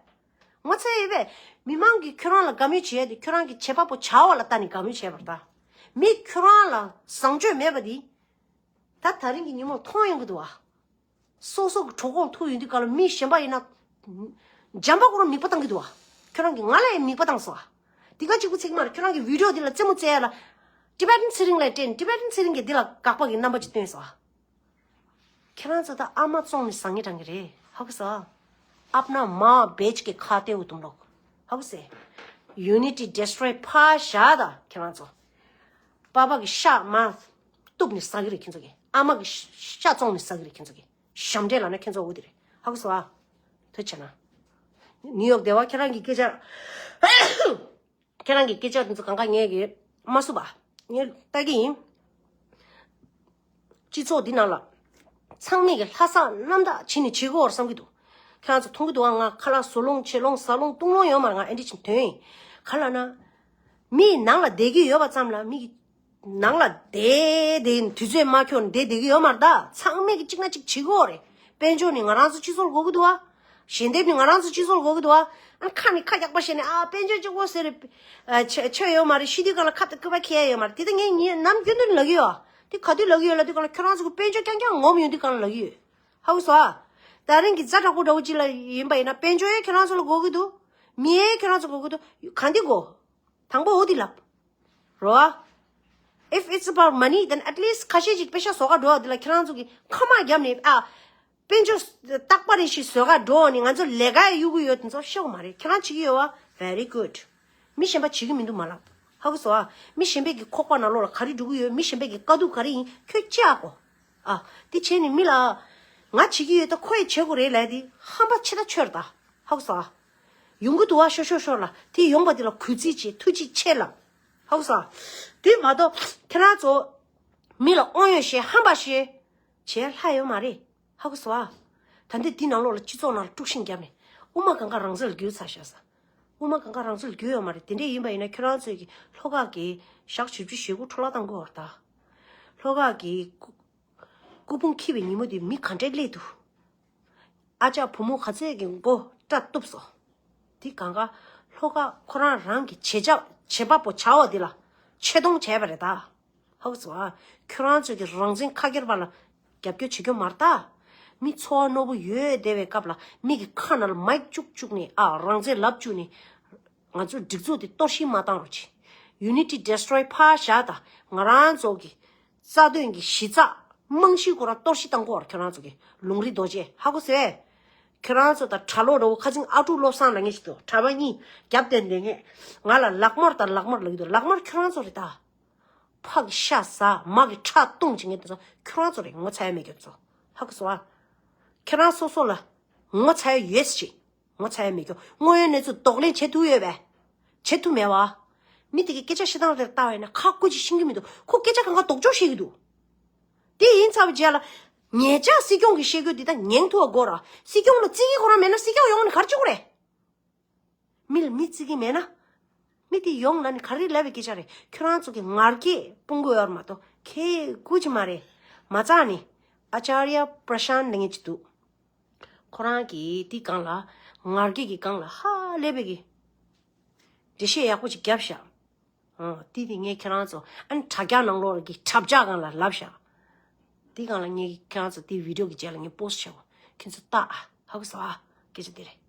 ངོ་ཚ་ཡོད་པས། མི་མང་གིས་ཁྱོད་རང་ལ་དགའ་མོས་བྱས་ཏེ་ཁྱོད་རང་གི་བྱེད་པ་པོ་བྱ་བ་ལ་ལྟ་ནས་དགའ་མོས་བྱས་པར་ད། མི་ཁྱོད་རང་ལ་བཟང་སྤྱོད་མེད་པ་འདི། ད་ད་རིང་གི་ཉིན་མོར་མཐོང་ཡོང་གི་འདུག་བ། སོ་སོ་གི་གྲོད་ཁོག་ཐུག་ཡོང་དུས་གང་ལ་མི་གཞན་པ་ཡིན་ན། འཇམ་པ་ཁོ་རང་མིག་པ་བཏང་གི་འདུག་བ། ཁྱོད་རང་གིས་ང་ལ་ཡང་མིག་པ་བཏང་སོང་བ། འདི་ག་གཅིག་པུ་ཚིག་མ་རེད། ཁྱོད་རང་གི་བི་ཌི་ཡོ་འདི་ལ་རྩེད་མོ་རྩེ་ཡ་ལ། ཊི་བེ་ཊན་ཚེ་རིང་ལ་སྤྲད་ནས་ཊི་བེ་ཊན་ཚེ་རིང་གིས་འདི་ལ་དགག་པ་གི་རྣམ་པ་ཅིག་སྟོན་སོང་བ། ཁྱེད་རང་ཚོ་ད་ཨ་མ་བཙོང་ནས་ཟ་ངེ་དྲང་གི་རེད། ཧ་གོ་སོང་། अपना माँ बेच के खाते हो तुम लोग। ཧ་གོ་སོང་། Unity destroy ཕར་བཞག་ད་ཁྱེད་རང་ཚོ། པ་ཕ་གི་ཤ་མར་གཏུབ་ནས་ཟ་གི་རེད་ཁྱེད་ཚོ་གིས། ཨ་མ་གི་ཤ་བཙོང་ནས་ཟ་གི་རེད་ཁྱེད་ཚོ་གིས། ཞབས་འདྲེན་ལབ་ན་ཁྱེད་ཚོ་འོ་དེ་རེད། ཧ་གོ་སོང་ཨ། ཐུགས་རྗེ་ཆེ་ན། ནིའུ་ཡོག་སྡེ་བ་ཁྱེད་རང་གི་སྐད་ཆ། ཁྱེད་རང་གི་སྐད་ཆ་དེ་ཚོ་གང་ག་ངས་གི་མ་བསུབ་པ། ངས་ལྟ་གི་ཡིན། སྤྱི་ཚོགས་འདི་ནང་ལ་ཚང་མས་ཀྱི་ལྷག་བསམ་རྣམ་དག་བྱས་ནས་བྱེད་དགོས་བསམ་གྱི་འདུག་ཁྱེད་རང་ཚོ་མཐོང་གི་འདུག་ཨ། ང་ཁ་ལག་ཟ་ལོང་ཆད་ལོང་ཟ་ལོང་བཏུང་ལོང་ཡོད་མ་རེད། ང་ཨེ་འདྲ་ཅིག་དོན་ཡིན། ག་ལབ་ན། མི་ནང་ལ་བསྡད་ཀྱི་ཡོད་པ་ཙམ་ལ་མི་གི་ནང་ལ་བསྡད་བསྡད་དུས་ཚོད་མ་འཁྱོལ་ནས་བསྡད་བསྡད་ཀྱི་ཡོད་མ་རེད་ད། ཚང་མས་ཀྱི་གཅིག་ན་གཅིག་བྱེད་དགོས་རེད། དཔལ་འབྱོར་ནི་ང་རང་ཚོ་སྤྱི་ཚོགས་ལ་དགོས་ཀྱི་འདུག་ཨ། ཞལ་འདེབས་ནི་ང་རང་ཚོ་སྤྱི་ཚོགས་ལ་དགོས་ཀྱི་འདུག་ཨ། ཨ་ཁ་ནས་ཁ་རྒྱག་པ་བཤད་ནས་ཨ་དཔལ་འབྱོར་གཅིག་པོ་ཟེར་རེད། ཨ་ཆོ་ཆོ་ཡོད་མ་རེད། ཤི་དུས་གང་ལ་ཁ་དེ་སྐུད་པ་ཁྱེར་ཡ་ཡོད་མ་རེད། དེ་ད་ངས་ཉིན་ནམ་རྒྱུན་དུ་ལབ་ཀྱི་ཡོད་ཨ། དེ་ག་དུས་ལབ་ཀྱི་ཡོད་ལབ་དུས་གང་ལ་ཁྱོད་རང་ཚོ་གི་དཔལ་འབྱོར་རྐྱང་རྐྱང་ངོམ་ཡོང་དུས་གང་ལ་ལབ་ཀྱི་ཡོད། ཧ་གོ་སོང་ཨ། ད་རིང་གི་ཛ་དྲག་པོ་འདྲ་བོ་ཅིག་ལ་ཡིན་པ་ཡིན་ན་དཔལ་འབྱོར་ཡང་ཁྱོད་རང་ཚོ་ལ་དགོས་ཀྱི་འདུག་མི་ཡང་ཁྱོད་རང་ཚོ་དགོས་ཀྱི་འདུག་གང་འདི་དགོས། དང་པོ་འོ་དེ་ལབ། རོ། If it's about money, then at least ཁ་ཤས་ཅིག་པེ་ཤ་བཟོ་ག་འགྲོ་བ་འདི་ལ་ཁྱེད་རང་ཚོ་གི་ཁ་མ་བརྒྱབ་ནས་ཨ། དཔལ་འབྱོར་རྟག་པ་རེ་ཞིག་བཟོ་ག་འགྲོ་ནས་ང་ཚོ་ལས་ཀ་གཡུག་གི་ཡོད་དེ་ཚོ་ཤོག་མ་རེད། ཁྱེད་རང་བྱེད་ཀྱི་ཡོད་བ། Very good. མི་གཞན་པ་བྱེད་ཀྱི་མི་འདུག་མ་ལབ། ཧ་གོ་སོང་ཨ། མི་གཞན་པའི་གི་ཁོག་པ་ནང་ལོགས་ལ་ག་རེ་འགྲོ་གི་ཡོད། མི་གཞན་པའི་གི་དཀའ་སྡུག་ག་རེ་ཡིན་ཁྱོད་ཅི་ཨ་གོ། ཨ། དེ་བྱས་ནས་མི་ལ། ང་བྱེད་ཀྱི་ཡོད་ད་ཁོ་ཡི་བྱེད་དགོས་རེད་ལབ་དེ་ཧམ་པ་ཆེ་ད་ཆོར་ད། ཧ་གོ་སོང་ཨ། ཡོང་གི་འདུག་བ། ཤོར་ཤོར་ཤོར་ལ་དེ་ཡོང་པ་དེ་ལ་གུས་བརྩི་བྱེད། ཐུགས་རྗེ་ཆེ་ལབ། ཧ་གོ་སོང་ཨ། དེ་མ་གཏོགས་ཁྱེད་རང་ཚོ་མི་ལ་དབང་ཡོད་བཤད་ཧམ་པ་བཤད་བྱས་ལྷ་ཡོད་མ་རེད། ཧ་གོ་སོང་ཨ། ད་འདི་འདི་ནང་ལོགས་ལ་སྤྱི་ཚོགས་ནང་ལ་དཀྲུག་ཤིང་བརྒྱབ་ནས་དབུ་མ་གང་ག་རང་ཚོ་ལ་རྒྱུས་ཚར་ཤག་ས། དབུ་མ་གང་ག་རང་ཚོ་ལ་རྒྱུས་ཡོད་མ་རེད། དེ་འདྲས་ཡིན་པ་ཡིན་ན་ཁྱོད་རང་ཚོས་ཀྱི་ལྷོ་ཁ་གི་ཞག་བཞི་བཅུ་ཞེ་དགུ་འཕྲོ་བརླག་བཏང་དགོས་བར་ད། ལྷོ་ཁ་གི་སྐུ་སྐུ་ཕུང་འཁྱེར་བའི་ཉིན་མོ་དེ་མི་ག་འདྲས་སླེབས་འདུག་ཨ་ཅག་བུ་མོ་ག་ཚོད་ཀྱི་མགོ་སྐྲ་གཏུབས་སོང་། དེ་གང་ག་ལྷོ་ཁ་ཁོ་རང་རང་གི་བྱེད་བྱ་བྱེད་པ་པོ་བྱ་བ་དེ་ལ་ཆེ་མཐོང་བྱས་པ་རེད་ད། ཧ་གོ་སོང་ཨ། ཁྱོད་རང་ཚོས་ཀྱི་རང་བཙན་ཁ་སྒེར་བ་ལ་རྒྱབ་སྐྱོར་བྱེད་རྒྱུ་མ་རེད་ད། མི་འཚོ་བ་རྣོ་པོ་ཡོད་བསྡད་པའི་སྐབས་ལ་མི་གི་ཁ་ནང་ལ་མའིག་བཅུག་བཅུག་ནས་ཨ་རང་བཙན་ལབ་བཅུག་ནས། ང་ཚོ་སྒྲིག་འཛུགས་དེ་གཏོར་བཤིག་མ་བཏང་རོགས་གྱིས། Unity destroy ཕར་བཞག་ད་ང་རང་ཚོ་གི་རྩ་དོན་གྱི་གཞི་རྩ་རྨང་གཞི་ཁོ་རང་གཏོར་བཤིག་བཏང་གོ་ཁྱོད་རང་ཚོ་གི་ལུང་རིགས་རྡོ་རྗེ་ཧ་གོ་ཟེར། ཁྱོད་རང་ཚོ་དང་གྲྭ་ལོག་འདྲ་བོ་ཁ་ཚིང་ཨ་ཕྲུག་བློ་བཟང་ལ་ངེས་ཤིག་ཏུ་གྲྭ་པ་གཉིས་རྒྱབ་བསྟན་ནས་ངས་ང་ལ་ལག་དམར་དང་ལག་དམར་ལབ་ཀྱི་འདུག་ལག་དམར་ཁྱོད་རང་ཚོ་རེད་ད། ཕ་གི་ཤ་ཟ་མ་གི་ཁྲག་བཏུང་བྱེད་མཁན་དེ་ཚོ་ཁྱོད་རང་ཚོ་རེད། ངོ་ཚ་ཡ་མེད་ཁྱོད་ཚོ་ཧ་གོ་སོང་ཨ། ཁྱོད་རང་སོ་སོ་ལ་ངོ་ཚ་ཡ་ཡོད་ཞིག་ངོ་ཚ་ཡ་མེད་ཁྱོད་དངོས་ཡོད་གནས་ཚུལ་གདོང་ལེན་བྱེད་ཐུབ་ཡོད་པས། བྱེད་ཐུབ་མེད་བ། མི་དེ་གི་སྐད་ཆ་བཤད་སྟངས་དེར་ལྟ་བས་ན་ཁ་ཀུ་ཅིག་ཤེས་ཀྱི་མི་འདུག་ཁོ་སྐད་ཆ་གང་ག་ལྡོག་ཕྱོགས་བཤད་ཀྱི་འདུག་དེ་ཡིན་ཚར་བའི་རྗེས་ལ་ངེད་ཅག་སྲིད་སྐྱོང་གི་བཤད་རྒྱུ་འདི་ད་ཉན་ཐུབ་པ་དགོས་ར། སྲིད་སྐྱོང་ལ་བརྩི་གི་ཁོ་རང་མེད་ན་སྲིད་སྐྱོང་ཡོང་ནས་ག་རེ་བྱེད་དགོས་རེད། མི་ལ་མི་བརྩི་གི་མེད་ན། མི་དེ་ཡོང་ན་ནི་ག་རེ་ལབ་པའི་སྐད་ཆ་རེད། ཁྱོད་རང་ཚོ་གི་ངར་སྐད་སྤུང་དགོས་ཡོད་མ་གཏོགས་ཁེ་ཀུ་ཅི་མ་རེད། མ་ཚ་ནི་ཨ་ཅཱརྱ་པྲ་ཤཱན་ལབ་མཁན་ཅིག་འདུག་ཁོ་རང་གིས་དེ་སྒང་ལ་ངར་སྐད་ཀྱི་སྒང་ལ་ཧ་ལས་པའི་གི་འགྲེལ་བཤད་ཡག་པོ་ཅིག་བརྒྱབ་ཤག་ཨོ་དེ་དེ་ངས་ཁྱེད་རང་ཚོ་ཨ་ནི་དྲ་རྒྱ་ནང་ལོགས་ཀྱི་དྲ་བྱ་སྒང་ལ་ལབ་ཤག་དེ་སྒང་ལ་ངས་ཁྱེད་རང་ཚོ་དེ་བི་ཌིའོ་གི་རྗེས་ལ་ངས་པོ་སི་ཊི་བྱ་བ་ཁྱེད་ཚོ་ལྟ་ཨ་ཧ་གོ་སོང་ཨ། སྐད་ཆ་དེ་རེད།